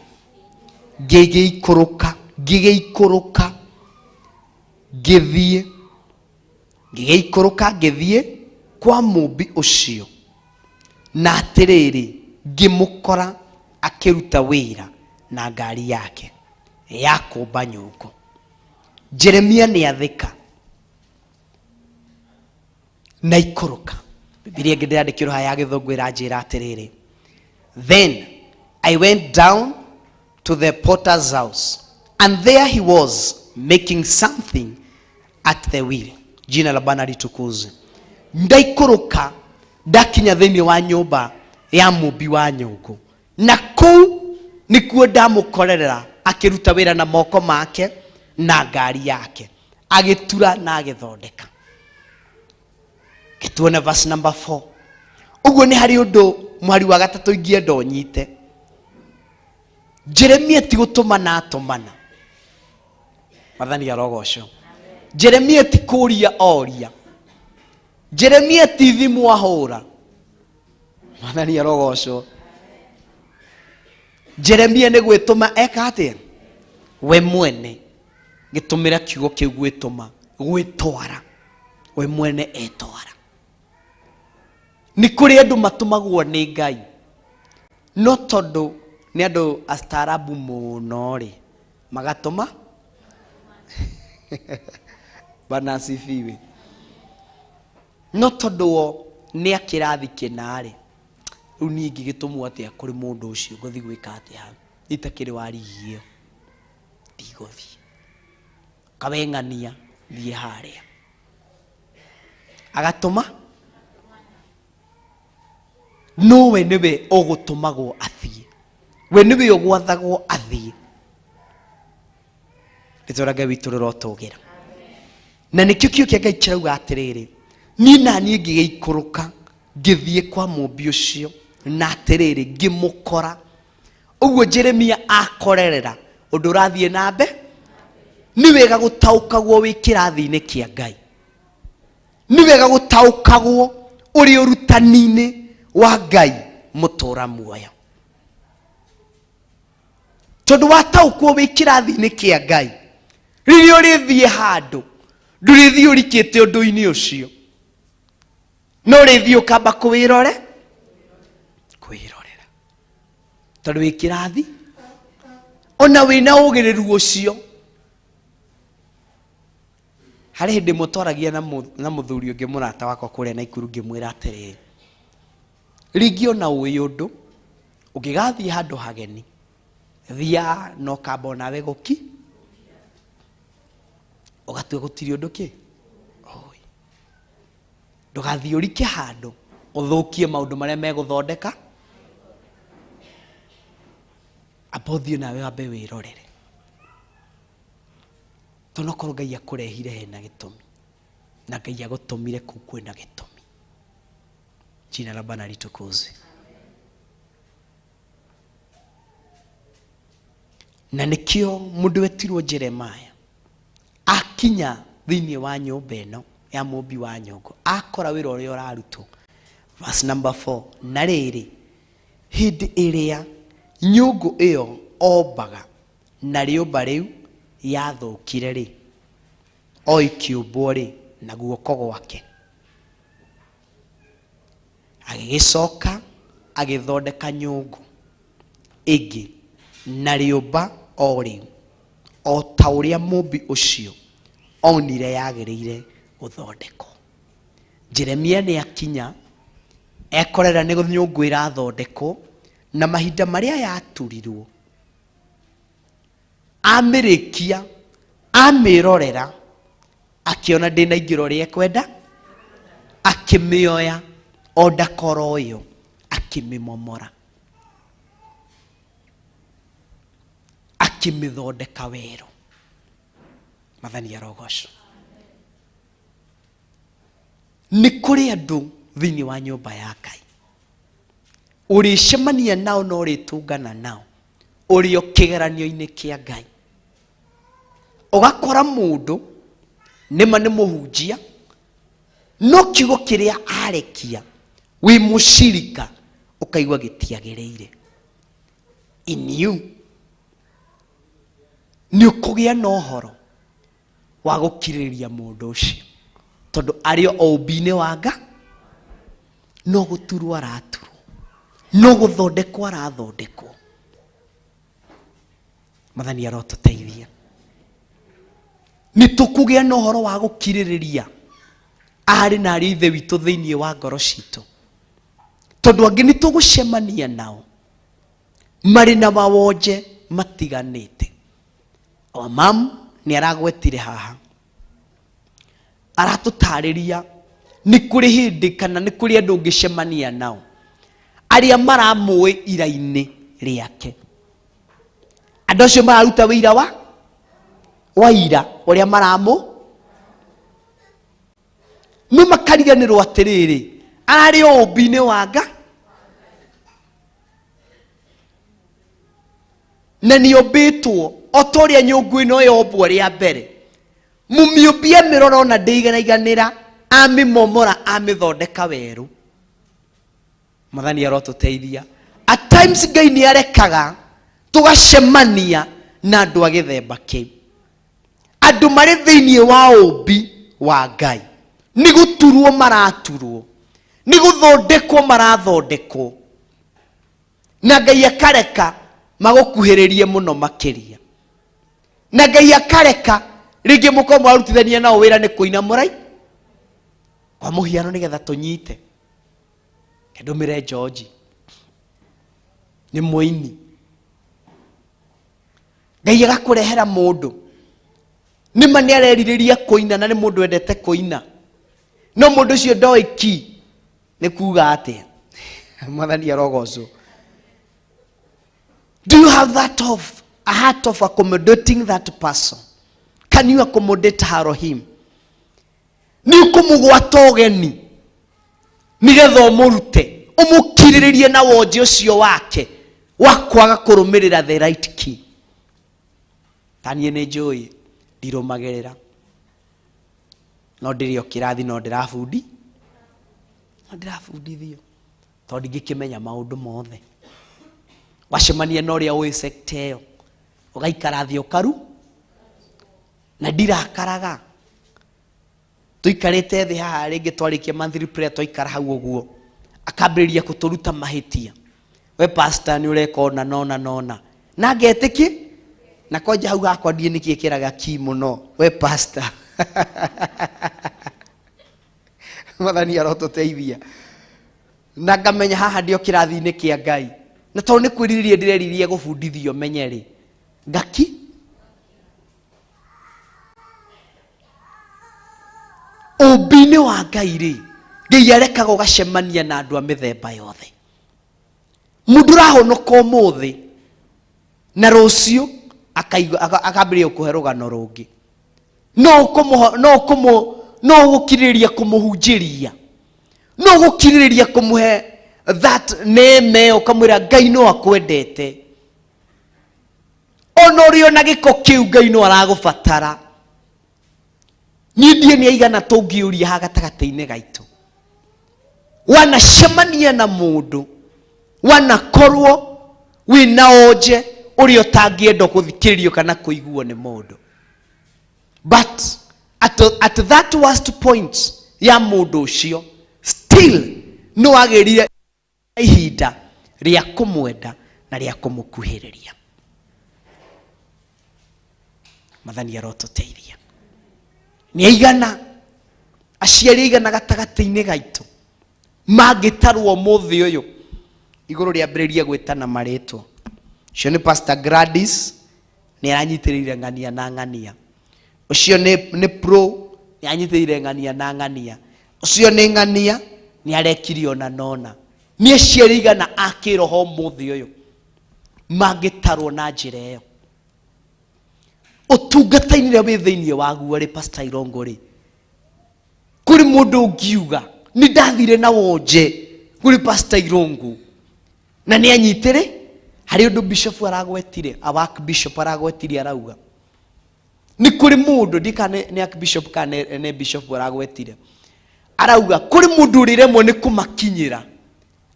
Ngĩgĩikũrũka, ngĩgĩikũrũka, ngĩthiĩ, ngĩgĩikũrũka ngĩthiĩ kwa mũmbi ũcio, na atĩrĩrĩ, ngĩmũkora akĩruta wĩra na ngari yake ya kũmba nyũngũ. Jeremia nĩ athĩka na ikũrũka. Bibilia ĩngĩ ndĩrandĩkĩrwo haha ya gĩthũngũ ĩranjĩra atĩrĩrĩ, then I went down to the potter's house, and there he was making something at the wheel. Jina la Bwana litukuzwe. Ndaikũrũka ndakinya thĩinĩ wa nyũmba ya mũmbi wa nyũngũ, na kũu nĩkuo ndamũkorerera akĩruta wĩra na moko make na ngari yake, agĩtura na agĩthondeka. Gĩtuone verse number 4. Ũguo nĩ harĩ ũndũ mwari wa gatatũ ingĩenda ũnyite. Jeremia ti gũtũmana atũmana. Mwathani arogocwo. Jeremia ti kũria oria. Jeremia ti thimũ ahũra. Mwathani arogocwo. Jeremia nĩ gwĩtũma eka atĩa? We mwene gĩtũmĩra kiugo kĩu gwĩtũma, gwĩtwara. We mwene etwara. Nĩ kũrĩ andũ matũmagwo nĩ Ngai, no tondũ nĩ andũ astaarabu mũno rĩ, magatũma Bwana asifiwe. No tondũ o nĩ a kĩrathi kĩna rĩ, rĩu niĩ ingĩgĩtũmwo atĩa kũrĩ mũndũ ũcio, ngũthiĩ gwĩka atĩa hau itakĩrĩ wa rigi ĩyo? Ndigũthiĩ. Kaweng'ania thiĩ harĩa. Agatũma nowe nĩwe ũgũtũmagwo athiĩ, we nĩwe ũgwathagwo athiĩ. Rĩtwa rĩa Ngai witũ rĩrotũgĩra. Na nĩkĩo kiugo kĩa Ngai kĩrauga atĩrĩrĩ, niĩ na niĩ ngĩgĩikũrũka ngĩthiĩ kwa mũmbi ũcio, na atĩrĩrĩ, ngĩmũkora. Ũguo Jeremia akorerera ũndũ ũrathiĩ na mbe. Nĩ wega gũtaũkagwo wĩ kĩrathi-inĩ kĩa Ngai, nĩ wega gũtaũkagwo ũrĩ ũrutani-inĩ wa Ngai mũtũra muoyo, tondũ wataũkwo wĩ kĩrathi-inĩ kĩa Ngai, rĩrĩa ũrĩthiĩ handũ ndũrĩthiĩ ũrikĩte ũndũ-inĩ ũcio, no ũrĩthiĩ ũkamba kũwĩrore kwĩrorera, tondũ wĩ kĩrathi ona wĩna ũgĩrĩru ũcio. Harĩ hĩndĩ ĩmwe twaragia na mũthuri ũngĩ mũrata wakwa kũrĩa Naikuru, ngĩmwĩra atĩrĩrĩ, rĩngĩ ona ũĩ ũndũ ũngĩgathiĩ handũ hageni, thia na ũkamba onawe gũki ũgatua gũtirĩ ũndũ kĩ ũĩ, ndũgathiĩ ũrike handũ ũthũkie maũndũ marĩa megũthondeka. Amba ũthiĩ nawe wambe wĩrorere, tondũ okorwo Ngai akũrehire hena gĩtũmi, na Ngai agũtũmire kũu kwĩna gĩtũmi. Jina la Bwana litukuzwe. Na nĩkĩo mũndũ wetirwo Jeremiah akinya thĩinĩ wa nyũmba ĩno ya mũmbi wa nyũngũ, akora wĩra ũrĩa ũrarutwo. Verse number 4, na rĩrĩ, hĩndĩ ĩrĩa nyũngũ ĩyo ombaga na rĩũmba rĩu yathũkire rĩ, o ikĩũmbwo rĩ, na guoko gwake, agĩgĩcoka agĩthondeka nyũngũ ĩngĩ na rĩũmba o rĩu, o ta ũrĩa mũmbi ũcio onire yagĩrĩire gũthondekwo. Jeremia nĩ akinya ekorera nĩ nyũngũ ĩrathondekwo, na mahinda marĩa yaturirwo amĩrĩkia amĩrorera akĩona ndĩnaingĩra ũrĩa ekwenda, akĩmĩoya o ndakoro ũyũ akĩmĩmomora akĩmĩthondeka werũ. Mathani arogocwo. Nĩ kũrĩ andũ thĩinĩ wa nyũmba ya Ngai ũrĩcemania nao na ũrĩtũngana nao ũrĩ o kĩgeranio-inĩ kĩa Ngai. Ũgakora mũndũ nĩma nĩ mũhunjia, no kiugo kĩrĩa arekia wĩ mũcirika ũkaigua gĩtiagĩrĩire. In you nĩ ũkũgĩa na ũhoro wa gũkirĩrĩria mũndũ ũcio, tondũ arĩ o ũmbi-inĩ wa Ngai, no gũturwo araturwo, no gũthondekwo arathondekwo. Mathani arotũteithia. Nĩ tũkũgĩa na ũhoro wa gũkirĩrĩria arĩ na arĩ ithe witũ thĩinĩ wa ngoro citũ, tondũ angĩ nĩ tũgũcemania nao marĩ na mawonje matiganĩte. O mam nĩ aragwetire haha, aratũtarĩria nĩ kũrĩ hĩndĩ kana nĩ kũrĩ andũ ũngĩcemania nao arĩa maramũĩ ira-inĩ rĩake. Andũ acio mararuta wĩira wa ira ũrĩa maramũ, no makariganĩrwo atĩrĩrĩ, ararĩ o ũmbi-inĩ wa Ngai na nĩ ombĩtwo o ta ũrĩa nyũngũ ĩno yombwo rĩa mbere. Mũmĩũmbi amĩrora ona ndĩiganaiganĩra, amĩmomora amĩthondeka werũ. Mwathani arotũteithia. At times Ngai nĩ arekaga tũgacemania na andũ a gĩthemba kĩu, andũ marĩ thĩinĩ wa ũmbi wa Ngai, nĩ gũturwo maraturwo, nĩ gũthondekwo marathondekwo, na Ngai akareka magũkuhĩrĩrie mũno makĩria, na Ngai akareka rĩngĩ mũkorwo mũrarutithania nao wĩra nĩ kũina mũrai kwa mũhiano, nĩgetha tũnyite. Ndũmĩre George nĩ mũini, Ngai agakũrehera mũndũ nĩma nĩ arerirĩria kũina na nĩ mũndũ wendete kũina, no mũndũ ũcio ndoĩ ki nĩ kuga atĩa. Mwathani arogocwo. Do you have that of a heart of accommodating that person? Can you accommodate her or him? Ũkũmũgwata ũgeni nĩgetha ũmũrute, ũmũkirĩrĩrie na wonje ũcio wake wa kwaga kũrũmĩrĩra the right key. Ta niĩ nĩ njũĩ ndirũmagĩrĩra, no ndĩrĩ o kĩrathi, no ndĩrabundi, no ndĩrabundithio, tondũ ndingĩkĩmenya maũndũ mothe. Wacemania na ũrĩa ũĩ sekta ĩyo, ũgaikara thĩ ũkaru na ndirakaraga. Tũikarĩte thĩ haha rĩngĩ, twarĩkia monthly prayer, twaikara hau ũguo, akambĩrĩria kũtũruta mahĩtia: "We pastor, nĩ ũreka ũna nona nona." Na ngetĩki na kwanja hau hakwa ndiĩ nĩkĩ kĩraga ki mũno. We pastor, Mwathani arotũteithia. Na ngamenya haha ndio kĩrathi-inĩ kĩa Ngai, na tondũ nĩ kwĩrirĩria ndĩrerirĩria gũbundithio menye rĩ, ngaki ũmbi-inĩ wa Ngai rĩ, Ngai arekaga ũgacemania na andũ a mĩthemba yothe. Mũndũ ũrahonoka ũmũthĩ na rũciũ akambĩrĩria gũkũhe rũgano rũngĩ, no ũkũmũho- no ũkũmũ- no ũgũkirĩrĩria kũmũhunjĩria, no ũgũkirĩrĩria kũmũhe that name, ũkamwĩra Ngai no akwendete ona ũrĩ ona gĩko kĩu, Ngai no aragũbatara. Niĩ ndiĩ nĩ aigana tũngĩũria haha gatagatĩ-inĩ gaitũ wanacemania na mũndũ wanakorwo wĩna onje ũrĩa ũtangĩenda gũthikĩrĩrio kana kũiguo nĩ mũndũ, but at that worst point ya mũndũ ũcio, still no agĩrire ihinda rĩa kũmwenda na rĩa kũmũkuhĩrĩria. Mathani arotũteithia. Nĩ aigana aciari aigana gatagatĩ-inĩ gaitũ mangĩtarwo ũmũthĩ ũyũ igũrũ rĩambĩrĩrie gwĩtana marĩtwa? Ũcio nĩ Pastor Gladys, nĩ aranyitĩrĩire ng'ania na ng'ania. Ũcio nĩ pro, nĩ anyitĩrĩire ng'ania na ng'ania. Ũcio nĩ ng'ania, nĩ arekire ona nona. Nĩ aciari aigana a kĩroho ũmũthĩ ũyũ mangĩtarwo na njĩra ĩyo? Ũtungata-inĩ ũrĩa wĩ thĩinĩ waguo rĩ, Pastor Irongo rĩ, kũrĩ mũndũ ũngiuga nĩ ndathire na wonje kũrĩ Pastor Irongo na nĩ anyitĩrĩ? Harĩ ũndũ bishop aragwetire, awak bishop aragwetire, arauga nĩ kũrĩ mũndũ, ndi kana nĩ archbishop kana nĩ bishop aragwetire, arauga kũrĩ mũndũ ũrĩremwo nĩ kũmakinyĩra,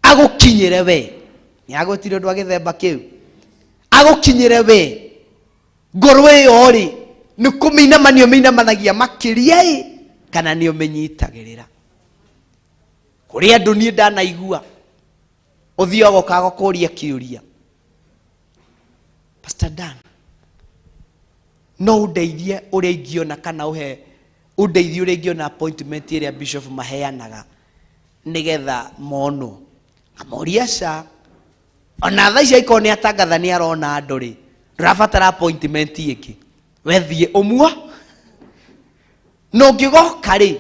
agũkinyĩre we. Nĩ agwetire ũndũ wa gĩthemba kĩu, agũkinyĩre we. Ngoro ĩyo rĩ, nĩ kũmĩinamania ũmĩinamanagia makĩria ĩ, kana nĩ ũmĩnyitagĩrĩra? Kũrĩ andũ niĩ ndanaigua ũthiaga ũkaga kũria kĩũria: "Pastor Dan, no ũndeithie ũrĩa ingĩona, kana ũhe ũndeithie ũrĩa ingĩona appointment ĩrĩa bishop maheanaga nĩgetha monwo?" Amoria ca ona thaa ici angĩkorwo nĩ atangatha nĩ arona andũ rĩ, ndũrabatara appointment ĩngĩ, wethiĩ ũmwe. Na ũngĩgoka rĩ,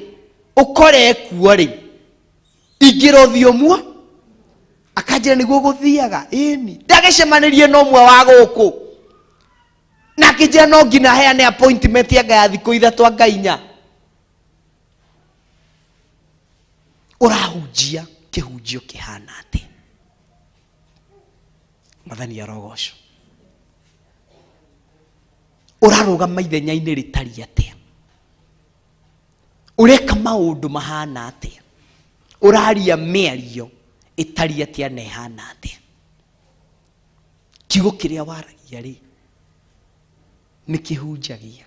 ũkore kuo rĩ, ingĩra ũthiĩ ũmwe. Akanjĩra nĩguo gũthiaga ĩni, ndagĩcemanĩrie na ũmwe wa gũkũ na akĩnjĩra no nginya heane appointment anga ya thikũ 3 anga 4. Ũrahunjia kĩhunjio kĩhana atĩa? Mwathani arogocwo. Ũrarũgama ithenya-inĩ rĩtari atĩa? Ũreka maũndũ mahana atĩa? Ũraria mĩario ĩtari atĩa na ĩhana atĩa? Kiugo kĩrĩa waragia rĩ, nĩ kĩhunjagia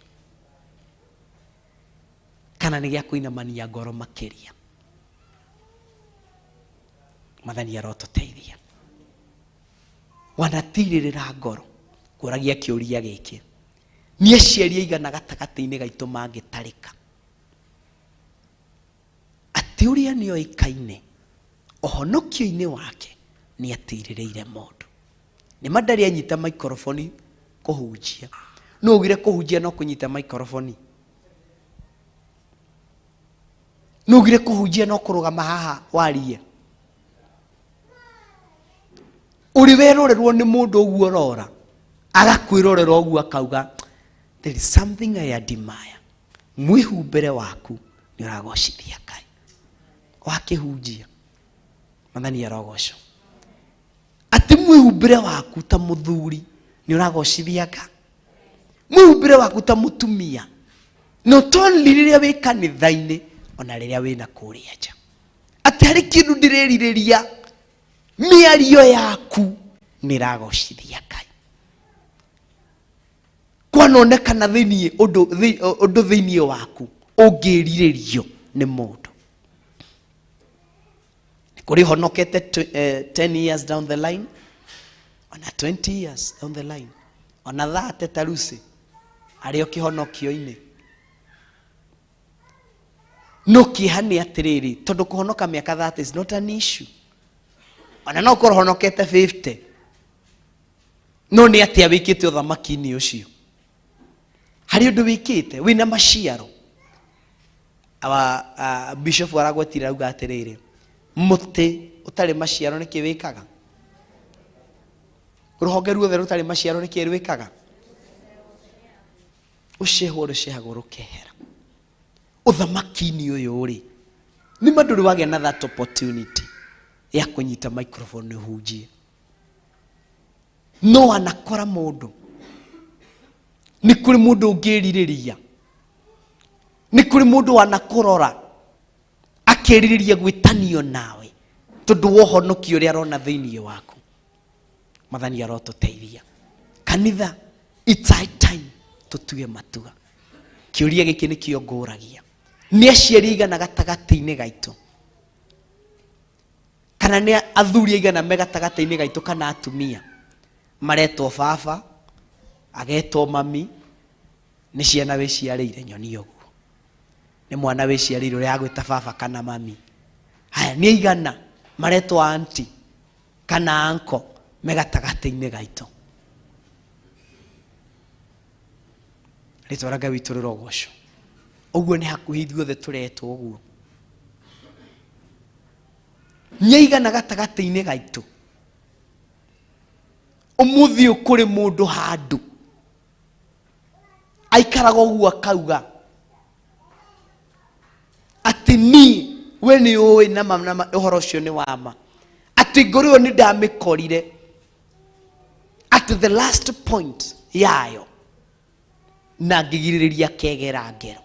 kana nĩ gĩa kũinamania ngoro makĩria? Mwathani arotũteithia. Wanatirĩrĩra ngoro kũragia kĩũria gĩkĩ: nĩ aciari aigana gatagatĩ-inĩ gaitũ mangĩtarĩka atĩ ũrĩa nĩ oĩkaine ũhonokio-inĩ wake nĩ atirĩrĩire mũndũ? Nĩ ma ndarĩ anyita maikoroboni kũhunjia. No ugire kũhunjia no kũnyita maikoroboni? No ugire kũhunjia no kũrũgama haha warie? Ũrĩ werorerwo nĩ mũndũ ũguo ũrora, agakwĩrorera ũguo akauga, "There is something I admire, mwĩhumbĩre waku Nĩ ũragocithia Ngai. Wakĩhunjia. Mwathani arogocwo. Atĩ mwĩhumbĩre waku ta mũthuri nĩ ũragocithia Ngai. Mwĩhumbĩre waku ta mũtumia. Not only rĩrĩa wĩ kanitha-inĩ, ona rĩrĩa wĩna kũrĩa nja. Atĩ harĩ kĩndũ ndĩrerirĩria, mĩario yaku nĩ ĩragocithia Ngai. Kwanonekana thĩinĩ ũndũ ũndũ thĩinĩ waku ũngĩrirĩrio nĩ mũndũ. Nĩ kũrĩ honokete 10 years down the line, ona 20 years down the line, ona 30 ta Lucy arĩ o kĩhonokio-inĩ. No kĩeha nĩ atĩrĩrĩ, tondũ kũhonoka mĩaka 30 is not an issue. Ona no ũkorwo ũhonokete 50, no nĩ atĩa wĩkĩte ũthamaki-inĩ ũcio? Harĩ ũndũ wĩkĩte wĩna maciaro? Awa, bishop aragwetire auga atĩrĩrĩ, mũtĩ ũtarĩ maciaro nĩkĩ wĩkaga? Rũhonge ruothe rũtarĩ maciaro nĩkĩ rwĩkaga? Ũcehwo rũcehagwo rũkehera. Ũthamaki-inĩ ũyũ rĩ, nĩ ma ndũrĩ wagĩa na that opportunity ya kũnyita microphone ũhunjie. No anakora mũndũ, nĩ kũrĩ mũndũ ũngĩrirĩria, nĩ kũrĩ mũndũ wanakũrora akĩrirĩria gwĩtanio nawe tondũ wa ũhonokio ũrĩa arona thĩinĩ waku. Mwathani arotũteithia. Kanitha, it's high time tũtue matua. Kĩũria gĩkĩ nĩkĩo ngũragia, nĩ aciari aigana gatagatĩ-inĩ gaitũ, kana nĩ athuri aigana me gatagatĩ-inĩ gaitũ, kana atumia maretwo baba, agetwo mami, nĩ ciana wĩciarĩire nyoni ũguo, nĩ mwana wĩciarĩire ũrĩa agwĩta baba kana mami. Haya, nĩ aigana maretwo auntie kana uncle me gatagatĩ-inĩ gaitũ? Rĩtwa rĩa Ngai witũ rĩrogocwo. Ũguo nĩ hakuhĩ ithuothe tũretwo ũguo. Nĩ aigana gatagatĩ-inĩ gaitũ ũmũthĩ ũyũ kũrĩ mũndũ handũ aikaraga ũguo akauga atĩ niĩ we nĩ ũĩ nama nama ũhoro ũcio nĩ wa ma, atĩ ngoro ĩyo nĩ ndamĩkorire at the last point yayo na ngĩgirĩrĩria kegera ngero.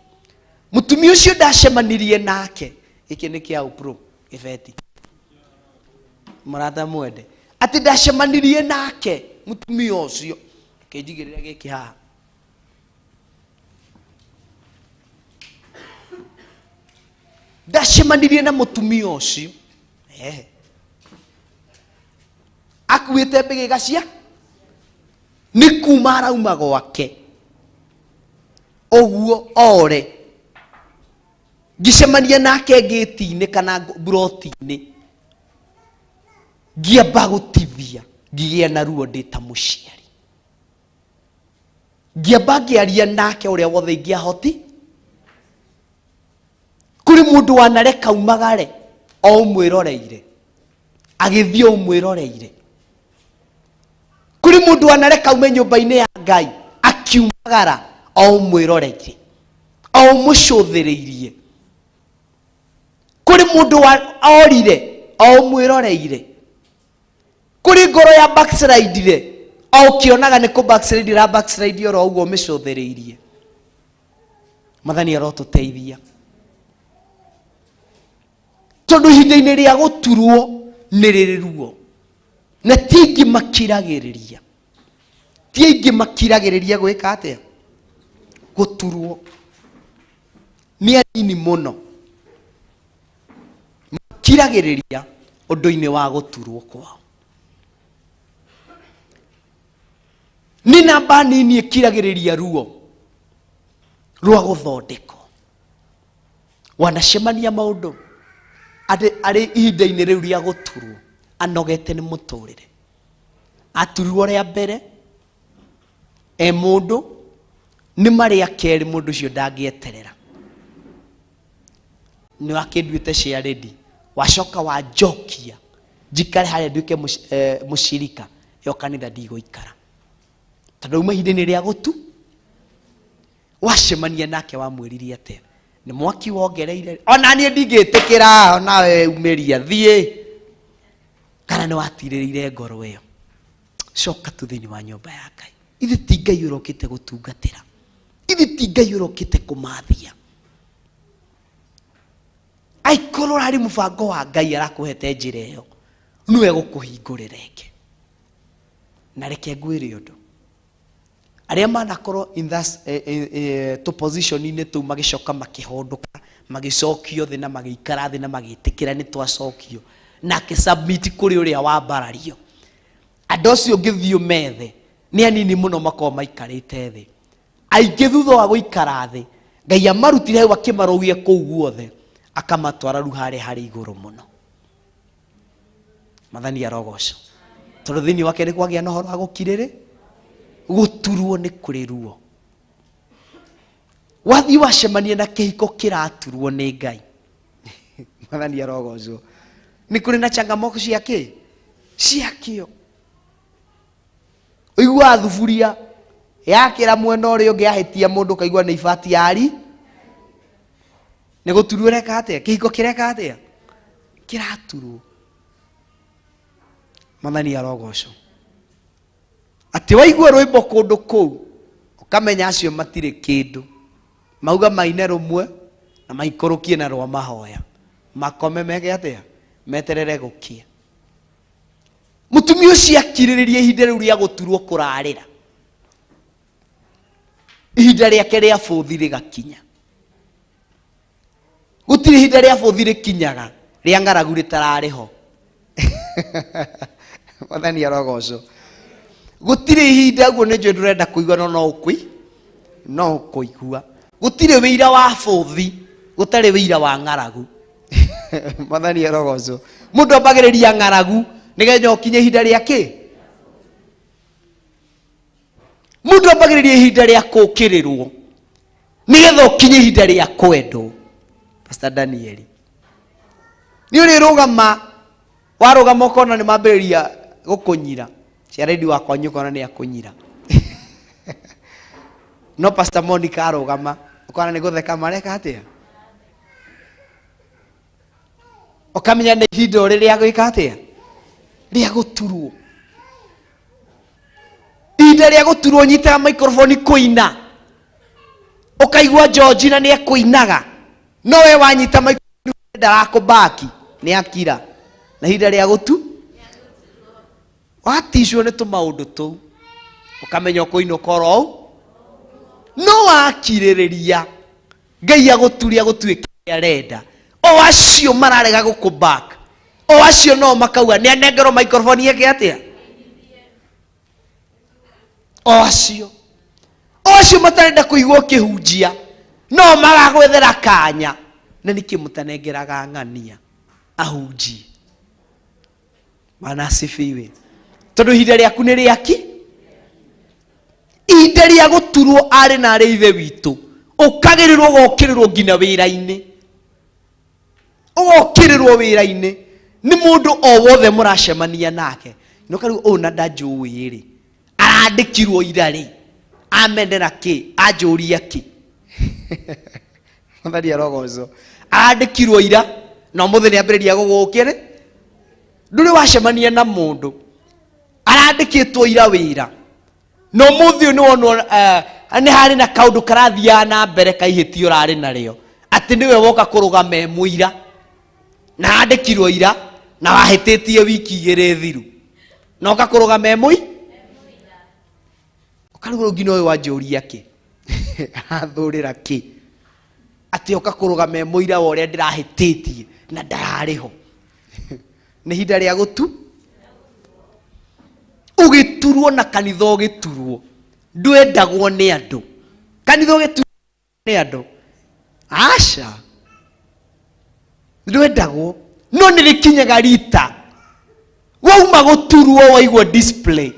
Mũtumia ũcio ndacemanirie nake, gĩkĩ nĩ kĩa upro gĩbeti mũrata mwende, atĩ ndacemanirie nake mũtumia ũcio kĩnjigĩrĩra gĩkĩ haha, ndacemanirie na mũtumia ũcio ehe akuĩte mbĩgĩga cia nĩ kuma arauma gwake ũguo ore, ngĩcemania nake ngĩti-inĩ kana mburoti-inĩ, ngĩamba gũtithia, ngĩgĩa na ruo ndĩ ta mũciari, ngĩamba ngĩaria nake ũrĩa wothe ingĩahoti. Kũrĩ mũndũ wanareka umagare o ũmwĩroreire, agĩthiĩ ũmwĩroreire. Kũrĩ mũndũ wanareka ume nyũmba-inĩ ya Ngai akiumagara o ũmwĩroreire, o ũmũcũthĩrĩirie. Kũrĩ mũndũ orire o ũmwĩroreire. Kũrĩ ngoro ya backslide-ire o ũkĩonaga nĩ kũ backslide ira backslide oro ũguo ũmĩcũthĩrĩirie. Mwathani arotũteithia, tondũ ihinda-inĩ rĩa gũturwo nĩ rĩrĩ ruo, na ti aingĩ makiragĩrĩria, ti aingĩ makiragĩrĩria gwĩka atĩa? Gũturwo. Nĩ anini mũno makiragĩrĩria ũndũ-inĩ wa gũturwo kwao. Nĩ namba nini ĩkiragĩrĩria ruo rwa gũthondekwo. Wanacemania maũndũ arĩ ihinda-inĩ rĩu rĩa gũturwo, anogete nĩ mũtũrĩre, aturirwo rĩa mbere e mũndũ, nĩ marĩa kerĩ mũndũ ũcio ndangĩeterera, nĩ wakĩnduĩte ciarĩndi, wacoka wanjokia njikare harĩa nduĩke mũcirika yo kanitha ndigũikara, tondũ auma ihinda-inĩ rĩa gũtu. Wacemania nake wamwĩrire atĩa? Nĩ mwaki wongereire ona niĩ ndingĩtĩkĩra onawe umĩria thiĩ kana nĩ watirĩrĩire ngoro ĩyo. Coka tu thĩinĩ wa nyũmba ya Ngai. Ithe ti Ngai ũrokĩte gũtungatĩra, ithe ti Ngai ũrokĩte kũmathia. Aikorwo ũrarĩ mũbango wa Ngai arakũhete njĩra ĩyo, nĩwe gũkũhingũrĩra ĩngĩ. Na reke ngwĩre ũndũ, arĩa manakorwo in that tũ position-inĩ tũu magĩcoka makĩhũndũka, magĩcokio thĩ na magĩikara thĩ na magĩtĩkĩra nĩ twacokio, nake submit kũrĩ ũrĩa wambarario. Andũ acio ũngĩthiĩ ũmethe nĩ anini mũno makorwo maikarĩte thĩ. Aingĩ thutha wa gũikara thĩ, Ngai amarutire hau akĩmarũgia kũu guothe, akamatwara rĩu harĩa harĩ igũrũ mũno. Mwathani arogocwo, tondũ thĩinĩ wake nĩ kwagĩa na ũhoro wa gũkirĩrĩ gũturwo nĩ kũrĩ ruo. Wathiĩ wacemania na kĩhiko kĩraturwo nĩ Ngai, Mwathani arogocwo, nĩ kũrĩ na changamoto cia kĩ ciakĩo. Ũiguaga thuburia yakĩra mwena ũrĩa ũngĩ yahĩtia mũndũ ũkaigua nĩ ibati yari nĩ gũturwo ĩreka atĩa, kĩhiko kĩreka atĩa, kĩraturwo. Mwathani arogocwo, atĩ waigua rwĩmbo kũndũ kũu ũkamenya acio matirĩ kĩndũ, mauga maine rũmwe na maikũrũkie na rwa mahoya, makome meke atĩa, meterere gũkĩa. Mũtumia ũcio akirĩrĩria ihinda rĩu rĩa gũturwo kũrarĩra, ihinda rĩake rĩa bũthi rĩgakinya. Gũtirĩ ihinda rĩa bũthi rĩkinyaga rĩa ng'aragu rĩtararĩ ho. Mwathani arogocwo. Gũtirĩ ihinda, ũguo nĩ njũĩ ndũrenda kũigua, no no ũkũi no ũkũigua. Gũtirĩ wĩira wa bũthi gũtarĩ wĩira wa ng'aragu. Mwathani arogocwo. Mũndũ ambagĩrĩria ng'aragu nĩgetha ũkinye ihinda rĩa kĩ? Mũndũ ambagĩrĩria ihinda rĩa kũũkĩrĩrwo nĩgetha ũkinye ihinda rĩa kwendwo. Pastor Danieli, nĩ ũrĩrũgama, warũgama ũkona nĩ mambĩrĩria gũkũnyira. Ciaredi wakwa ũkona nĩ akũnyira. No Pastor Monica arũgama ũkona nĩ gũtheka mareka atĩa, ũkamenya nĩ ihinda ũrĩ rĩa gwĩka atĩa, rĩa gũturwo. Ihinda rĩa gũturwo nyitaga microphone kũina, ũkaigua George na nĩ ekũinaga, no we wanyita microphone ndarakũbaki nĩ akira. Na ihinda rĩa gũtu waticwo nĩ tũmaũndũ tũu, ũkamenya ũkũinũka oro ũũ, no wakirĩrĩria Ngai agũturia agũtuĩke ũrĩa arenda. O acio mararega gũkũback, o acio no makauga nĩ anengerwo microphone eke atĩa. O acio o acio matarenda kũigua ũkĩhunjia no magagwethera kanya. Na nĩkĩ mũtanengeraga ng'ania ahunjie? Bwana asifiwe. Tondũ ihinda rĩaku nĩ rĩaki, ihinda rĩa gũturwo arĩ na arĩ ithe witũ, ũkagĩrĩrwo ũgokĩrĩrwo nginya wĩra-inĩ, ũgokĩrĩrwo wĩra-inĩ nĩ mũndũ o wothe mũracemania nake. No kariu ũyũ na ndanjũĩ rĩ, arandĩkirwo ira rĩ, amendera kĩ, anjũria kĩ? Mwathani arogocwo. Arandĩkirwo ira na ũmũthĩ nĩ ambĩrĩria gũgũkĩrĩ. Ndũrĩ wacemania na mũndũ arandĩkĩtwo ira wĩra na ũmũthĩ ũyũ nĩ wonwo nĩ harĩ na kaũndũ karathiaga na mbere kaihĩtia ũrarĩ narĩo, atĩ nĩwe woka kũrũgama e mũira na andĩkirwo ira na wahĩtĩtie wiki igĩrĩ thiru na oka kũrũgama e mũi, ũkarigwo nginya ũyũ wanjũria kĩ, athũrĩra kĩ, atĩ oka kũrũgama e mũira wa ũrĩa ndĩrahĩtĩtie na ndararĩ ho. Nĩ ihinda rĩa gũtu ũgĩturwo na kanitha ũgĩturwo ndwendagwo nĩ andũ, kanitha ũgĩturwo nĩ andũ aca ndwendagwo, no nĩ rĩkinyaga rita wauma gũturwo waigua display.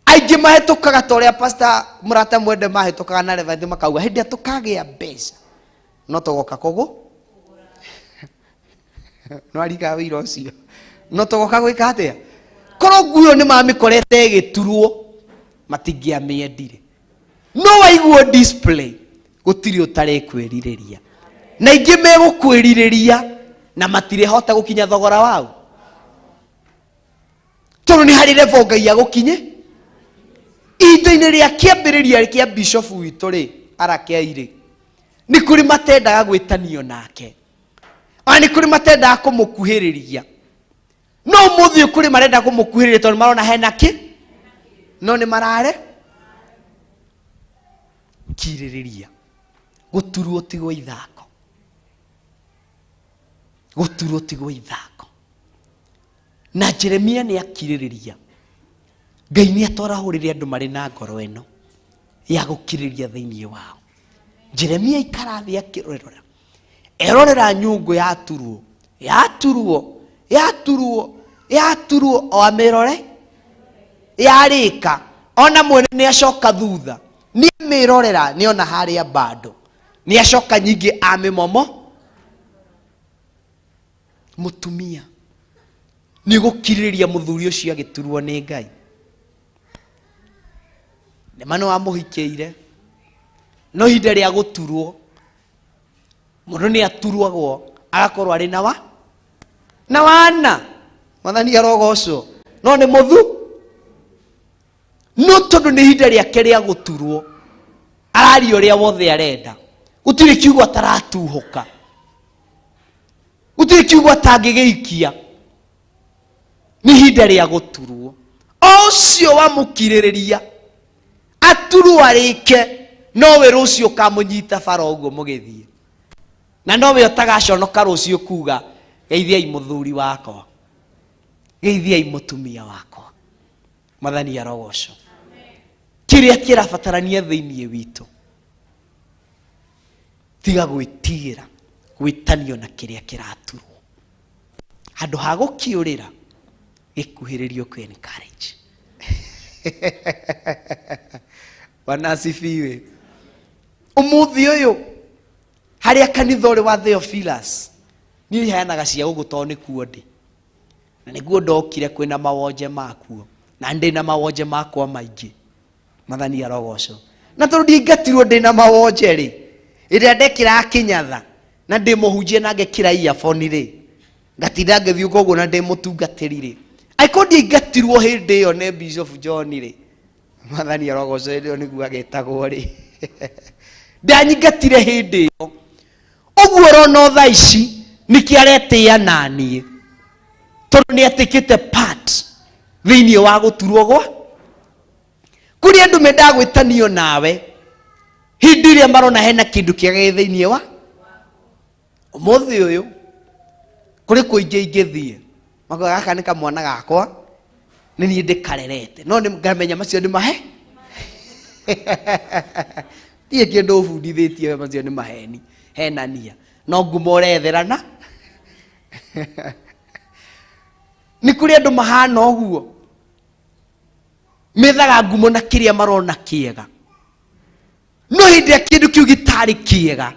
Aingĩ mahĩtũkaga ta ũrĩa pastor mũrata mwende mahĩtũkaga na reverend makauga hĩndĩ ĩrĩa tũkagĩa mbeca no tũgoka kũgũ no arikaga wĩira ũcio no tũgoka gwĩka atĩa. Korwo nguo ĩyo nĩ mamĩkorete ĩgĩturwo matingĩamĩendire, no waiguo display gũtirĩ ũtarekwĩrirĩria. Na ingĩ megũkwĩrirĩria na matirĩhota gũkinya thogora wau, tondũ nĩ harĩ level Ngai agũkinye. Ihinda-inĩ rĩa kĩambĩrĩria kĩa bishofu witũ rĩ, arakei rĩ, nĩ kũrĩ matendaga gwĩtanio nake, ona nĩ kũrĩ matendaga kũmũkuhĩrĩria. No ũmũthĩ ũyũ kũrĩ marenda kũmũkuhĩrĩria tondũ marona hena kĩ, no nĩ marare kirĩrĩria. Gũturwo tigwo ithako, gũturwo tigwo ithako. Na Jeremia nĩ akirĩrĩria. Ngai nĩ atwarahũrĩre andũ marĩ na ngoro ĩno ya gũkirĩrĩria thĩinĩ wao. Jeremia ikara thĩ akĩrorera, erorera nyũngũ yaturwo, yaturwo, yaturwo, yaturwo, o amĩrore yarĩka, ona mwene nĩ acoka thutha, nĩ amĩrorera, nĩ ona harĩa bado nĩ acoka nyingĩ amĩmomo. Mũtumia nĩ gũkirĩrĩria mũthuri ũcio agĩturwo nĩ Ngai. Nĩ ma nĩ wamũhikĩire, no ihinda rĩa gũturwo, mũndũ nĩ aturwagwo agakorwo arĩ na wa na wana. Mwathani arogocwo. No nĩ mũthu, no tondũ nĩ ihinda rĩake rĩa gũturwo, araria ũrĩa wothe arenda, gũtirĩ kiugo ataratuhũka, gũtirĩ kiugo atangĩgĩikia. Nĩ ihinda rĩa gũturwo. O ũcio wamũkirĩrĩria aturwo arĩke, nowe rũciũ ũkamũnyita bara ũguo mũgĩthiĩ, na nowe ũtagaconoka rũciũ kuga, geithiai mũthuri wakwa, geithiai mũtumia wakwa. Mwathani arogocwo. Kĩrĩa kĩrabatarania thĩinĩ witũ, tiga gwĩtigĩra gwĩtanio na kĩrĩa kĩraturwo. Handũ ha gũkĩũrĩra, gĩkuhĩrĩrio kwĩ encourage. Bwana asifiwe. Ũmũthĩ ũyũ harĩa kanitha ũrĩ wa Theophilus, niĩ heanaga cia gũkũ tondũ nĩkuo ndĩ, na nĩguo ndokire kwĩna mawonje makuo, na ndĩ na mawonje makwa maingĩ. Mwathani arogocwo. Na tondũ ndiaingatirwo ndĩ na mawonje rĩ, ĩrĩa ndekĩraga kĩnyatha na ndĩ mũhunjia na ngekĩra earphone rĩ, ngatinda ngĩthiũka ũguo na ndĩ mũtungatĩri rĩ, angĩkorwo ndiaingatirwo hĩndĩ ĩyo nĩ Bishop John rĩ, Mwathani arogocwo, hĩndĩ ĩyo nĩguo agĩtagwo rĩ, ndanyingatire hĩndĩ ĩyo. Ũguo ũrona o thaa ici nĩkĩo aretĩĩa naniĩ, tondũ nĩ atĩkĩte part thĩinĩ wa gũturwo gwa kũrĩ andũ mendaga gwĩtanio nawe hĩndĩ ĩrĩa marona hena kĩndũ kĩega gĩ thĩinĩ wa ũmũthĩ ũyũ. Kũrĩ kũingĩ ingĩthiĩ makoiga gaka nĩ kamwana gakwa, nĩ niĩ ndĩkarerete, no nĩ ngamenya macio nĩ mahe tirĩ kĩndũ ũbundithĩtie we, macio nĩ maheni henania, no ngumo ũretherana. Nĩ kũrĩ andũ mahana ũguo, methaga ngumo na kĩrĩa marona kĩega, no hĩndĩ ĩrĩa kĩndũ kĩu gĩtarĩ kĩega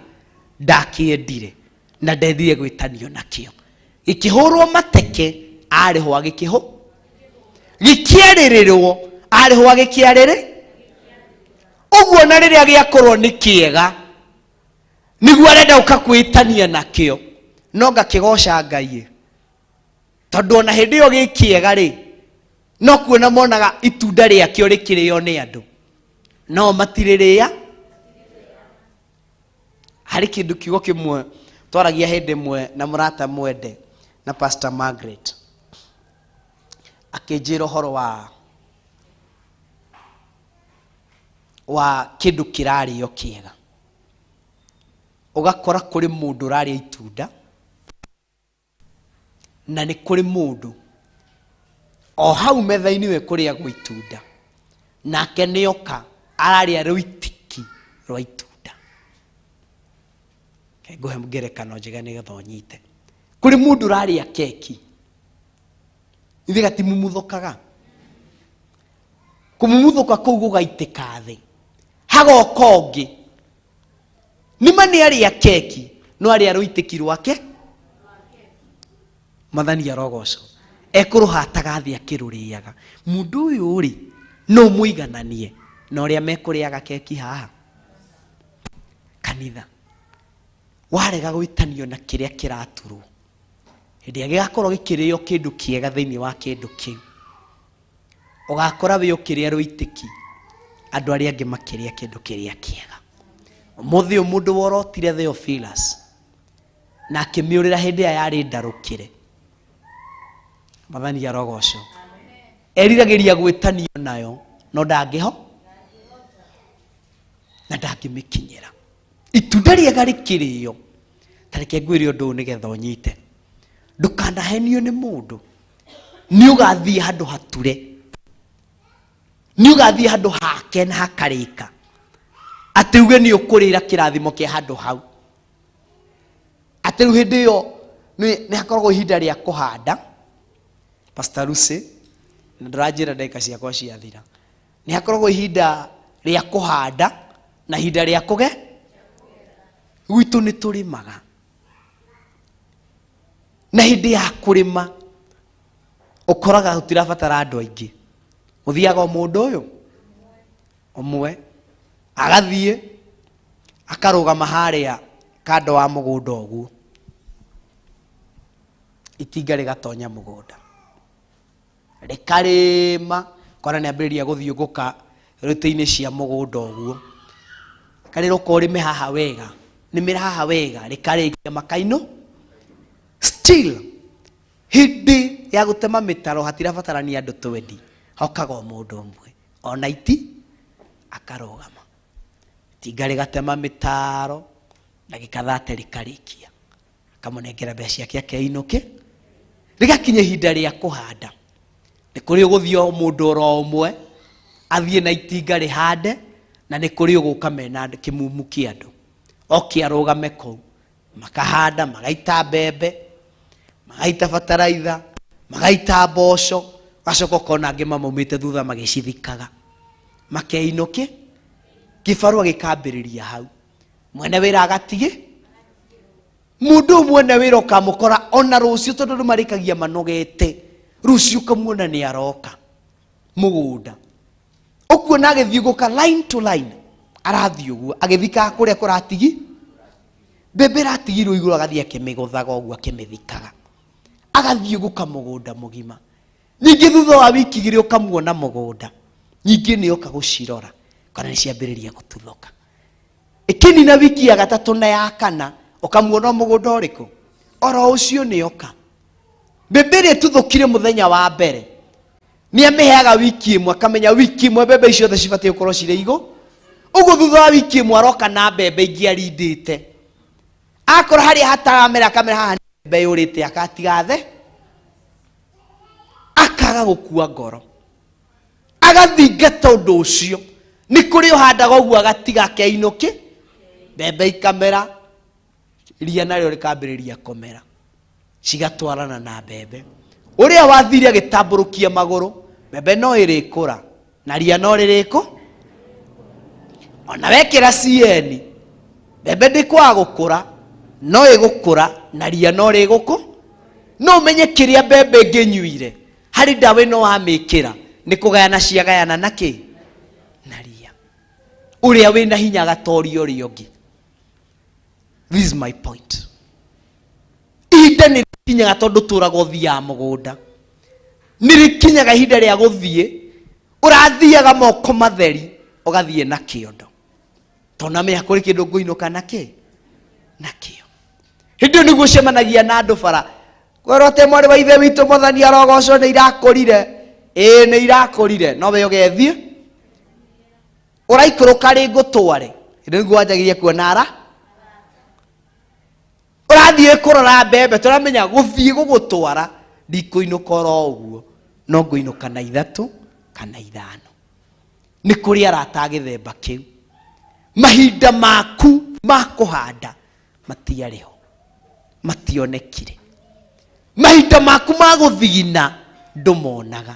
ndakĩendire na ndendire gwĩtanio nakĩo, gĩkĩhũrwo mateke arĩho agĩkĩhũ, gĩkĩarĩrĩrwo arĩho agĩkĩarĩrĩ ũguo. Na rĩrĩa gĩakorwo nĩ kĩega nĩguo arenda gũka kwĩtania nakĩo, no ngakĩgoca Ngai, tondũ ona hĩndĩ ĩyo gĩ kĩega rĩ, no kuona monaga itunda rĩakĩo rĩkĩrĩo nĩ andũ, no matirĩrĩa. Harĩ kĩndũ kiugo kĩmwe twaragia hĩndĩ ĩmwe na mũrata mwende na Pastor Margaret, akĩnjĩra ũhoro wa kĩndũ kĩrarĩo kĩega, ũgakora kũrĩ mũndũ ũrarĩa itunda na nĩ kũrĩ mũndũ o hau metha-inĩ we kũrĩagwo itunda, nake nĩoka ararĩa rũitiki rwa itunda. Reke ngũhe ngerekano njega nĩgetha ũnyite. Kũrĩ mũndũ ũrarĩa keki, ithe gatimumuthũkaga, kũmumuthũka kũu gũgaitĩka thĩ, hagoka ũngĩ nĩma nĩ arĩa keki no arĩa rũitĩki rwake. Mwathani arogocwo. Ekũrũhataga thĩ akĩrũrĩaga. Mũndũ ũyũ rĩ, no mũigananie na ũrĩa mekũrĩaga keki haha kanitha. Warega gwĩtanio na kĩrĩa kĩraturwo, hĩndĩ ĩrĩa gĩgakorwo gĩkĩrĩo kĩndũ kĩega thĩinĩ wa kĩndũ kĩu, ũgakora wĩ ũkĩrĩa rũitĩki, andũ arĩa angĩ makĩrĩa kĩndũ kĩrĩa kĩega. Ũmũthĩ ũyũ mũndũ worotire Theophilus na akĩmĩũrĩra hĩndĩ ĩrĩa yarĩ ndarũkĩre, Mwathani arogocwo, eriragĩria gwĩtanio nayo no ndangĩho na ndangĩmĩkinyĩra. Itunda rĩega rĩkĩrĩo, ta reke ngwĩre ũndũ ũyũ nĩgetha ũnyite, ndũkanahenio nĩ mũndũ. Nĩ ũgathiĩ handũ hature, nĩ ũgathiĩ handũ hake na hakarĩka, atĩ uge nĩ ũkũrĩra kĩrathimo kĩa handũ hau. Atĩ rĩu hĩndĩ ĩyo nĩ hakoragwo ihinda rĩa kũhanda. Pastor Lucy, na ndũranjĩra ndagĩka ciakwa ciathira. Nĩ hakoragwo ihinda rĩa kũhanda na ihinda rĩa kũge. Gwitũ nĩ tũrĩmaga, na hĩndĩ ya kũrĩma ũkoraga gũtirabatara andũ aingĩ, ũthiaga o mũndũ ũyũ ũmwe agathiĩ akarũgama harĩa kando wa mũgũnda ũguo, itinga rĩgatonya mũgũnda rĩkarĩma, kona nĩ ambĩrĩria gũthiũngũka rũtĩ-inĩ cia mũgũnda ũguo, akarĩrwo ko ũrĩme haha wega, nĩmĩra haha wega, rĩkarĩkia makainũ. Still hĩndĩ ya gũtema mĩtaro hatirabatarania andũ twendi, hokaga o mũndũ ũmwe ona iti akarũgama, itinga rĩgatema mĩtaro ndagĩka thate rĩkarĩkia, akamũnengera mbeca ciake akeinũke. Rĩgakinya ihinda rĩa kũhanda, nĩ kũrĩ ũgũthiĩ o mũndũ oro ũmwe athiĩ na itinga rĩhande, na nĩ kũrĩ ũgũka mena kĩmumu kĩa andũ oke arũgame kũu, makahanda, magaita mbembe, magaita bataraitha, magaita mboco, gacoka ũkona angĩ mamaumĩte thutha magĩcithikaga makeinũke. Kĩbarũa gĩkambĩrĩria hau, mwene wĩra agatige mũndũ ũyũ mwene wĩra ũkamũkora ona rũciũ, tondũ andũ marĩkagia manogete, rũciũ ũkamuona nĩ aroka mũgũnda, ũkuona agĩthiũngũka line to line, arathiĩ ũguo agĩthikaga kũrĩa kũratigi mbembe ĩratigirwo igũrũ, agathiĩ akĩmĩgũthaga ũguo akĩmĩthikaga, agathiũngũka mũgũnda mũgima. Ningĩ thutha wa wiki igĩrĩ ũkamuona mũgũnda, ningĩ nĩ oka gũcirora kana nĩ ciambĩrĩria gũtuthũka. Ĩkĩnina wiki ya gatatũ na ya kana ũkamuona mũgũnda ũrĩkũ oro ũcio nĩ oka. Mbembe ĩrĩa ĩtuthũkire mũthenya wa mbere nĩ amĩheaga wiki ĩmwe, akamenya wiki ĩmwe mbembe icio ciothe cibatiĩ gũkorwo cirĩ igũ. Ũguo thutha wa wiki ĩmwe aroka na mbembe ingĩ arindĩte, akora harĩa hataramera akamera haha mbembe yũrĩte, akatiga the, akaga gũkua ngoro, agathingata ũndũ ũcio. Nĩ kũrĩ ũhandaga ũguo agatiga akeinũke, mbembe ikamera, ria narĩo rĩkambĩrĩria kũmera, cigatwarana na mbembe. Ũrĩa wathire agĩtambũrũkia magũrũ, mbembe no ĩrĩkũra na ria no rĩrĩkũ. Ona wekĩra CN, mbembe ndĩkwaga gũkũra, no ĩgũkũra na ria no rĩgũkũ. No ũmenye kĩrĩa mbembe ĩngĩnyuire harĩ ndawa ĩno wamĩkĩra, nĩ kũgayana ciagayana na kĩ na ria. Ũrĩa wĩna hinya agatoria ũrĩa ũngĩ. This is my point. Ihinda nĩ rĩkinyaga, tondũ tũraga ũthiaga mũgũnda, nĩ rĩkinyaga ihinda rĩa gũthiĩ, ũrathiaga moko matheri, ũgathiĩ na kĩondo, tondũ namenya kũrĩ kĩndũ ngũinũka na kĩ nakĩo. Hĩndĩ ĩyo nĩguo ũcemanagia na andũ bara, kwĩrwo atĩ mwarĩ wa ithe witũ Mwathani arogocwo, nĩ irakũrire. Ĩĩ nĩ irakũrire, no we ũgethiĩ ũraikũrũka rĩ ngũtware. Hĩndĩ nĩguo wanjagĩria kuona ara ũrathiĩ kũrora mbembe, tũramenya gũthiĩ gũgũtwara, ndikũinũka oro ũguo, no ngũinũka na ithatũ kana ithano. Nĩ kũrĩ arata a gĩthemba kĩu. Mahinda maku ma kũhanda matiarĩ ho, mationekire. Mahinda maku ma gũthigina ndũmonaga,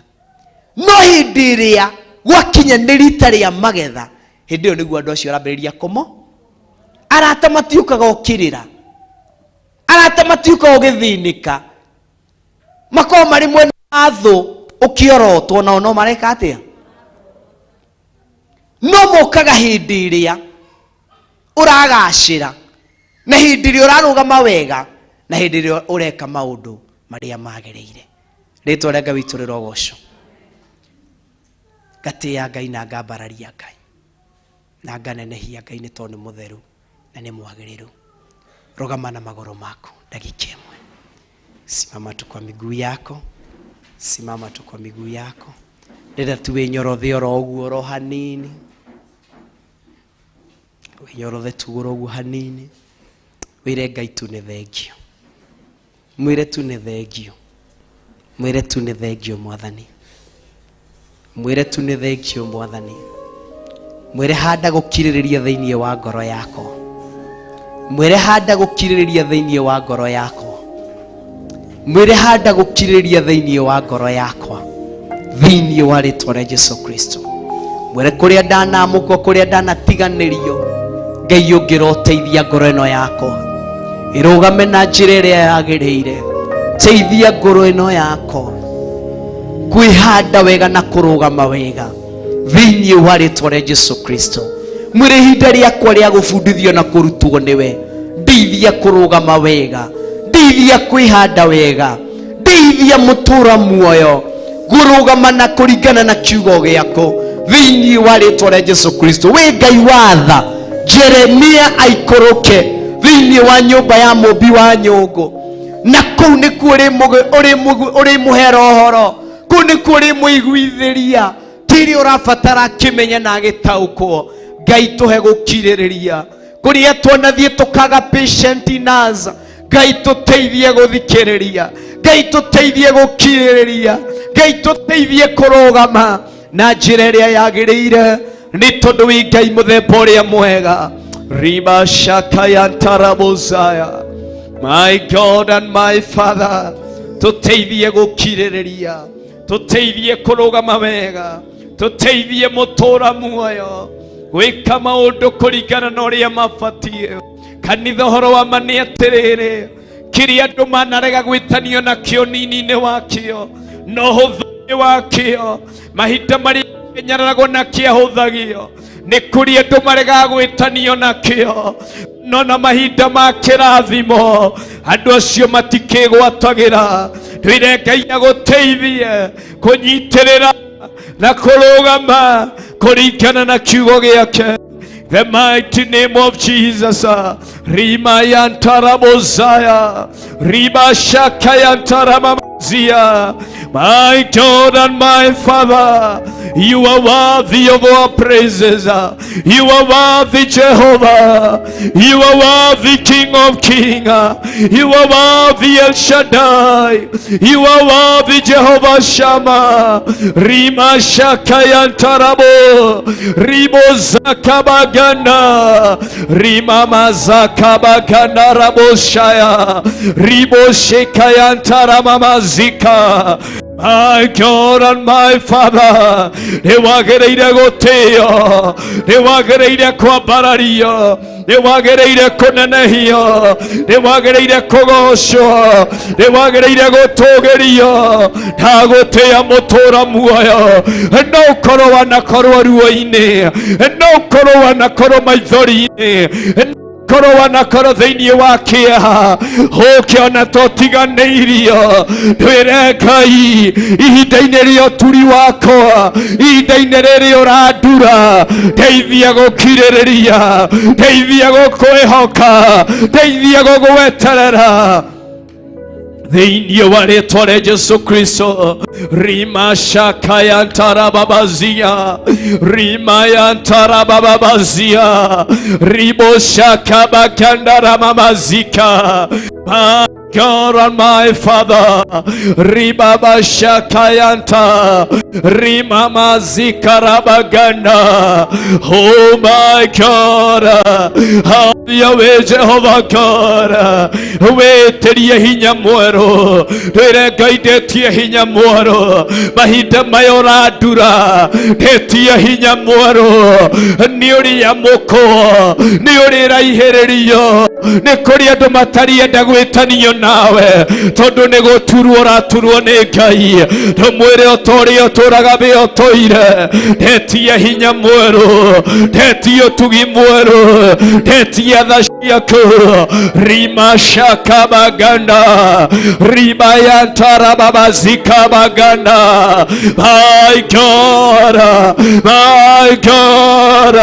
no hĩndĩ ĩrĩa gwakinya nĩ rita rĩa magetha, hĩndĩ ĩyo nĩguo andũ acio arambĩrĩria kũmo. Arata matiũkaga ũkĩrĩra, arata matiũkaga ũgĩthĩnĩka, makorwo marĩ mwena wa thũ ũkĩorotwo nao no mareka atĩa? No mokaga hĩndĩ ĩrĩa ũragacĩra, Na hĩndĩ ĩrĩa ũrarũgama wega, na hĩndĩ ĩrĩa ũreka maũndũ marĩa magĩrĩire. Rĩtwa rĩa Ngai witũ rĩrogocwo. Ngatĩĩa Ngai na ngambararia Ngai na nganenehia Ngai nĩ tondũ nĩ mũtheru na nĩ mwagĩrĩru. Rũgama na magũrũ maku ndagĩka ĩmwe. Simama tu kwa miguu yako, simama tu kwa miguu yako. Ndĩrenda tu wĩnyorothe oro ũguo oro hanini, wĩnyorothe tu oro ũguo hanini, wĩre Ngai tu nĩ thengio, mwĩre tu nĩ thengio, mwĩre tu nĩ thengio Mwathani, mwĩre tu nĩ thengio Mwathani, mwĩre handa gũkirĩrĩria thĩinĩ wa ngoro yakwa, mwĩre handa gũkirĩrĩria thĩinĩ wa ngoro yakwa, mwĩre handa gũkirĩrĩria thĩinĩ wa ngoro yakwa, thĩinĩ wa rĩtwa rĩa Jesu Kristo. Mwĩre kũrĩa ndanamũkwo, kũrĩa ndanatiganĩrio, Ngai ũngĩroteithia ngoro ĩno yakwa ĩrũgame na njĩra ĩrĩa yagĩrĩire. Teithia ngoro ĩno yakwa kwĩhanda wega na kũrũgama wega thĩinĩ wa rĩtwa rĩa Jesu Kristo. Mwĩre ihinda rĩakwa rĩa gũbundithio na kũrutwo nĩwe, ndeithia kũrũgama wega, ndeithia kwĩhanda wega, ndeithia mũtũra muoyo kũrũgama na kũringana na kiugo gĩaku thĩinĩ wa rĩtwa rĩa Jesu Kristo. Wĩ Ngai wa tha, Jeremia aikũrũke thĩinĩ wa nyũmba ya mũmbi wa nyũngũ, na kũu nĩkuo ũrĩmũhera ũhoro, kũu nĩkuo ũrĩmũiguithĩria kĩrĩa ũrabatara akĩmenye na agĩtaũkwo. Ngai tũhe gũkirĩrĩria kũrĩa twanathiĩ tũkaga patient in us. Ngai tũteithie gũthikĩrĩria, Ngai tũteithie gũkirĩrĩria, Ngai tũteithie kũrũgama na njĩra ĩrĩa yagĩrĩire, nĩ tondũ wĩ Ngai mũthemba ũrĩa mwega. Riba shakayantarabozaya. My God and my Father, tũteithie gũkirĩrĩria, tũteithie kũrũgama wega, tũteithie mũtũra muoyo gwĩka maũndũ kũringana na ũrĩa mabatiĩ. Kanitha, ũhoro wa ma nĩ atĩrĩrĩ, kĩrĩa andũ manarega gwĩtanio nakĩo nini-inĩ wakĩo na ũhũthũ-inĩ wakĩo, mahinda marĩa kĩnyararagwo na kĩahũthagio, nĩ kũrĩ andũ maregaga gwĩtanio nakĩo, no na mahinda ma kĩrathimo andũ acio matikĩgwatagĩra. Twĩre Ngai agũteithie kũnyitĩrĩra na kũrũgama kũringana na kiugo gĩake. The mighty name of Jesus. Rima yantarabozaya. Riba shakayantaramamazia. My God and my Father, you are worthy of our praises. You are worthy, Jehovah. You are worthy, King of Kings. You are worthy, El Shaddai. You are worthy, Jehovah Shammah. Rima shakayantarabo. Ribo zakabagana. Rima mazakabagana raboshaya. Ribo shekayantaramamazika. My God and my Father, nĩ wagĩrĩire gũtĩo, nĩ wagĩrĩire kwambarario, nĩ wagĩrĩire kũnenehio, nĩ wagĩrĩire kũgocwo, nĩ wagĩrĩire gũtũgĩrio. Ndagũtĩĩa mũtũra muoyo, no ũkorwo wanakorwo ruo-inĩ, no ũkorwo wanakorwo maithori-inĩ, korwo wanakorwo thĩinĩ wa kĩeha, ũkĩona tũtiganĩirio. Twĩre Ngai ihinda-inĩ rĩa ũturi wakwa, ihinda-inĩ rĩrĩ ũrandura, ndeithia gũkirĩrĩria, ndeithia gũkwĩhoka, ndeithia gũgweterera thĩinĩ wa rĩtwa rĩa Jesu Kristo. Rima shakayantarababazia, rima yantarababazia, ribo shakabakandaramamazika. My God and my Father, ribaba shakayanta, rimama zikarabaganda. Oh my God, have your way, Jehovah God. Wĩtĩrie hinya mwerũ, twĩre Ngai ndĩtie hinya mwerũ, mahinda maya ũrandura, ndĩtie hinya mwerũ. Nĩ ũrĩa mũkũũ, nĩ ũrĩraihĩrĩrio, nĩ kũrĩ andũ matarienda gwĩtanio nawe, tondũ nĩ gũturwo ũraturwo nĩ Ngai. Ndũmwĩre o ta ũrĩa ũtũraga wĩ ũtũire, ndetie hinya mwerũ, ndetie ũtugi mwerũ, ndetie Gwĩtĩkia tha ciaku. Rimashakabaganda ribayantarababazikabaganda. My God, my God,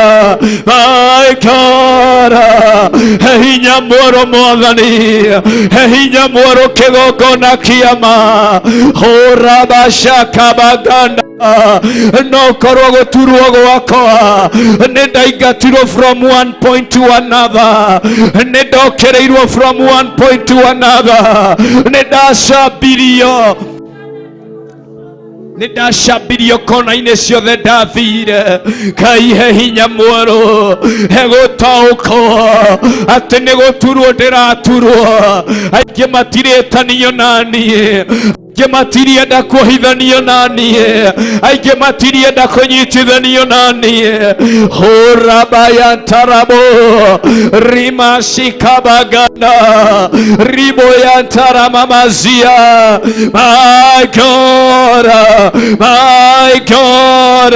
my God, he hinya mwerũ mwathani, he hinya mwerũ kĩgongona kĩama. Hũrabashakabaganda. No korwo gũturwo gwakwa nĩ ndaingatirwo from one point to another, nĩ ndokĩrĩirwo from one point to another, nĩ ndacambirio, nĩ ndacambirio kona-inĩ ciothe ndathire. Ngai he hinya mwerũ, he gũtaũkwo atĩ nĩ gũturwo ndĩraturwo. Aingĩ matirĩtanio naniĩ, aingĩ matirienda kuohithanio naniĩ, aingĩ matirienda kũnyitithanio naniĩ. Hũrabayantarabo rimashikabagana riboyantaramamazia. My God, my God,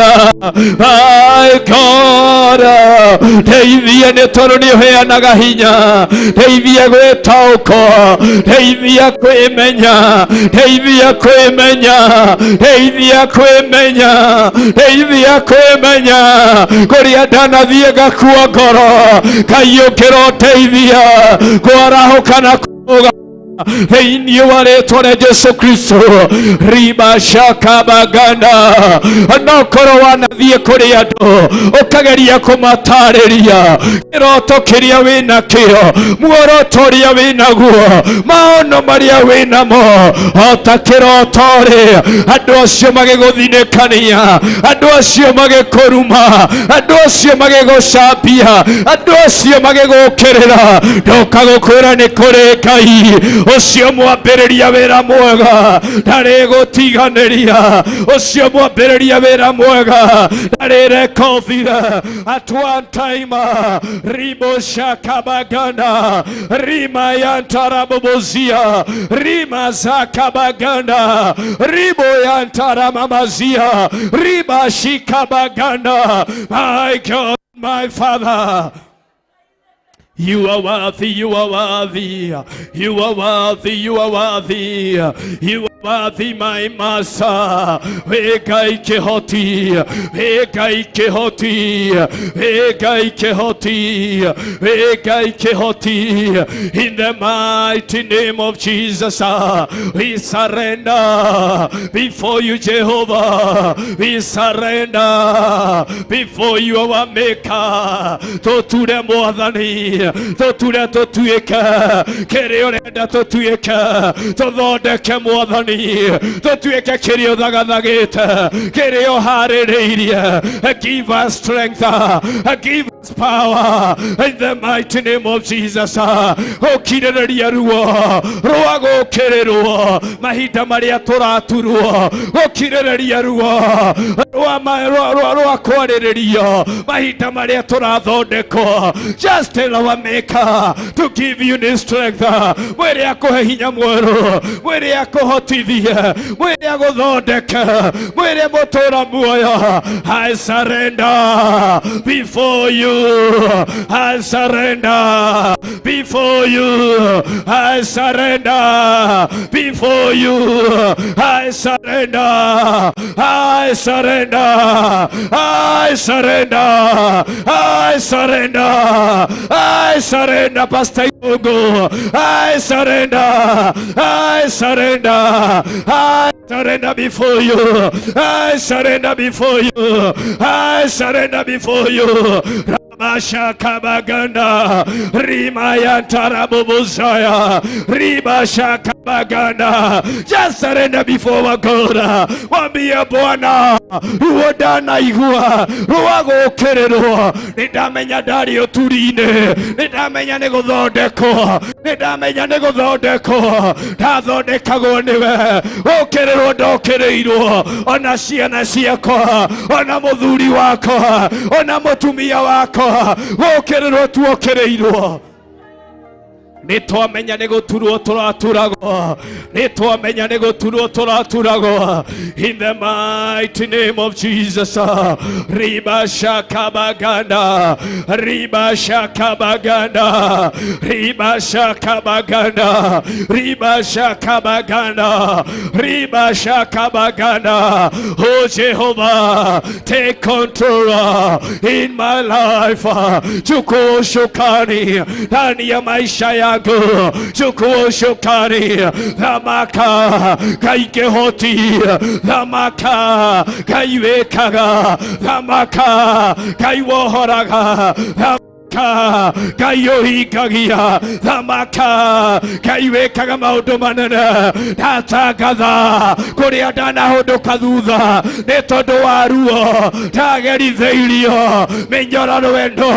my God, ndeithie nĩ tondũ nĩ ũheanaga hinya, ndeithie gwĩtaũkwo, ndeithie kwĩmenya, ndeithia kwĩmenya, ndeithia kwĩmenya, ndeithia kwĩmenya kũrĩa ndanathiĩ ngakua ngoro. Ngai ũkĩra ũteithia kwarahũka na kũrũga thĩinĩ wa rĩtwa rĩa Jesu Kristo. Ribashakabaganda. No korwo wanathiĩ kũrĩ andũ ũkageria kũmatarĩria kĩroto kĩrĩa wĩnakĩo, muoroto ũrĩa wĩnaguo, maono marĩa wĩnamo, o ta kĩroto rĩ, andũ acio magĩgũthinĩkania, andũ acio magĩkũruma, andũ acio magĩgũcambia, andũ acio magĩgũkĩrĩra, ndoka gũkwĩra nĩ kũrĩ Ngai ũcio mwambĩrĩria wĩra mwega ndarĩgũtiganĩria, ũcio mwambĩrĩria wĩra mwega ndarĩreka ũthire. At one time, ribo shakabaganda rima yantarabobozia rima zakabaganda ribo yantaramamazia riba shikabaganda. My God, my Father, you are worthy, you are worthy, you are worthy, you are worthy, you are worthy, my master. Wĩ Ngai kĩhoti, wĩ Ngai kĩhoti, wĩ Ngai kĩhoti, wĩ Ngai kĩhoti. In the mighty name of Jesus, we surrender before you, Jehovah. We surrender before you, our Maker. Tũture mwathani, tũture tũtuĩke kĩrĩa ũrenda tũtuĩke, tũthondeke mwathani, tũtuĩke kĩrĩa ũthagathagĩte, kĩrĩa ũharĩrĩirie. Give us strength, give us power in the mighty name of Jesus. Gũkirĩrĩria ruo rwa gũkĩrĩrwo mahinda marĩa tũraturwo, gũkirĩrĩria ruo rwa rwa kwarĩrĩrio mahinda marĩa tũrathondekwo. Just tell our Maker to give you new strength. Mwĩre akũhe hinya mwerũ, mwĩre akũhotithie, mwĩre agũthondeke, mwĩre mũtũra muoyo. I surrender before you, I surrender before you, I surrender before you, I surrender, I surrender, I surrender, I surrender, I surrender, Pastor Hugo. I surrender, I surrender, I surrender before you, I surrender before you, I surrender before you. Rabashakabaganda Rimayantarabubuzaya Ribashakabaganda. Just surrender before our God. Mwambie Bwana, ruo ndanaigua rwa gũkĩrĩrwo, nĩ ndamenya ndarĩ ũturi-inĩ, nĩ ndamenya nĩ gũthondekwo, nĩ ndamenya nĩ gũthondekwo, ndathondekagwo nĩwe. Gũkĩrĩrwo ndokĩrĩirwo, ona ciana ciakwa, ona mũthuri wakwa, ona mũtumia wakwa, gũkĩrĩrwo tuokĩrĩirwo. Nĩ twamenya nĩ gũturwo tũraturagwo, nĩ twamenya nĩ gũturwo tũraturagwo. In the mighty name of Jesus. Riba shakabaganda, riba shakabaganda, riba shakabaganda, riba shakabaganda, riba shakabaganda. Oh Jehovah, take control in my life. Chukua usukani ndani ya maisha yangu, chukua usukani. Thamaka Ngai kĩhoti, thamaka Ngai wĩkaga, thamaka Ngai wohoraga, thamaka Ngai ũhingagia, thamaka Ngai wĩkaga maũndũ manene. Ndatangatha kũrĩa ndanahũndũka thutha nĩ tondũ wa ruo, ndagerithĩirio mĩnyororo ĩno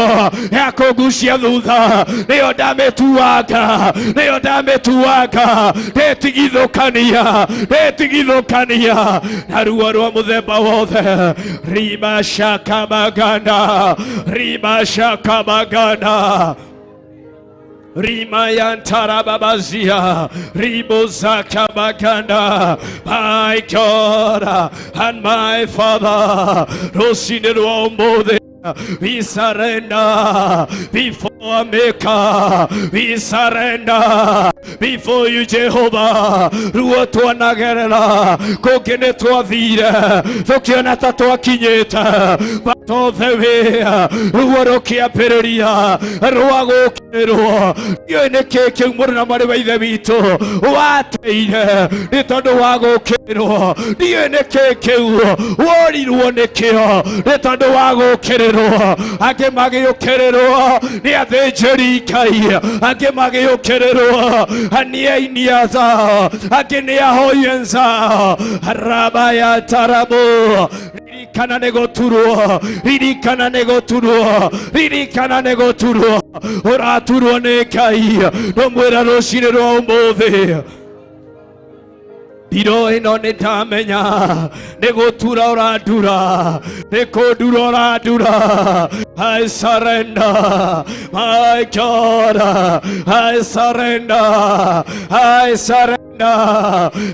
ya kũngucia thutha, nĩyo ndamĩtuanga, nĩyo ndamĩtuanga, ndĩtigithũkania, ndĩtigithũkania na ruo rwa mũthemba wothe. Rima shakabaganda, rima shakabaganda, Rima yantarababazia, ribozakabaganda. My God and my Father, rũcinĩ rwa ũmũthĩ, we surrender before our Maker. We surrender before you, Jehovah. Ruo twanagerera kũngĩ nĩ twathire tũkĩona ta twakinyĩte, but all the way ruo rũkĩambĩrĩria rwa gũkĩrĩrwo. Ndiũĩ nĩ kĩ kĩu mũrũ na mwarĩ wa ithe witũ wateire nĩ tondũ wa gũkĩrĩrwo. Ndiũĩ nĩ kĩ kĩu worirwo nĩkĩo nĩ tondũ wa gũkĩrĩrwo. Angĩ magĩũkĩrĩrwo nĩ athĩnjĩri Ngai, angĩ magĩũkĩrĩrwo nĩ aini a zao, angĩ nĩ ahoi enzao. Rabaya tarabu, ririkana nĩ gũturwo, ririkana nĩ gũturwo, ririkana nĩ gũturwo, ũraturwo nĩ Ngai. Ndũmwĩra rũcinĩ rwa ũmũthĩ, ndiro ĩno nĩ ndamenya nĩ gũtura ũrandura, nĩ kũndura ũrandura. I surrender, my God, I surrender, I surrender.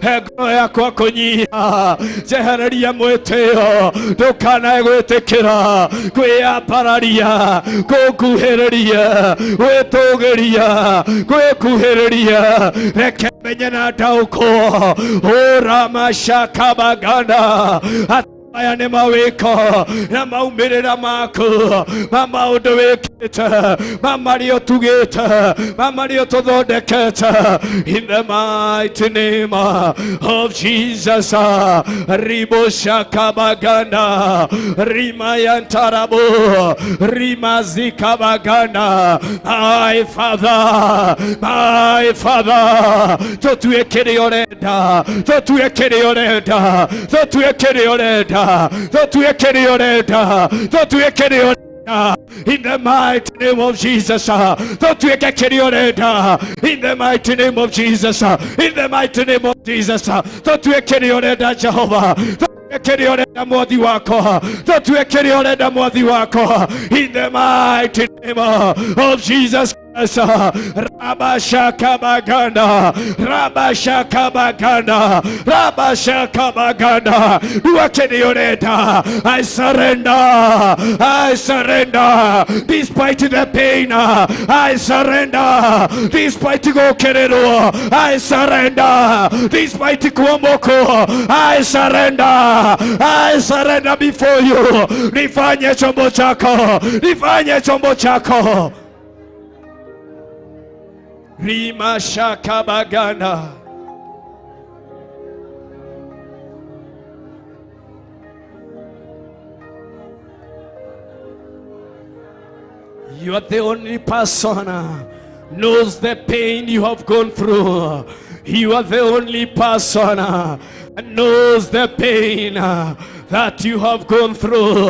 He ngoro yakwa kũnyiha, njehereria mwĩtĩo, ndũkanae gwĩtĩkĩra kwĩyambararia, kũnguhĩrĩria, gwĩtũgĩria, gwĩkuhĩrĩria. Reke menye na ndaũkwo ũramacakabaganda aya nĩ mawĩko na maumĩrĩra maku ma maũndũ wĩkĩte, ma marĩa ũtugĩte, ma marĩa ũtũthondekete. In the mighty name of Jesus. Riboshakabaganda, rimayantarabo, rimazikabaganda. My Father, my Father, tũtue kĩrĩa ũrenda, tũtue kĩrĩa ũrenda, tũtue kĩrĩa ũrenda, tũtue kĩrĩa ũrenda, tũtue kĩrĩa ũrenda. In the mighty name of Jesus, tũtuĩke kĩrĩa ũrenda. In the mighty name of Jesus, in the mighty name of Jesus, tũtue kĩrĩa ũrenda Jehova, tũtue kĩrĩa ũrenda mwathi wakwa, tũtue kĩrĩa ũrenda mwathi wakwa. In the mighty name of Jesus Christ. Rabashakabaganda, Rabashakabaganda, Rabashakabaganda. Ndua kĩrĩa ũrenda. I surrender, I surrender despite the pain. I surrender despite gũkĩrĩrwo. I surrender despite kuomokwo. I surrender, I surrender before you. Nifanye chombo chako, nifanye chombo chako. Rima shakabaganda. You are the only person knows the pain you have gone through. You are the only person knows the pain that you have gone through.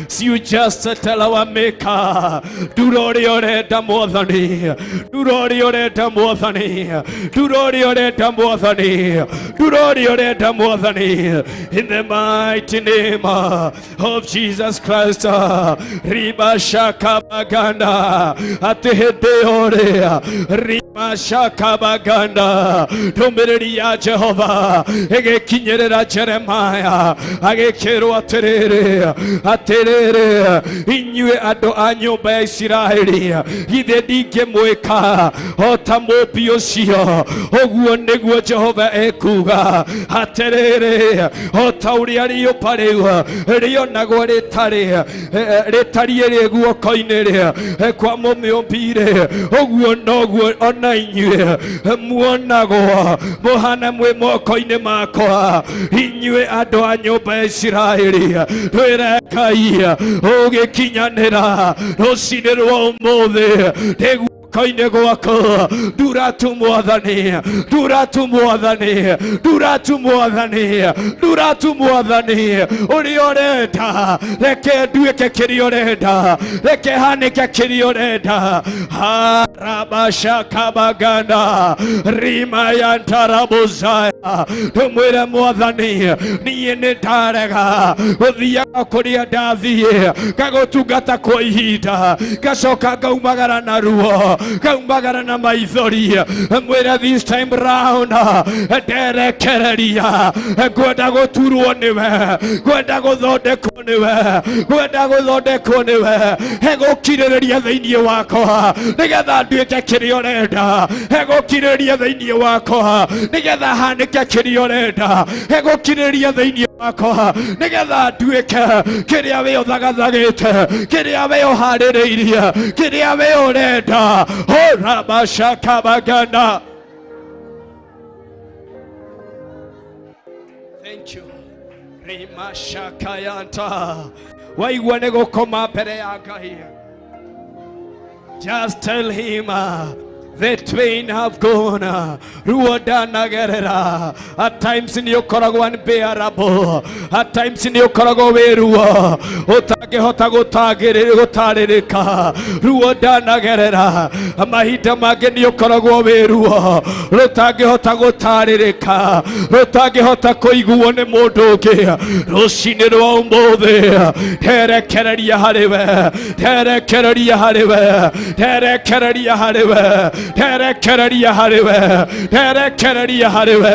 So you just tell our Maker, ndura ũrĩa ũrenda mwathani, ndura ũrĩa ũrenda mwathani, ndura ũrĩa ũrenda mwathani, ndura ũrĩa ũrenda mwathani. In the mighty name of Jesus Christ. Riba shaka baganda, atĩ hĩndĩ ĩyo rĩ. Mashakabaganda ndũmĩrĩri ya Jehova ĩgĩkinyĩrĩra Jeremaya agĩkĩrwo atĩrĩrĩ atĩrĩrĩ inyuĩ andũ a nyũmba ya Isiraeli githĩ ndingĩmwĩka o ta mũmbi ũcio ũguo nĩguo Jehova ekuga atĩrĩrĩ o ta ũrĩa rĩũmba rĩu rĩonagwo rĩtarĩ rĩtariĩ rĩ guoko-inĩ rĩ kwa mũmĩũmbi-rĩ ũguo noguo ona inyuĩ muonagwo mũhana mwĩ moko-inĩ makwa inyuĩ andũ a nyũmba ya Isiraeli twĩre Ngai ũgĩkinyanĩra rũcinĩ rwa ũmũthĩ ndĩ guoko-inĩ gwaku ndura tu mwathani ndura tu mwathani ndura tu mwathani ndura tu mwathani ũrĩa ũrenda reke nduĩke kĩrĩa ũrenda reke hanĩke kĩrĩa ũrenda harabashakabaganda rimayantarabuzaya ndũmwĩre mwathani niĩ nĩ ndarega gũthiaga kũrĩa ndathiĩ ngagũtungata kwa ihinda ngacoka ngaumagara na ruo ngaumagara na maithori mwĩre this time round nderekereria ngwenda gũturwo nĩwe ngwenda gũthondekwo nĩwe ngwenda gũthondekwo nĩwe hegũkirĩrĩria thĩinĩ wakwa nĩgetha nduĩke kĩrĩa ũrenda hegũkirĩrĩria thĩinĩ wakwa nĩgetha hanĩke kĩrĩa ũrenda hegũkirĩrĩria thĩinĩ wakwa nĩgetha nduĩke kĩrĩa we ũthagathagĩte kĩrĩa we ũharĩrĩirie kĩrĩa we ũrenda horabashakabagana. Thank you. Rimashakayanta waigua nĩ gũkoma mbere ya Ngai. Just tell him the twain have gone. Ruo ndanagerera. At times nĩ ũkoragwo unbearable. At times nĩ ũkoragwo wĩ ruo ũtangĩhota gũtarĩrĩka. Ruo ndanagerera. Mahinda mangĩ nĩ ũkoragwo wĩ ruo rũtangĩhota gũtarĩrĩka, rũtangĩhota kũiguo nĩ mũndũ ũngĩ. Rũcinĩ rwa ũmũthĩ nderekereria harĩ we, nderekereria harĩ we, nderekereria harĩ we, nderekereria harĩ we, nderekereria harĩ we,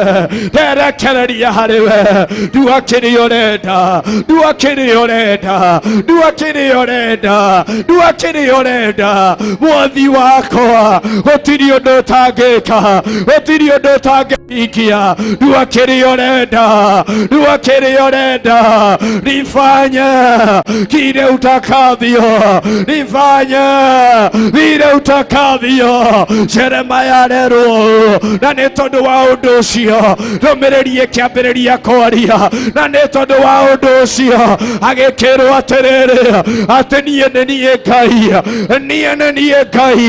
nderekereria harĩ we. Ndua kĩrĩa ũrenda, ndua kĩrĩa ũrenda, ndua kĩrĩa ũrenda, ndua kĩrĩa ũrenda. Mwathi wakwa gũtirĩ ũndũ ũtangĩka, gũtirĩ ũndũ ũtangĩhingia. Ndua kĩrĩa ũrenda, ndua kĩrĩa ũrenda. Nifanye kile utakavyo, nifanye vile utakavyo. Jeremaya arerwo na nĩ tondũ wa ũndũ ũcio ndũmĩrĩri ĩkĩambĩrĩria kwaria, na nĩ tondũ wa ũndũ ũcio agĩkĩrwo atĩrĩrĩ atĩ niĩ nĩ niĩ Ngai, niĩ nĩ niĩ Ngai,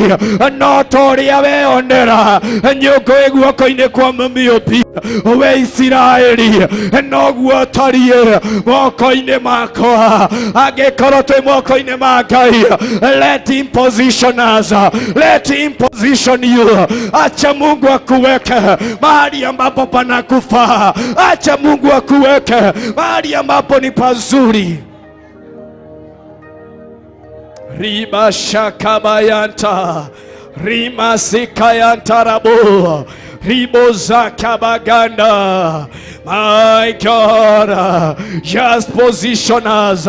no ta ũrĩa weyonera nyũngũ ĩ guoko-inĩ kwa mũmĩũmbi we Isiraeli noguo ũtariĩ moko-inĩ makwa. Angĩkorwo twĩ moko-inĩ ma Ngai, let him position us, let him position you. Acha Mungu akuweke mahali ambapo panakufaa, acha Mungu akuweke mahali ambapo ni pazuri. Riba shakabayanta rima sikayantarabo ribo zakabaganda. My God, just position us,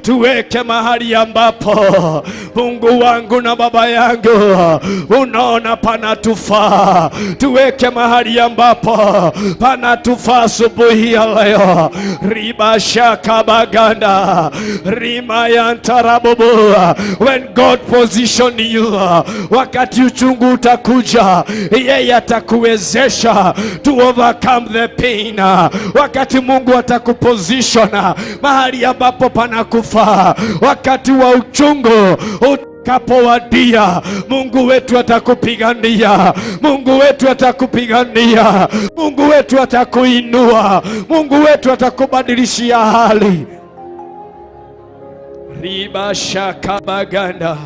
tuweke mahali ambapo Mungu wangu na baba yangu unaona panatufaa. Tuweke mahali ambapo panatufaa asubuhi ya leo. Riba shakabaganda rima yantarabobo. When God position you, wakati uchungu utakuja, yeye atakuwezesha to overcome the pain. Wakati Mungu atakuposition mahali ambapo panakufaa, wakati wa uchungu utakapowadia, Mungu wetu atakupigania, Mungu wetu atakupigania, Mungu wetu atakuinua, Mungu wetu atakubadilishia hali. Riba shakabaganda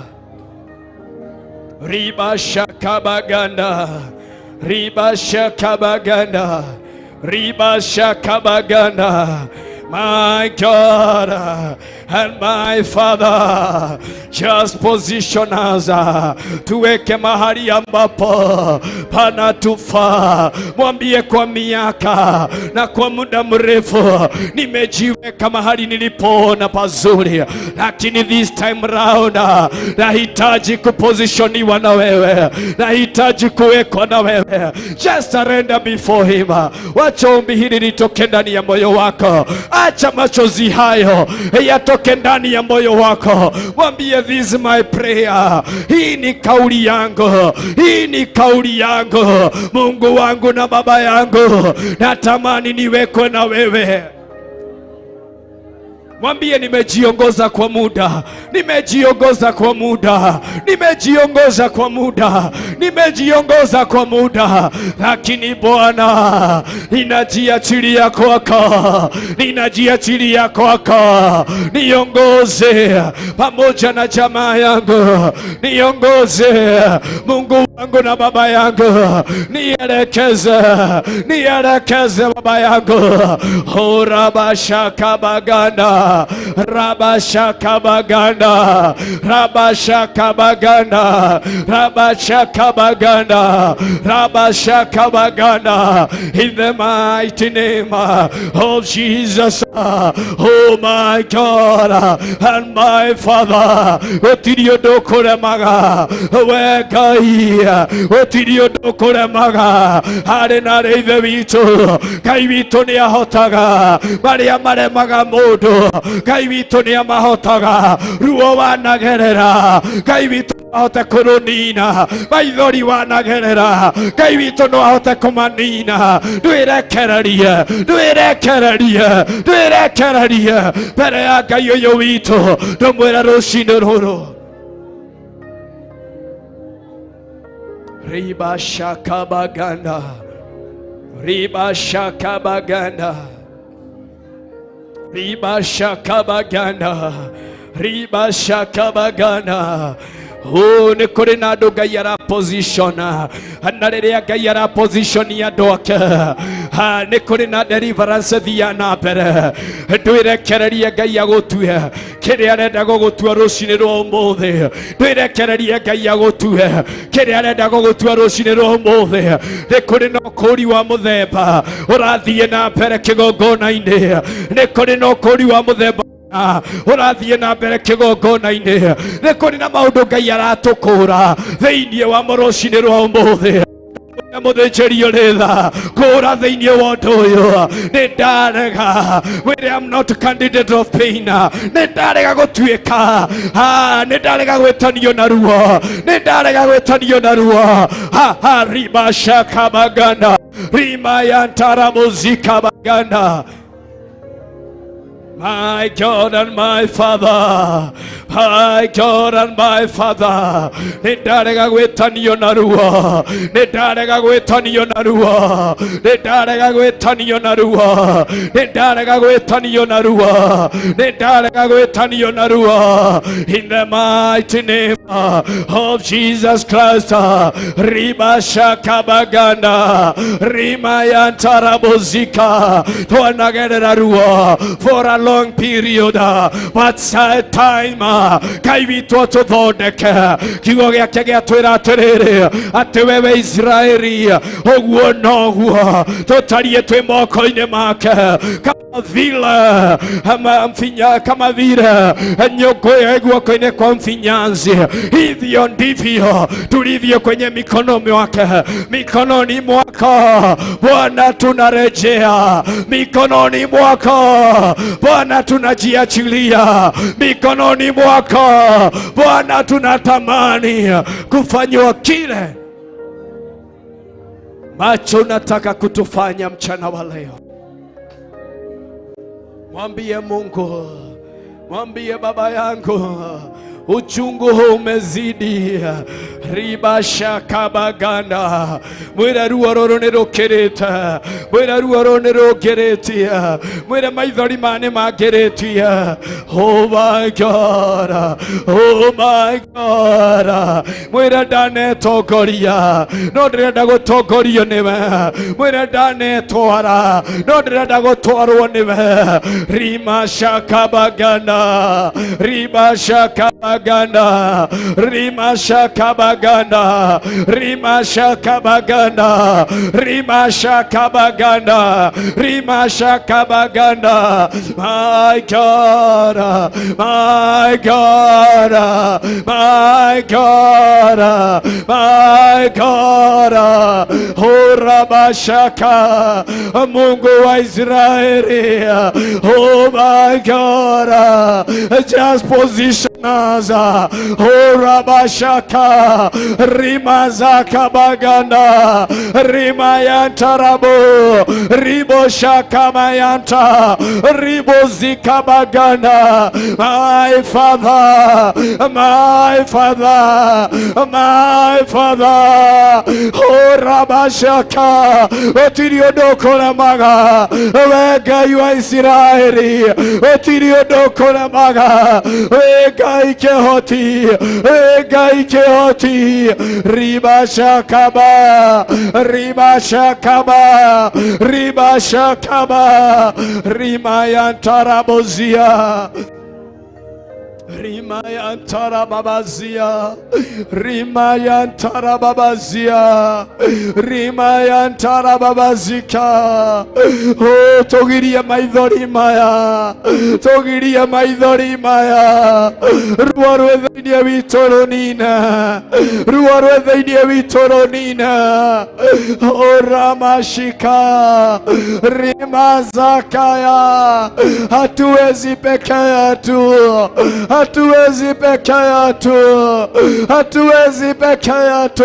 riba shakabaganda riba shakabaganda riba shakabaganda. My God, and my Father, just position us, tuweke mahali ambapo panatufaa. Mwambie kwa miaka na kwa muda mrefu nimejiweka mahali nilipoona pazuri, lakini this time round nahitaji kupositioniwa na wewe, nahitaji kuwekwa na wewe. Just surrender before him. Wacha ombi hili litoke ndani ya moyo wako, acha machozi hayo yatoke ndani ya moyo wako. Mwambie, "This is my prayer," hii ni kauli yangu, hii ni kauli yangu. Mungu wangu na baba yangu, natamani niwekwe na wewe. Mwambie, "Nimejiongoza kwa muda, nimejiongoza kwa muda, nimejiongoza kwa muda, nimejiongoza kwa muda, lakini Bwana, ninajiachilia kwako, ninajiachilia kwako, niongoze pamoja na jamaa yangu, niongoze Mungu wangu na baba yangu, nielekeze, nielekeze baba yangu." Horabashakabaganda, rabashakabaganda, rabashakabaganda, rabashakabaganda, rabashakabaganda. In the mighty name of Jesus, oh my God and my Father, gũtirĩ ũndũ ũkũremaga we Ngai, gũtirĩ ũndũ ũkũremaga harĩ na arĩ Ithe witũ. Ngai witũ nĩ ahotaga marĩa maremaga mũndũ, Ngai witũ nĩ amahotaga. Ruo wanagerera, Ngai witũ ahote kũrũnina. Maithori wanagerera, Ngai witũ no ahote kũmanina. Ndwĩrekererie, ndwĩrekererie, ndwĩrekererie mbere ya Ngai ũyũ witũ. Ndũmwĩra rũcinĩ rũrũ, riba shakabaganda, riba shakabaganda, riba shakabaganda, riba shakabaganda. Oh, nĩ kũrĩ na andũ Ngai arapositiona, na rĩrĩa Ngai arapositionia andũ ake, ha, nĩ kũrĩ na deliverance thia na mbere. Ndwĩrekererie Ngai agũtue kĩrĩa arenda gũgũtua rũcinĩ rwa ũmũthĩ. Ndwĩrekererie Ngai agũtue kĩrĩa arenda gũgũtua rũcinĩ rwa ũmũthĩ. Nĩ kũrĩ na ũkũri wa mũthemba ũrathiĩ na mbere kĩgongona-inĩ, nĩ kũrĩ na ũkũri wa mũthemba ũrathiĩ na mbere kĩgongona-inĩ, nĩ kũrĩ na maũndũ Ngai aratũkũra thĩinĩ wa rũcinĩ rwa ũmũthĩ. Mũthĩnjĩri ũrĩ tha, kũra thĩinĩ wa ũndũ ũyũ. Nĩ ndarega, wĩre, "I'm not candidate of pain." Nĩ ndarega gũtuĩka, ah, nĩ ndarega gwĩtanio na ruo, nĩ ndarega gwĩtanio na ruo. Ha ha, riba shaka maganda, rima yantara muzika maganda. My God and my Father, my God and my Father, nĩ ndarega gwĩtanio na ruo, nĩ ndarega gwĩtanio na ruo, nĩ ndarega gwĩtanio na ruo, nĩ ndarega gwĩtanio na ruo, nĩ ndarega gwĩtanio na ruo. In the mighty name of Jesus Christ, riba shakabaganda, rima yantarabozika, twanagerera ruo for a long period, but time Ngai witũ atũthondeke. Kiugo gĩake gĩatwĩra atĩrĩrĩ, atĩ wewe Israeli, ũguo noguo tũtariĩ twĩ moko-inĩ make, kama vile ama mfinya, kama vile nyũngũ ya guoko-inĩ kwa mfinyanzi, hivyo ndivyo tulivyo kwenye mikono mwake. Mikononi mwako Bwana tunarejea, mikononi mwako Bwana tunajiachilia, mikononi mwako Bwana tunatamani kufanywa kile macho unataka kutufanya mchana wa leo. Mwambie Mungu, mwambie baba yangu, Uchungu huu umezidi. Ribashakabaganda mwĩre ruo rũrũ nĩ rũkĩrĩte, mwĩre ruo rũrũ nĩ rũngĩrĩtie, mwĩre maithori ma nĩ mangĩrĩtie. Oh my God, oh my God, mwĩre ndanetongoria no ndĩrenda gũtongorio nĩwe, mwĩre ndanetwara no ndĩrenda gũtwarwo nĩwe. Rimashakabaganda ribashakabaganda rimashakabaganda rimashakabaganda rimashakabaganda rimashakabaganda. My God, my God, my God, my God. Horabashaka, Mungu wa Israeli. Oh my God, just position us. Horabashaka rimazaka baganda rimayantarabo riboshakamayanta ribozikabaganda. My Father, my Father, my Father. Horabashaka gũtirĩ ũndũ ũkũremaga we Ngai wa Isiraeli, gũtirĩ ũndũ ũkũremaga we Ngai kĩhoti, we Ngai kĩhoti. Ribashakaba ribashakaba ribashakaba rimayantarabozia rimayantarababazia rimayantarababazia rimayantarababazika. Oh, tũgirie maithori maya, tũgirie maithori maya, ruo rwĩ thĩinĩ witũ rũnine, ruo rwĩ thĩinĩ witũ rũnine. Oh, ramashika rimazakaya, hatuwezi peke yetu, hatuwezi peke yetu, hatuwezi peke yetu.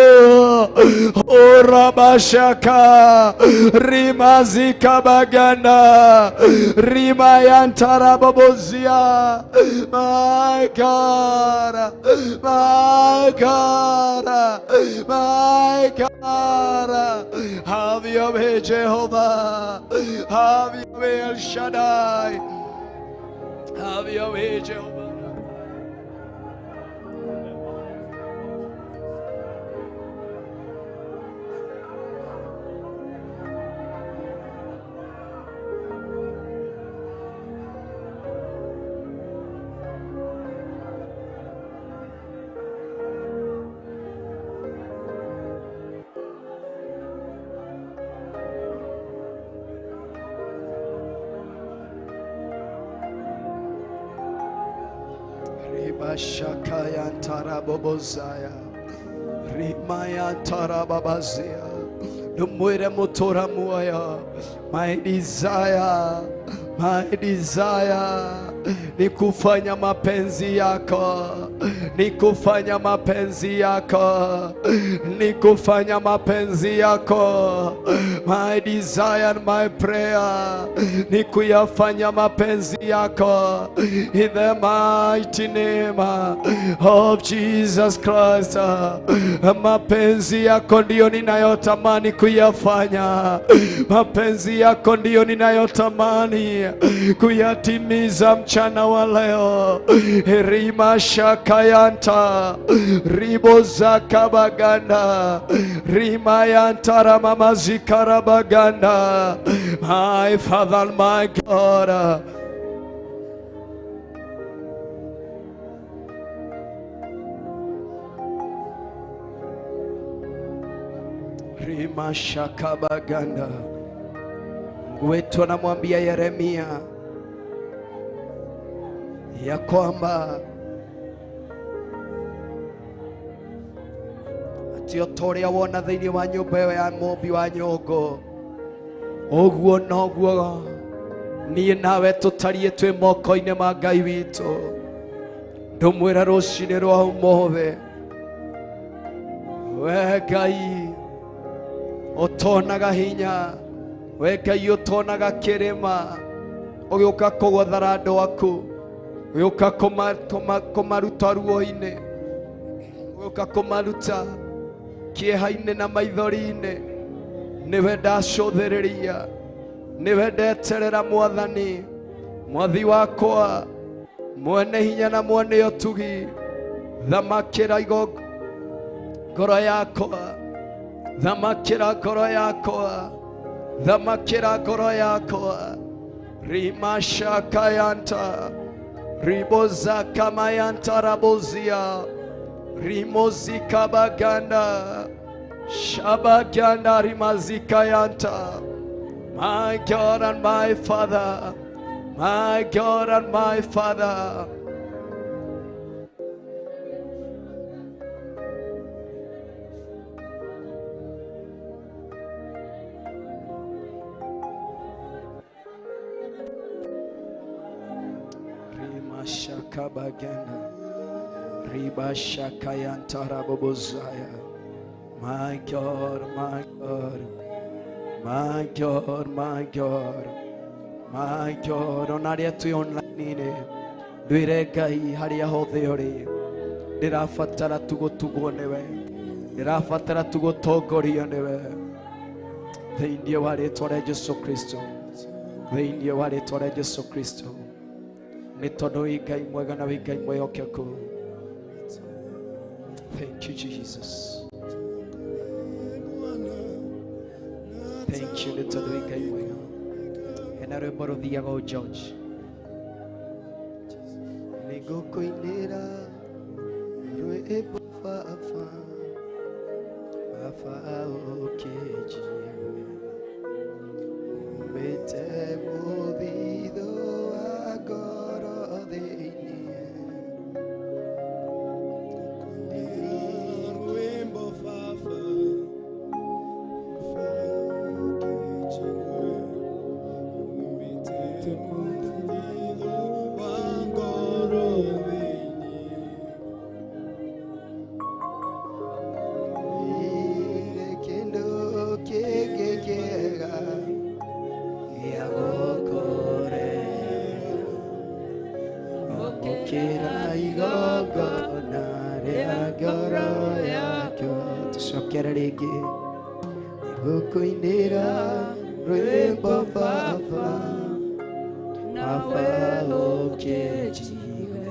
Orabashaka rimazikabaganda rimayantarababozia. My God, my God, my God, have your way Jehovah, have your way El Shaddai, have your way Jehovah. Ribashakayantarabobozaya rimayantarababazia ndumwire mutura muoyo. My desire, my desire ni kufanya mapenzi yako, ni kufanya mapenzi yako, ni kufanya mapenzi yako. My desire and my prayer ni kuyafanya mapenzi yako, in the mighty name of Jesus Christ. Mapenzi yako ndiyo ninayotamani kuyafanya, mapenzi yako ndiyo ninayotamani kuyatimiza mchana wa leo. Rima shakayanta ribo zakabaganda rimayanta ramamazikarabaganda. My Father, my God, rima shakabaganda. Mungu wetu anamwambia Yeremia ya kwamba ati o ta ũrĩa wona thĩinĩ wa nyũmba ĩyo ya mũmbi wa nyũngũ, ũguo noguo niĩ nawe tũtariĩ twĩ moko-inĩ ma Ngai witũ. Ndũmwĩra rũcinĩ rwa ũmũthĩ, we Ngai ũtonaga hinya, we Ngai ũtonaga kĩrĩma, ũgĩũka kũgũthara andũ aku. Ũgĩũka kũmaruta ruo-inĩ, ũgĩũka kũmaruta kĩeha-inĩ na maithori-inĩ. Nĩwe ndacũthĩrĩria, nĩwe ndeterera Mwathani, Mwathi wakwa, mwene hinya na mwene ũtugi. Thamakĩra ngoro yakwa, thamakĩra ngoro yakwa, thamakĩra ngoro yakwa. Rimashakayanta ribozakamayanta rabozia rimozikabaganda shabaganda rimazikayanta. My God and my Father, my God and my Father. Rimashakabaganda ribashakayanta rabobozaya. My God, my God, my God, my God, my God. Ona arĩa twĩ online-inĩ, ndwĩre Ngai harĩa hothe ũrĩ, ndĩrabatara tu gũtugwo nĩwe, ndĩrabatara tu gũtongorio nĩwe. Thĩinĩ wa rĩtwa rĩa Jesu Kristo, thĩinĩ wa rĩtwa rĩa Jesu Kristo, nĩ tondũ wĩ Ngai mwega na wĩ Ngai mwĩhokeku. Thank you, Jesus. Thank you, nĩ tondũ wĩ Ngai mwega. Hena rwĩmbo rũthiaga ũũ, George. Nĩngũkũinĩra rwĩmbo baba, baba ũkĩnjigue, umĩte mũthithũ wa ngoro thĩinĩ. Rwimbo baba, ũkĩnjigue, umĩte mũthithũ wa ngoro thĩinĩ. Ndirĩ kĩndũ kĩngĩ kĩega gĩa gũkũrehera, amũkĩra igongona rĩa ngoro yakwa. Tũcokere rĩngĩ. Nĩngũkũinĩra rwĩmbo baba, baba ũkĩnjigue,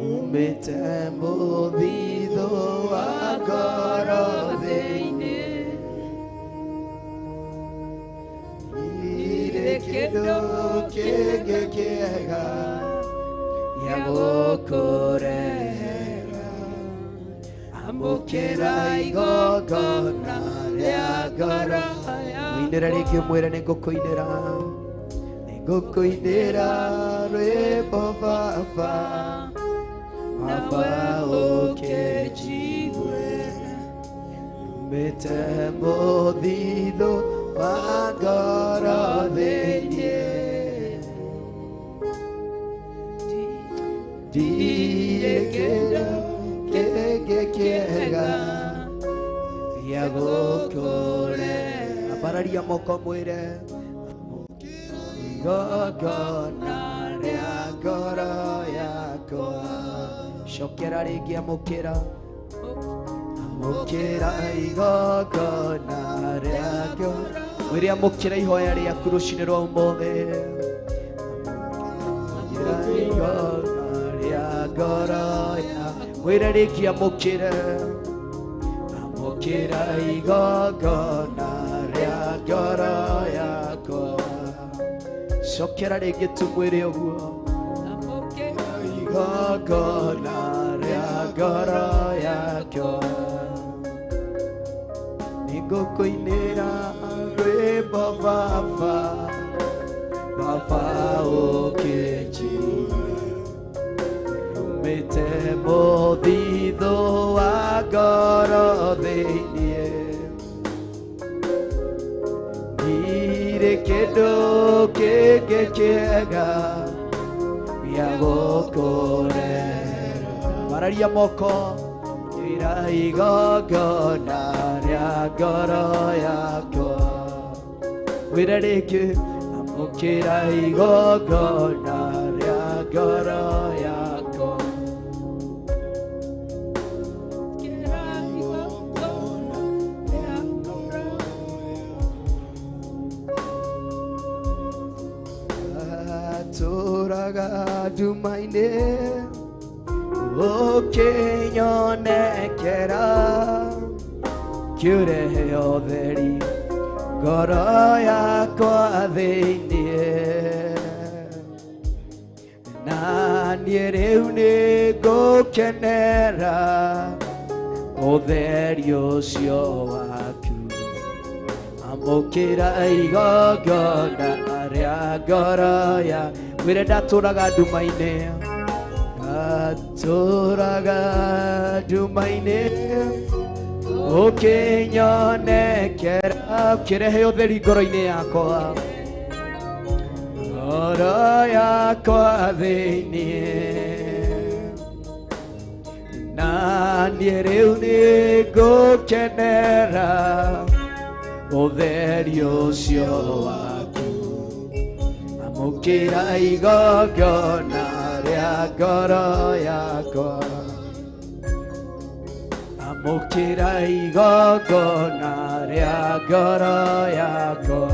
umĩte mũthithũ wa ngoro thĩinĩ. Ndirĩ kĩndũ kĩngĩ kĩega gĩa gũkũrehera, amũkĩra igongona rĩa ngoro. Mũinĩre rĩngĩ ũmwĩre nĩngũkũinĩra, nĩngũkũinĩra rwĩmbo baba, baba ũkĩnjigue, umĩte mũthithũ wa ngoro thĩinĩ. Ndirĩ kĩndũ kĩngĩ kĩega gĩa gũkũrehera. Ambararia moko mwĩre igongona rĩa ngoro yakwa. Cokera rĩngĩ, amũkĩra, amũkĩra igongona rĩa ngoro. Mwĩre amũkĩra ihoya rĩaku rũcinĩ rwa ũmũthĩ. Amũkĩra igongona rĩa ngoro yakwa. Mwĩre rĩngĩ amũkĩre, amũkĩra igongona rĩa ngoro yakwa. Cokera rĩngĩ tu mwĩre ũguo, igongona rĩa ngoro yakwa. Nĩngũkũinĩra rwĩmbo baba, baba ũkĩnjigue, umĩte mũthithũ wa ngoro thĩinĩ. Ndirĩ kĩndũ kĩngĩ kĩega gĩa gũkũrehera. Ambararia moko, ĩra igongona rĩa ngoro yakwa. Mwĩre rĩngĩ, amũkĩra igongona rĩa ngoro yakwa. Atũraga nduma-inĩ ũkĩnyonekera kĩũrehe ũtheri ngoro yakwa thĩinĩ na niĩ rĩu nĩngũkenera ũtheri ũcio waku. Amũkĩra igongona rĩa ngoro ya mwĩre ndatũraga nduma-inĩ, ndatũraga nduma-inĩ ũkĩnyonekera ũkĩrehe ũtheri ngoro-inĩ yakwa, ngoro yakwa thĩinĩ na niĩ rĩu nĩngũkenera ũtheri ũcio waku. Amũkĩra igongona rĩa ngoro yakwa, amũkĩra igongona rĩa ngoro yakwa.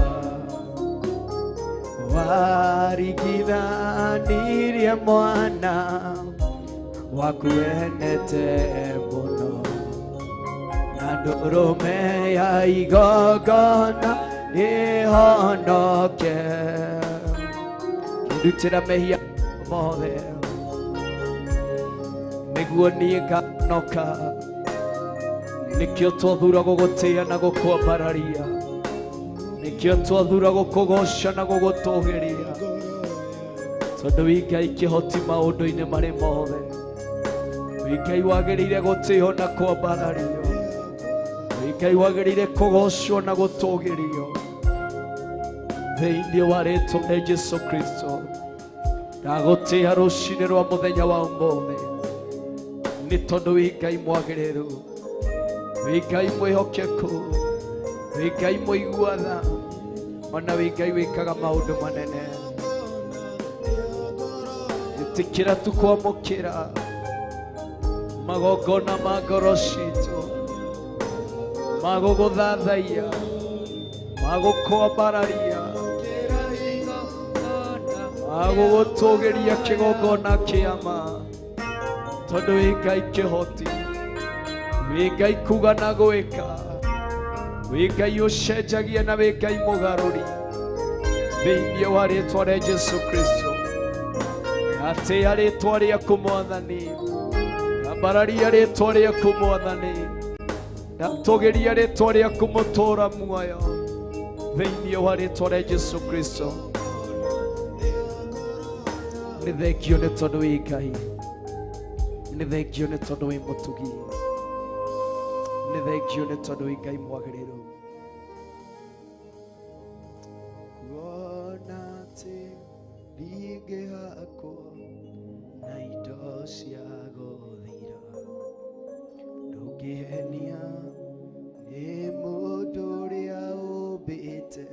Warigithanirie mwana waku wendete mũno na ndũrũme ya igongona nĩhonoke. Ndutĩra mehia mothe nĩguo niĩ nganoka. Nĩkĩo twathura gũgũtĩĩa na gũkwambararia, nĩkĩo twathura gũkũgoca na gũgũtũgĩria, tondũ wĩ Ngai kĩhoti maũndũ-inĩ marĩ mothe. Wĩ Ngai wagĩrĩire gũtĩo na kwambarario, wĩ Ngai wagĩrĩire kũgocwo na gũtũgĩrio. Thĩinĩ wa rĩtwa rĩa Jesũ Kristo ndagũtĩĩa rũcinĩ rwa mũthenya wa ũmũthĩ, nĩ tondũ wĩ Ngai mwagĩrĩru, wĩ Ngai mwĩhokeku, wĩ Ngai mũigua tha, ona wĩ Ngai wĩkaga maũndũ manene. Ĩtĩkĩra tu kwamũkĩra magongona ma ngoro citũ ma gũgũthathaiya, ma gũkwambararia, ma gũgũtũgĩria kĩgongona kĩa ma, tondũ wĩ Ngai kĩhoti, wĩ Ngai kuga na gwĩka, wĩ Ngai ũcenjagia na wĩ Ngai mũgarũri. Thĩinĩ wa rĩtwa rĩa Jesũ Kristo atĩĩa rĩtwa rĩaku Mwathani, ndambararia rĩtwa rĩaku Mwathani, ndatũgĩria rĩtwa rĩaku mũtũũra muoyo. Thĩinĩ wa rĩtwa rĩa Jesũ Kristo nĩ thengio nĩ tondũ wĩ Ngai, nĩ thengio nĩ tondũ wĩ mũtugi, nĩ thengio nĩ tondũ wĩ Ngai mwagĩrĩru. Kuona atĩ ndingĩhakwo na indo cia gũthira, ndũngĩhenia nĩ mũndũ ũrĩa ũmbĩte.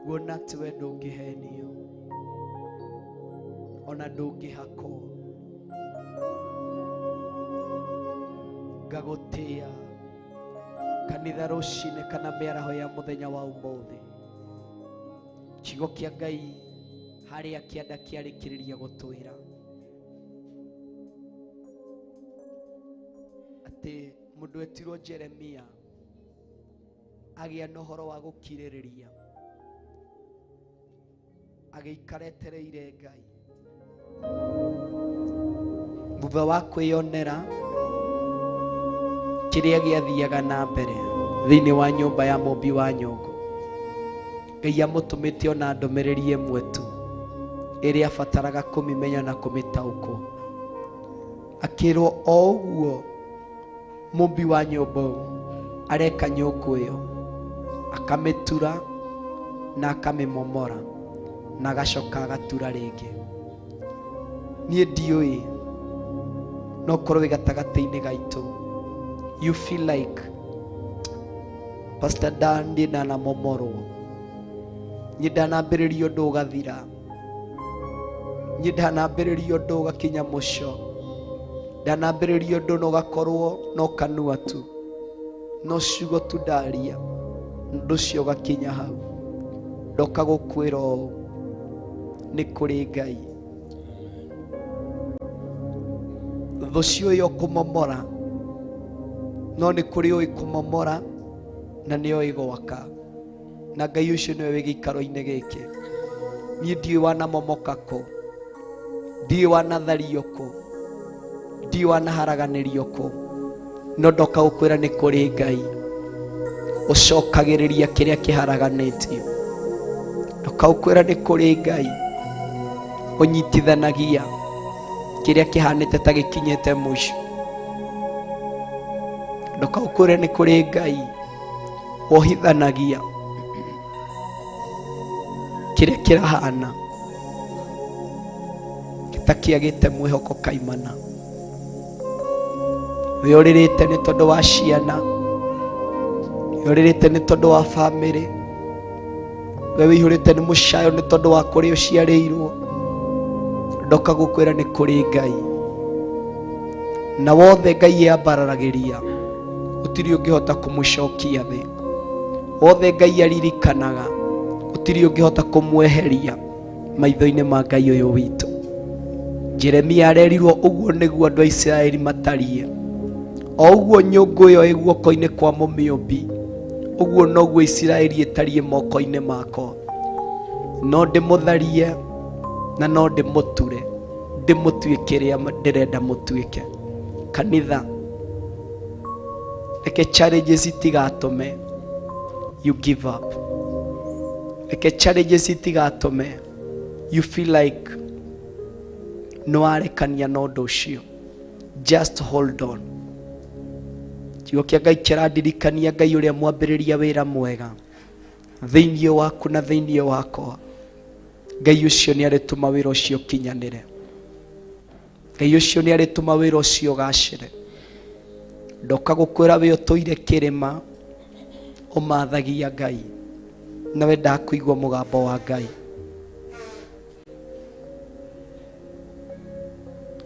Kuona atĩ we ndũngĩhenio ona ndũngĩhakwo, ngagũtĩĩa kanitha rũcinĩ kana mĩaraho ya mũthenya wa ũmũthĩ. Kiugo kĩa Ngai harĩa kĩanda kĩarĩkĩrĩria gũtwĩra atĩ mũndũ etirwo Jeremia agĩa na ũhoro wa gũkirĩrĩria, agĩikara etereire Ngai thutha wa kwĩyonera kĩrĩa gĩathiaga na mbere thĩinĩ wa nyũmba ya mũmbi wa nyũngũ. Ngai amũtũmĩte ona ndũmĩrĩri ĩmwe tu ĩrĩa abataraga kũmĩmenya na kũmĩtaũkwo. Akĩrwo o ũguo mũmbi wa nyũmba areka nyũngũ ĩyo, akamĩtura na akamĩmomora na agacoka agatura rĩngĩ. Niĩ ndiũĩ, no korwo wĩ gatagatĩ-inĩ gaitũ, you feel like Pastor Dan, ndiĩ ndanamomorwo, niĩ ndanambĩrĩria ũndũ ũgathira, Niĩ ndanambĩrĩria ũndũ ũgakinya mũico, ndanambĩrĩria ũndũ na ũgakorwo no kanua tu, no ciugo tu ndaria, ũndũ ũcio ũgakinya hau. Ndoka gũkwĩra ũũ, nĩ kũrĩ Ngai. Thũ ciũĩ o kũmomora, no nĩ kũrĩ ũĩ kũmomora na nĩ oĩ gwaka, na Ngai ũcio nĩwe wĩ gĩikaro-inĩ gĩkĩ. Niĩ ndiũĩ wanamomoka kũ, ndiũĩ wanathario kũ, ndiũĩ wanaharaganĩrio kũ, no ndoka gũkwĩra nĩ kũrĩ Ngai ũcokagĩrĩria kĩrĩa kĩharaganĩtio. Ndoka gũkwĩra nĩ kũrĩ Ngai ũnyitithanagia kĩrĩa kĩhanĩte ta gĩkinyĩte mũico. Ndoka gũkwĩra nĩ kũrĩ Ngai wohithanagia kĩrĩa kĩrahana gĩtakĩagĩte mwĩhoko kaimana. We ũrĩrĩte nĩ tondũ wa ciana, we ũrĩrĩte nĩ tondũ wa bamĩrĩ, we wĩihũrĩte nĩ mũcayo nĩ tondũ wa kũrĩa ũciarĩirwo. Ndoka gũkwĩra nĩ kũrĩ Ngai, na wothe Ngai yambararagĩria gũtirĩ ũngĩhota kũmũcokia thĩ. Wothe Ngai aririkanaga gũtirĩ ũngĩhota kũmweheria maitho-inĩ ma Ngai ũyũ witũ. Jeremia arerirwo ũguo nĩguo andũ a Isiraeli matariĩ. O ũguo nyũngũ ĩyo ĩ guoko-inĩ kwa mũmĩũmbi, ũguo noguo Isiraeli ĩtariĩ moko-inĩ makwa. No ndĩmũtharie na no ndĩmũture, ndĩmũtue kĩrĩa ndĩrenda mũtuĩke. Kanitha, reke challenges itigatũme you give up. Reke challenges itigatũme you feel like nĩwarekania na ũndũ ũcio. Just hold on. Kiugo kĩa Ngai kĩrandirikania Ngai ũrĩa mwambĩrĩria wĩra mwega thĩinĩ waku na thĩinĩ wakwa, Ngai ũcio nĩ arĩtũma wĩra ũcio ũkinyanĩre. Ngai ũcio nĩ arĩtũma wĩra ũcio ũgacĩre. Ndoka gũkwĩra wĩ ũtũire kĩrĩma ũmathagia Ngai, na wendaga kũigua mũgambo wa Ngai.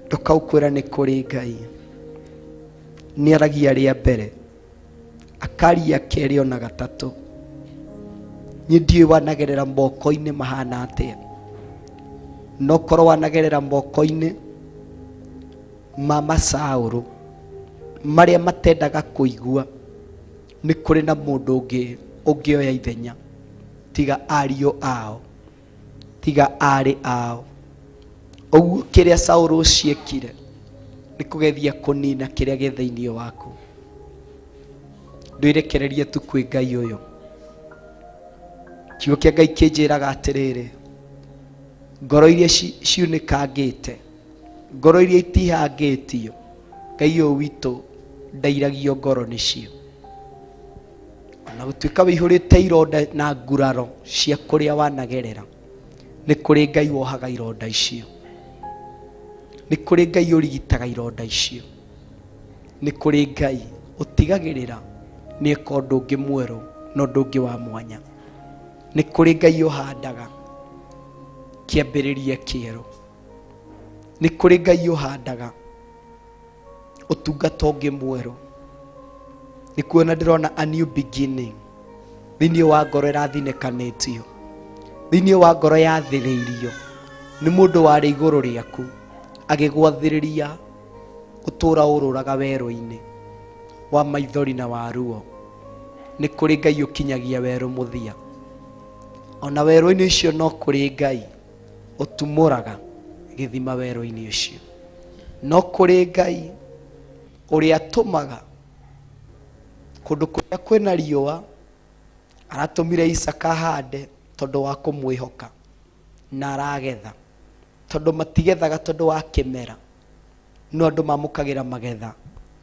Ndoka gũkwĩra nĩ kũrĩ Ngai. Nĩ aragia rĩa mbere, akaria kerĩ ona gatatũ. Niĩ ndiũĩ wanagerera moko-inĩ mahana atĩa, no korwo wanagerera moko-inĩ ma macaũrũ marĩa matendaga kũigua nĩ kũrĩ na mũndũ ũngĩ ũngĩoya ithenya tiga ariũ ao, tiga arĩ ao. Ũguo kĩrĩa Saũlũ ũciĩkire nĩ kũgeria kũnina kĩrĩa gĩ thĩinĩ waku. Ndwĩrekererie tu kwĩ Ngai ũyũ. Kiugo kĩa Ngai kĩnjĩraga atĩrĩrĩ, ngoro iria ciunĩkangĩte, ngoro iria itihangĩtio, Ngai ũyũ witũ ndairagio ngoro nĩcio. Ona gũtuĩka wĩihũrĩte ironda na nguraro cia kũrĩa wanagerera, nĩ kũrĩ Ngai wohaga ironda icio, nĩ kũrĩ Ngai ũrigitaga ironda icio, nĩ kũrĩ Ngai ũtigagĩrĩra nĩ eka ũndũ ũngĩ mwerũ na ũndũ ũngĩ wa mwanya, nĩ kũrĩ Ngai ũhandaga kĩambĩrĩria kĩerũ, nĩ kũrĩ Ngai ũhandaga ũtungata ũngĩ mwerũ. Nĩ kuona ndĩrona a new beginning thĩinĩ wa ngoro ĩrathinĩkanĩtio, thĩinĩ wa ngoro yathĩrĩirio nĩ mũndũ warĩ igũrũ rĩaku agĩgwathĩrĩria ũtũra ũrũraga werũ-inĩ wa maithori na wa ruo. Nĩ kũrĩ Ngai ũkinyagia werũ mũthia. Ona werũ-inĩ ũcio no kũrĩ Ngai ũtumũraga gĩthima werũ-inĩ ũcio. No kũrĩ Ngai ũrĩa atũmaga kũndũ kũrĩa kwĩna riũa, aratũmire Isaka ahande tondũ wa kũmwĩhoka, na aragetha tondũ matigethaga tondũ wa kĩmera, no andũ mamũkagĩra magetha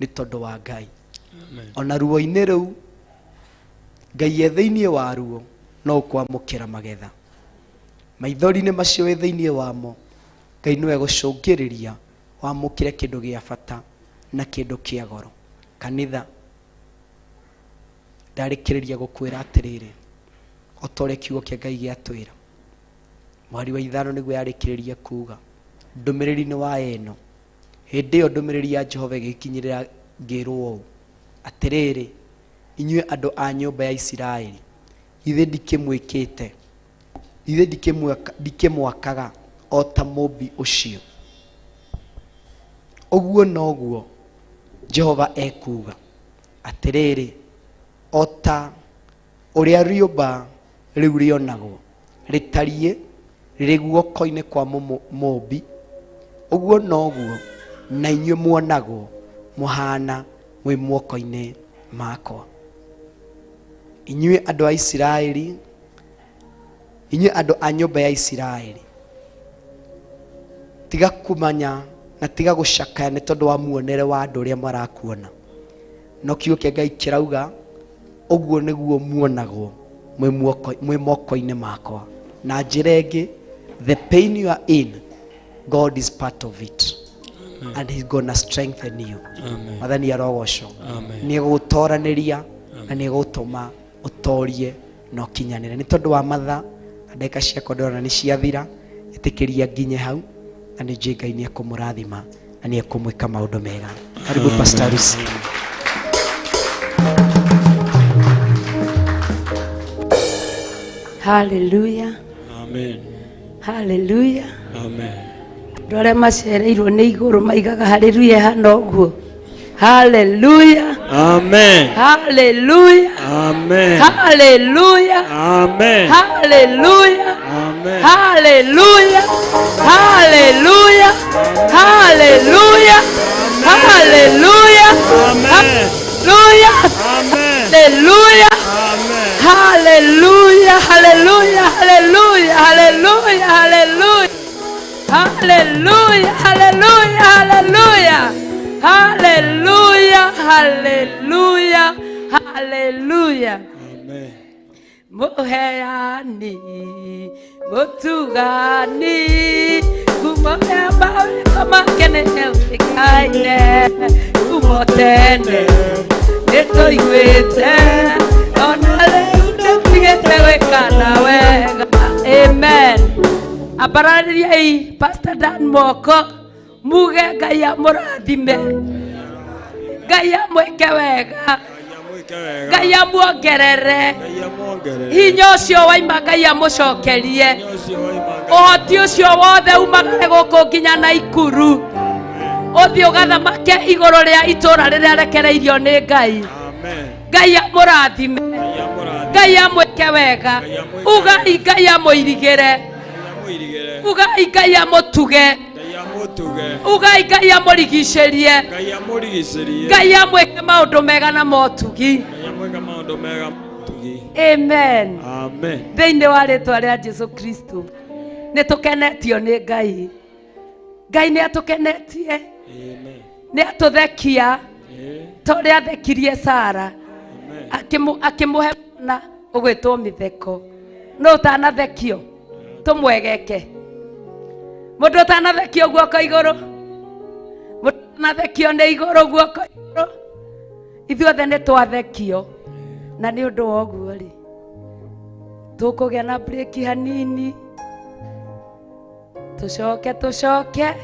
nĩ tondũ wa Ngai. Ona ruo-inĩ rũu Ngai e thĩinĩ wa ruo no ũkwamũkĩra magetha. Maithori-inĩ macio wĩ thĩinĩ wamo, Ngai nĩwe gũcũngĩrĩria wamũkĩre kĩndũ gĩa bata na kĩndũ kĩa goro. Kanitha, ndarĩkĩrĩria gũkwĩra atĩrĩrĩ, o ta ũrĩa kiugo kĩa Ngai gĩatwĩra, mweri wa 5 nĩguo yarĩkĩrĩria kuga. Ndũmĩrĩri nĩ wa ĩno. Hĩndĩ ĩyo ndũmĩrĩri ya Jehova ĩgĩkinyĩrĩra ngĩrwo ũũ, Atĩrĩrĩ, inyuĩ andũ a nyũmba ya Isiraeli, githĩ ndikĩmwĩkĩte, githĩ ndikĩmwakaga o ta mũmbi ũcio? Ũguo noguo Jehova ekuuga, Atĩrĩrĩ, o ta ũrĩa rĩũmba rĩu rĩonagwo rĩtariĩ rĩrĩ guoko-inĩ kwa mũũmbi, ũguo noguo na inyuĩ muonagwo mũhaana mwĩ moko-inĩ makwa. Inyuĩ andũ a Isiraeli, inyuĩ andũ a nyũmba ya Isiraeli, tiga kũmanya na tiga gũcakaya nĩ tondũ wa muonere wa andũ ũrĩa marakuona. No kiugo kĩa Ngai kĩrauga ũguo nĩguo muonagwo mwĩ moko-inĩ makwa. Na njĩra ĩngĩ, the pain you are in, God is part of it. And he's gonna strengthen you. Amen. Mwathani arogocwo. Amen. Nĩ egũgũtoranĩria na nĩ egũtũma ũtorie na ũkinyanĩre. Nĩ tondũ wa mathaa na ndagĩka ciakwa ndĩrona nĩ ciathira, ĩtĩkĩria nginye hau na nĩ njũĩ Ngai nĩ ekũmũrathima na nĩ ekũmwĩka maũndũ mega. Karibu Pastor Lucy. Hallelujah. Amen. Hallelujah. Amen. Andũ arĩa macereirwo nĩ igũrũ maigaga haleluya hana ũguo. Hallelujah. Amen. Hallelujah. Amen. Hallelujah. Amen. Hallelujah. Amen. Hallelujah. Hallelujah. Hallelujah. Hallelujah. Amen. Hallelujah. Amen. Hallelujah. Amen. Hallelujah. Hallelujah. Hallelujah. Hallelujah. Hallelujah. Hallelujah. Hallelujah. Hallelujah. Hallelujah. Hallelujah. Hallelujah. Amen. Mũheani mũtugani ngumo ya mawĩko make nĩ ũĩkaine kuuma tene nĩtũiguĩte ona rĩu ndũtigĩte gwĩkana wega. Amen. Ambararĩriai Pastor Dan moko muge Ngai amũrathime, Ngai amwĩke wega, Ngai amuongerere hinya ũcio waima, Ngai amũcokerie ũhoti ũcio wothe umagare gũkũ nginya Naikuru, ũthiĩ ũgathamake igũrũ rĩa itũra rĩrĩa rekereirio nĩ Ngai. Ngai amũrathime, Ngai amwĩke wega, ugai Ngai amũirigĩre, ugai Ngai amũtuge, ugai Ngai amũrigicĩrie, Ngai amwĩke maũndũ mega na motugi. Amen. Amen. Thĩinĩ wa rĩtwa rĩa Jesu Kristo nĩ tũkenetio nĩ Ngai. Ngai nĩ atũkenetie, nĩ atũthekia ta ũrĩa athekirie Sara, akĩmũhe mwana ũgwĩtwo mĩtheko. No ũtanathekio tũmwegeke. Mũndũ ũtanathekio guoko igũrũ, mũndũ ũtanathekio nĩ igũrũ guoko igũrũ. Ithuothe nĩ twathekio, na nĩ ũndũ wa ũguo rĩ, tũkũgĩa na break hanini, tũcoke tũcoke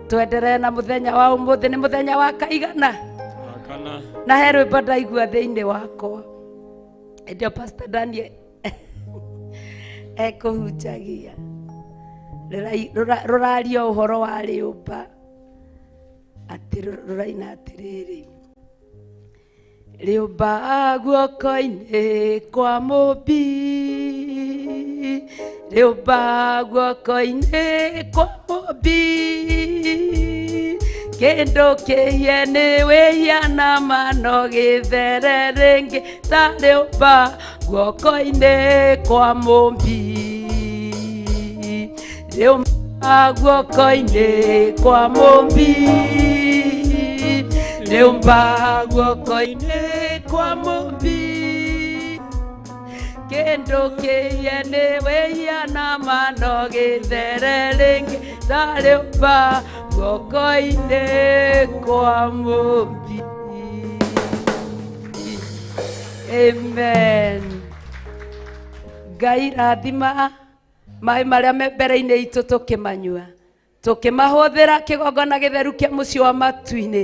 twenderee na mũthenya wa ũmũthĩ. Nĩ mũthenya wa kaigana na he rwĩmbo ndaigua thĩinĩ wakwa hĩndĩ ĩyo Pastor Daniel ekũhunjagia, rũraria ũhoro wa rĩũmba, atĩ rũraina atĩrĩrĩ, rĩũmba guoko-inĩ kwa mũmbi, rĩũmba guoko-inĩ kwa mũmbi, kĩndũ kĩhie nĩ wĩhia na mano gĩthere rĩngĩ ta rĩũmba guoko-inĩ kwa mũmbi, rĩũmba guoko-inĩ kwa mũmbi, rĩũmba guoko-inĩ kwa mũmbi, kĩndũ kĩhie nĩ wĩhia na mano gĩthere rĩngĩ ta rĩũmba guoko-inĩ kwa mũmbi. Amen. Ngai rathima maĩ marĩa me mbere-inĩ itũ tũkĩmanyua. Tũkĩmahũthĩra kĩgongona gĩtheru kĩa mũciĩ wa matu-inĩ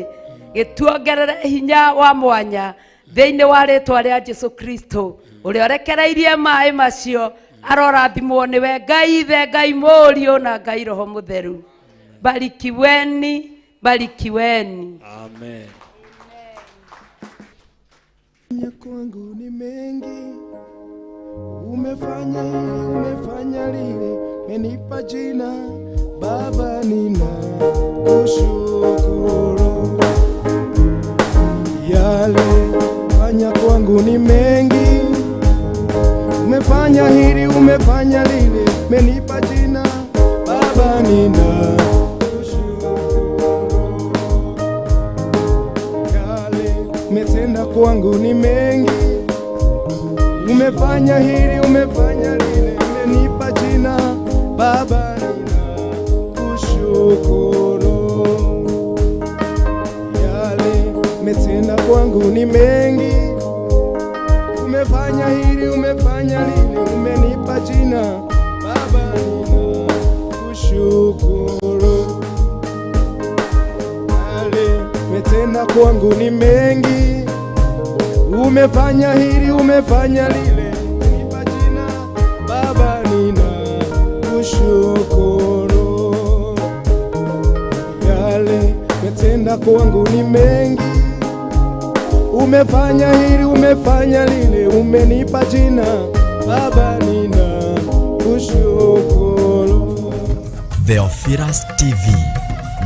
gĩtuongerere hinya wa mwanya thĩinĩ wa rĩtwa rĩa Jesu Kristo ũrĩa ũrekereirie maĩ macio arorathimwo nĩwe Ngai Ithe, Ngai Mũriũ na Ngai Roho Mũtheru. Barikiweni, barikiweni. Amen. Fanya kwangu ni mengi, umefanya hili, umefanya lile, umenipa jina Baba, nina kushukuru. Yale fanya kwangu ni mengi, umefanya hili, umefanya lile, umenipa jina Baba, nina kushukuru. Yale umetenda kwangu ni mengi, umefanya hili, umefanya lile, umenipa jina Baba, ninakushukuru. Yale umetenda kwangu ni mengi, umefanya hili, umefanya lile, umenipa jina Baba, ninakushukuru. Yale umetenda kwangu ni mengi, umefanya hili, umefanya lile, umenipa jina Baba, ninakushukuru. Yale umetenda kwangu ni mengi, umefanya hili, umefanya lile, umenipa jina Baba, ninakushukuru. Theophilus TV,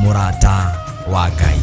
mũrata wa Ngai.